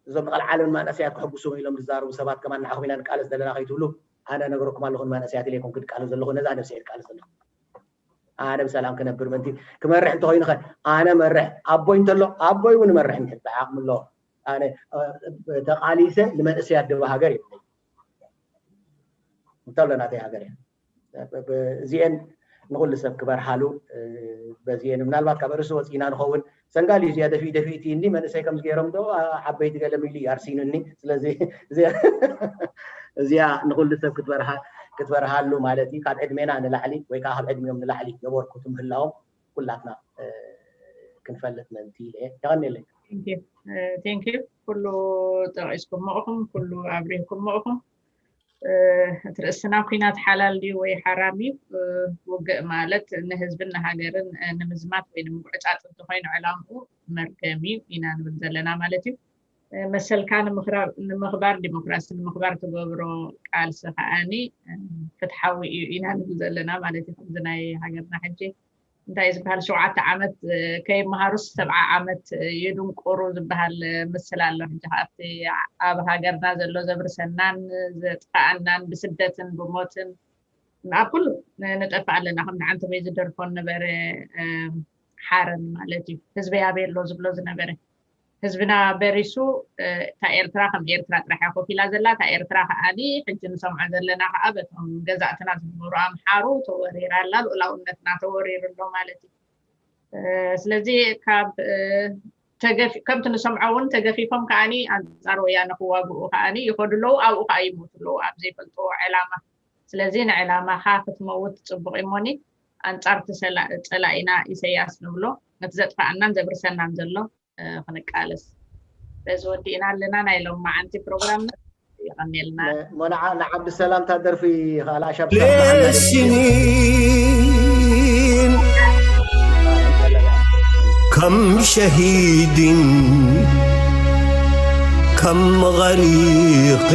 እዞም ንቐልዓለም መናእሰያት ክሕጉሱ ኢሎም ዝዛረቡ ሰባት ከማን ንዓኹም ኢና ንቃለስ ዘለና ከይትብሉ ኣነ ነገረኩም ኣለኹ። ንመናእሰያት ኢለ ኣይኮንኩ ዝቃለስ ዘለኹ፣ ነዛ ነብሰይ እየ ዝቃለስ ዘለኹ። ኣነ ብሰላም ክነብር ምእንቲ ክመርሕ እንተኮይኑ ኸ ኣነ መርሕ ኣቦይ እንተሎ ኣቦይ እውን መርሕ እንድሕር ዓቕሚ ኣለዎ። ኣነ ተቃሊሰ ንመንእሰያት ደባ ሃገር የብለይ እንተሎ ናተይ ሃገር እያ። እዚአን ንኩሉ ሰብ ክበርሃሉ በዚአን ምናልባት ካብ ርእሲ ወፂና ንኸውን ሰንጋል እዩ እዚኣ ደፊ ደፊ እቲ እኒ መንእሰይ ከምዚ ገይሮም ዶ ዓበይቲ ገለ ሚሉ እዩ ኣርሲኑኒ። ስለዚ እዚኣ ንኩሉ ሰብ ክትበርሃሉ ማለት እዩ። ካብ ዕድሜና ንላዕሊ ወይ ከዓ ካብ ዕድሜኦም ንላዕሊ የበርክቱ ምህላዎም ኩላትና ክንፈልጥ ምእንቲ ኢለ እየ። የቐንየለይ። ቴንኪ ኩሉ ጠቂስኩሞ ኢኹም፣ ኩሉ ኣብሪህኩሞ ኢኹም። እቲ ርእስና ኩናት ሓላል ድዩ ወይ ሓራም እዩ? ውግእ ማለት ንህዝብን ንሃገርን ንምዝማት ወይ ንምጉዕጻጽ እንተኮይኑ ዕላምኡ መርገም እዩ ኢና ንብል ዘለና ማለት እዩ። መሰልካ ንምኽባር ዲሞክራሲ ንምኽባር ትገብሮ ቃልሲ ከዓኒ ፍትሓዊ እዩ ኢና ንብል ዘለና ማለት እዩ። ከምዚ ናይ ሃገርና ሕጂ እንታይ ዝበሃል ሸውዓተ ዓመት ከይመሃሩስ ሰብዓ ዓመት የድንቁሩ ዝበሃል ምስል ኣሎ። ሕጂ ኣብቲ ኣብ ሃገርና ዘሎ ዘብርሰናን ዘጥፋኣናን ብስደትን ብሞትን ኣብ ኩሉ ንጠፍእ ኣለና። ከም ንዓንተ ወይ ዝደርፎ ነበረ ሓረን ማለት እዩ። ህዝበይ ኣበይ ኣሎ ዝብሎ ዝነበረ ህዝብና በሪሱ እታ ኤርትራ ከም ኤርትራ ጥራሕ እያ ኮፍ ኢላ ዘላ። እታ ኤርትራ ከዓኒ ሕጂ ንሰምዖ ዘለና ከዓ በቶም ገዛእትና ዝነበሩ ኣምሓሩ ተወሪራ ኣላ። ልኡላውነትና ተወሪሩ ኣሎ ማለት እዩ። ስለዚ ካብ ከምቲ ንሰምዖ እውን ተገፊፎም ከዓኒ ኣንፃር ወያነ ክዋግኡ ከዓኒ ይኸዱ ኣለዉ። ኣብኡ ከዓ ይሞቱ ኣለዉ ኣብ ዘይፈልጥዎ ዕላማ። ስለዚ ንዕላማኻ ክትመውት ፅቡቅ እሞኒ ኣንፃር እቲ ፀላኢና ኢሰያስ ንብሎ ነቲ ዘጥፋኣናን ዘብርሰናን ዘሎ ክንቃለስ በዚ ወዲእና ኣለና ናይ ሎም መዓንቲ ፕሮግራምና። ይቐንየልና። ሞናዓ ንዓብዲ ሰላም ታደርፊ ኻላ ሻብ ስኒን ከም ሸሂድን ከም غريق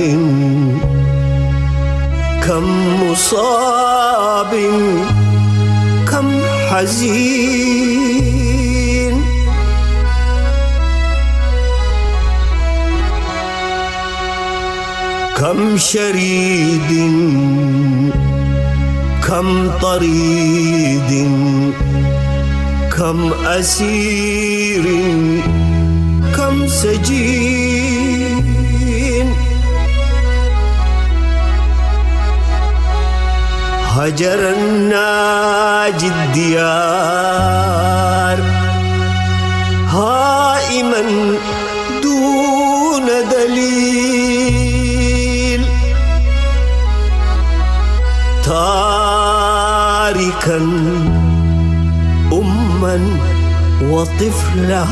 ከም مصاب ከም ሓዚን ከም ሸሪድ ከም ጠሪድ ከም ኣሲር ከም ሰጂን هجر الناجي الديار هائما دون دليل تاركا أما وطفلة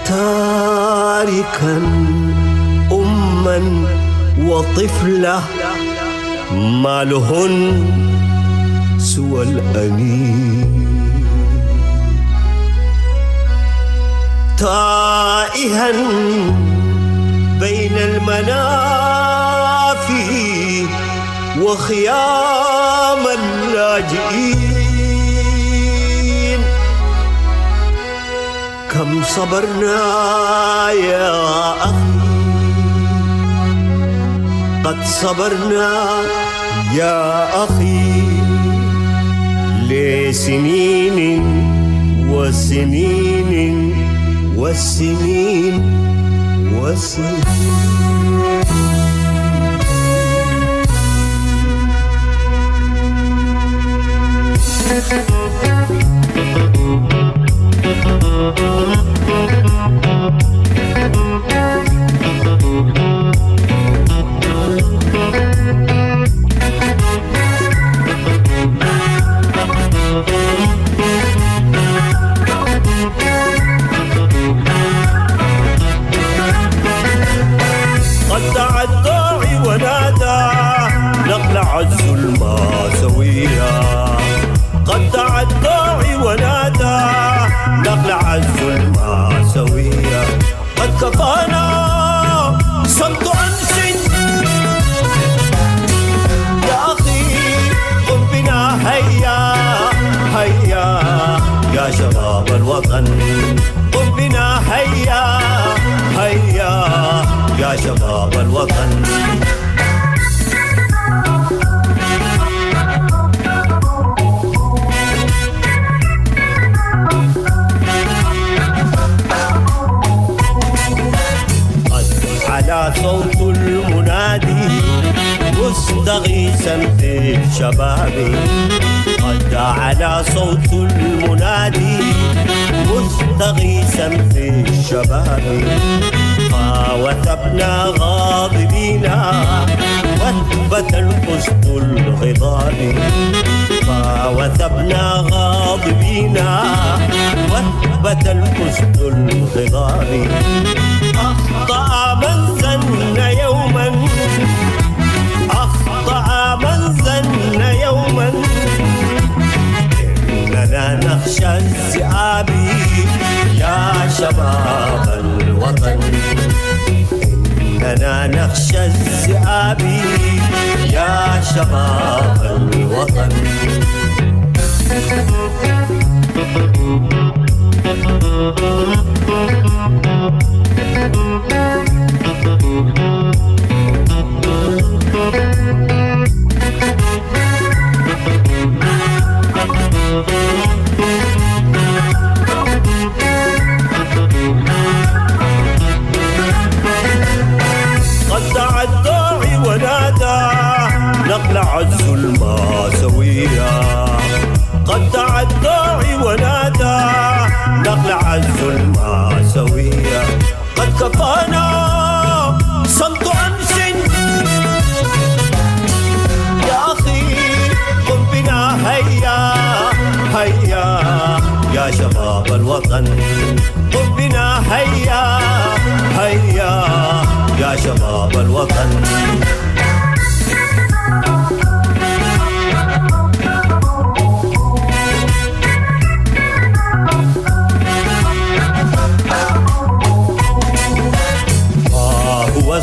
تاركا أما وطفلة ما لهن سوى الأنين تائها منافي وخيام اللاجئين. كم صبرنا يا أخي، قد صبرنا يا أخي، لسنين وسنين وسنين وسنين. قد دعا الداعي ونادى، نقلع الظلم سويا. قد دعا الداعي ونادى، نقلع الظلم سويا. قد كفانا صمت أمس. يا أخي، قم بنا هيا، هيا، يا شباب الوطن. قم بنا هيا، هيا، يا شباب الوطن. قد علا صوت المنادي مستغيثا في الشباب. قد علا صوت المنادي مستغيثا في الشباب. فوثبنا غاضبين وثبة القسط الغضاب. فوثبنا غاضبين وثبة القسط الغضاب. أخطأ من ظن يوما، أخطأ من ظن يوما إننا نخشى الذئاب يا شباب الوطن. إننا نخشى الذئاب يا شباب الوطن. قد دعا الداعي ونادى، نقلع الظلم سويا. قد دعا الداعي ونادى، نقلع الظلم سويا. قد كفانا صمت أمس. يا أخي، قم بنا هيا، هيا، يا شباب الوطن. قم بنا هيا، هيا، يا شباب الوطن.